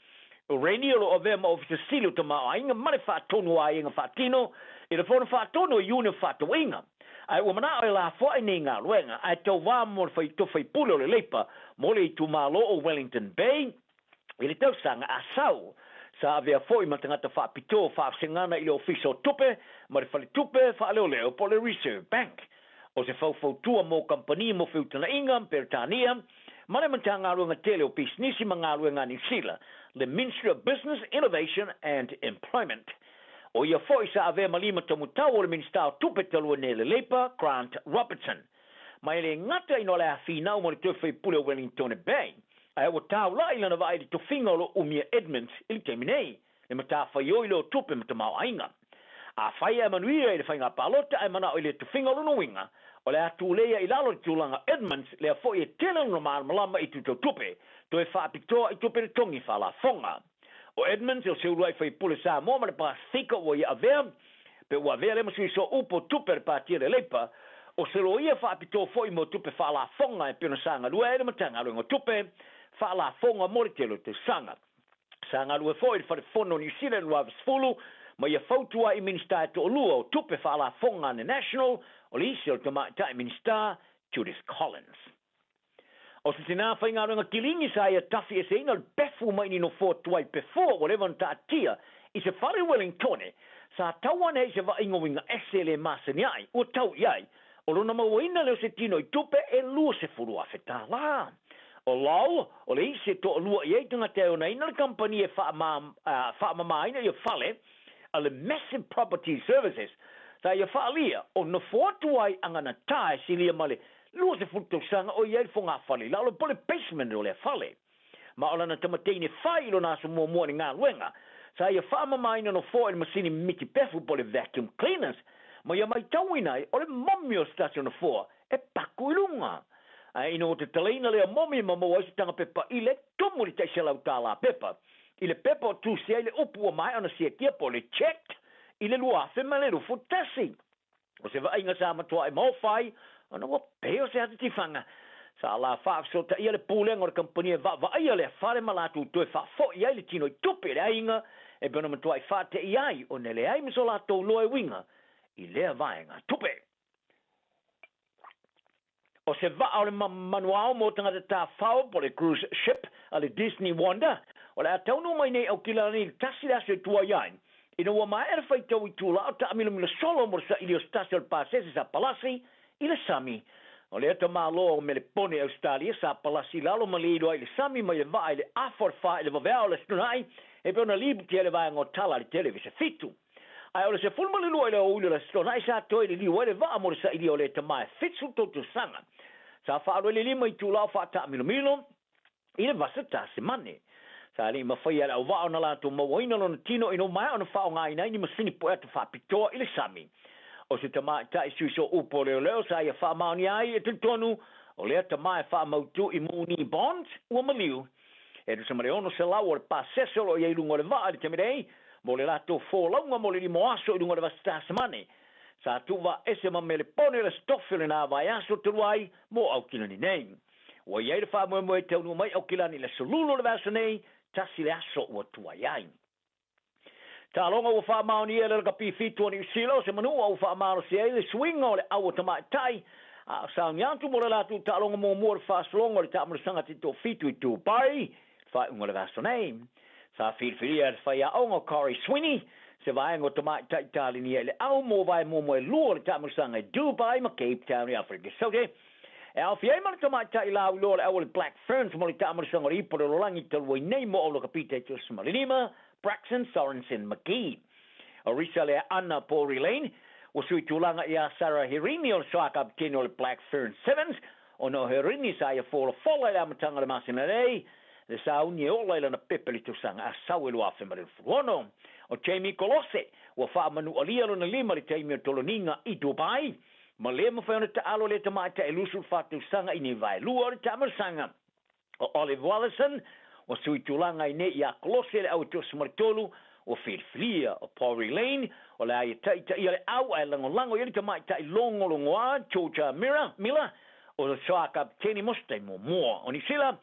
O Rainey o lo o avea ma Ofisa Sili o Tamaoaiga ma le Faatonu o Aiaiga Faatino i le Fono Faatonu o Iuni o Fefaatauaiga. Ae ua mana'o e lafoa'i nei galuega ae tauva mo le tofi faipule o le Leipa mo le itumalo o Wellington Bay i le tausaga a sau. Sa avea foi ma tagata faapitoa faavasegana i le Ofisa o Tupe ma le Faletupe Faaleoleo po o le Reserve Bank. O se faufautua mo kamupani mo feutagaiga Peretania ma le Matagaluega tele o Pisinisi ma Galuega a Niu Sila, le Ministry of Business, Innovation and Employment. O ia foi sa avea ma lima tomutau o le Minisita o Tupe talu ai nei le Labour, Grant Robertson. Ma e le gata ina o le a finau mo le toe faipule o Wellingtone Bay, ae ua taula'i lana vaai i le tofiga o lo o umia Edmonds i le taimi nei, le matafaioi lea o tupe ma tamaoaiga. Afai ae manuia i le faiga palota ae mana'o i le tofiga o lona uiga, o le a tuleia i lalo le tulaga Edmonds lea foi e tele lona malamalama i tutau tupe, toe faapitoa i tupe totogi faalafoga. O Edmonds o se uluai faipule Samoa ma le Pasefika ua ia avea, pe ua avea lea ma sui sooupu o tupe a le Pati a le Leipa, o se loia faapitoa foi mo tupe faalafoga e pei ona sa galue ai le Matagaluega o Tupe Faalafoga mo le tele o tausaga. Sa galue foi i le Fale Fono o Niu Sila i le 2010 ma ia fautua ai i Minisita e toalua o Tupe Faalafoga a le National, o le isi o le Tamaitai Minisita, Judith Collins. O se tinā faigaluega kilini sa ia tafi eseina o le pefu mai ni nofoa tuai pefua ua leva ona taatia i se fale Wellingtone sa tau ane ai se vaaiga uiga ese le masani ai ua tau i ai o lona mauaina lea o se tino i tupe e 20,000 tālā. O Lowell, o le isi e toalua i ai tagata e onaina le kamupani e faamamāina ia fale a le Massive Property Services, sa ia faaalia o nofo atu ai a ganatā e silia ma le 20 tausaga o i ai le fogafale i lalo po o le basement o lea fale. Ma o lana tamateine fai i lona aso muamua i le galuega, sa ia faamamaina nofoa i le masini mimiti pefu po o le vacuum cleaners, ma ia maitauina ai o le momi o se tasi o nofoa e paku i luga. Ae ina ua tatalaina lea momi ma maua ai se taga pepa i le tumu i le tai $100 pepa, i le pepa o tusi ai le upu ua maea ona siakia po o le checked i le 2021. O se vaaiga sa matuai maofa ai ona ua pei o se ata tifaga. Sa la faafesootaia le pulega o le kamupani e vaavaaia lea fale ma latou toe faafoi ai le tino i tupe i le aiga e pei ona matuai faateia ai ona e leai ma so latou loa e uiga i lea vaega tupe. O se vaa o le manuao mo tagata tafao po o le cruise ship a le Disney Wonder, o le a taunuu mai nei Aukilani i le tasi le aso e tuai ai. Ina ua maea le faitau itula o taamilomilo solo mo le saili o se tasi o le pasese sa palasi i le sami. O lea tamaloa o Melepone i Ausetalia sa palasi i lalo ma le iloa i le sami mai le vaa i le afa o le fa i le vaveao o le Aso Toonai e pei ona liputi ai le vaega o tala a le televisa 7. Ae o le 12 i le aoauli o le Aso Toonai sa toe liliu ai le vaa mo le sailia o lea tama e 73 tausaga. Sa faalu ai le 5 itula o faataamilomilo i le vasa Tasemane. Sa le i mafaia e le auvaa ona latou mauaina lona tino ina ua maea ona faaaogaina ai ni masini pueata faapitoa i le sami. O se tamaitai sui sooupu o leoleo sa ia faamaonia ai e talitonu o lea tama e faamautu i Moonee Bond ua maliu. E tusa ma le 600 o le pasese o lo o i ai i luga o le vaa i le taimi nei mo le latou folauga mo le lima aso i luga o le vasa Tasemane. Sa tuuvaaese ma Melepone le Aso Tofi o lena vaiaso talu ai mo Aukilani nei. Ua i ai le faamoemoe e taunuu mai Aukilani i le aso Lulu o le vaiaso nei, tasi le aso ua tuai ai. Taaloga ua faamaonia e le lakapi 7 o Niu Sila o se manua ua faamalosi ai le suiga o le au a tamaitai a o saunia atu mo le latou taaloga muamua o le faasologa o le taamulasaga taitoafitu i Dubai i le faaiuga o le vaiaso nei. Sa filifilia e le faiaoga o Corey Sweeney se vaega o tamaitai Italinia i le au mo vae muamua e lua o le taamulasaga i Dubai ma Cape Town i Aferika Saute. E aofia ai ma le tamaitai lauiloa o le au o le Black Ferns mo le taamulasaga o le Ipu o le Lalolagi talu ai nei mo Aulakapi taitoasima ma le lima, Braxton Sorensen McGee. O Risa Lea Anna Pori Lane, ua sui tulaga iā Sarah Hirini o le soa kapitene o le Black Ferns Sevens, ona o Hirini sa ia folafola i le amataga o le masina nei, le sauni e ola i lana pepa i le tausaga a sau e 2026. O Jamie Kolose, ua faamanualia lona lima i le taimi o toloniga i Dubai, ma le mafai ona taalo lea tamaitai e 24 tausaga i nei vaelua o le taamalasaga. O Olive Wallison, ua sui tulaga ai nei iā Kolose le au e 23, ua filifilia. O Pori Lane, o le a ia taitaia le au ae lagolago i ai le tamaitai logologoa Georgia Miller, Miller, o le soa kapiteni mo se taimi muamua. O Niu Sila,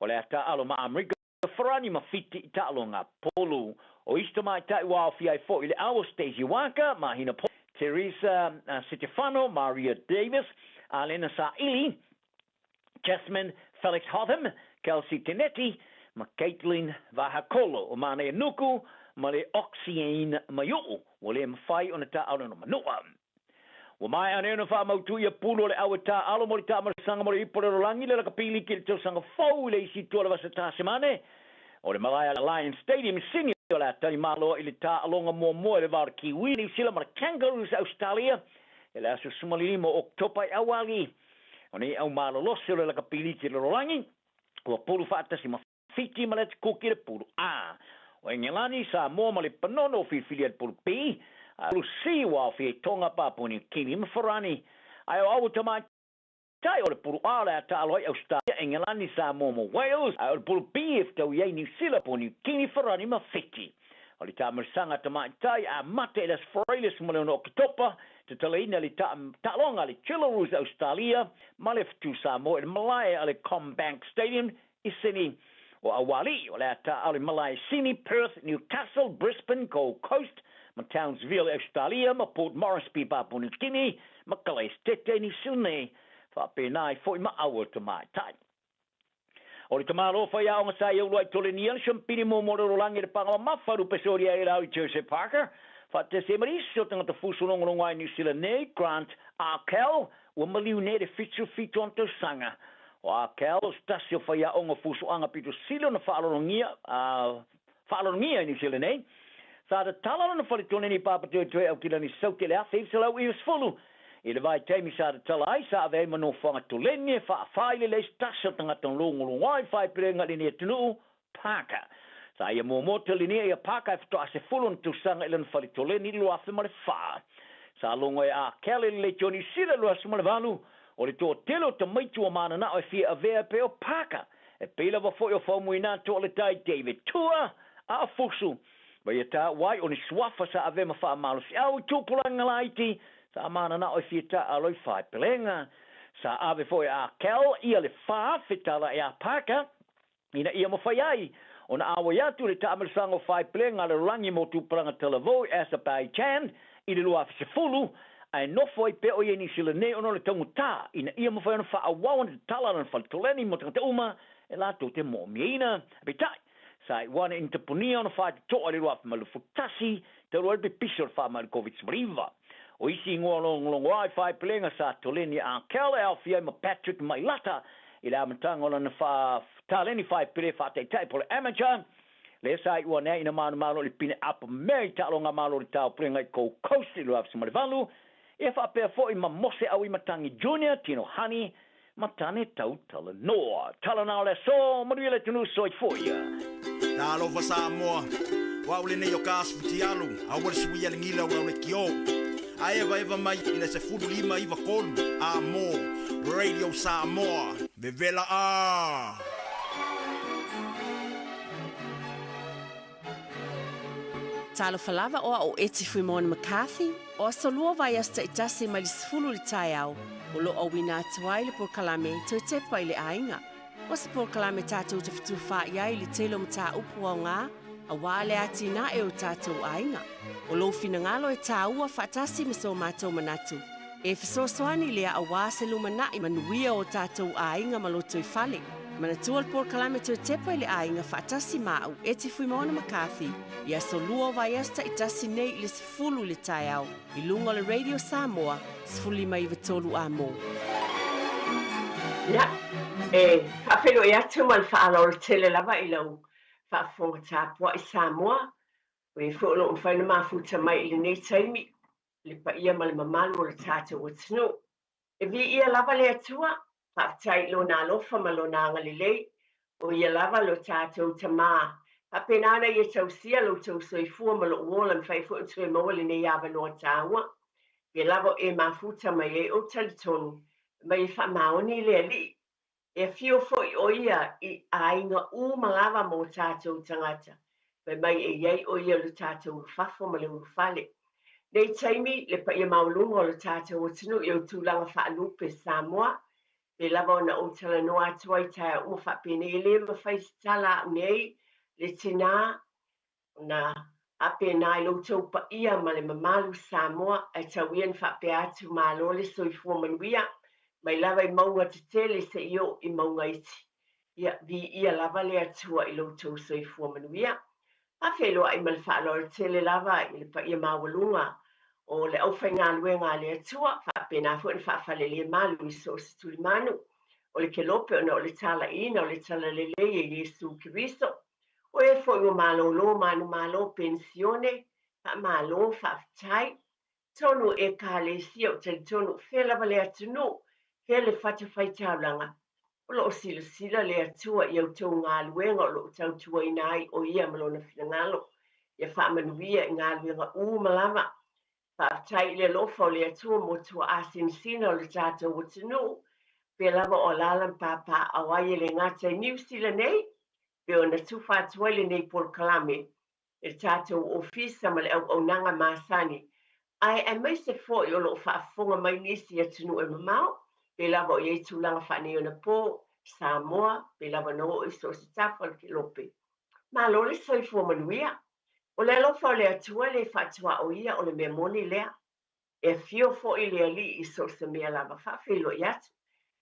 o le a taaalo ma Amerika Farani ma Fiti i taaloga polu. O isi tamaitai ua aofia ai foi le au o Stacey Waaka, Mahina Paul, Teresa Setefano, Maria Davis, Alena Saili, Jasmine Felix Hotham, Kelsey Teneti ma Caitlin Vahakolo o Manaia Nuku ma le Oxiane Maiu'u ua le mafai ona taaalo na manua. Ua maea nei ona faamautu ia pulu o le au e taaalo mo le taamalasaga mo le ipu o le lalolagi le lakapi liki i le tausaga fou i le isi itu o le vasa Tasemane o le malae a Lions Stadium i Sydney o le a tali malo i le taaloga muamua i le va o le Kiwi Niu Sila ma le Kangaroos Ausetalia i le aso 15 o Oketopa i Auali. O nei au malolosi o le lakapi liki i le lalolagi ua pulu faatasi ma Fiti ma le Ati Kuki i le pulu A. O Engelani, Samoa ma Lepanono ua filifilia i le pulu B, a pulu C ua aofia i Tonga, Papua Niu Kini ma Farani. Ae o aua tamaitai o le pulu A o le a taalo ai Ausetalia, Engelani, Samoa ma Wales, ae o le pulu B e fetaui ai Niu Sila, Papua Niu Kini, Farani ma Fiti. O le taamalasaga tamaitai a mate i le Aso Faraile 16 Oketopa, tatalaina le taaloga a le Jillaroos Ausetalia ma le Fetu Samoa i le malae a le CommBank Stadium i Sydney. O Aualii, o le a taaalo i malae i Sydney, Perth, Newcastle, Brisbane, Gold Coast ma Townsville i Ausetalia ma Port Moresby, Papua New Guinea ma Kalaesetete i Niu Sila nei, faapena ai foi ma aua tamaitai. O le tamālō faiaoga sa i ulua'i tolenia le siampini muamua o le lalolagi i le paga mamafa lupe solia ai le au i Joseph Parker, faatasi ai ma nisi o tagata fusu logologo ai Niu Sila nei, Grant Arkell, ua maliu nei i le 77 ona tausaga. O Arkell o se tasi o faiaoga fusuaga pito sili ona faalologia, faalologia i Niu Sila nei. Sa tatala lona faletoleni i Papatoetoe Aukilani Saute i le 1990. I le vaitaimi sa tatala ai, sa ave ai ma nofoaga toleni e faafailele ai se tasi o tagata logologo ai faepelega i lenei atunuu, Parker. Sa ia muamua talinia ia Parker e faatoa 10 ona tausaga i lona fale toleni i le 2004. Sa logo e Arkell i le leitio Niu Sila i le 2008, o le toatele o tamaiti ua mananao e fia avea e pei o Parker. E pei lava foi o Faumuina Toaletai David Tua a o Fusu ma ia taua ai o ni suafa sa avea ma faamalosiau i tupulaga laiti sa mananao e fia taaalo i faepelega. Sa ave foi e Arkell ia le 4,000 tala ia Parker ina ia mafai ai ona auai atu i le taamilosaga o faepelega a le lalolagi mo tupulaga talavou i Azerbaijan i le 2010, ae nofo ai pea o ia i Niu Sila nei ona o le taugata ina ia mafai ona faaauau ona tatala lana faletoleni mo tagata uma e latou te moomiaina. Peitai, sa iu ane ina tapunia ona faatotoa i le 2021 talu ai le pipisi o le faamai o le Koviti-19. O isi igoa logologoa i faepelega sa toleni e Arkell e aofia ai ma Patrick Mailata i le amataga o lana taleni faepele faataitai po o le amateur, lea sa iu ane ai ina manumalo i le pine apo mea i taaloga malo o le taupulega i Gold Coast i le 2008, ia faapea foi ma Mose Auimatagi Junior, Tino Hani ma Tane Tau Talanoa. Tala na o le aso, manuia le atunuu, soifua ia. Talofa Samoa, o au lenei o ka Asifutialu, aua le suia le gila o le kio. A evaeva mai i le 15 93 a mo Radio Samoa. Vevela a! Talofa lava o au o Eti Fuimona McCarthy, o aso lua vaiaso taitasi mai le 10 i le taeao, o lo o auina atu ai le polokalame Toe Tepa i le Aiga. O se polokalame tatou te fetufaai ai i le tele o mataupu aoga aua le atinae o tatou aiga. O lou finagalo e tāua faatasi ma so matou manatu e fesoasoani lea aua se lumanai manuia o tatou aiga ma lotoifale. Manatua le polokalame Toe Tepa i le Aiga faatasi ma au Eti Fuimaono McCarthy i aso lua o vaiaso taitasi nei i le 10 i le taeao i luga o le Radio Samoa 15 93 Amo. Ia, e faafeiloai atu ma le faaaloalo tele lava i lau faafofoga tapuai Samoa, o e foi o lo o mafai ona mafuta mai i lenei taimi, le paia ma le mamalu o le tatou atunuu. E viia lava le Atua, faafetai i Lona alofa ma Lona agalelei, o Ia lava lo tatou Tama. Faapena ona Ia tausia lo outou soifua ma lou ola, mafai foi ona toe maua lenei avanoa taua. Pea lava o e mafuta mai ai ou talitonu, mai e faamaoni i le Alii. E afio foi ʻo ia i aiga uma lava ma o tatou tagata, fai mai e i ai ʻo ia lo tatou ulufafo ma le ulufale. Nei taimi, le paia maualuga o lo tatou atunuu i ou tulaga faalupe Samoa, pe lava ona ou talanoa atu ai taeao uma faapenei e le mafai se tala a'u nei le tinā Ona faapena i lo outou paia ma le mamalu Samoa, ae tau ia na faapea atu malo le soifua manuia, mai lava i mauga tetele seia oo i mauga iti. Ia, viia lava le Atua i lo outou soifua manuia. Faafeiloai ma le faaaloalo tele lava i le paia maualuga o le aufaigaluega a le Atua, faapena foi ona faafalelemalu i so o se tulimanu o le kelope ona o le talaiina o le talalelei e Iesu Keriso. O e foi ua malolo manumalo penisione, faamalo, faafetai. Tonu Ekalesia o talitonu fea lava le atunuu, fea le fatafaitaulaga, o lo o silasila le Atua i a outou galuega o lo o tautuaina ai o Ia ma Lona finagalo. Ia faamanuia i galuega uma lava. Faafetai i le alofa o le Atua mo tuaasinasina o le tatou atunuu, fea lava o alaala ma papaaao ai e le gata i Niu Sila nei, pei ona tufa atu ai lenei polokalame e le tatou Ofisa ma le auaunaga masani, ae aemaise foi o lo o faafofoga mai nisi i atunuu e mamao, pei lava o i ai tulaga faaneionapo, Samoa, pei lava ona oo i so o se tafa o le kelope. Malo le soifua manuia! O le alofa o le Atua le faatuaoia o le mea moni lea. E afio foi le Alii i so o se mea lava faafeiloai atu.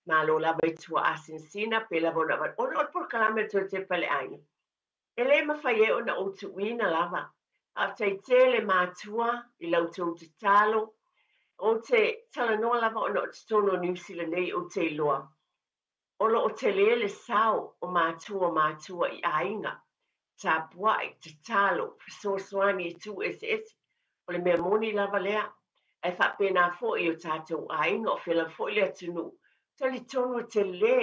Malo lava i tua'a sinasina pei lava ona avatu ona o le polokalame a le Toe Tepa i le Aiga. E lē mafai ai ona ou tuuina lava. Faafetai tele matua i la outou tatalo. Ou te talanoa lava ona o totonu o Niu Sila nei ou te iloa o lo o telē le sao o matua o matua i aiga, tapua'i, tatalo, fesoasoani i itu eseese. O le mea moni lava lea. Ae faapena foi i o tatou aiga o fea lava foi le atunuu, talitonu e telē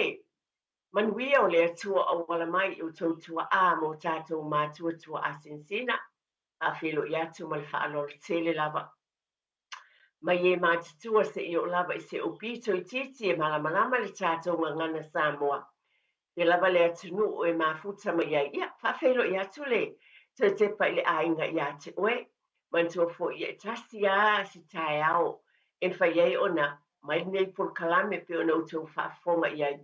Manuia o le Atua auala mai i outou tua'a ma o tatou matua tua'a sinasina, faafeiloai atu ma le faaaloalo tele lava. Mai e matutua seia oo lava i se ou pito itiiti e malamalama le tatou gagana Samoa. Pea lava le atunuu e mafuta mai ai, ia, faafeiloai atu le toe tepa i le aiga ia te oe. Manatua foi ia e tasi a se taeao e mafai ai ona mai lenei polokalame pei ona outou faafofoga i ai.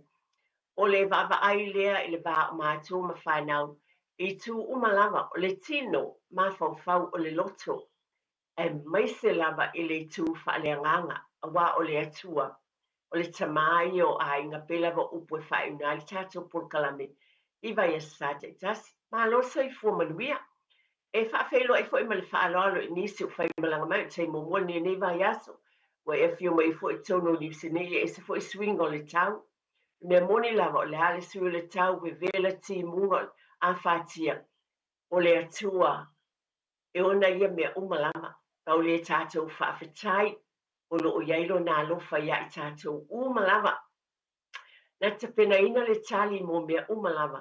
O le vaavaai lea i le va o matua ma fanau i itu uma lava o le tino, mafaufau o le loto, aemaise lava i le itu faaleagaga, aua o le Atua, o le Tamā ia o aiga, pei lava o upu e faaiuina ai le tatou polokalame i vaiaso sa taitasi. Malo soifua manuia! E faafeiloai foi ma le faaaloalo i nisi o faimalaga mai o le taimi muamua lenei o lenei vaiaso. Ua e afio mai foi i totonu o Niu Sini, e ese foi suiga o le tau. O le mea moni lava, o le a le sui o le tau, vevela, timuga, afatia, o le Atua e ona ia mea uma lava. Pau lea tatou faafetai o lo o i ai Lona alofa iā i tatou uma lava. Na tapenaina le tali mo mea uma lava,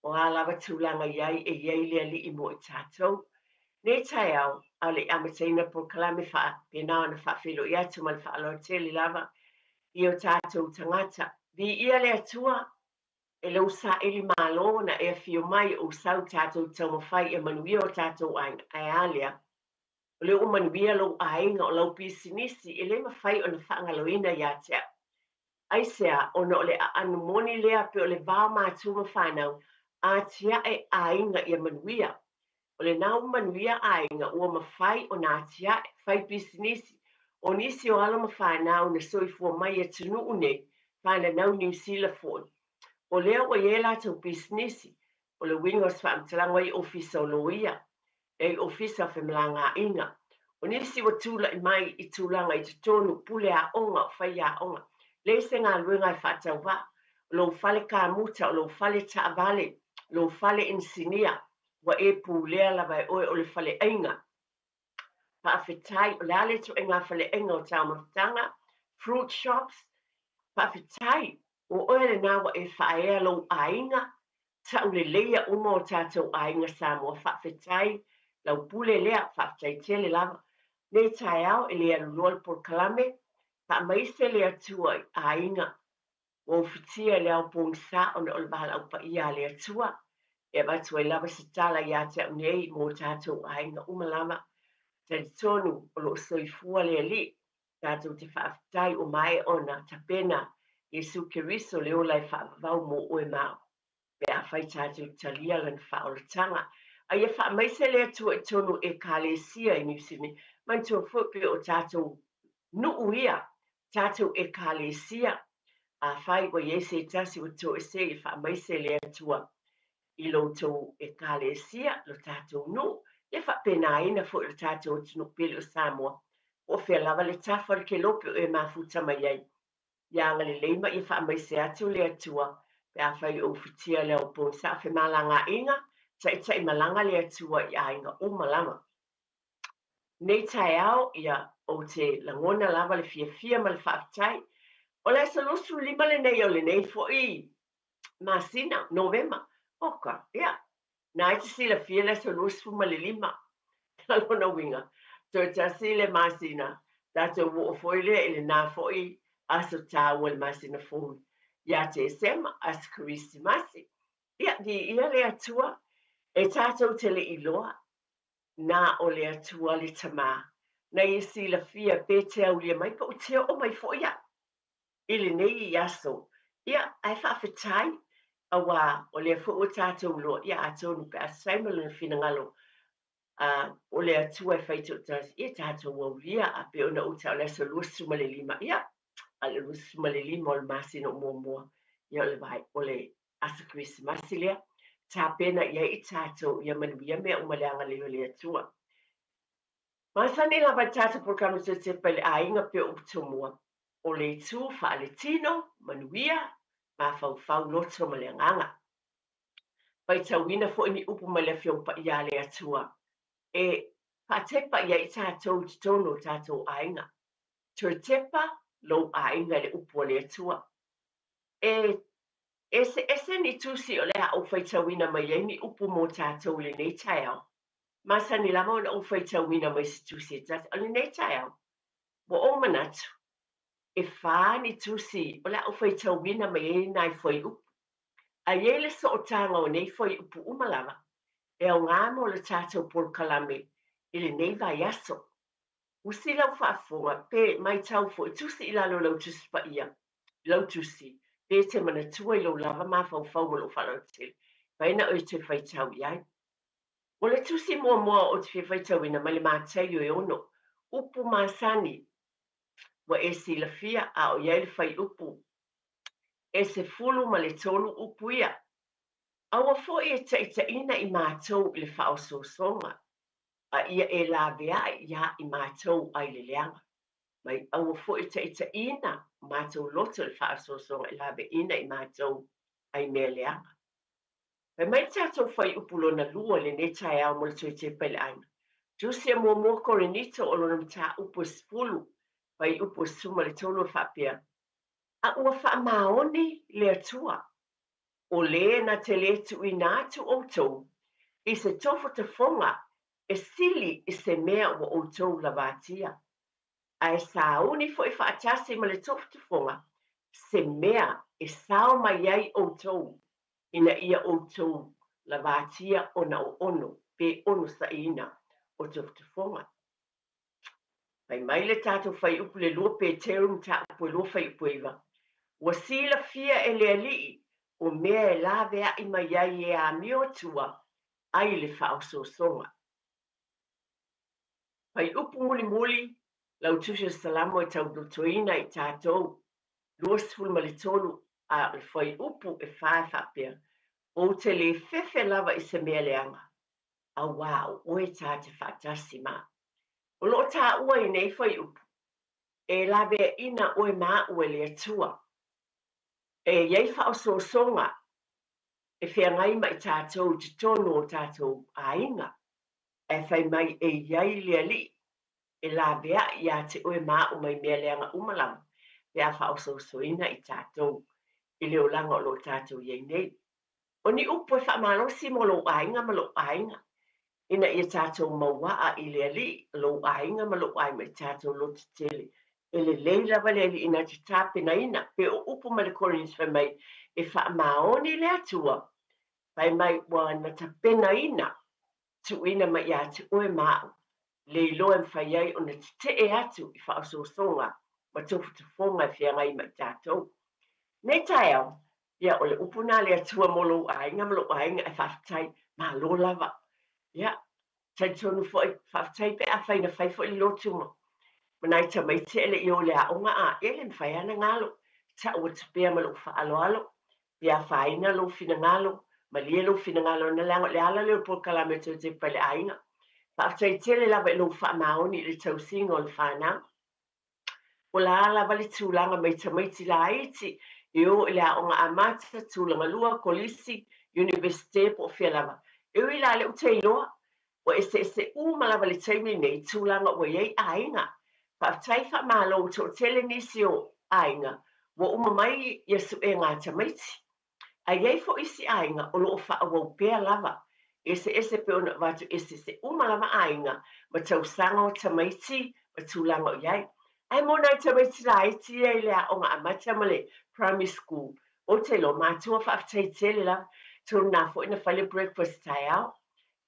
o a lava tulaga i ai e i ai le Alii mo i tatou. Nei taeao, a o le i amataina le polokalame faapena ona faafeiloai atu ma le faaaloalo tele lava i o tatou tagata. Viia le Atua, e lou saili malo na e afio mai ou sau tatou taumafai ia manuia o tatou aiga. Ae a lea? O lea ua manuia lou aiga, o lau pisinisi, e le mafai ona faagaloina ia te au. Aisea? Ona o le aano moni lea pei o le va o matua ma fanau, atiae aiga ia manuia. O lena ua manuia aiga, ua mafai ona atiae, fai pisinisi. O nisi o alo ma fanau na soifua mai i atunuu nei, fananau Niu Sila foi. O lea ua i ai latou pisinisi, o le uiga o se faamatalaga ua i ai ofisa o loia, e i Ofisa o Femalagaaiga. O nisi ua tulai mai i tulaga i totonu, pule aoga, o faiaoga, leai se galuega e faatauvaa, o lou fale kamuta, o lou fale taavale, o lou fale inisinia, ua e pulea lava e oe o le faleaiga. Faafetai, o le a le ituaiga faleaiga o taumafataga, fruit shops, faafetai, o oe lena ua e faaea lou aiga, Tauleleia uma o tatou aiga Samoa faafetai lau pule lea faafetai tele lava nei taeao e le aluloa le polokalame faamaise le Atua i aiga ua ufitia i le ao pogisa ona o le valaau paia a le Atua e avatu ai lava se tala ia te au nei mo tatou aiga uma lava talitonu o lo o soifua le Alii tatou te faafetai ua maea ona tapena Iesu Keriso le ola e faavavau mo oe ma au, pe afai tatou te talia lana faaolataga. A ia faamaise le Atua i totonu o Ekalesia i Niu Sini, manatua foi pei o tatou nuu ia, tatou Ekalesia. Afai ua i ai se tasi ua toesea, ia faamaise le Atua i lo outou Ekalesia, lo tatou nuu, ia faapenaina foi lo tatou atunuu pele o Samoa. Po o fea lava le tafa o le kelope o e mafuta mai ai. Ia agalelei ma ia faamaise atu le Atua pe afai o ufitia le ao pogisa o femalagaaiga, taitai malaga le Atua i aiga uma lava. Nei taeao, ia, ou te lagona lava le fiafia ma le faafetai. O le aso 25 lenei o lenei foi masina, Novema, Oka, ia, na e te silafia le aso 25. O lona uiga, toe tasi le masina, tatou oo foi lea i lena foi aso taua i le masina fou ia Tesema, aso Kerisimasi. Ia, viia le Atua, e tatou te le i iloa, na o le Atua le Tamā, na ia silafia pe te aulia mai pe ou te oo mai foi au. i lenei aso. Ia, ae faafetai, auā o lea foi ua tatou iloa, ia atonu pe a sai ma lona finagalo, a, o le Atua e fai toatasi, ia tatou aulia, a pei ona ou tau o le aso 25, ia, A o le 25 o le masina o muamua, ia o le vai, o le aso Kerisimasi lea, tapena i ai i tatou ia manuia mea uma i le agalelei o le Atua. Masani lava i le tatou polokalame Toe Tepa i le Aiga pei o upu tomua, o le itu faaletino, manuia, mafaufau, loto ma le agaga. Faitauina foi ni upu mai le Afioga Paia a le Atua e faatepa i ai i tatou i totonu o tatou aiga. Toe tepa lou aiga i le upu a le Atua. E eseese ni tusi o le a ou faitauina mai ai ni upu mo tatou i lenei taeao. Masani lava ona ou faitauina mai se tusi e tasi. O lenei taeao, ua ou manatu, e fā ni tusi o le a ou faitauina mai ai nai fuaiupu. A i ai le sootaga o nei fuaiupu uma lava, e aoga mo le tatou polokalame i lenei vaiaso. Usi lau faafofoga pe maitau foi, tusi i lalo o lau Tusi Paia, lau tusi, pe e te manatua i lou lava mafaufau ma lou faalauaitele, fai na oe toe faitau i ai. O le tusi muamua ou te fia faitauina mai le Mataio e ono, upu masani ua e silafia a o i ai le fuaiupu e 13 upu ia. Aua foi e taitaiina i matou i le faaosoosoga, a ia e laveai iā i matou ai le leaga. Mai aua foi e taitaiina matou loto i le faaosoosoga e laveaiina i matou ai mea leaga. Fai mai le tatou fuaiupu lona lua i lenei taeao mo le toe tepa i le aiga. Tusi a muamua Korinito o lona mataupu e 10, fuaiupu e 13 e faapea, A ua faamaoni le Atua, o lē na te lē tuuina atu ʻoutou i se tofotofoga e sili i se mea ua ʻoutou lavatia, ae sauni foi faatasi ma le tofotofoga se mea e sao mai ai ʻoutou ina ia ʻoutou lavatia ona o ʻono pe onosaiina o tofotofoga. Fai mai le tatou fuaiupu le lua Peteru mataupu e lua fuaiupu e iva, Ua silafia e le Alii o mea e laveai mai ai e amio atua ai le faaosoosoga. Fuaiupu mulimuli, lau Tusi o Salamo e taulotoina i tatou, 23 a o le fuaiupu e fa e faapea, Ou te le fefe lava i se mea leaga, auā o oe tā te faatasi ma. O lo o tāua i nei fuaiupu, e laveaiina oe ma aʻu e le Atua. E i ai faaosoosoga e feagai ma i tātou i totonu o tātou aiga, ae fai mai e i ai le Alii e laveai iā te oe ma aʻu mai mea leaga uma lava pe a faaosoosoina i tātou i le olaga o lo o tātou i ai nei. O ni upu e faamalosi mo lou aiga ma loʻu aiga, ina ia tātou mauaa i le Alii, lou aiga ma loʻu aiga i tātou loto tele. E lelei lava le Alii na te tapenaina, pe o upu mai le Koriniti fai mai, e faamaoni le Atua, fai mai ua na tapenaina tuuina mai iā te oe ma aʻu, le iloa e mafai ai ona tetee atu i faaosoosoga ma tofotofoga e feagai ma i tatou. Nei taeao, ia o le upu na a le Atua mo lou aiga ma lou aiga ae faafetai, malo lava. Ia, talitonu foi, faafetai pe afai na fai foi le lotu ma ma nai tamaiti e le i o i le aoga a, ia e le mafai lava ona galo. Tau atu pea ma lou faaaloalo, Pe afaina lou finagalo, malie lou finagalo na leaga o le ala lea o le polokalame o Toe Tepa i le Aiga. Faafetai tele lava i lou faamaoni i le tausiga o le fanau. O la a lava le tulaga mai tamaiti laiti e o i le aoga amata, tulaga lua, kolisi, Universite po o fea lava. E ui la lea ou te iloa, ua eseese uma lava le taimi nei i tulaga ua i ai aiga. Faafetai faamalo ua toatele nisi o aiga ua uma mai ia suega a tamaiti. Ae i ai foi isi aiga o lo o faaauau pea lava. Eseese pei ona avatu eseese uma lava aiga ma tausaga o tamaiti ma tulaga o i ai. Ae mo nai tamaiti laiti ia i le aoga amata ma le primary school, ou te iloa matua faafetai tele lava. Tonu na foi na fai le breakfast taeao.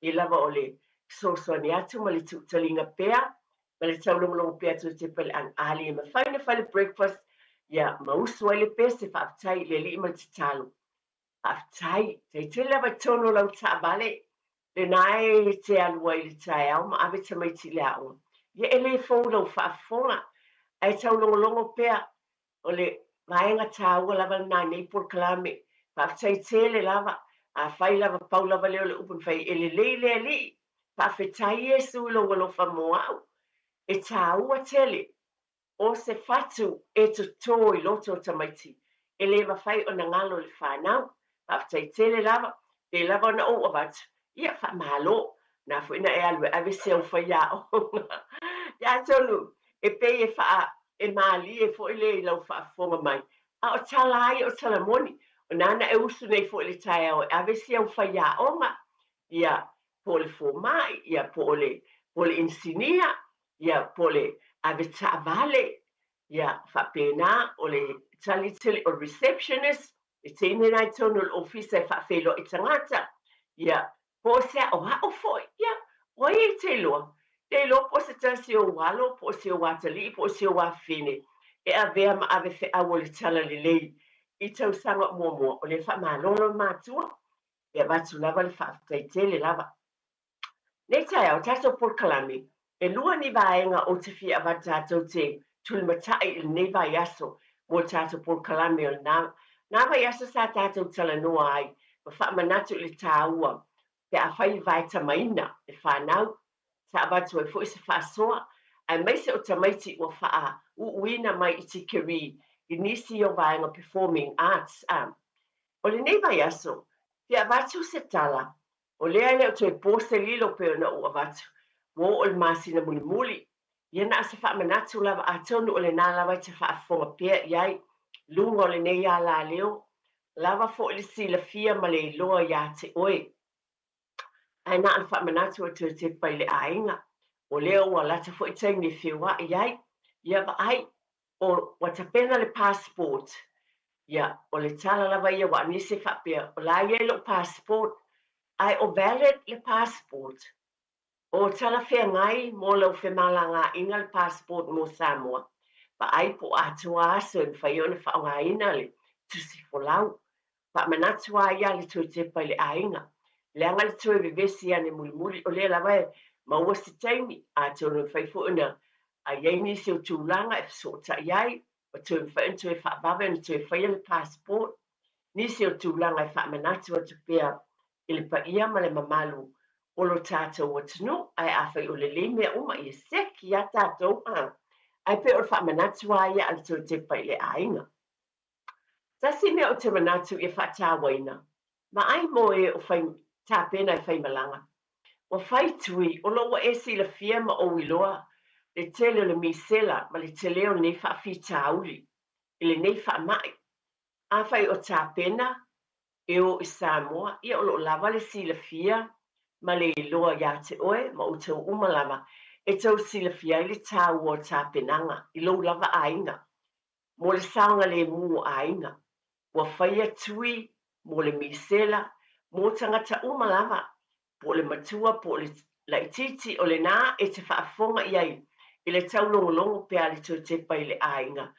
E lava o le fesoasoani atu ma le tuutaliga pea ma le taulogologo pea atu o te pale ali e mafai ona fai le breakfast ia ma usu ai le pese faafetai i le alii ma le tatalo faafetai tai tele lava i totonu o lau taavale lena e te alu ai i le taeao ma ave tamaiti i le aoga ia e le fou lau faafofoga ae taulogologo pea. O le vaega tāua lava lenā i nei polokalame. Faafetai tele lava. Afai lava pau lava lea o le upu na fai, e lelei le Alii. Faafetai Iesu i lou alofa mo au. E tāua tele. O se fatu e totō i loto o tamaiti, e le mafai ona galo i le fanau. Faafetai tele lava, pei lava ona ou avatu, ia faamalo. Na foi na e alu e ave se au faiaoga. Ia atonu e pei e faa e malie foi lea i lau faafofoga mai. A o tala lava ia o tala moni, o nana e usu nei foi i le taeao e ave si au faiaoga, ia po o le fomai, ia po o le po o le inisinia, ia po o le ave taavale, ia faapena o le tali tele o le receptionist, le teine lena i totonu o le ofisa e faafeiloai tagata, ia po o se aoao foi, ia o ai e te iloa? Le iloa po o se tasi o ou alo, po o se ou atalii, po o se ou afafine e avea ma ave feau o le talalelei i tausaga muamua, o lea faamalo lona matua, e avatu lava le faafetai tele lava. Nei taeao, tatou polokalame, e lua ni vaega ou te fia avatu tatou te tulimata'i i lenei vaiaso mo le tatou polokalame o lenā nā vaiaso sa tatou talanoa ai ma faamanatu i le tāua pe afai e vaetamaina e fanau sa avatu ai foi se faasoa aemaise o tamaiti ua faauuina mai i tikerii i nisi o vaega performing arts. A o lenei vaiaso, fia avatu se tala O lea e le o toe po se lilo pei ona ou avatu, ua oo i le masina mulimuli. Ia na o se faamanatu lava atonu o lenā lava e te faafofoga pea i ai, luga o lenei alaleo, lava foi le silafia ma le iloa iā te oe. Ae na ona faamanatu e toe tepa i le aiga, o lea ua lata foi taimi e feoai ai. Ia vaai, o ua tapena le passport, ia, o le tala lava ia ua nisi e faapea, o la e i ai lou passport, ae o valid le passport? O talafeagai mo lau femalagaaiga le passport mo Samoa? Vaai po o atoa aso e mafai ai ona faaaogaina le tusi folau. Faamanatu lava ia le toe tepa i le aiga. Leaga le toe vevesi ane mulimuli, o lea lava e maua se taimi, atonu e mafai foi ona i ai nisi o tulaga e fesootai ai, ma toe mafai ona toe faavave ona toe faia le passport, nisi o tulaga e faamanatu atu pea i le paia ma le mamalu o lo tatou atunuu, ae afai o lelei mea uma, ia seki lava tatou, a. Ae pei o le faamanatu lava ia a le toe tepa i le aiga. Tasi mea ou te manatu ia faatauaina, vaai mo e o fai tapena e faimalaga. Ua fai tui, o lo ua e silafia ma ou iloa le tele o le misela ma le tele o lenei faafitauli i lenei faamai. Afai o tapena e o i Samoa, ia o lo o lava le silafia ma le iloa iā te oe ma outou uma lava e tou silafia ai le taua o tapenaga i lou lava aiga. Mo le saogalemu o aiga, ua faia tui mo le misela, mo tagata uma lava, po o le matua po o le laitiiti, o lenā e te faafofoga i ai i le taulogologo pe a le toe tepa i le aiga,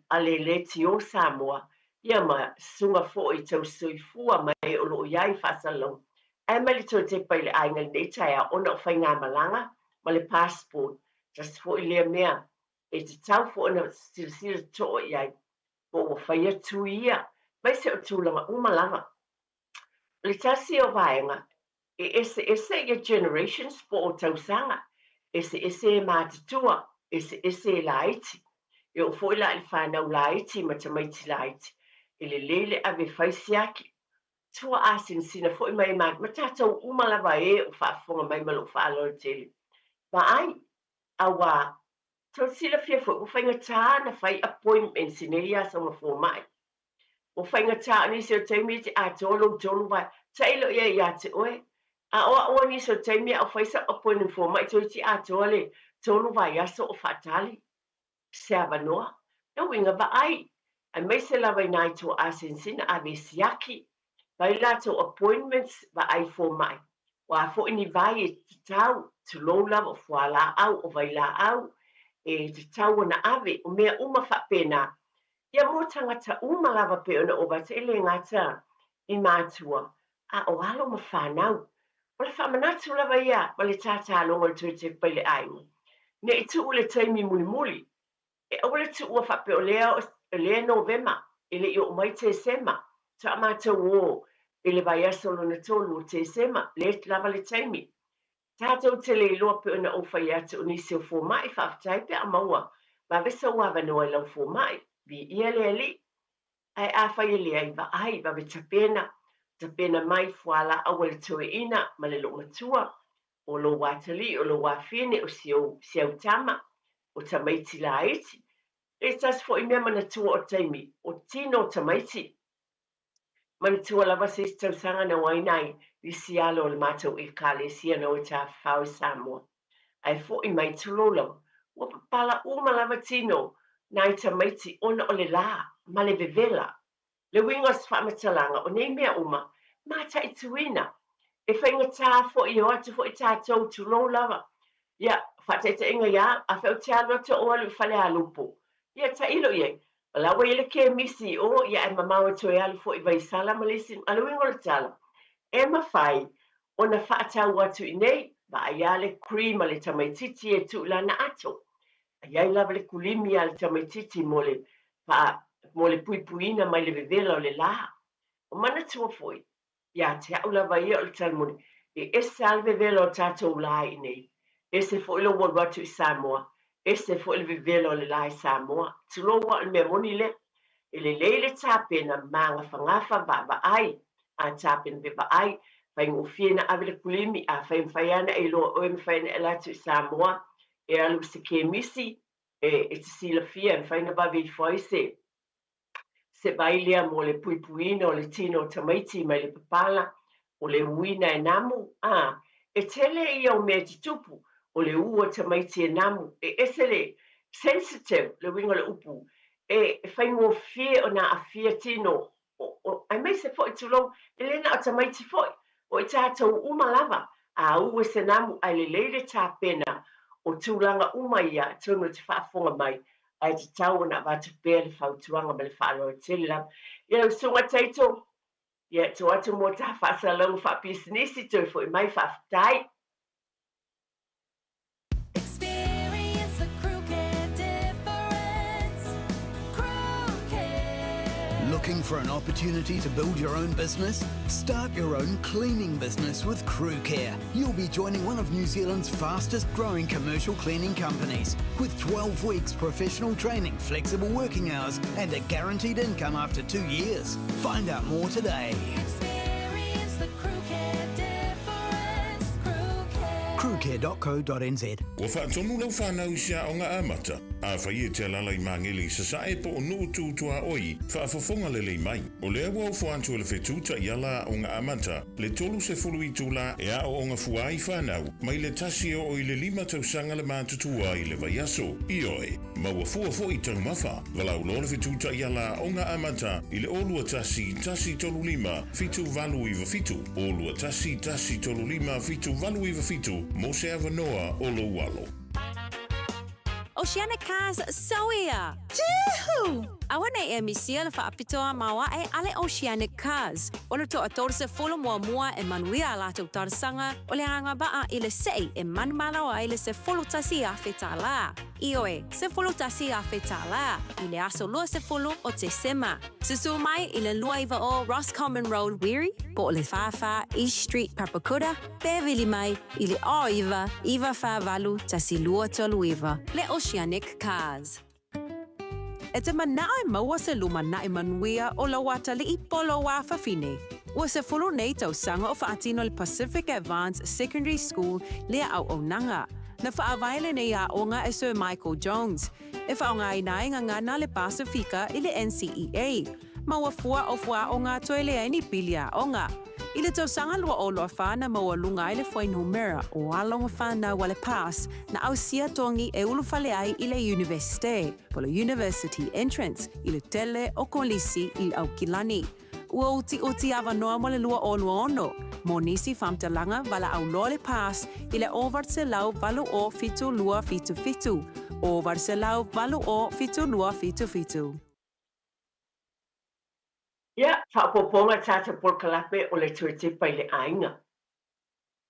a le Leitio Samoa, ia ma susuga foi tausisoifua mai o lo o i ai faasalalauga. Ae mai le toe tepa i le aiga i lenei taeao ona o faigamalaga ma le passport, tasi foi lea mea e tatau foi ona silasila totoa i ai po ua faia tui ia, aemaise o tulaga uma lava. O le tasi o vaega, e eseese ia generations po o tausaga, eseese e matutua, eseese e laiti. E oo foi la i le fanau laiti ma tamaiti laiti, e lelei le ave e fai siaki. Tua asinasina foi mai ma tatou uma lava e o faafofoga mai ma lou faaaloalo tele. Vaai, Auā, tou te silafia foi, ua faigata ona fai appointments i nei aso ma fomai. Ua faigata o nisi o taimi e te atoa lou tolu vae, tailo i ai ia te oe. A o au o nisi o taimi a o fai sau appointment fomai toeitiiti atoa le tolu vaiaso o faatali se avanoa. Lona uiga, vaai, aemaise lava i nai tuaasinasina ave siaki, fai latou appointments vaai fomai. O a foi ni vai e tatau, tulou lava, o fualaau, o vailaau, e tatau ona ave, o mea uma faapena. Ia mo tagata uma lava pei ona ova atu, e le gata i matua, a o alo ma fanau. O le faamanatu lava ia ma le tataloga o le toe tepa i le aiga, ne i tuu i le taimi mulimuli, e aua le tuua faapea o lea O lea Novema, e le i oo mai Tesema, faatoa matou o i le vaiaso lona tolu o Tesema, lea lava le taimi. Tatou te le iloa pei ona ou fai atu o nisi o fomai, faafetai pe a maua vave sou avanoa i lau fomai, viia le Alii. Ae afai e leai, vaai, vave tapena, tapena mai fualaau a le toeaina ma le loomatua, o lou atalii, o lou afine, o si ou, si au tama, o tamaiti laiti. E tasi foi mea manatua o taimi, o tino o tamaiti. Manatua lava se isi tausaga na oaina ai isi alo o le matou Ekalesia na o e tafafao i Samoa. Ae foi mai tulou lava, ua papala uma lava tino nai tamaiti ona o le la ma le vevela. Le uiga o se faamatalaga, o nei mea uma, mataituina. E faigata foi e o atu foi tatou, tulou lava. Ia, faataitaiga ia au, afai ou te alu atu ou alu i Falealupo, ia tailo i ai, o la ua i ai le kemisi i o, ia ae mamao e toe alu foi i Vaisala ma le isi, a o le uiga o le tala, e mafai ona faatau atu i inei, vaai lava le cream a le tamaitiiti e tuu i lana ato. A i ai lava le kulimi a le tamaitiiti mo le faa, mo le puipuiina mai le vevela o le la. O manatua foi, Ia te au lava ia o le tala moni, e ese lava le vevela o tatou la i inei, ese foi lou alu atu i Samoa, ese foi le vevela o le la i Samoa. Tulou a o le mea moni lea. E lelei le tapena magafagafa vaavaai, a tapena pe vaai, faigofie na ave le kulimi, afai e mafai lava ona e iloa oe e mafai ona e ala atu i Samoa e alu i se kemisi, e e te silafia e mafai ona vave ifo ai se se vai lea mo le puipuiina o le tino o tamaiti mai le papala, o le uina e namu, ā, e tele ia o mea e tutupu, o le ū o tamaiti e namu, e ese le sensitive, le uiga o le upu, e faigofie ona aafia tino, o, o, aemaise foi, tulou, e le na o tamaiti foi, o i tatou uma lava, a ū e se namu, ae lelei le tapena o tulaga uma ia, atonu e te faafofoga mai, ae tatau ona avatu pea le fautuaga ma le faaaloalo tele lava. Ia lau Susuga Taito, ia tuu atu mo ta faasalalauga faapisinisi, toe foi mai, faafetai. Experience the Crew Care difference. Crew Care. Looking for an opportunity to build your own business? Start your own cleaning business with Crew Care. You'll be joining one of New Zealand's fastest growing commercial cleaning companies with 12 weeks professional training, flexible working hours, and a guaranteed income after two years. Find out more today. Experience the Crew Care difference. Crew Care. Crewcare.co.nz. Ua faatonu lau fanau i se aoga amata, afai e te alaala i Magele i Sasae po o Nuu Tu Tuaoi, faafofoga lelei mai. O lea ua ofo atu e le fetu taiala aoga amata, le 30 itula e aooga fua ai fanau, mai le tasi e oo i le lima tausaga le matutua i le vaiaso. Ioe, maua fua foi taumafa. Valaau loa le fetu taiala aoga amata i le 0 21 135 7897, 0 21 135 7897 mo se avanoa o lou alo. Oceanic Cars Soia! Juhu! Aua nei e misia le faapitoa maoae a le Oceanic Cars. O le toa 31 e manuia a latou talosaga o le agavaa i le se'i e manumalo ai le $11,000 tālā. Ioe, $11,000 tālā, i le aso 20 o Tesema. Susu mai i le 290 Roscommon Road, Wiri, po o le 44 East Street, Papakura, pe vili mai i le 09 948 1239. Le Oceanic Cars. E te manao e maua se lumanai manuia o lou atalii po o lou afafine. Ua 10 nei tausaga o faatino e le Pacific Advanced Secondary School lea auaunaga. Na faavae lenei aoga e Sir Michael Jones, e faaaogaina ai gagana a le Pasifika i le NCEA. Maua fua o fuaaoga toe leai ni pili aoga. I le tausaga 2024 na maualuga ai le fuainumera o alo ma fanau a le PASS na ausia togi e ulufale ai i le Iunivesite, po o le University Entrance, i le tele o kolisi i Aukilani. Ua utiuti avanoa mo le 2026. Mo nisi faamatalaga, valaau loa le PASS i le 0800 0 72 77, 0800 0 72 77. Ia, faaopoopoga tatou polokalape o le toe tepa i le aiga.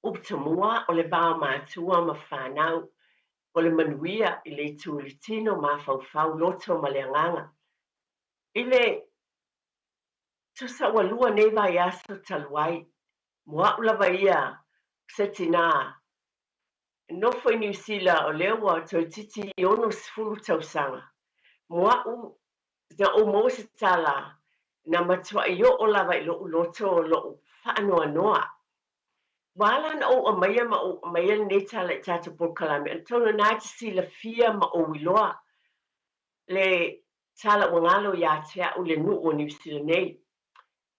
Upu tomua, o le va o matua ma fanau, o le manuia i le itu o le tino, mafaufau, loto ma le agaga. I le tusa ua lua nei vaiaso talu ai, mo a'u lava ia o se tinā e nofo i Niu Sila o lea ua toeitiiti 60 tausaga, mo a'u na ou maua se tala na matua'i o'o lava i lo'u loto o lo'u fa'anoanoa. Ua ala ona ou aumaia ma ou aumaia lenei tala i tatou polokalame, atonu na e te silafia ma ou iloa le tala ua galo iā te a'u le nu'u o Niu Sila nei.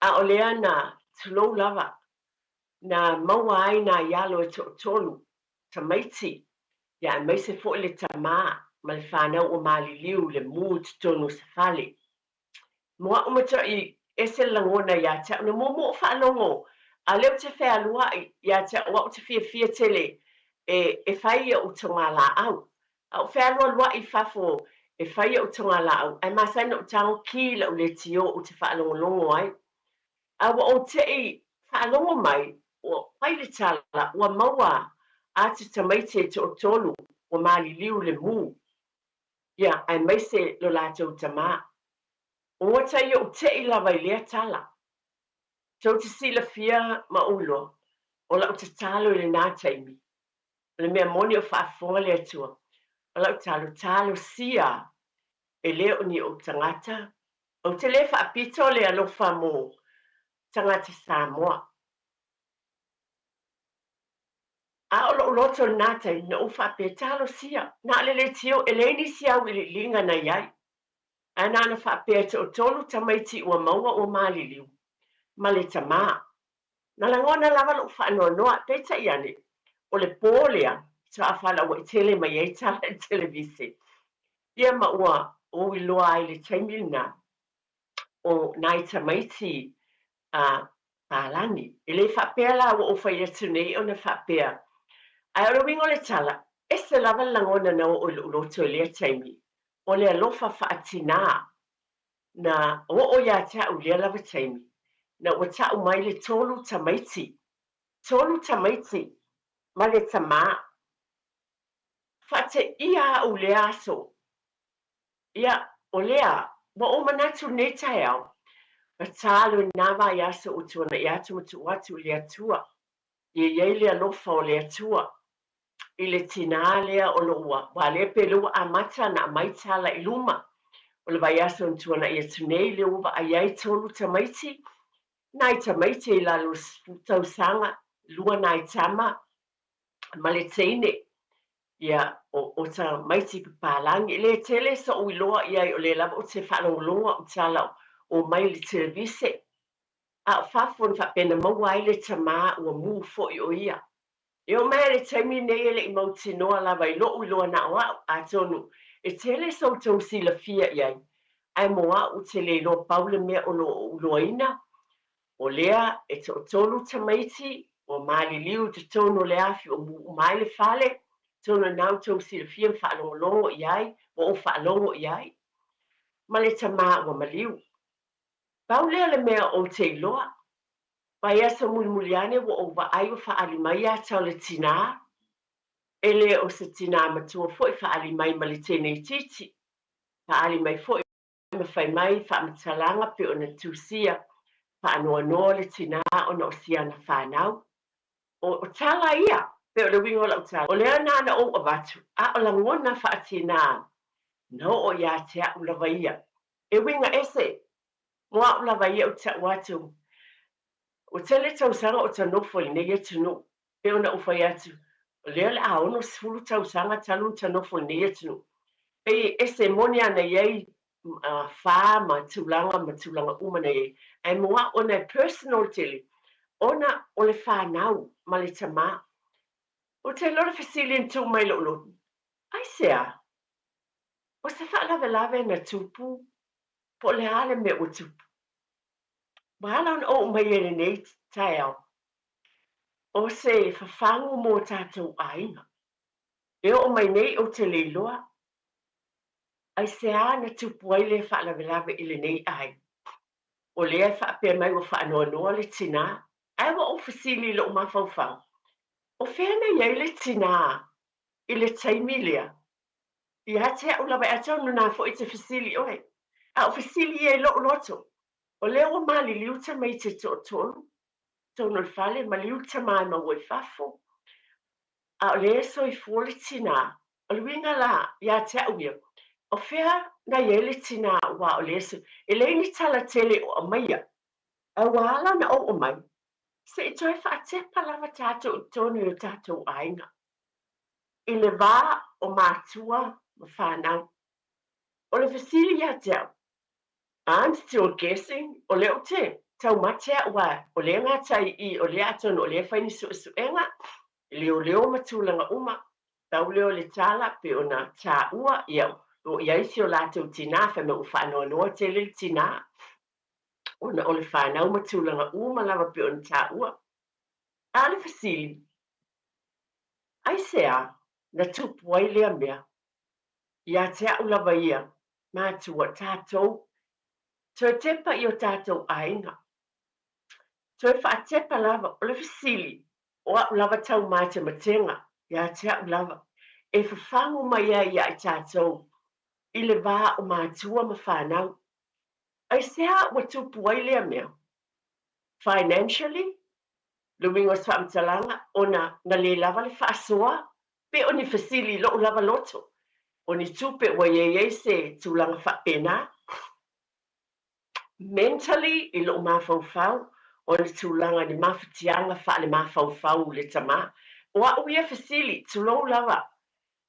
A o lea na tulou lava, na maua ai nai alo e to'atolu, tamaiti, ia aemaise fo'i le tamā ma le fanau ua maliliu i le mū i totonu o se fale. Mo a'u matua'i ese le lagona iā te a'u, na muamua ou faalogo a o lea ou te fealua'i iā te a'u, a'u te fiafia tele e e fai o'u togalaau. A ou fealualua'i i fafo e fai o'u togalaau, ae masani ona ou tago kī i la'u letio ou te faalogologo ai. A ua ou te'i faalogo mai, ua fai le tala, ua maua atu tamaiti e toatolu ua maliliu le mū, ia, aemaise lo latou tamā. Ua tai ou te'i lava i lea tala. Tou te silafia ma ou iloa, o la'u tatalo i lenā taimi, o le mea moni o faafofoga le Atua, o la'u talo, talosia e le o ni ou tagata, ou te lē faapito le alofa mo tagata Samoa. A o lo'u loto i lenā taimi, na ou faapea, Talosia, na o le leitio, e leai nisi auiliiliga na i ai. Ae na ona faapea e toatolu tamaiti ua maua ua maliliu, ma le tamā. Na lagona lava lo'u faanoanoa, peitai ane, o le pō lea, faatoa faalauaitele mai ai tala i le televise. Ia ma ua ou iloa ai i le taimi lenā, o nai tamaiti a palagi. E le faapea la ua ou fai atu nei ona faapea, ae o le uiga o le tala, ese lava le lagona na oo i lo'u loto i lea taimi, o le alofa faatinā na oo iā te a'u i lea lava taimi, na ua ta'u mai le tolu tamaiti, tolu tamaiti ma le tamā. Faateia a'u i lea aso. Ia, o lea, ua ou manatu i lenei taeao, ua talo i nā vaiaso ua tuana'i atu ma tuu atu i le Atua, ia i ai le alofa o le Atua i le tinā lea o lo ua, ua lea pe lea ua amata ona aumai tala i luma o le vaiaso na tuana'i atu nei, lea ua vaai ai tolu tamaiti, nai tamaiti i lalo o le 10 tausaga, lua nai tama ma le teine. Ia, o, o tamaiti papalagi. E le tele so'u iloa i ai o lea lava ou te faalogologo a'u tala o mai i le televise. A o fafo na faapea na maua ai le tamā ua mū fo'i o ia. E oo mai lava i le taimi lenei e le i mautinoa lava i lo'u iloa na o a'u, atonu e tele so outou silafia i ai, ae mo a'u ou te le iloa pau le mea o lo o ou iloaina, o lea e toatolu tamaiti ua maliliu i totonu o le afi ua mū uma ai le fale, atonu o lena outou silafia ma faalogologo i ai, ua ou faalogo i ai, ma le tamā ua maliu. Pau lea o le mea ou te iloa. Vaiaso mulimuli ane ua ou vaai ua faaali mai ia te au le tinā, e le o se tinā matua foi, faaali mai ma le teine itiiti, faaali mai foi ma fai mai faamatalaga pei ona tusia faanoanoa le tinā ona o si ana fanau. O tala ia, pei o le uiga o lau tala, o lea na ona ou avatu, a o lagona faatinā na oo ia te a'u lava ia. E uiga ese mo a'u lava ia ou te ta'u atu, ua tele tausaga o ta nofo i lenei atunuu, pei ona ou fai atu, o lea o le a 60 tausaga talu ona ta nofo i lenei atunuu. Pei e ese moni ana i ai fa ma tulaga ma tulaga uma na i ai, ae mo a'u ona e personal tele, ona o le fanau ma le tamā. Ou te iloa le fesili na tuu mai i lo'u loto, aisea? O se faalavelave na tupu po o le a le mea ua tupu? Ua ala ona oo mai ai i lenei taeao, o se fafagu mo tatou aiga. E oo mai nei ou te le iloa aisea na tupu ai lea faalavelave i lenei aiga. O lea e faapea mai ua faanoanoa le tinā, ae ua ou fesili i lo'u mafaufau, o fea na i ai le tinā i le taimi lea? Ia te a'u lava, atonu na foi te fesili oe. A o fesili ia i lo'u loto, o lea ua maliliu tamaiti e toatolu i totonu o le fale, maliu le tamā e maua i fafo, a o lea e soifua le tinā. O le uiga la ia te au ia, o fea na i ai le tinā aua o lea e E leai ni tala tele o aumaia, ae ua ala ona ou aumai, se i toe faatepa lava tatou i totonu i o tatou aiga, i le va o matua ma fanau. O le fesili ia te au, I'm still guessing, o lea ou te taumate au aua o lea e gata i i, o lea atonu o lea e fai ni suesuega, leoleo ma tulaga uma, pau lea o le tala pei ona taua, ia, o lo o i ai si o latou tinā, fai mai ua faanoanoa tele le tinā, ona o le fanau ma tulaga uma lava pei ona taua. A o le fesili, aisea na tupu ai lea mea? Ia te au lava ia, matua, tatou, toe tepa i o tatou aiga. Toe faatepa lava, o le fesili, o a'u lava taumatematega, ia te a'u lava, e fafagu mai ai ia i tatou i le va o matua ma fanau. Aisea ua tupu ai lea mea? Financially, le uiga o se faamatalaga, ona na le lava le faasoa, pe o ni fesili i lo'u lava loto, o ni tupe ua i ai ai se tulaga faapena. Mentally, i lo'u mafaufau, o ni tulaga, ni mafatiaga faale-mafaufau i le tamā. O a'u ia fesili, tulou lava,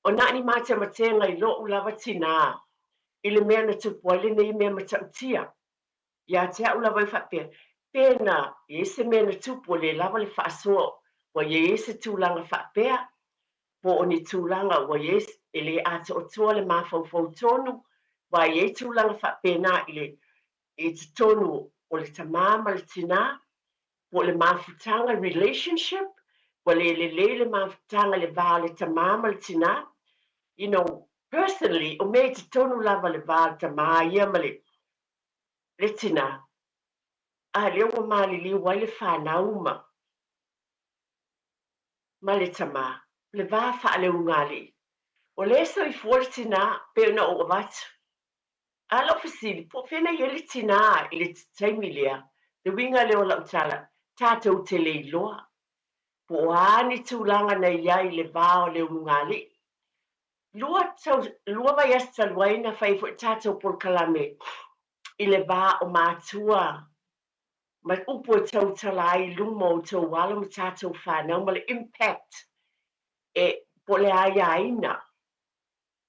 o na ni matematega i lo'u lava tinā i le mea na tupu ai lenei mea matautia. Ia te a'u lava e faapea, pe na i ai se mea na tupu ua le lava le faasoa ua i ai se tulaga faapea, po o ni tulaga ua i ai e le atoatoa le mafaufau tonu, ua i ai tulaga faapena i le i totonu o le tamā ma le tinā, po o le mafutaga, relationship, ua le lelei le mafutaga i le va o le tamā ma le tinā. You know, personally, o mea i totonu lava le va o le tamā ia ma le le tinā, a lea ua maliliu ai le fanau ma ma le tamā, le va faaleugāli'i. O lea e soifua le tinā, pei ona ou avatu. A lau fesili, po o fea na i ai le tinā i le taimi lea? Le uiga lea o lau tala, tatou te le iloa. Po o a ni tulaga na i ai i le va o le ulugalii. 2 vaiaso talu ai na fai ai foi tatou polokalame i le va o matua ma upu e tautala ai i luma o outou alo ma tatou fanau ma le impact e po o le aiaina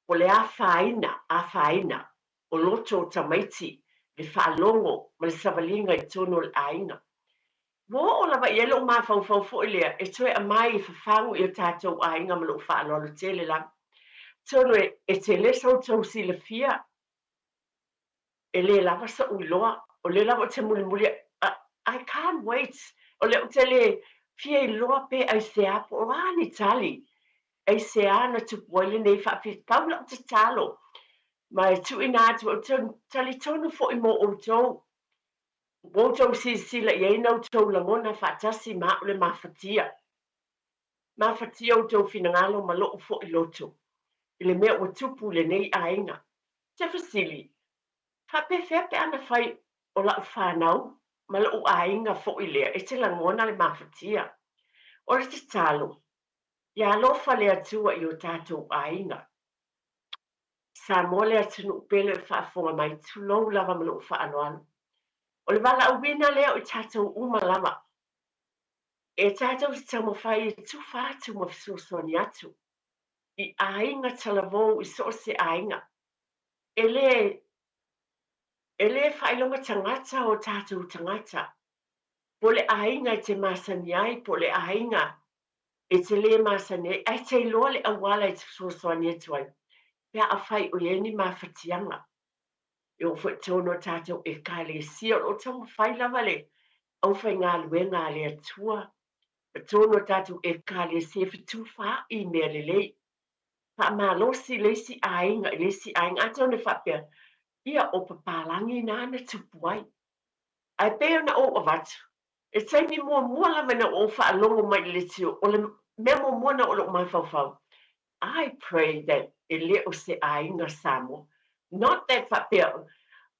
Po o le afaina, afaina, o loto o tamaiti, le faalogo ma le savaliga i totonu o le aiga. Ua oo lava i ai lou mafaufau foi lea e toe aumai e fafagu i o tatou aiga ma lou faaaloalo tele lava. Atonu e tele sa outou silafia E le lava soʻu iloa, o lea lava ou te mulimuli I can't wait, o lea ou te le fia iloa pe aisea po o a ni tali, aisea na tupu ai lenei faafitauli lau tatalo ma e tuuina atu ou te talitonu foi mo outou, ua outou silasila i ai na outou lagona faatasi ma a'u le mafatia. Mafatia outou finagalo ma loʻu foi loto i le mea ua tupu i lenei aiga. Te fesili, Faapefea pe ana fai o la'u fanau ma lo'u aiga foi lea e te lagona le mafatia? O le tatalo, Ia alofa le Atua i o tatou aiga. Samoa le atunuu pele o faafofoga mai, tulou lava ma lou faaaloalo. O le valaauina lea o i tatou uma lava. E tatou te taumafai e tufa atu ma fesoasoani atu i aiga talavou i so o se aiga. E le, e le faailoga tagata o tatou tagata, po o le aiga e te masani ai, po o le aiga e te le masani ai, ae te iloa le auala e te fesoasoani atu ai pe a fai o i ai ni mafatiaga. E oo foi i totonu o tatou Ekalesia, o lo o taumafai lava le aufaigaluega a le Atua, i totonu o tatou Ekalesia e fetufaai i mea lelei, faamalosi le isi aiga i le isi aiga. Atonu e faapea, ia, o papalagi na na tupu ai. Ae pei ona ou avatu, e taimi muamua lava ina ua ou faalogo mai i le leitio, o le mea muamua na oo i lou mafaufau, I pray that e le o se aiga Samoa. Not that faapea.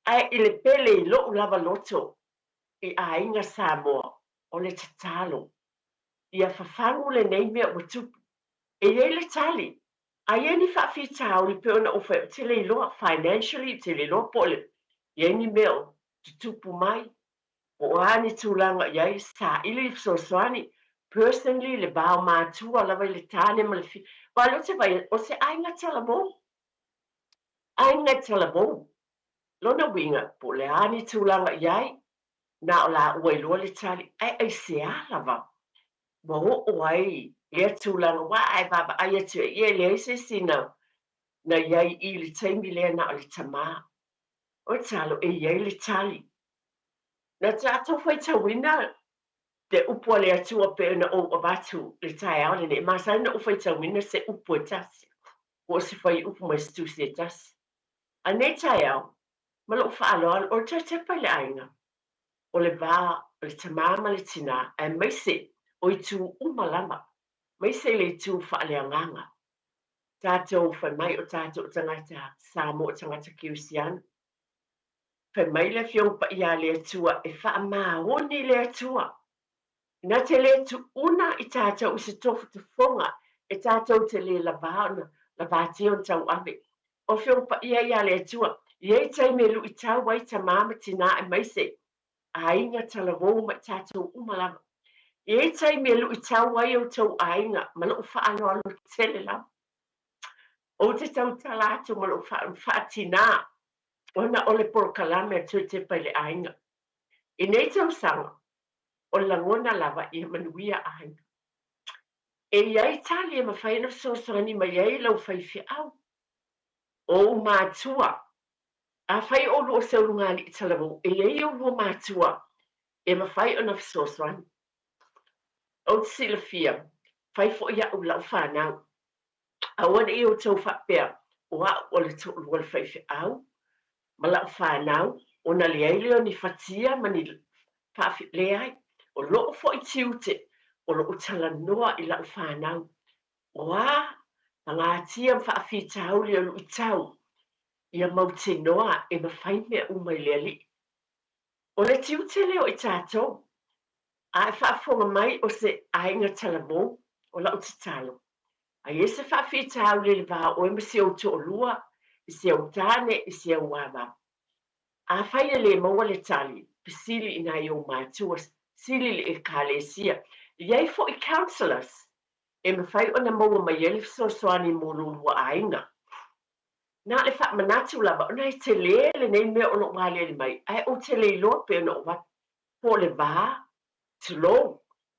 Ae i le pele i lo'u lava loto i aiga Samoa, o le tatalo, ia fafagu lenei mea ua tupu. E i ai le tali, a i ai ni faafitauli pei ona ou fai, ou te le iloa, financially, ou te le iloa po o le i ai ni mea o tutupu mai, po o a ni tulaga o i ai, saili le fesoasoani, personally, le va o matua lava i le tane ma le fi, aua o lea ou te vaai, o se aiga talavou, aiga talavou. Lona uiga, po o le a ni tulaga i ai, na o laua iloa le tali, ae aisea lava ua oo ai lea tulaga, aua a e vaavaai atu i ai, ia e leai se isi na na i ai i le taimi lea na o le tamā. O le talo, e i ai le tali. Na tatou faitauina le upu a le Atua pei ona ou avatu le taeao lenei, e masani ona ou faitauina se upu e tasi, po o se fuaiupu mai se tusi e tasi. A lenei taeao, ma lou faaaloalo, o le toe tepa i le aiga, o le va o le tamā ma le tinā, aemaise o itu uma lava, aemaise i le itu faaleagaga. Tatou fai mai o tatou o tagata Samoa, o tagata Kerisiano. Fai mai le Afioga Paia a le Atua e faamaoni le Atua. Na te le tuuna i tatou i se tofotofoga e tatou te le lavā ona lavatia ona tauave. O Afioga Paia ia a le Atua, e i ai taimi e luitau ai tamā ma tinā aemaise aiga talavou ma i tatou uma lava. E i ai taimi e luitau ai outou aiga ma lou faaaloalo tele lava. Ou te tautala atu ma lou faatinā ona o le polokalame a Tuatepa i le aiga. I nei tausaga, o le lagona lava ia manuia aiga. E i ai tali e mafai ona fesoasoani mai ai lau faifeau, o ou matua. Afai o oulua o se ulugalii talavou, e i ai oulua matua e mafai ona fesoasoani. Ou te silafia, fai foi au i lau fanau. Aua ne i outou faapea, o au o le toalua le faifeau ma lau fanau, ona leai lea o ni fatia ma ni faafi, leai, o lou foi tiute, o lou talanoa i lau fanau, o a pagatia ma faafitauli o luitau, ia mautinoa e mafai mea uma i le Alii. O le tiute lea o i tatou, a e faafofoga mai o se aiga talavou, o lau tatalo, A i ai se faafitauli i le va o oe ma si ou toalua, i si ou tāne, i si ou ava. Afai e le maua le tali, fesili i nai ou matua, sili i le Ekalesia. E i ai foi counsellors e mafai ona maua mai ai le fesoasoani mo lo lua aiga. Na o le faamanatu lava, ona e tele lenei mea o lo o aliali mai, ae ou te le iloa pei ona ou atu, po o le va, tulou,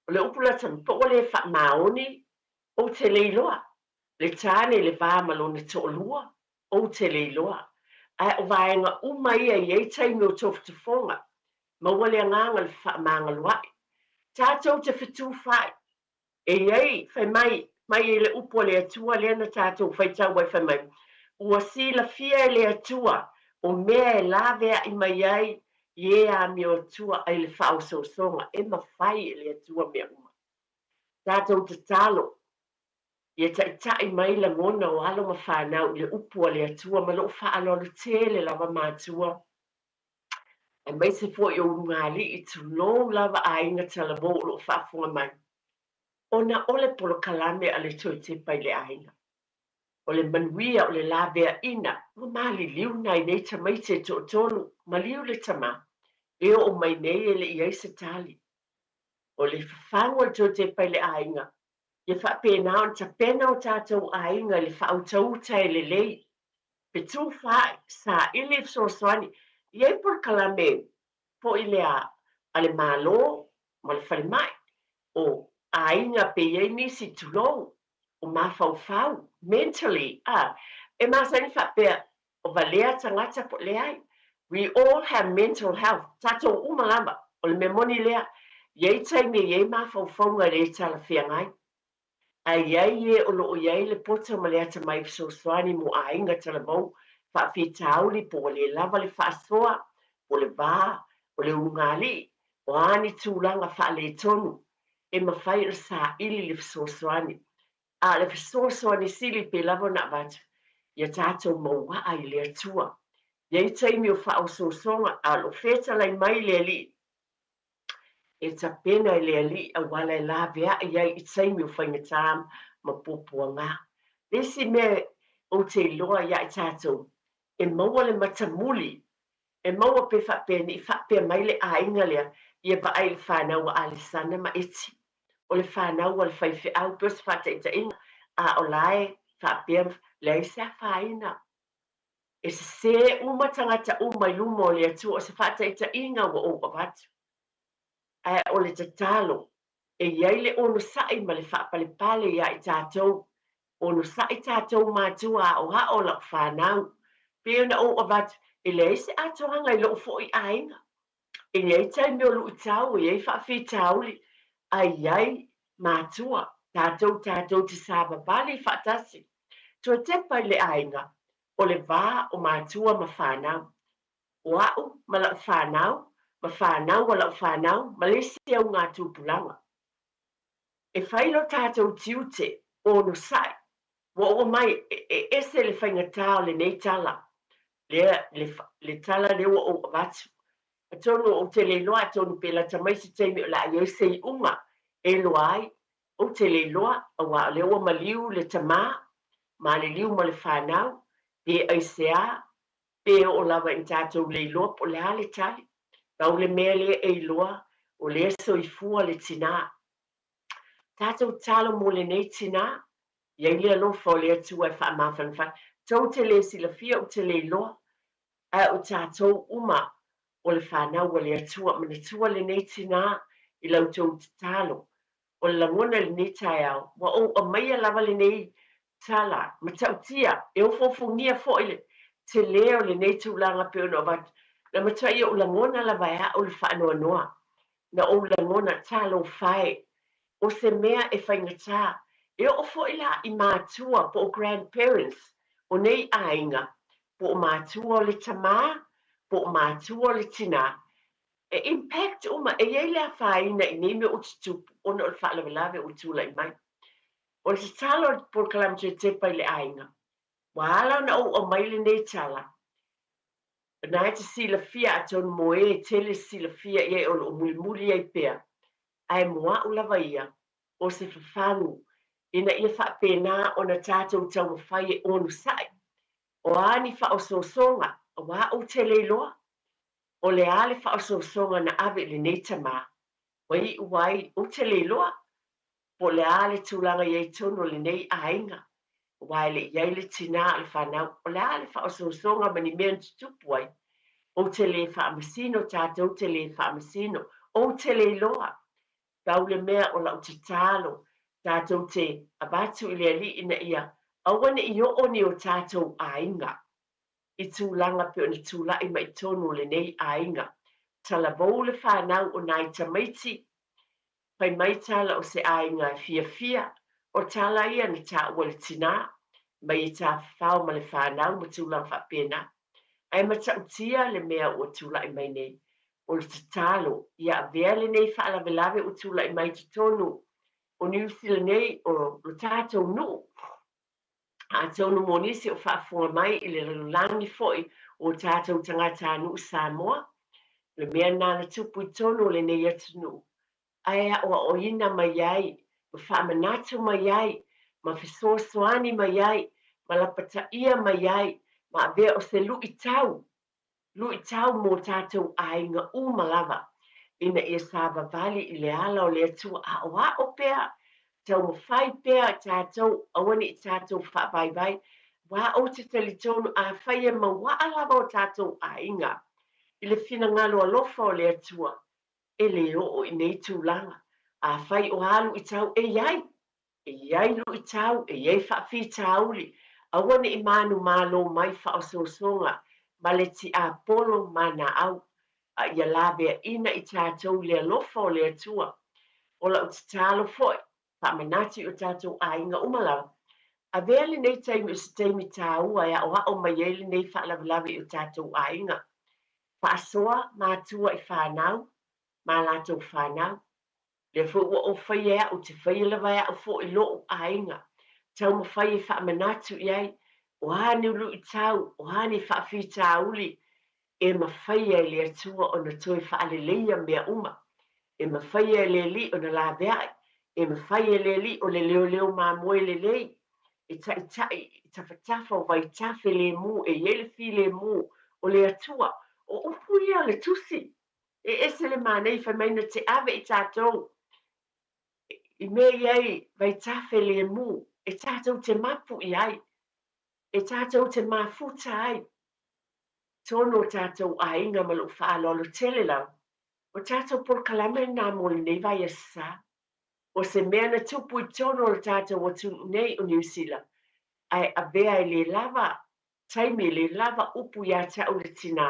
o le upu lata, po ua le faamaoni Ou te le iloa. Le tāne le va ma lona toalua, ou te le iloa. Ae o vaega uma ia i ai taimi o tofotofoga, maua le agaga le fefaamagaloaʻi. Tatou te fetufaai. E i ai, fai mai, mai ai le upu a le Atua lea na tatou faitau ai fai mai, Ua silafia e le Atua o mea e laveai mai ai i e amioatua ai le faaosoosoga e mafai e le Atua mea uma. Tatou tatalo, ia taitai mai lagona o alo ma fanau i le upu a le Atua ma lou faaaloalo tele lava matua, aemaise foi o ulugalii, tulou lava aiga talavou o lo o faafofoga mai, ona o le polokalame a le Toetepa i le aiga. O le manuia o le laveaina, ua maliliu nai nei tamaiti e toatolu, maliu le tama, e oo mai nei e le i ai se tali. O le fafagu o le Toetepa i le aiga, ia faapena ona tapena o tatou aiga i le faautauta e lelei, fetufaai, saili fesoasoani, e i ai polokalame foi lea a le Malo ma le falemai, o aiga pe i ai nisi, tulou, o mafaufau, mentally, a, e masani faapea, o valea tagata po leai. We all have mental health, tatou uma lava, o le mea moni lea, i ai taimi e i ai mafaufauga e le talafeagai, ae i ai e o lo o i ai le poto ma le atamai fesoasoani mo aiga talavou, faafitauli po ua le lava le faasoa, po o le va, o le ulugalii, o a ni tulaga faaletonu e mafai ona saili le fesoasoani. A o le fesoasoani sili pei lava ona avatu, ia tatou mauaa i le Atua. I ai taimi o faaosoosoga, a o lo o fetalai mai le Alii, e tapena e le Alii auala e laveai ai i taimi o faigata ma puapuaga. Le isi mea ou te iloa ia i tatou, e maua le matamuli, e maua pe faapea ne i faapea mai le aiga lea, ia vaai i le fanau a Alesana ma Eti, o le fanau a le faifeau, pei o se faataitaiga, a o la e faapea, leai se afaina. E sesē uma tagata uma i luma o le Atua, o se faataitaiga ua ou avatu. Ae o le tatalo, e i ai le onosai ma le faapalepale iā i tatou, onosai tatou matua aoao lau fanau. Pei ona ou avatu, e leai se atoaga i lou foi aiga. E i ai taimi o luitau, e i ai faafitauli, ae i ai matua, tatou tatou te savavali faatasi. Toe tepa i le aiga, o le va o matua ma fanau. O a'u ma la'u fanau, ma fanau a la'u fanau, ma le isi auga tupulaga. E fai lo tatou tiute, onosai, ua oo mai, e ese le faigatā o lenei tala, lea, le, le tala lea ua ou avatu. Atonu ou te le iloa, atonu pe lata mai se taimi o le a i ai se iuga e iloa ai, ou te le iloa, auā o lea ua maliu le tamā, maliliu ma le fanau, pe aisea, pe oo lava ina tatou le iloa po o le a le tali. Pau le mea lea e iloa, o lea soifua le tinā. Tatou tatalo mo lenei tinā, I ai le alofa o le Atua e faamafanafana. Tou te le silafia, ou te le iloa, ae o tatou uma o le fanau a le Atua. Manatua lenei tinā i la outou tatalo. O le lagona i lenei taeao, ua ou aumaia lava lenei tala matautia, e ofoofogia foi le tele o lenei tulaga pei ona avatu. Na matuai ou lagona lava e a'u le faanoanoa Na ou lagona, talofa e, o se mea e faigata, e oo foi la i matua po o grandparents o nei aiga, po o matua o le tamā, po o matua o le tinā, e impact uma, e i ai le afaina i nei mea ua tutupu ona o le faalavelave ua tulai mai. O le tatalo a le polokalame toe tepa i le aiga, ua ala ona ou aumai lenei tala, Na e te silafia atonu mo ē tele silafia i ai o lo o mulimuli ai pea, ae mo a'u lava ia, o se fafagu, ina ia faapena ona tatou taumafai e onosai. O a ni faaosoosoga, auā ou te le iloa, o le a le faaosoosoga na ave i lenei tamā, ua iu ai, ou te le iloa, po o le a le tulaga i ai tonu o lenei aiga, aua e le i ai le tinā o le fanau, o le a le faaosoosoga ma ni mea na tutupu ai? Ou te le faamasino, tatou te le faamasino, ou te le iloa. Pau le mea o lau tatalo, tatou te avatu i le Alii ina ia aua ne i oo ni o tatou aiga i tulaga pei ona tulai mai tonu o lenei aiga. Talavou le fanau o nai tamaiti Fai mai tala o se aiga e fiafia, o tala ia na taua le tinā, mai e tafafao ma le fanau ma tulaga faapena. Ae matautia le mea ua tulai mai nei. O le tatalo, ia avea lenei faalavelave ua tulai mai i totonu o Niu Sila nei, o lo tatou nuu, Atonu mo nisi o faafofoga mai i le lalolagi foi o tatou tagatanuu Samoa, le mea lena na tupu i totonu o lenei atunuu, ae aoaoina mai ai, ma faamanatu mai ai, ma fesoasoani mai ai, ma lapataia mai ai, ma avea o se luitau luitau mō tātou aiga uma lava, ina ia savavali i le ala o le Atua, aoao pea, taumafai pea tātou, aua ne i tātou faavaivai, wā ou te talitonu afai e mauaa lava o tātou aiga i le finagalo alofa o le Atua, e le oo i nei tulaga, afai o a luitau e i ai, E i ai luitau, e i ai faafitauli, aua ne i manumalo mai faaosoosoga ma le tiapolo ma naau, a ia laveaina i tatou i le alofa o le Atua. O lau tatalo foi, faamanatu i o tatou aiga uma lava, avea lenei taimi o se taimi taua e aoao mai ai lenei faalavelave i o tatou aiga. Faasoa matua i fanau ma latou fanau, Lea foi ua ou faia e a'u, te faia lava e a'u foi lo'u aiga, taumafai e faamanatu i ai, o a ni luitau, o a ni faafitauli, E mafaia e le Atua ona toe faaleleia mea uma. E mafaia e le Alii ona laveai. E mafai e le Alii o le leoleo mamoe lelei e taʻitaʻi i tafatafa o vaitafe lemu e i ai le filemu o le Atua. O upu ia a le Tusi. E ese le manaia fai mai na te ave i tatou i mea i ai vaitafe lemu e tatou te mapu i ai, e tatou te mafuta ai tonu o tatou aiga ma lou faaaloalo tele lava. O tatou polokalame lena mo lenei vaiaso sa. O se mea na tupu i tonu o le tatou atunuu nei o Niu Sila, ae avea e le lava taimi, e le lava upu ia te au le tinā,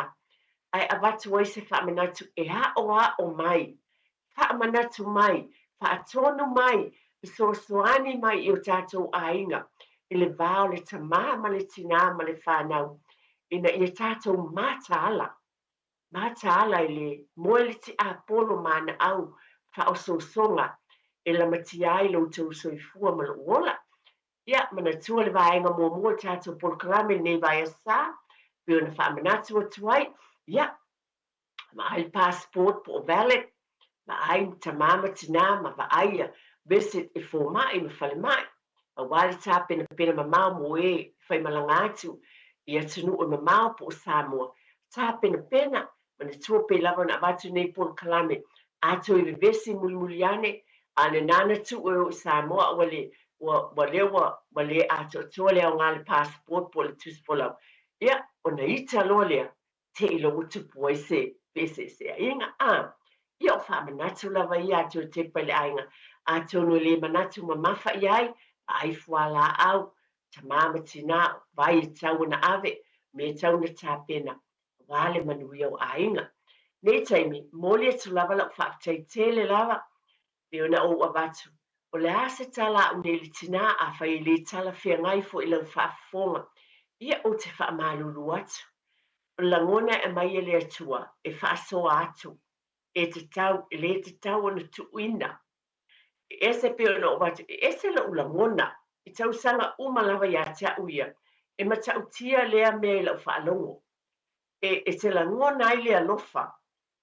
ae avatu ai se faamanatu e aʻoaʻo mai, faamanatu mai, faatonu mai, fesoasoani mai i o tatou aiga i le va o le tamā ma le tinā ma le fanau, ina ia tatou mataala, mataala i le moe le tiapolo ma ana au faaosoosoga e lamatia ai lo outou soifua ma lou ola. Ia, manatua le vaega muamua o le tatou polokalame i lenei vaiaso sa, pei ona faamanatu atu ai, ia, vaai le passport po o valid, vaai tamā ma tinā ma vaai ia visit i fomai ma falemai, aua le tapenapena mamao mo e faimalaga atu i atunuu e mamao po o Samoa, tapenapena Manatua pei lava ona avatu nei polokalame a toe vevesi mulimuli ane, a na nana tuu e o i Samoa ua le ua ua lea ua ua le atoatoa le aoga le passport po o le tusi folau. Ia, ona ita loa lea, te i loa ua tupu ai se feeseeseaiga. A, ia o faamanatu lava ia a toe tepa i le aiga, atonu e le manatu mamafa i ai, vaai fualaau, tamā ma tinā, vai e tau ona ave, me e tau ona tapena, aua le manuia o aiga. Nei taimi, momoli atu lava lau faafetai tele lava, pei ona ou avatu, o le a se tala a'u nei le tinā, afai e le talafeagai foi lau faafofoga, ia ou te faamalulu atu. O le lagona e aumai e le Atua e faasoa atu, e tatau, e le tatau ona tuuina. E ese pei ona ou avatu, e ese lo'u lagona i tausaga uma lava ia te a'u ia, e matautia lea mea i la'u faalogo. E, e te lagona ai le alofa,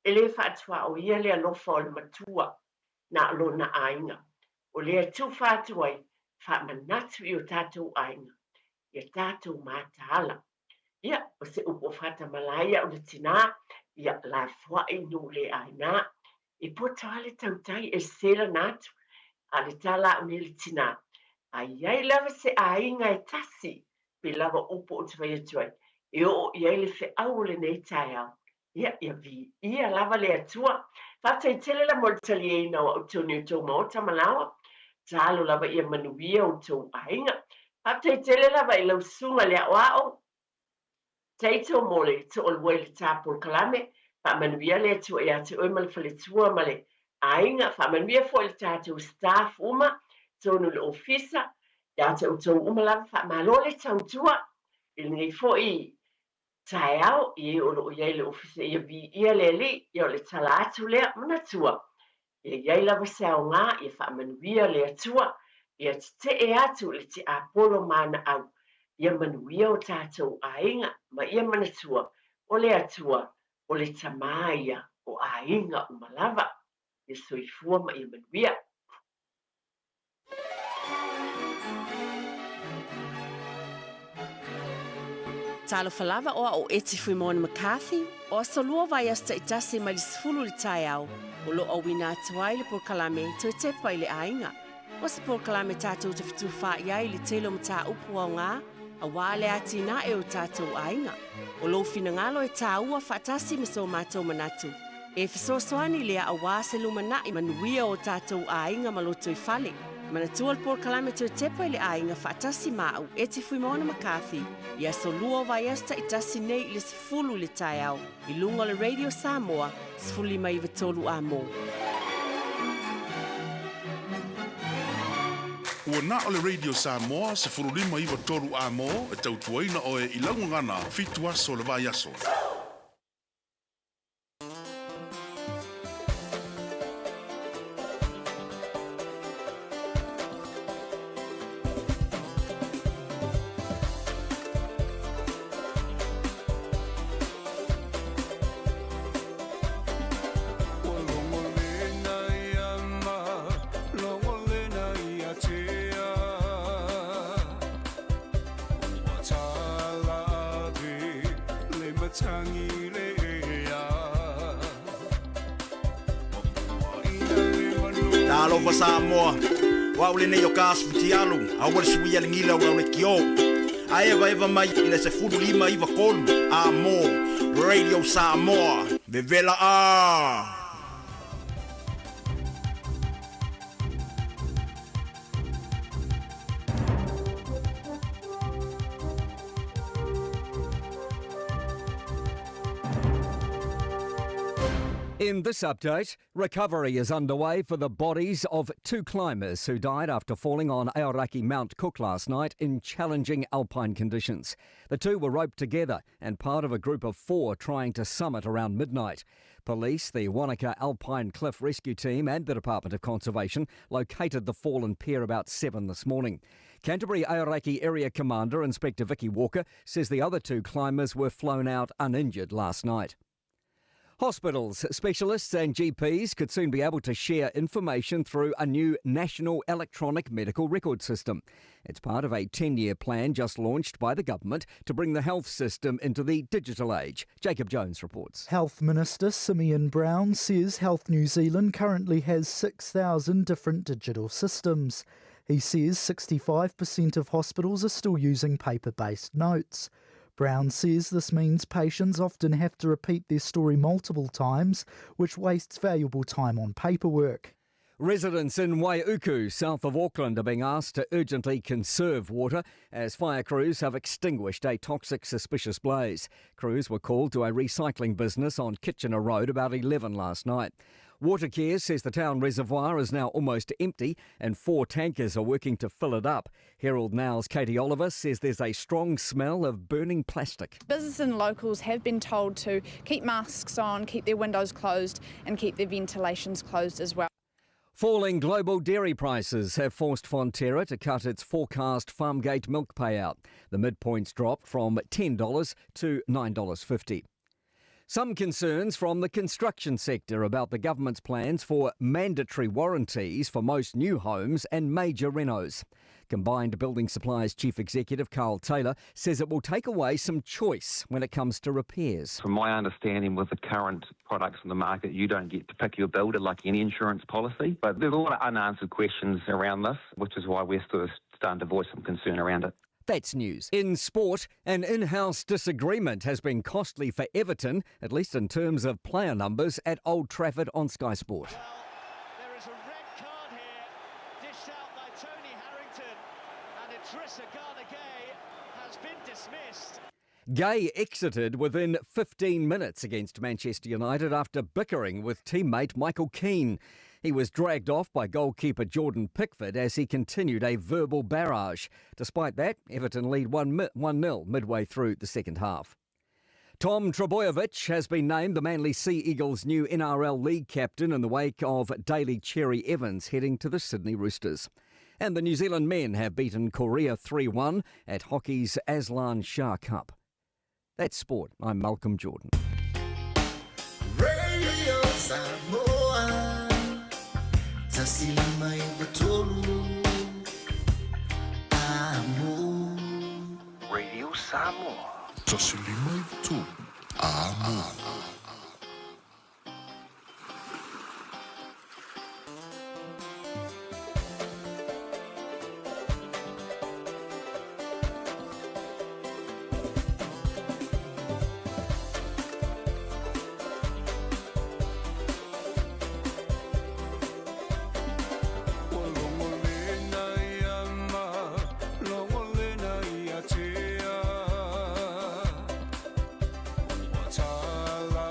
e le faatuaoia le alofa o le matua na o lona aiga. O lea tufa atu ai, faamanatu i o tatou aiga, ia tatou mataala. Ia, o se upu o faatamala ai au le tinā, ia, lafoai nuu le aina. E poto lava le tautai e sese lana atu, a o le tala a'u nei le tinā, a i ai lava se aiga e tasi, pei lava upu ou te fai atu ai, e oo i ai le feau o lenei taeao, ia, ia viia lava le Atua. Faafetai tele la mo le taliaina o a'u tonu i outou maota malaoa. Talo lava ia manuia outou aiga. Faafetai tele lava i lau susuga le aoao Taito mo le toalua i le tā polokalame. Faamanuia le Atua ia te oe ma le faletua ma le aiga. Faamanuia foi i le tatou staff uma, tonu i le ofisa, ia te outou uma lava. Faamalo le tautua i lenei foi taeao i e o lo o i ai le ofisa ia viia le Alii, ia o le tala atu lea, manatua, ia i ai lava se aoga, ia faamanuia le Atua, ia tetee atu le tiapolo ma ana au, ia manuia o tatou aiga, ma ia manatua, o le Atua, o le Tamā ia o aiga uma lava. Ia soifua ma ia manuia. Talofa lava o a'u Eti Fuimoana McCarthy, o aso lua vaiaso ta'itasi mai le 10 i le taeao, o lo o auina atu ai le polokalame Toe Tepa i le Aiga. O se polokalame tatou te fetufaai ai i le tele o mataupu aoga aua le atinae o tatou aiga. O lou finagalo e tāua faatasi ma so matou manatu, E fesoasoani lea aua se lumanai manuia o tatou aiga ma lotoifale. Manatua le polokalame toe tepa i le aiga faatasi ma au Eti Fuimaono McCarthy i aso lua o vaiaso taitasi nei i le 10 i le taeao i luga o le Radio Samoa 15 93 Amo. Ua na o le Radio Samoa 15 93 Amo e tautuaina oe i lau gagana fitu aso o le vaiaso. Talofa Samoa, o au lenei o Kas Futialu, aua le suia le gila o le kio. Ae evaeva mai i le 15 93 a mo Radio Samoa. Vevela a! In this update, recovery is underway for the bodies of two climbers who died after falling on Aoraki Mount Cook last night in challenging alpine conditions. The two were roped together and part of a group of four trying to summit around midnight. Police, the Wanaka Alpine Cliff Rescue Team, and the Department of Conservation located the fallen pair about 7 this morning. Canterbury Aoraki Area Commander Inspector Vicky Walker says the other two climbers were flown out uninjured last night. Hospitals, specialists, and GPs could soon be able to share information through a new national electronic medical record system. It's part of a 10 year plan just launched by the government to bring the health system into the digital age. Jacob Jones reports. Health Minister Simeon Brown says Health New Zealand currently has 6,000 different digital systems. He says 65% of hospitals are still using paper based notes. Brown says this means patients often have to repeat their story multiple times, which wastes valuable time on paperwork. Residents in Waiuku, south of Auckland, are being asked to urgently conserve water as fire crews have extinguished a toxic suspicious blaze. Crews were called to a recycling business on Kitchener Road about 11 last night. Watercare says the town reservoir is now almost empty and four tankers are working to fill it up. Herald Now's Katie Oliver says there's a strong smell of burning plastic. Business and locals have been told to keep masks on, keep their windows closed, and keep their ventilations closed as well. Falling global dairy prices have forced Fonterra to cut its forecast farmgate milk payout. The midpoint's dropped from $10 to $9.50. Some concerns from the construction sector about the government's plans for mandatory warranties for most new homes and major renos. Combined Building Supplies Chief Executive Carl Taylor says it will take away some choice when it comes to repairs. From my understanding, with the current products on the market, you don't get to pick your builder like any insurance policy. But there's a lot of unanswered questions around this, which is why we're sort of starting to voice some concern around it. That's news. In sport, an in house disagreement has been costly for Everton, at least in terms of player numbers, at Old Trafford on Sky Sport. Gueye exited within 15 minutes against Manchester United after bickering with teammate Michael Keane. He was dragged off by goalkeeper Jordan Pickford as he continued a verbal barrage. Despite that, Everton lead 1 0 midway through the second half. Tom Trbojevic has been named the Manly Sea Eagles' new NRL League captain in the wake of Daly Cherry Evans heading to the Sydney Roosters. And the New Zealand men have beaten Korea 3 1 at hockey's Aslan Shah Cup. That's sport. I'm Malcolm Jordan. Radio Samoa 1593 Amo Radio Samoa 1593 Amo. Ua logolena ia ma, logolena ia tea. Ua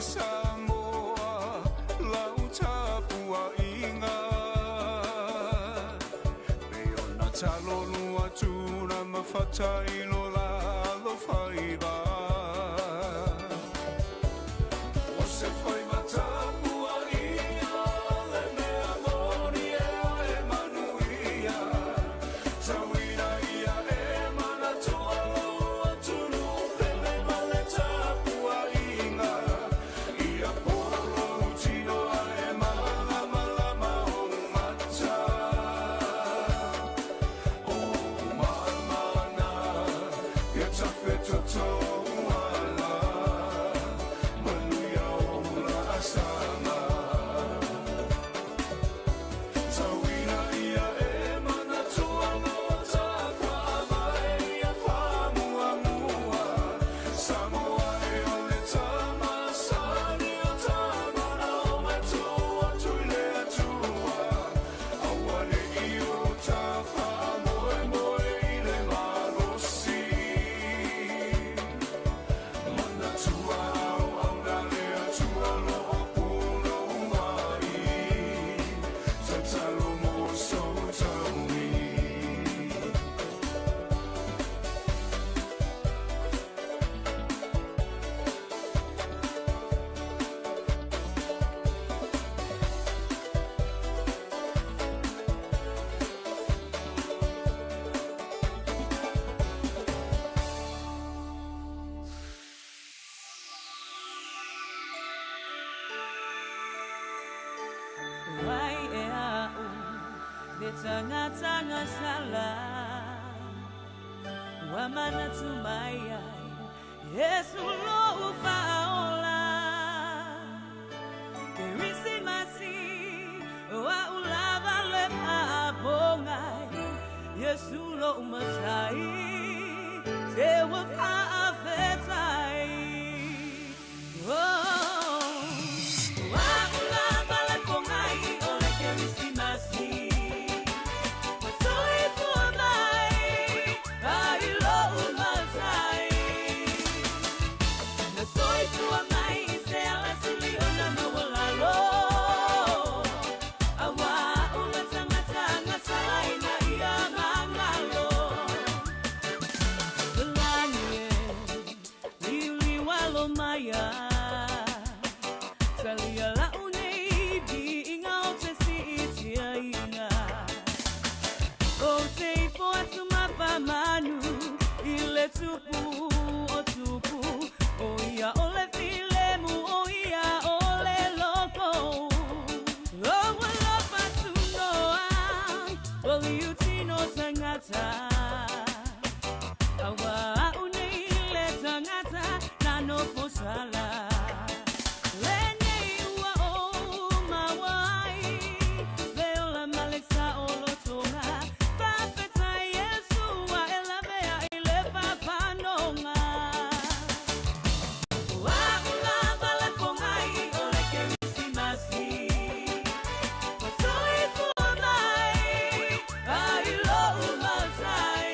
Samoa lau tapuaiga. Pei ona talolua tuna ma fata i lo lalo faiva. O se faiva tapuaia le mea moni ea e manuia. Tauina ia e manatua lou atunuu pele ma le tapuaiga. Ia polo lou tino ae malamalama ou mata. O ou mana ia tafetotou ala. Manuia ou laasaga. Tauina ia e manatua lo tafaavae ia faamuamua. Samoa e o le tamasani o tamana o matua tui le Atua. Aua ne i o tafaamoemoe i le malosi. Manatua auauna le Atua lo o punouai. Tatalo mo sou taui. Wai e a'u le tagata gasala Ua manatu mai ai Iesu lo'u Faaola Kerisimasi o a'u lava le faapogai Iesu lo'u Matai te ua faafetai Oh, a'u lava le pogai o le Kerisimasi Ua soifua mai ai lo'u Matai Na soifua mai i se alasili ona maualalo Auā o le tagata gasala ina ia magalo Lagi e liuliu alo mai Talia la'u nei viiga o te si'itiaina Ou te ifo atu ma faamanu i le Tupu o tupu O ia o le filemu o ia o le loko O ua lofa tunoa o liutino tagata Auā a'u nei le tagata na nofo sala Lenei ua ou maua ai le ola ma le saolotoga Faafetai Iesu ua e lavea i le fapanoga O a'u lava le pogai o le Kerisimasi Ua soifua mai ai lo'u Matai.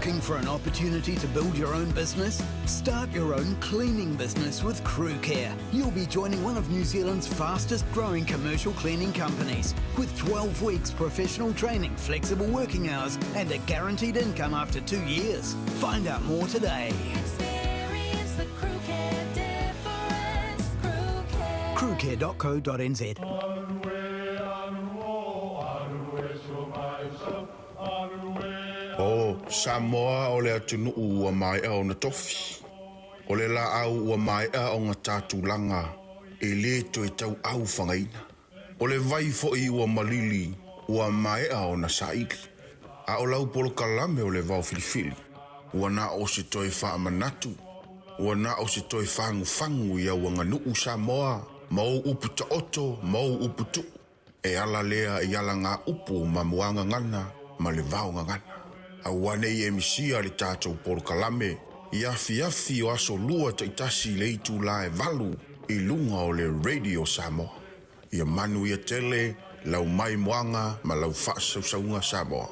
Looking for an opportunity to build your own business? Start your own cleaning business with Crew Care. You'll be joining one of New Zealand's fastest growing commercial cleaning companies with 12 weeks professional training, flexible working hours, and a guaranteed income after two years. Find out more today. Experience the Crew Care difference. Crew Care. Crewcare.co.nz. O Samoa o le atunuu ua maea ona tofi. O le laau ua maea ona tatulaga e lē toe tauau fagaina. O le vai foʻi ua malili ua maea ona saili. A o lau polokalame o le vao filifili. Ua na o se toe faamanatu. Ua na o se toe fagufagu i au aganuu Samoa ma ou upu taoto ma ou upu tuu. E ala lea i ala upu ma muagagana ma le vaogagana. Aua nei e misia le tatou polokalame i afiafi o aso lua taitasi le itulā e 8 i luga o le Radio Samoa. Ia manu ia tele, lau mai moaga ma lau faasausauga Samoa.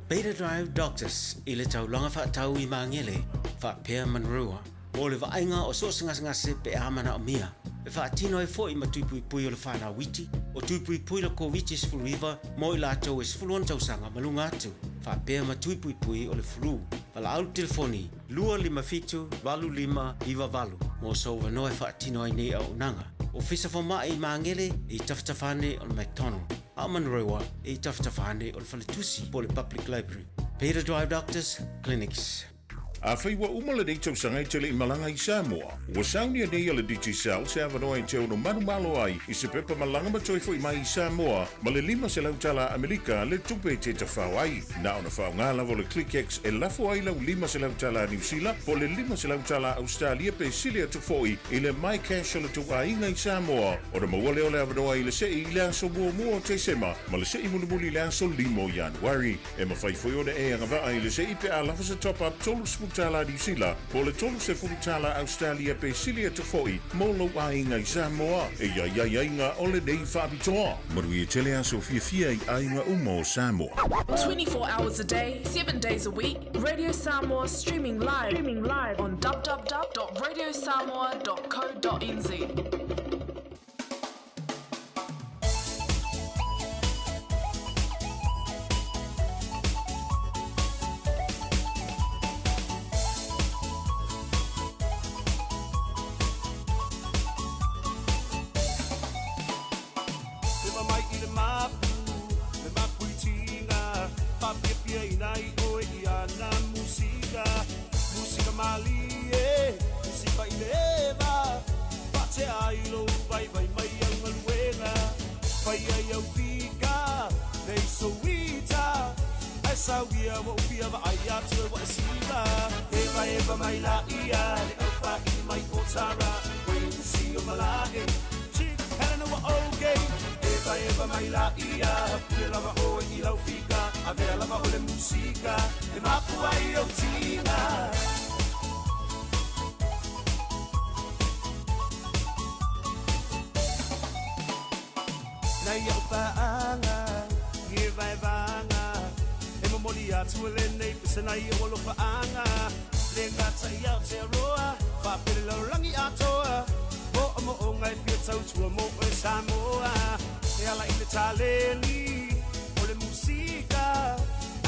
Beta Drive Doctors i le taulaga faatau i Magele, faapea Manurewa. Mo le vaaiga o so o se gasegase pe a manaomia. E faatino ai foi ma tui puipui o le fanau iti, o tui puipui le Koviti-19 mo i latou e 16 tausaga ma luga atu, faapea ma tui puipui o le flu. Valaau le telefoni 257 8598 mo sou avanoa e faatino ai nei auaunaga. Ofisa Fomai i Magele e i tafatafa ane o le McDonald. A o Manurewa e i tafatafa ane o le Faletusi po o le Public Library. Beta Drive Doctors Clinics. Afai ua uma lenei tausaga e te leʻi malaga i Samoa, ua saunia nei e le Digicel se avanoa e te ono manumalo ai i se pepa malaga ma toe foʻi mai i Samoa ma le 500 tala Amerika le tupe e te tafao ai. Na ona faaaogā lava o le ClickX e lafo ai lau 500 tala Niu Sila po o le 500 tala Ausetalia pe sili atu foʻi i le MyCash o le tou aiga i Samoa ona maua lea o le avanoa i le seʻi i le aso 1 o Tesema ma le seʻi mulimuli i le aso 5 o Ianuari. E mafai foi ona e agavaa i le seʻi pe a lafo se top-up 30 tala Niu Sila po o le 30 tala Ausetalia pe sili atu foʻi mo lou aiga i Samoa. E i ai aiaiga o lenei faapitoa. Manuia tele aso fiafia i aiga uma o Samoa. 24 hours a day, 7 days a week, Radio Samoa streaming live, streaming live on www.radiosamoa.co.nz. Ewa mai i le mapu, le mapu i tinga Whapiapia ina i oe i ana musika Musika mali e, musika i le eva Whatea ai lo vai vai mai au ngaluega Whai ai au fika, nei souita Ai sauia wa upia wa ai atu e wa e siva Eva eva mai la ia, le au whai mai o tara Wei o malae, Chief Helena wa okay Eva eva mai la ia, pule lava oe i lau fika Avea lava o le musika, e mapu ai au tina Nei au whaanga, ngi vai vanga E momoli atu e le nei pese nei o alofaanga Le ngata i Aotearoa, whapele laurangi atoa Mo o mo o ngai fia tautua mo e Samoa E ala i le taleni, o le musika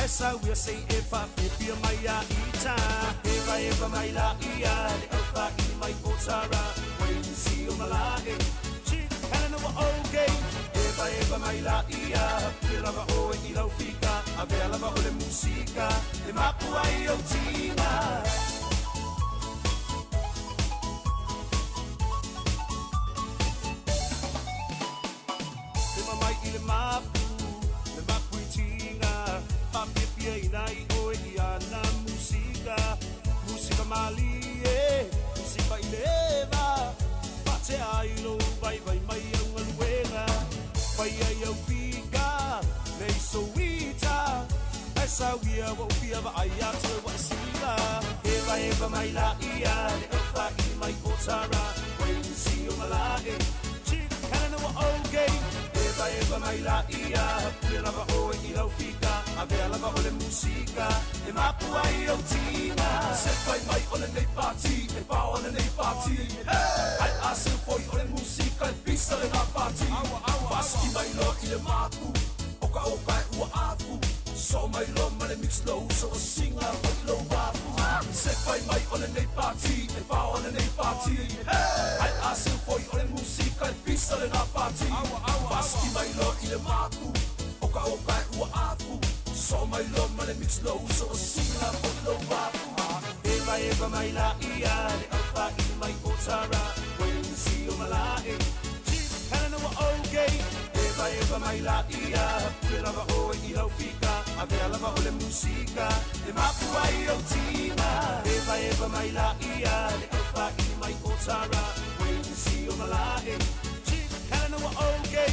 Ai sauia sei e whawhipia mai a ita Eva eva mai la ia, le au whai mai o tara Wei si o malae, Chief Helena wa okay Eva eva mai la ia, pule lava oe i lau fika Avea lava o le musika, e mapu ai au tina Te mamai i le mapu, le mapu i tinga Whapiapia ina i oe i ana musika Musika mali e, musika i le eva Whatea ai lo vai vai mai au ngaluega Whai ai au fika, nei souita Ai sauia wa upia wa ai atu e wa e siva Eva eva mai la ia, le au whai mai o tara Wei si o malae, Chief Helena wa okay Eva eva mai la ia, pule lava oe i lau fika Avea lava o le musika e mapu ai ou tiga. Se fai mai o lenei pati e pao lenei pati. Ai a se foi o le musika e pisa lena pati. Pasiki mai loa i le mapu o ka o ka e ua afu. Soo mai loa ma le mix lou uso ua singa foi i lou afu. Se fai mai o lenei pati e pao lenei pati. Ai a se foi o le musika e pisa lena pati. Pasiki mai loa i le mapu o ka o ka e ua afu. Soo mai loa ma le mix lou uso ua singa foi i lou afu. Eva eva mai la ia le aufaili mai o Tara. Wayne si o malae. Chief Helena ua okay. Eva eva mai la ia pule lava oe i lau fika. Avea lava o le musika e mapu ai ou tiga. Eva eva mai la ia le aufaili mai o Tara. Wayne si o malae. Chief Helena ua okay.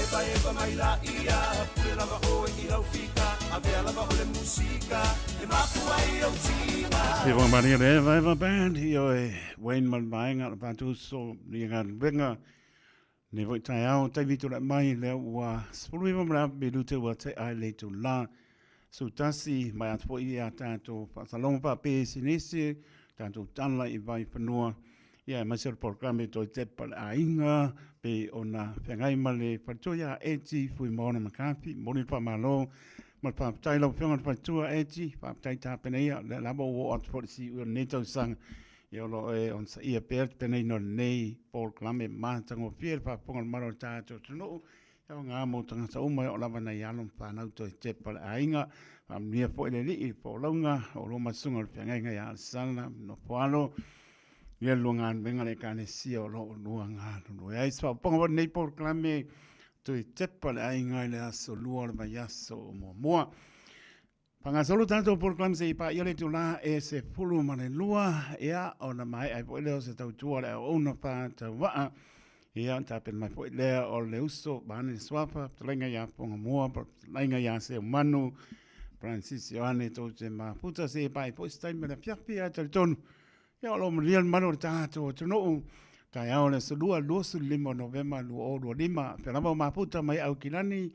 Eva eva mai la ia pule lava oe i lau fika. Avea lava o le musika e mapu ai ou tiga. Se wa maria le Eva Eva Band i oe Wayne ma le vaega o le Patuso ni galuega nei foi taeao taimi tulai mai lea ua 19 ma le afa minute ua tea ai le itulā 11 mai atu foi ia tatou faasalonga faapisinisi tatou tala i Vaifanua ia aemaise o le polokalame Toe Tepa le Aiga pei ona feagai ma le faletua ia Eti Fuimaono McCarthy. Momoli le faamalo ma le faafetai lau Afioga i le faletua Eti, faafetai tapenaia, o lea lava ua oo atu foi i le siui o lenei tausaga, ia o lo o e onosaia pea le tapenaina o lenei polokalame matagofie i le faafofoga o le mamalu o le tatou atunuu. E aoga mo tagata uma e oo lava nai alo ma fanau Toe Tepa le Aiga. Faamanuia foi le Alii i le folauga o lo ma susuga o le feagaiga ia Alesana Nofoalo, ia le lua galuega le Ekalesia o lo o lua galulue ai. Se faaopoopoga foi lenei polokalame Toe Tepa le Aiga i le aso lua o le vaiaso o muamua. Faagasolo tatou polokalame se i paia le itulā e 12, ia, ona maea ai foi lea o se tautua a le auauna faatauvaa. Ia, tapena mai foi lea o le uso vaeane le suafa, fetalaiga ia Fogamoa, fetalaiga ia Seumanu, Francis Ioane tou te mafuta se i paia foi se taimi o le afiafi ae talitonu. Ia, o lo o manuia le mamalu o le tatou atunuu. Taeao o le aso Lua, 25 o Novema 2025, fea lava o mafuta mai Aukilani,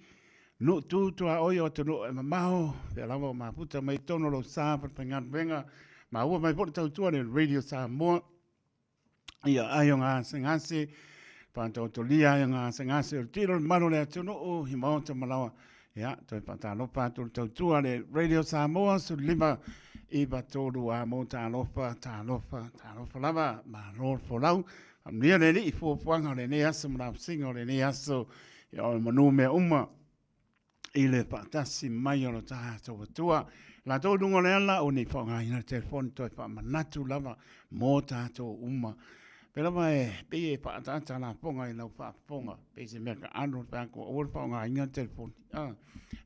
nuu tu tuaoi o atunuu e mamao, fea lava o mafuta mai totonu o lou sa falefaigaluega, maua mai foi le tautua le Radio Samoa, ia ai o gasegase, faataotolia ai o gasegase o le tino o le mamalu o le atunuu i maota ma laoa. Ia, toe faatalofa atu le tautua le Radio Samoa, 15 9 3 a mo talofa, talofa, talofa lava, malo le folau. Faamanuia le Alii i fuafuaga o lenei aso ma lausiga o lenei aso, ia o manu mea uma i le faatasi mai o lo tatou Atua. Latou i luga o le ala, o nei faaaogaina le telefoni toe faamanatu lava mo tatou uma. Pei lava e pei e faaataata lafoga i lau faafofoga, pei se mea taalo le fai atu aua le faaaogaina le telefoni. A,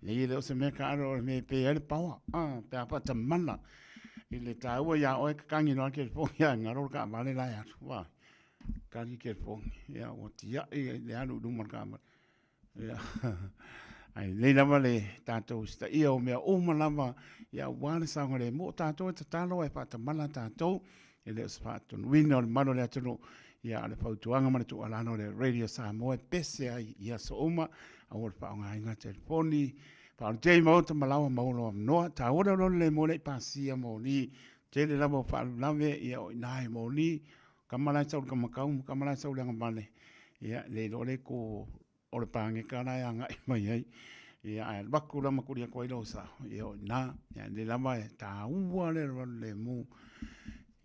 leai e le o se mea taalo o le mea e pe ai le power, a, pe a faatamala i le taua ia oe tatagi loa le telefoni ae galo le taavale la e alu, ua tagi telefoni, ia ua tiai le alu i luma o le taavale. Ia, ae lelei lava le tatou usitaia o mea uma lava, ia aua le saogalemu. O tatou e tatalo ae faatamala tatou, e le o se faatonuina o le mamalu o le atunuu, ia a o le fautuaga ma le tuualalo a le Radio Samoa e pese ai i aso uma, aua le faaaogaina telefoni, faaolotia i maota ma laoa ma olo avanoa. Taua le oloolo le moe le i pasia moli. Tele lava o faalavelave, ia o i ina i moli, Kama la e sau i le kamakau ma kama la e sau i le agavale, ia, le iloa le ko o le pāgeka la e agai mai ai. Ia, ae alu atu la ma kuli atu ai lou sao, ia o i ina, ia lenei lava e taua le alualu lemu.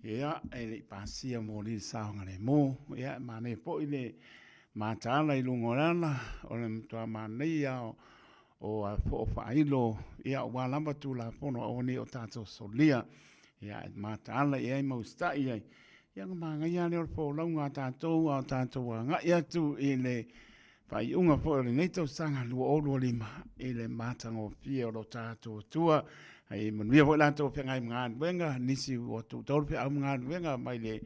Ia, e le i pasia moli le saogalemu, ia, e manaia foi le mataala i luga o le ala, o le matua manaia o o faailo, ia, aua lava Tulafono aua ne i o tatou solia. Ia, e mataala i ai ma usitai i ai. Ia ona manaia lava lea o le folauga a tatou a o tatou agai atu i le faaiuga foi o lenei tausaga 2025 i le matagofie o lo tatou Atua. Ia manuia foi latou feagai ma galuega, nisi ua tuutau le feau ma galuega mai le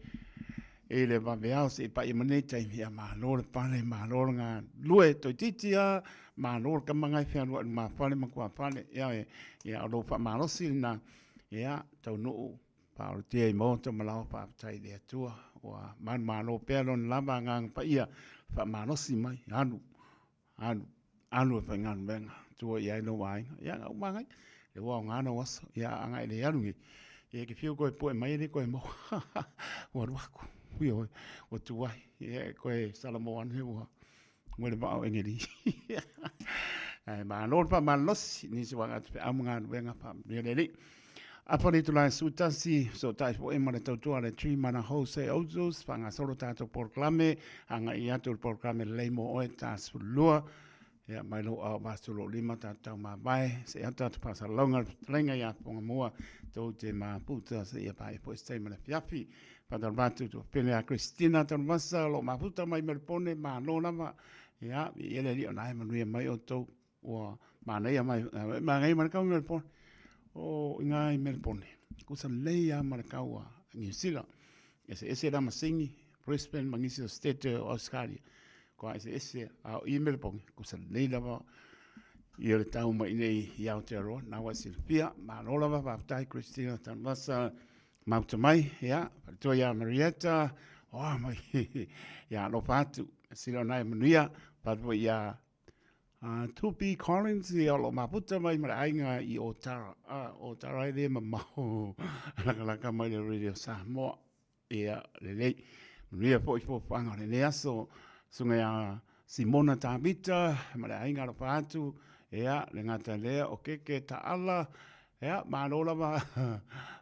i le vaveao seia paia mai lenei taimi, ia malo le pale, malo le galulue, toeitiiti lava, malo le tama lena e fealuai i lumafale ma tuafale, ioe, ia o lou faamalosi lena, ia taunuu faaolotia i maota ma laoa, faafetai i le Atua, ua manumalo pea Lona lava Agaga Paia, faamalosi mai, alu, alu. alu e faigaluega tua i ai lou aiga. Ia, na uma agai, le ua aoga lou aso, ia a ana e le alu nei, ia e te fiu koe pue mai e le koe maua. Ua alu aku, ioe, ua tuai, ia e koe salamo ane ua ua le vaa o Engeli. Ae malo le faamalolosi, nisi o aga atu feau ma galuega faamanuia le Alii. Afa le itula e 11, fesootai foi ma le tautua a le Tree Mana Jose Ozus, faagasolo tatou polokalame, agai atu le polokalame lelei mo oe ta 12, ia mai lou ao 45 tatou taumavae, seia tatou faasalalauga le fetalaiga ia Fogamua, tou te mafuta seia paia foi se taimi o le afiafi. Faatalofa atu i tuafafine ia Christina Tanuvasa o lo o mafuta mai Melipone, malo lava. Ia, viia le Alii o na e manuia mai outou ua manaia mai, manaia ma le kau i Melipone. O i ngā i Melipone, kusa lelei lava ma le kau a Niu Sila. Eseese la masini, Brisbane ma nisi o state o Australia. Kua eseese a o i Melipone, kusa lelei lava ia le tau mai nei i Aotearoa, na ua e silafia. Malo lava, faafetai Christina Tanuvasa, Mauta mai, ia, faatoa ia Marietta, oa mai, ia alofa atu, sila o nai manuia, faatoa ia Tupi Collins, ia o lo maputa mai ma le aiga i Otara, Otara e le mamao, lakalaka mai le Radio Samoa, ia, lelei, manuia foi fuafuaga o lenei aso, susuga ia Simona Tavita ma le aiga alofa atu, ia, le gata lea o Keke Taala, ia, malo lava,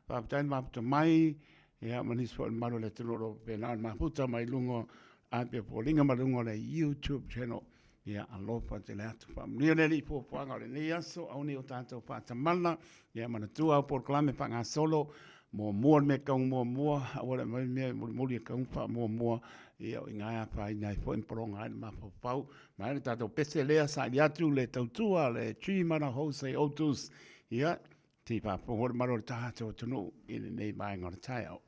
faafetai le mafuta mai, ia, ma nisi foi o le mamalu o le atunuu o lo o faapena ona mafuta mai luga o api o foliga ma luga o le YouTube channel. Ia, alofa tele atu. Faamanuia le Alii i fuafuaga o lenei aso, aua ne i o tatou faatamala, ia manatua au polokalame faagasolo, muamua le mea e tatau ona muamua, aua le aumai le mea e mulimuli e tatau ona faamuamua, ia o i ina e afaina ai foi ma pologa ai le mafaufau. Ma le tatou pese lea, saili atu le tautua a le Tree Mana Jose Otus, ia, se i faafofoga le mamalu o le tatou atunuu i lenei vaega o le taeao.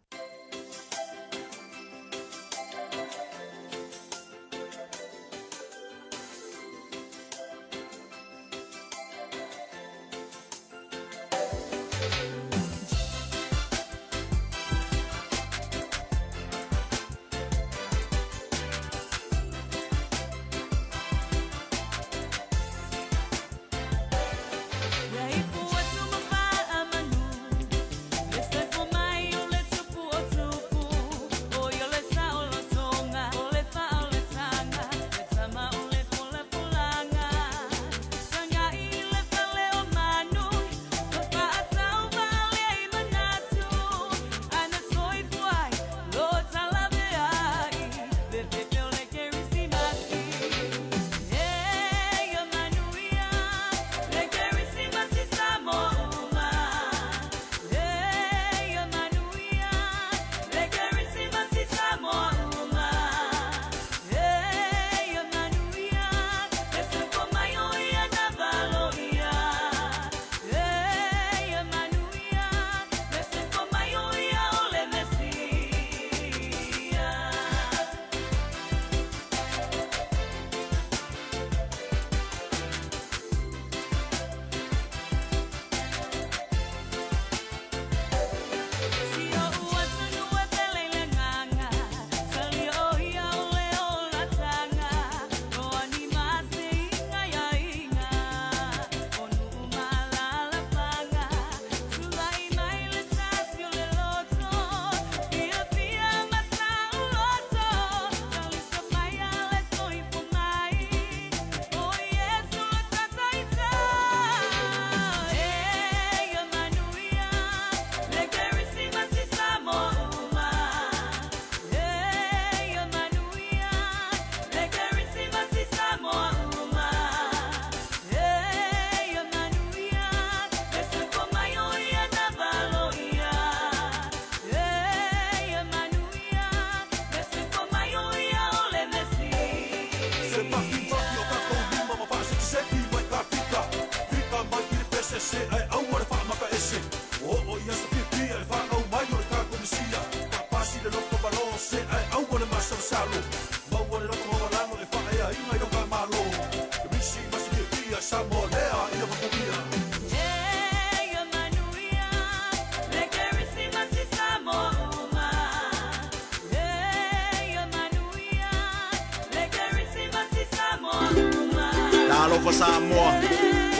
Alofa Samoa.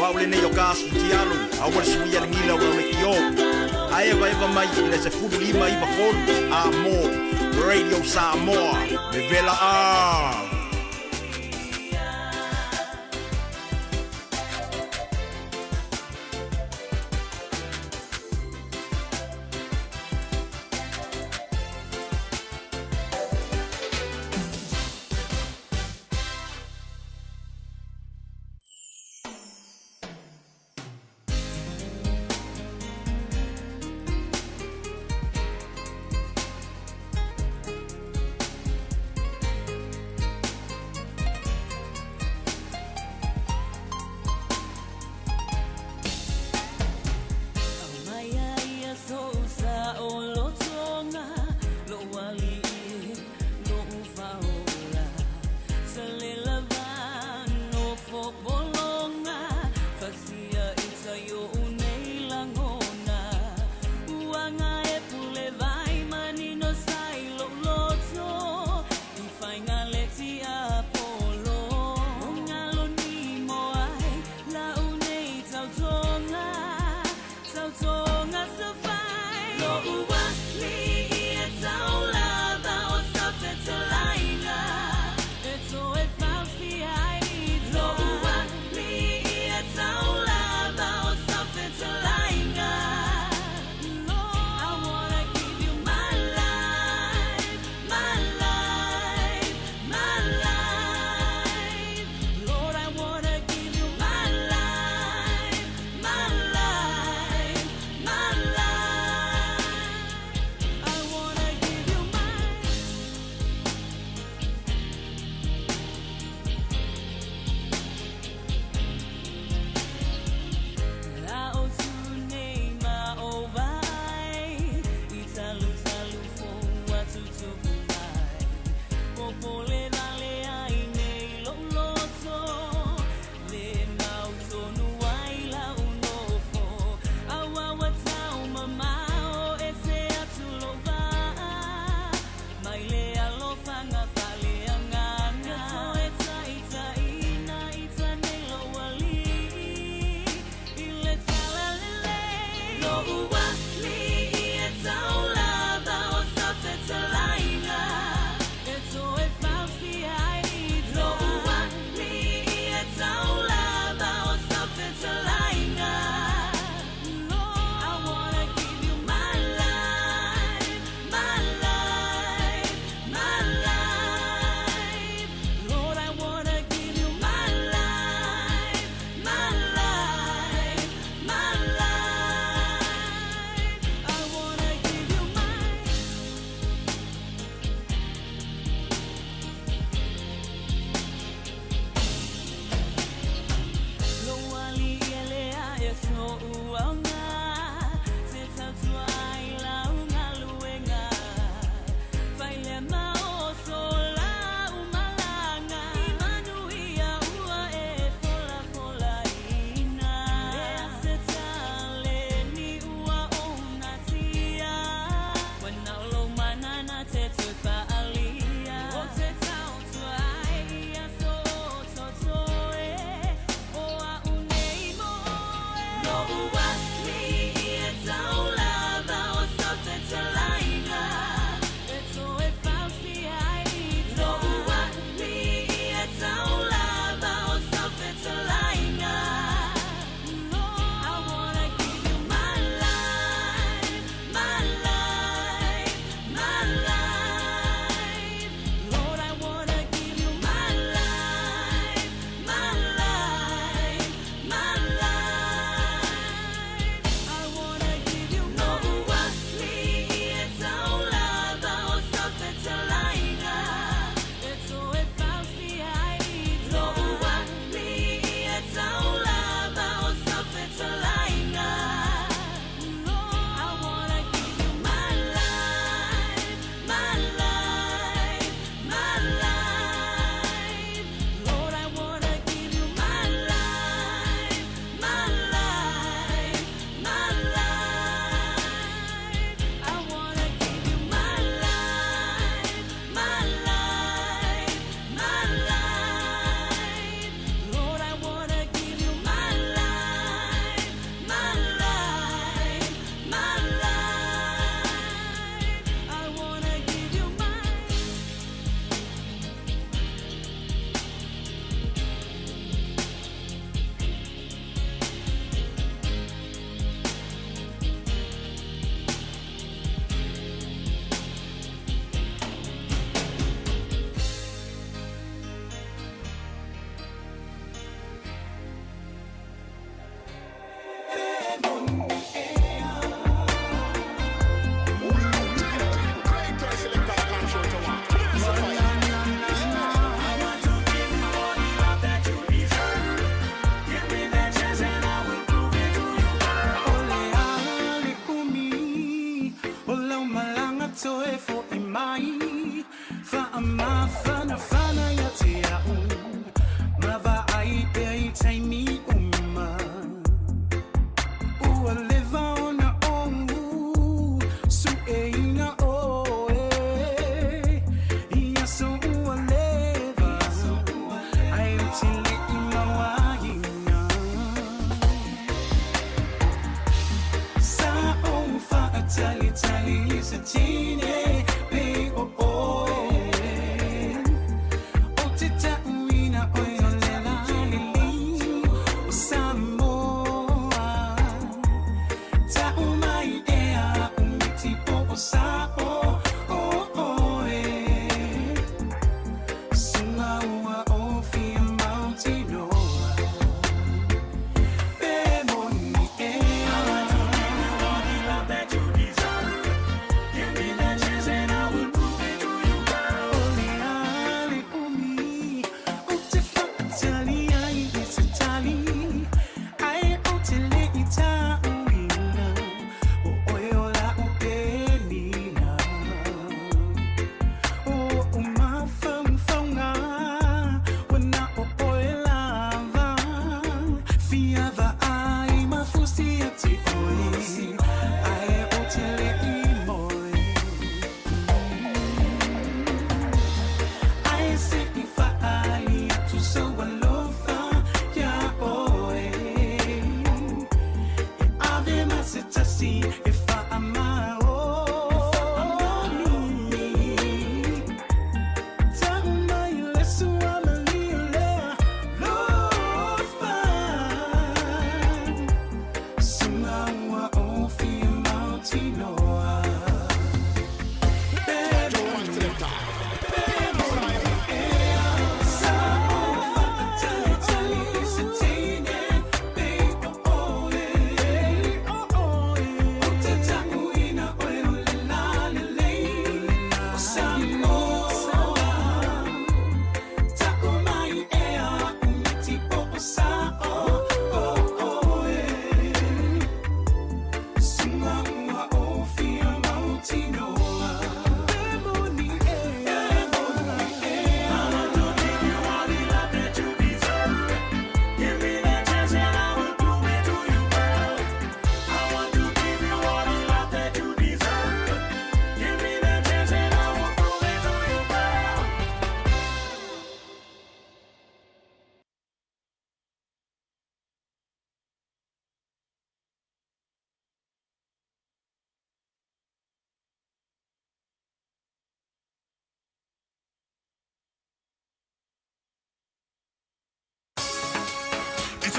O au lenei o Gas Futialu, a ua le sui a le gila o le kio. A eva eva mai i le 1593, a mo, Radio Samoa, me vela a.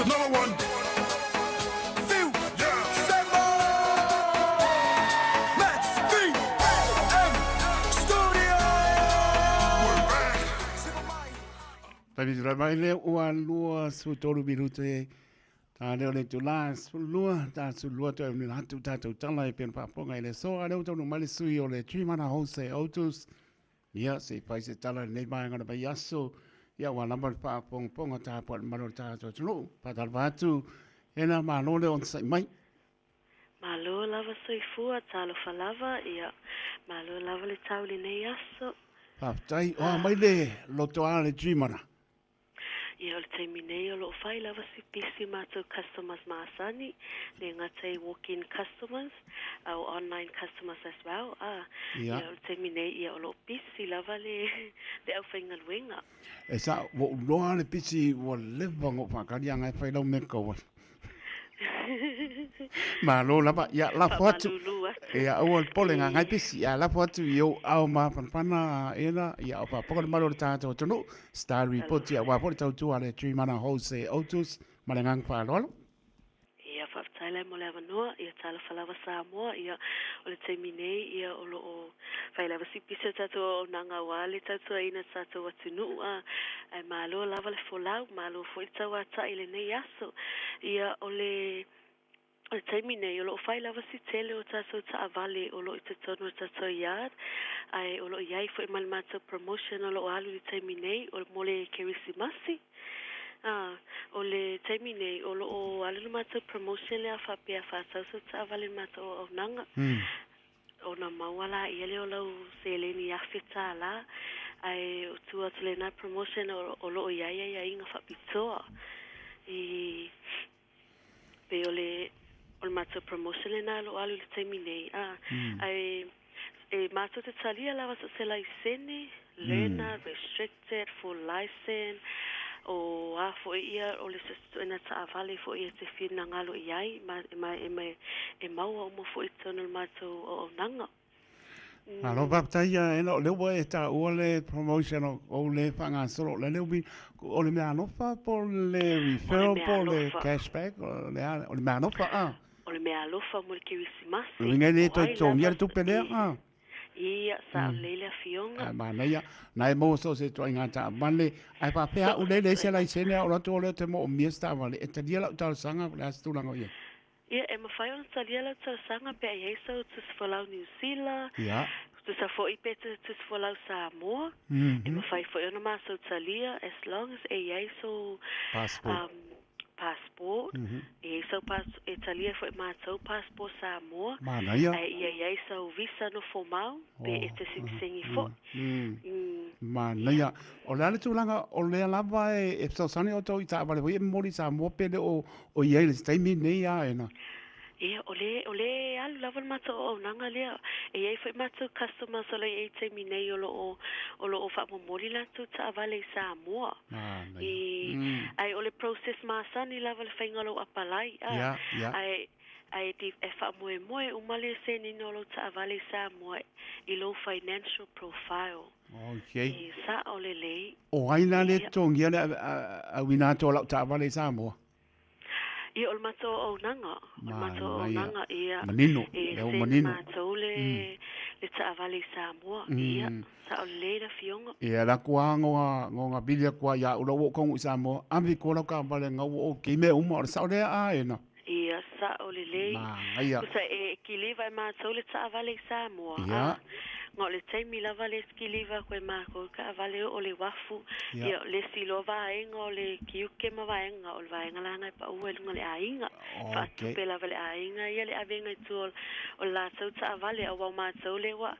another one. Fiu, Samoa! Max V, M, Studio! We're back. Taimi tūrai mai le ua 23 minute tā leo le tūlā 12 tā 12 toe unila atu tātou tala e pena whaaponga i le soa leo taunu mai le sui o le Trimana Jose Otus ia se i fai se tala nei vaenga o le vaiaso ia ua lava le faafogafoga tapuai le mamalu o le tatou atunuu faatalofa atu e na malo le onosai mai. Malo lava soifua, talofa lava, ia malo lava le tau i lenei aso. Faafetai, oa mai le loto a le Trimana. Ia o le taimi nei o lo o fai lava si pisi matou customers masani, le gata i walk in customers a o online customers as well a ia o le taimi nei ia o lo o pisi lava le le aufaigaluega. E sa ua ou loa le pisi ua leva ona ou faakali aga e fai lau mea kau ai. Malo lava, ia lafo atu. Faamalulu atu. Ia aua le pole ngā ngai pisi, ia lafo atu i ou ao māwhanawhana ena, ia o whaapoka le malo o le tātou atunuu, Star Report, ia wā fo le tautua le Trimana Jose Otus, ma le ngang whaaloalo. Ia faafetai lai mo le avanoa, ia talofa lava Samoa, ia o le taimi nei, ia o lo o fai lava si pisi o tatou auaunaga aua le tautuaina o tatou atunuu a, ae malo lava le folau, malo foi le tauatai i lenei aso. Ia o le o le taimi nei, o lo o fai lava si tele o tatou taavale o lo o i totonu o le tatou yard, ae o lo o i ai foi ma le matou promotion o lo o alu i le taimi nei, o mo le Kerisimasi. A, o le taimi nei, o lo o alu le matou promotion lea faapea faatau sau taavale i le matou auaunaga, ona maua laia lea o lau seleni $1,000, ae o tua atu lena promotion o lo o i ai aiaiga faapitoa i Pei o le o le matou promotion lena o lo o alu i le taimi nei, a, ae e matou te talia lava so o se laisene, learner, restricted, full license, o a foi ia, o le suesuega taavale foi e te finagalo i ai, ma, ma, e, ma, e maua uma foi i totonu o le matou auaunaga. Malo faafetai ia ena o lea ua e taua le promotion o ou le faagasolo o le lea umi o le meaalofa po o le referral po o le cashback o le a o le meaalofa a O le meaalofa mo le Kerisimasi. O le uiga e le toe totogia le tupe lea a Ia, sa o lea le afioga. A manaia, na e maua so o se ituaiga taavale, ae faapea au lea e leai se laisene a o atu o lea ou te moomia se taavale, e talia lau talosaga po o le a se tulaga o i ai? Ia, e mafai ona talia lau talosaga pe a i ai sau tusi folau Niu Sila, tusa foi pe te tusi folau Samoa, e mafai foi ona matou talia as long as e i ai sou Passport. passport, e i ai sau pas, e talia foi matou passport Samoa, Manaia. ae ia i ai sau visa nofo mau pe e te sikisengi foi. Manaia. O le a le tulaga o lea lava e fesoasoani outou i taavale foi e momoli i Samoa pe le o o i ai i le taimi lenei a ena? Ia, o le, o le alu lava le matou auaunaga lea. E i ai foi matou customers o lo o i ai i le taimi nei o lo o, o lo o faamomoli latou taavale i Samoa. Manaia. I, ae o le process masani lava le faiga o lou apalai, a, Ia, ia. ae, ae e, e faamoemoe uma le senina o lou taavale i Samoa i lou financial profile. Okay. E sao lelei. O ai la le totogia le auina atu o lau taavale i Samoa? Ia, o le matou auaunaga, o le matou auaunaga, ia, Manino, e lea ua send manino. matou le, le taavale i Samoa, ia, sao lelei le afioga. Ia, la kua ngoga, ngoga vili akua ia ula ua kongu i Samoa, ave koa lau taavale ngau ua okay mea uma, o le sao lea a ena. Ia, sao lelei. Manaia. Tusa e kiliva e matou le taavale i Samoa, Ia. a, nga o le taimi lava le kiliva koe makou taavale oo le uafu, Ia. ia, o le isi loa vaega o le kiuke ma vaega, o le vaega la e paua i luga o le aiga. Okay. Faatupe lava e le aiga ia le avega i tua o le latou taavale, auā o matou lea ua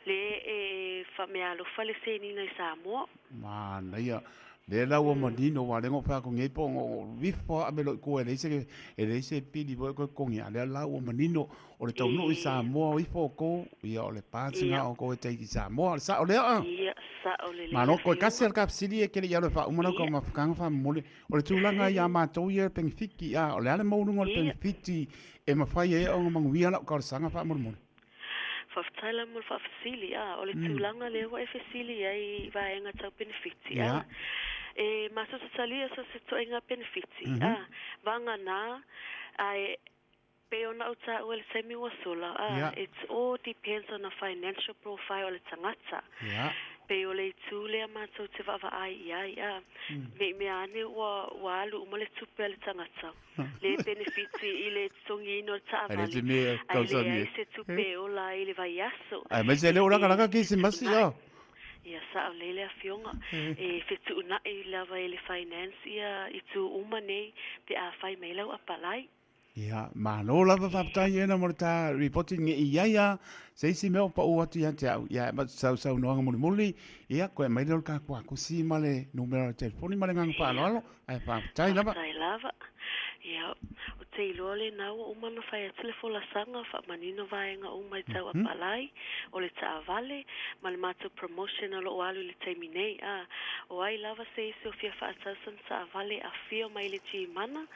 le e faameaalofa le senina i Samoa. Manaia. Lea la ua manino aua lea na ou fai atu nei po o ifo lava ave loa i tua e leai se e leai se pili foi e toe totogi a o lea la ua manino o le taunuu i Samoa o ifo outou ia o le pasi lena o outou e take i Samoa o le sao lea a? Ia, sao lelei Malo le toe tasi afioga. a le fesili e te le i alu e faauma lau taumafataga faamolemole o le tulaga ia matou ia penefiti a o le a le maualuga o le penefiti e mafai ai ona manuia lau talosaga faamolemole? Faafetai la mo le faafesili. A, o le tulaga lea ua e fesili ai i vaega tau penefiti, a, E matou te talia so se toʻaiga penefiti, a, vagana ae pei ona ou taua i le taimi ua sola, a, it's all depends on the financial profile o le tagata. Pei o le itu lea matou te vaavaai i ai, a, ne i mea ane ua, ua alu uma le tupe a le tagata, le penefiti i le totogiina o le taavale, ae leai se tupe e ola ai i le vaiaso. Aemaise lea ua lakalaka Kerisimasi, a. Ia sao lelei le afioga. E fetuunai lava e le Finance ia itu uma nei pe a fai mai lau apalai. Ia, malo lava faafetai ena mo le ta ripoti nge i ai a se isi mea o pau atu ia te au. Ia, e ma sau saunoaga mulimuli, ia, koe mai lea o le ka kuakusi ma le numera o le telefoni ma le agaga faaaloalo, ae faafetai lava. Faafetai lava. Ia, ou te iloa lena ua uma ona fai atu le folasaga, faamanino vaega uma i tau apalai, o le taavale, ma le matou promotion o lo o alu i le taimi nei. A, o ai lava se isi o fia faatau sana taavale, afio mai i le Gmana,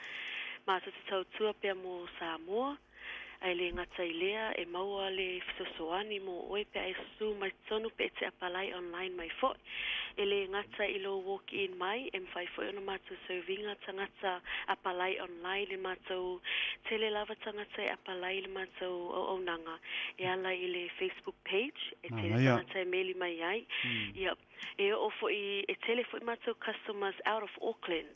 Matou te tautua pea mo Samoa, ae le gata i lea, e maua le fesoasoani mo oe pe a e susu mai totonu pe e te apalai online mai foi. E le gata i lou walk in mai, e mafai foi ona matou serviga tagata apalai online i le matou tele lava tagata e apalai i le matou auaunaga e ala i le Facebook page e tele tagata e meli mai ai. Ia, E oo foi, e tele foi matou customers out of Auckland,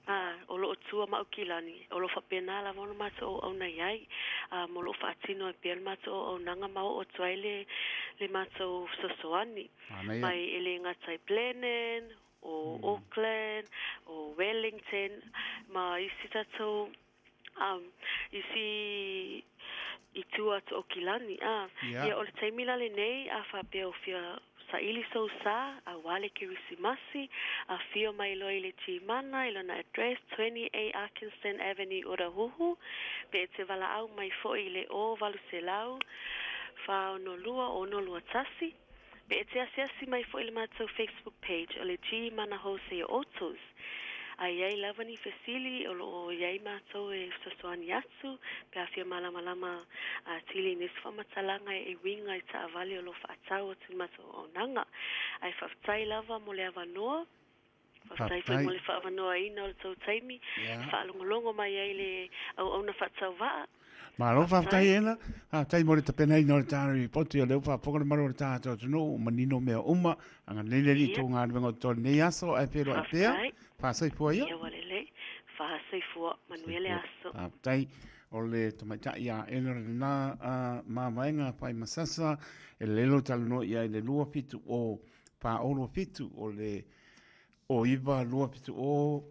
a, o lo o tua ma Aukilani, o lo o faapena lava ona matou auauna i ai, a, ma o lo o faatino ai pea le matou auaunaga ma oo atu ai le, le matou fesoasoani. Mai e le gata i Blenheim, o Auckland, o Wellington, ma isi tatou isi i tua atu o Aukilani, a. Ia, o le taimi la lenei, a faapea o fia saili sou sa, aua le Kerisimasi, afio mai loa i le Gmana i lona address, 20A Arkinson Avenue, Otahuhu, pe e te valaau mai foi i le 0 800 462 621, pe e te asiasi mai foi i le matou Facebook page o le Gmana Wholesale Autos. A i ai lava ni fesili, o lo o i ai matou e fesoasoani atu pe a fia malamalama atili i nisi faamatalaga e uiga i taavale o lo o faatau atu i le matou auaunaga. Ae faafetai lava mo le avanoa. Faafetai foi mo le faaavanoaina o le tou taimi e faalogologo mai ai le auauna faatauvaa. Malo faafetai Ena, faafetai mo le tapenaina o le ta ripoti o lea ua faafofoga le malu o le tatou atunuu, ua manino mea uma, agalelei le Alii i tou galuega o totoe i lenei aso, ae feiloai pea, faasoifua ia. Ia ua lelei, faasoifua, manuia le aso. Faafetai, o le tamaitai ia Ena lena mavaega faimasasa, e lelei lou talanoa i ai i le 2 7 0 4 0 2 7 o le o 9 2 7 0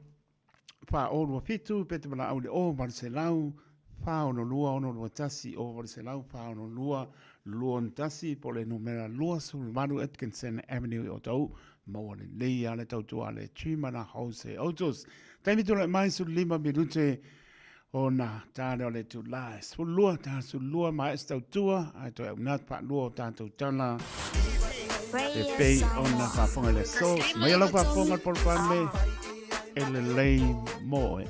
4 0 2 7, pe te valaau i le 0 800 462 621, 0 800 462 261, po o le numera 28 Atkinson Avenue i Otahuhu, maua lelei lava le tautua a le Trimana Wholesale Autos. Taimi tulai mai 15 minute ona ta lea o le itula e 12, ta 12 maea se tautua, ae toe auina atu faalua o tatou tala e pei ona faafofoga i le aso. Maia lau faafofoga le polokalame e lelei mo oe.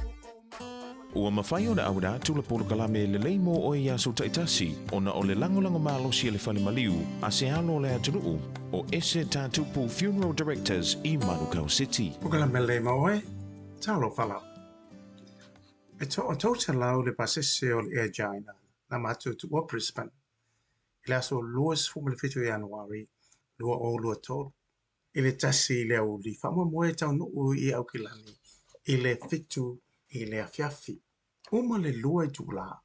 Ua mafai ona auina atu le polokalame lelei mo oe i aso taitasi ona o le lagolago malosi a le Fale Maliu a se alo o le atunuu o Ese Tatupu Funeral Directors i Manukau City. Polokalame lelei mo oe, talofa lava. E 300 le pasese o le Air China na matou tuua Brisbane i le aso 27 o Ianuari 2023 i le 1 i le aoauli faamoemoe e taunuu i Aukilani i le 7 i le afiafi. Uma le 2 itula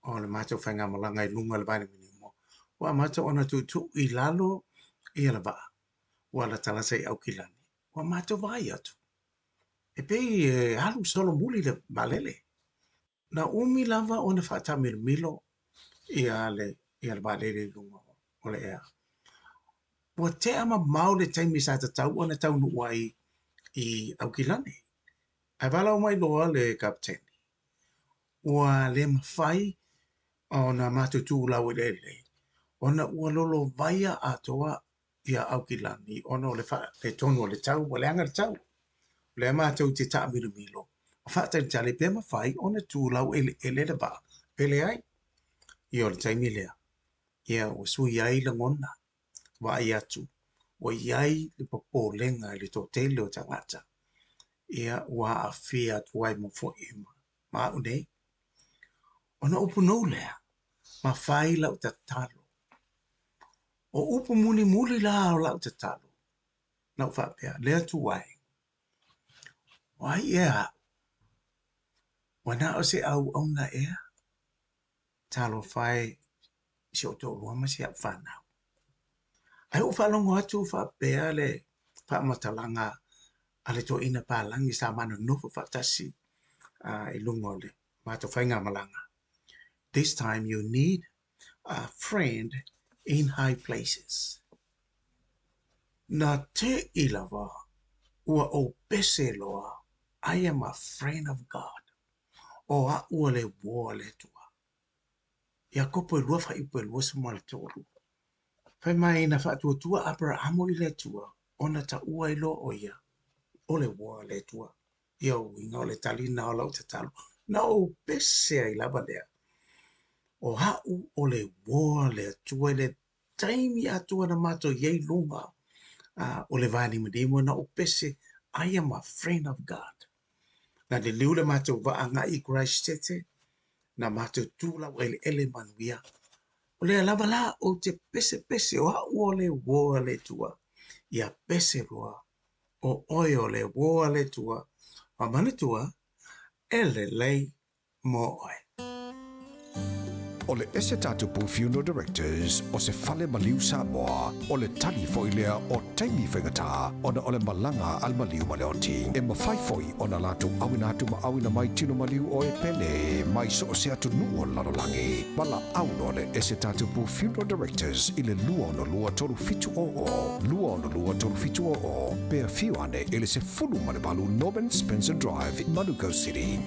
o le matou faigamalaga i luga o le vailimanimo, ua amata ona tuutuu i lalo ia le vaa ua latalata i Aukilani. Ua matou vaai atu, e pei e alu solomuli le vaalele. Na umi lava ona faataamilomilo ia le ia le vaalele i luga o le ea. Ua tea mamao le taimi sa tatau ona taunuu ai i Aukilani. Ae valaau mai loa le kapeteni, ua le mafai ona matou tu laueleele ona ua lolovaia atoa ia Aukilani ona o le faaletonu o le tau, ua leaga le tau. O lea matou te taamilomilo ma faatalitali pe mafai ona tu laueleele le vaa pe leai. Ia o le taimi lea, ia ua sui ai lagona, vaai atu, Ua i ai le popolega i le toatele o tagata, ia ua aafia atu ai ma fo'i ma a'u nei. Ona upu nou lea, ma fai la'u tatalo. O upu mulimuli la o la'u tatalo, na ou faapea, Le Atua e, o ai ea a'u? Ua na o se auauna ea? Talofa e i si ou toalua ma si a'u fanau. Ae ou faalogo atu faapea le faamatalaga a le toeaina palagi sa ma nonofo faatasi i luga o le matou faigamalaga. This time you need a friend in high places. Na te'i lava ua ou pese loa, I am a friend of God. O a'u o le uo a le Atua. Iakopo e lua faaiupu e 23. Fai mai na faatuatua Aperahamo i le Atua, ona taua ai loa ʻo ia, o le uo a le Atua. Ia uiga o le tali na o lau tatalo, na ou pese ai lava lea. O a'u o le uo a le Atua i le taimi atoa na matou i ai i luga o le vanimonimo na ou pese I am a friend of God. Na liliu le matou vaa agai i Christchurch, na matou tu laueleele manuia. O lea lava la ou te pesepese o a'u o le uo a le Atua. Ia pese loa o oe o le uo a le Atua, a manatua e lelei mo oe. O le Ese Tatupu Funeral Directors o se fale maliu Samoa, o le tali foi lea o taimi faigata ona o le malaga a le maliu ma le oti. E mafai foi ona latou auina atu ma auina mai tino maliu o e pele mai so o se atunuu o le lalolagi. Valaau loa le Ese Tatupu Funeral Directors i le 262 3700, 262 3700, pe afio ane i le 18 Norman Spencer Drive, Manukau City.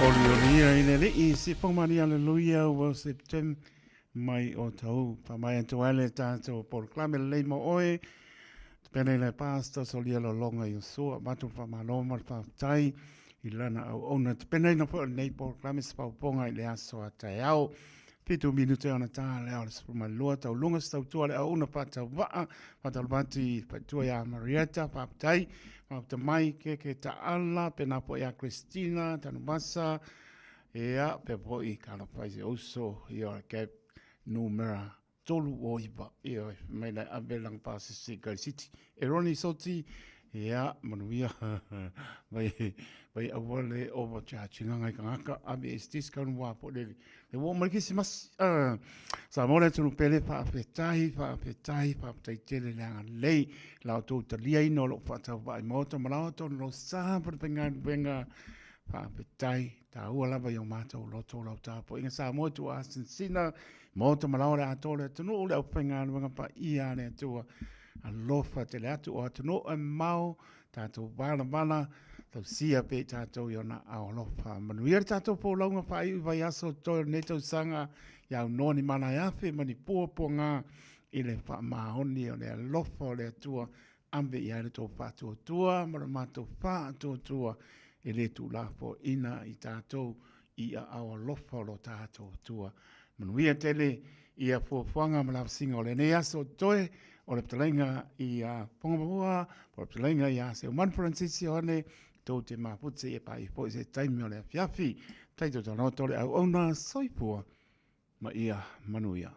Olioli ia i le Alii, se pongmani aleluia ua Septem mai o tau whamai atu ai le tātou polokalame lelei mo oe. Te pēnei le pastor solia lolonga i usua, matu whamalo ma le whafetai i lana auauna. Te pēnei na foi o lenei polokalame se pauponga i le aso a taeao. Fitu minute ona tā le ao le 12, taulunga se tautua le auauna whaatauwaa, whaatalupati whaitua ia Marietta, whafetai, whafeta mai, keke taala, pēnā po ia Christina, Tanumasa, ia, pē po i kala whai se uso, ia ke numera tolu o iwa, ia, mai lai ave lang pasese kai city. E Roni Soti, ia, manuia, vai, vai aua le overcharge nga ngai kangaka, ave e discount wā po le, le wō mai kisi mas, sa mo le tunu pele whaafetai, whaafetai, whaafetai tele le anga lei, lau tō talia ino lo whaatau vai moto, malawa tō lo sa pa te penga penga, whaafetai, tā ua lava i o mātou loto lau tāpo. Inga sa mo tu a sinsina, moto malawa le atoa le atunu, o le au penga wenga pa ia le atua. Alofa te le atu o atunu e mau, tātou wala wala, tau sia pe tātou i ona au alofa. Manuia le tātou pō launga wha i vai aso toi o nei tausaga, iau noa ni mana e afe, mani pua pua ngā, i le wha maoni o le alofa o le atua, ambe i aere tō whātua tua, ma le mātou whātua tua, e le tū lafo ina i tātou i a au alofa o lo tātou tua. Manuia tele i a fuafuaga ma lavasinga o lenei aso toe o le fetalaiga i a Pogamaua, po o le fetalaiga ia Seumanu Francis Ioane, tou te mafuta ia paia foi se taimi o le afiafi. Taito tanoto le auauna soifua ma ia manuia.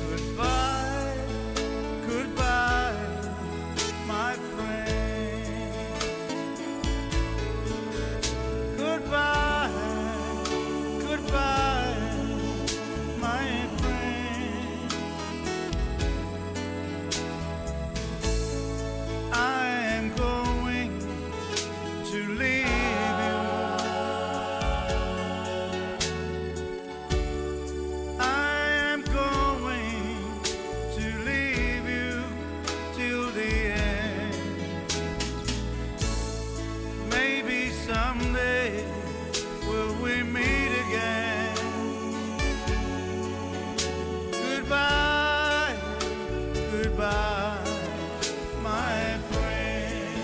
Goodbye, goodbye, my friend. Goodbye, goodbye, my friend. I am going to leave you. I am going to leave you till the end. Maybe someday will we meet again. Goodbye, goodbye, my friend.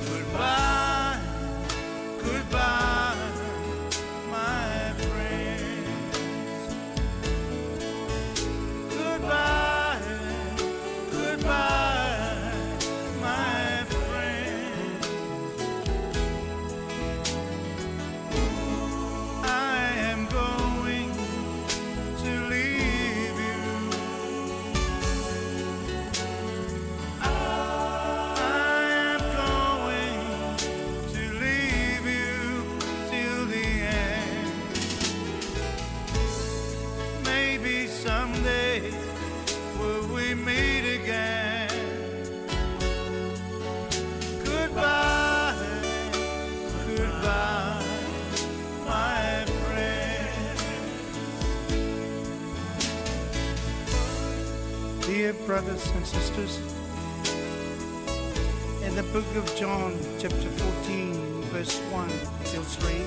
Goodbye, goodbye, my friend. Goodbye, goodbye, my friend. I am going to leave you. I am going to leave you till the end. Maybe someday will we meet again. Goodbye, goodbye, my friend. Dear brothers and sisters, in the book of John, chapter 14, verse 1 till 3,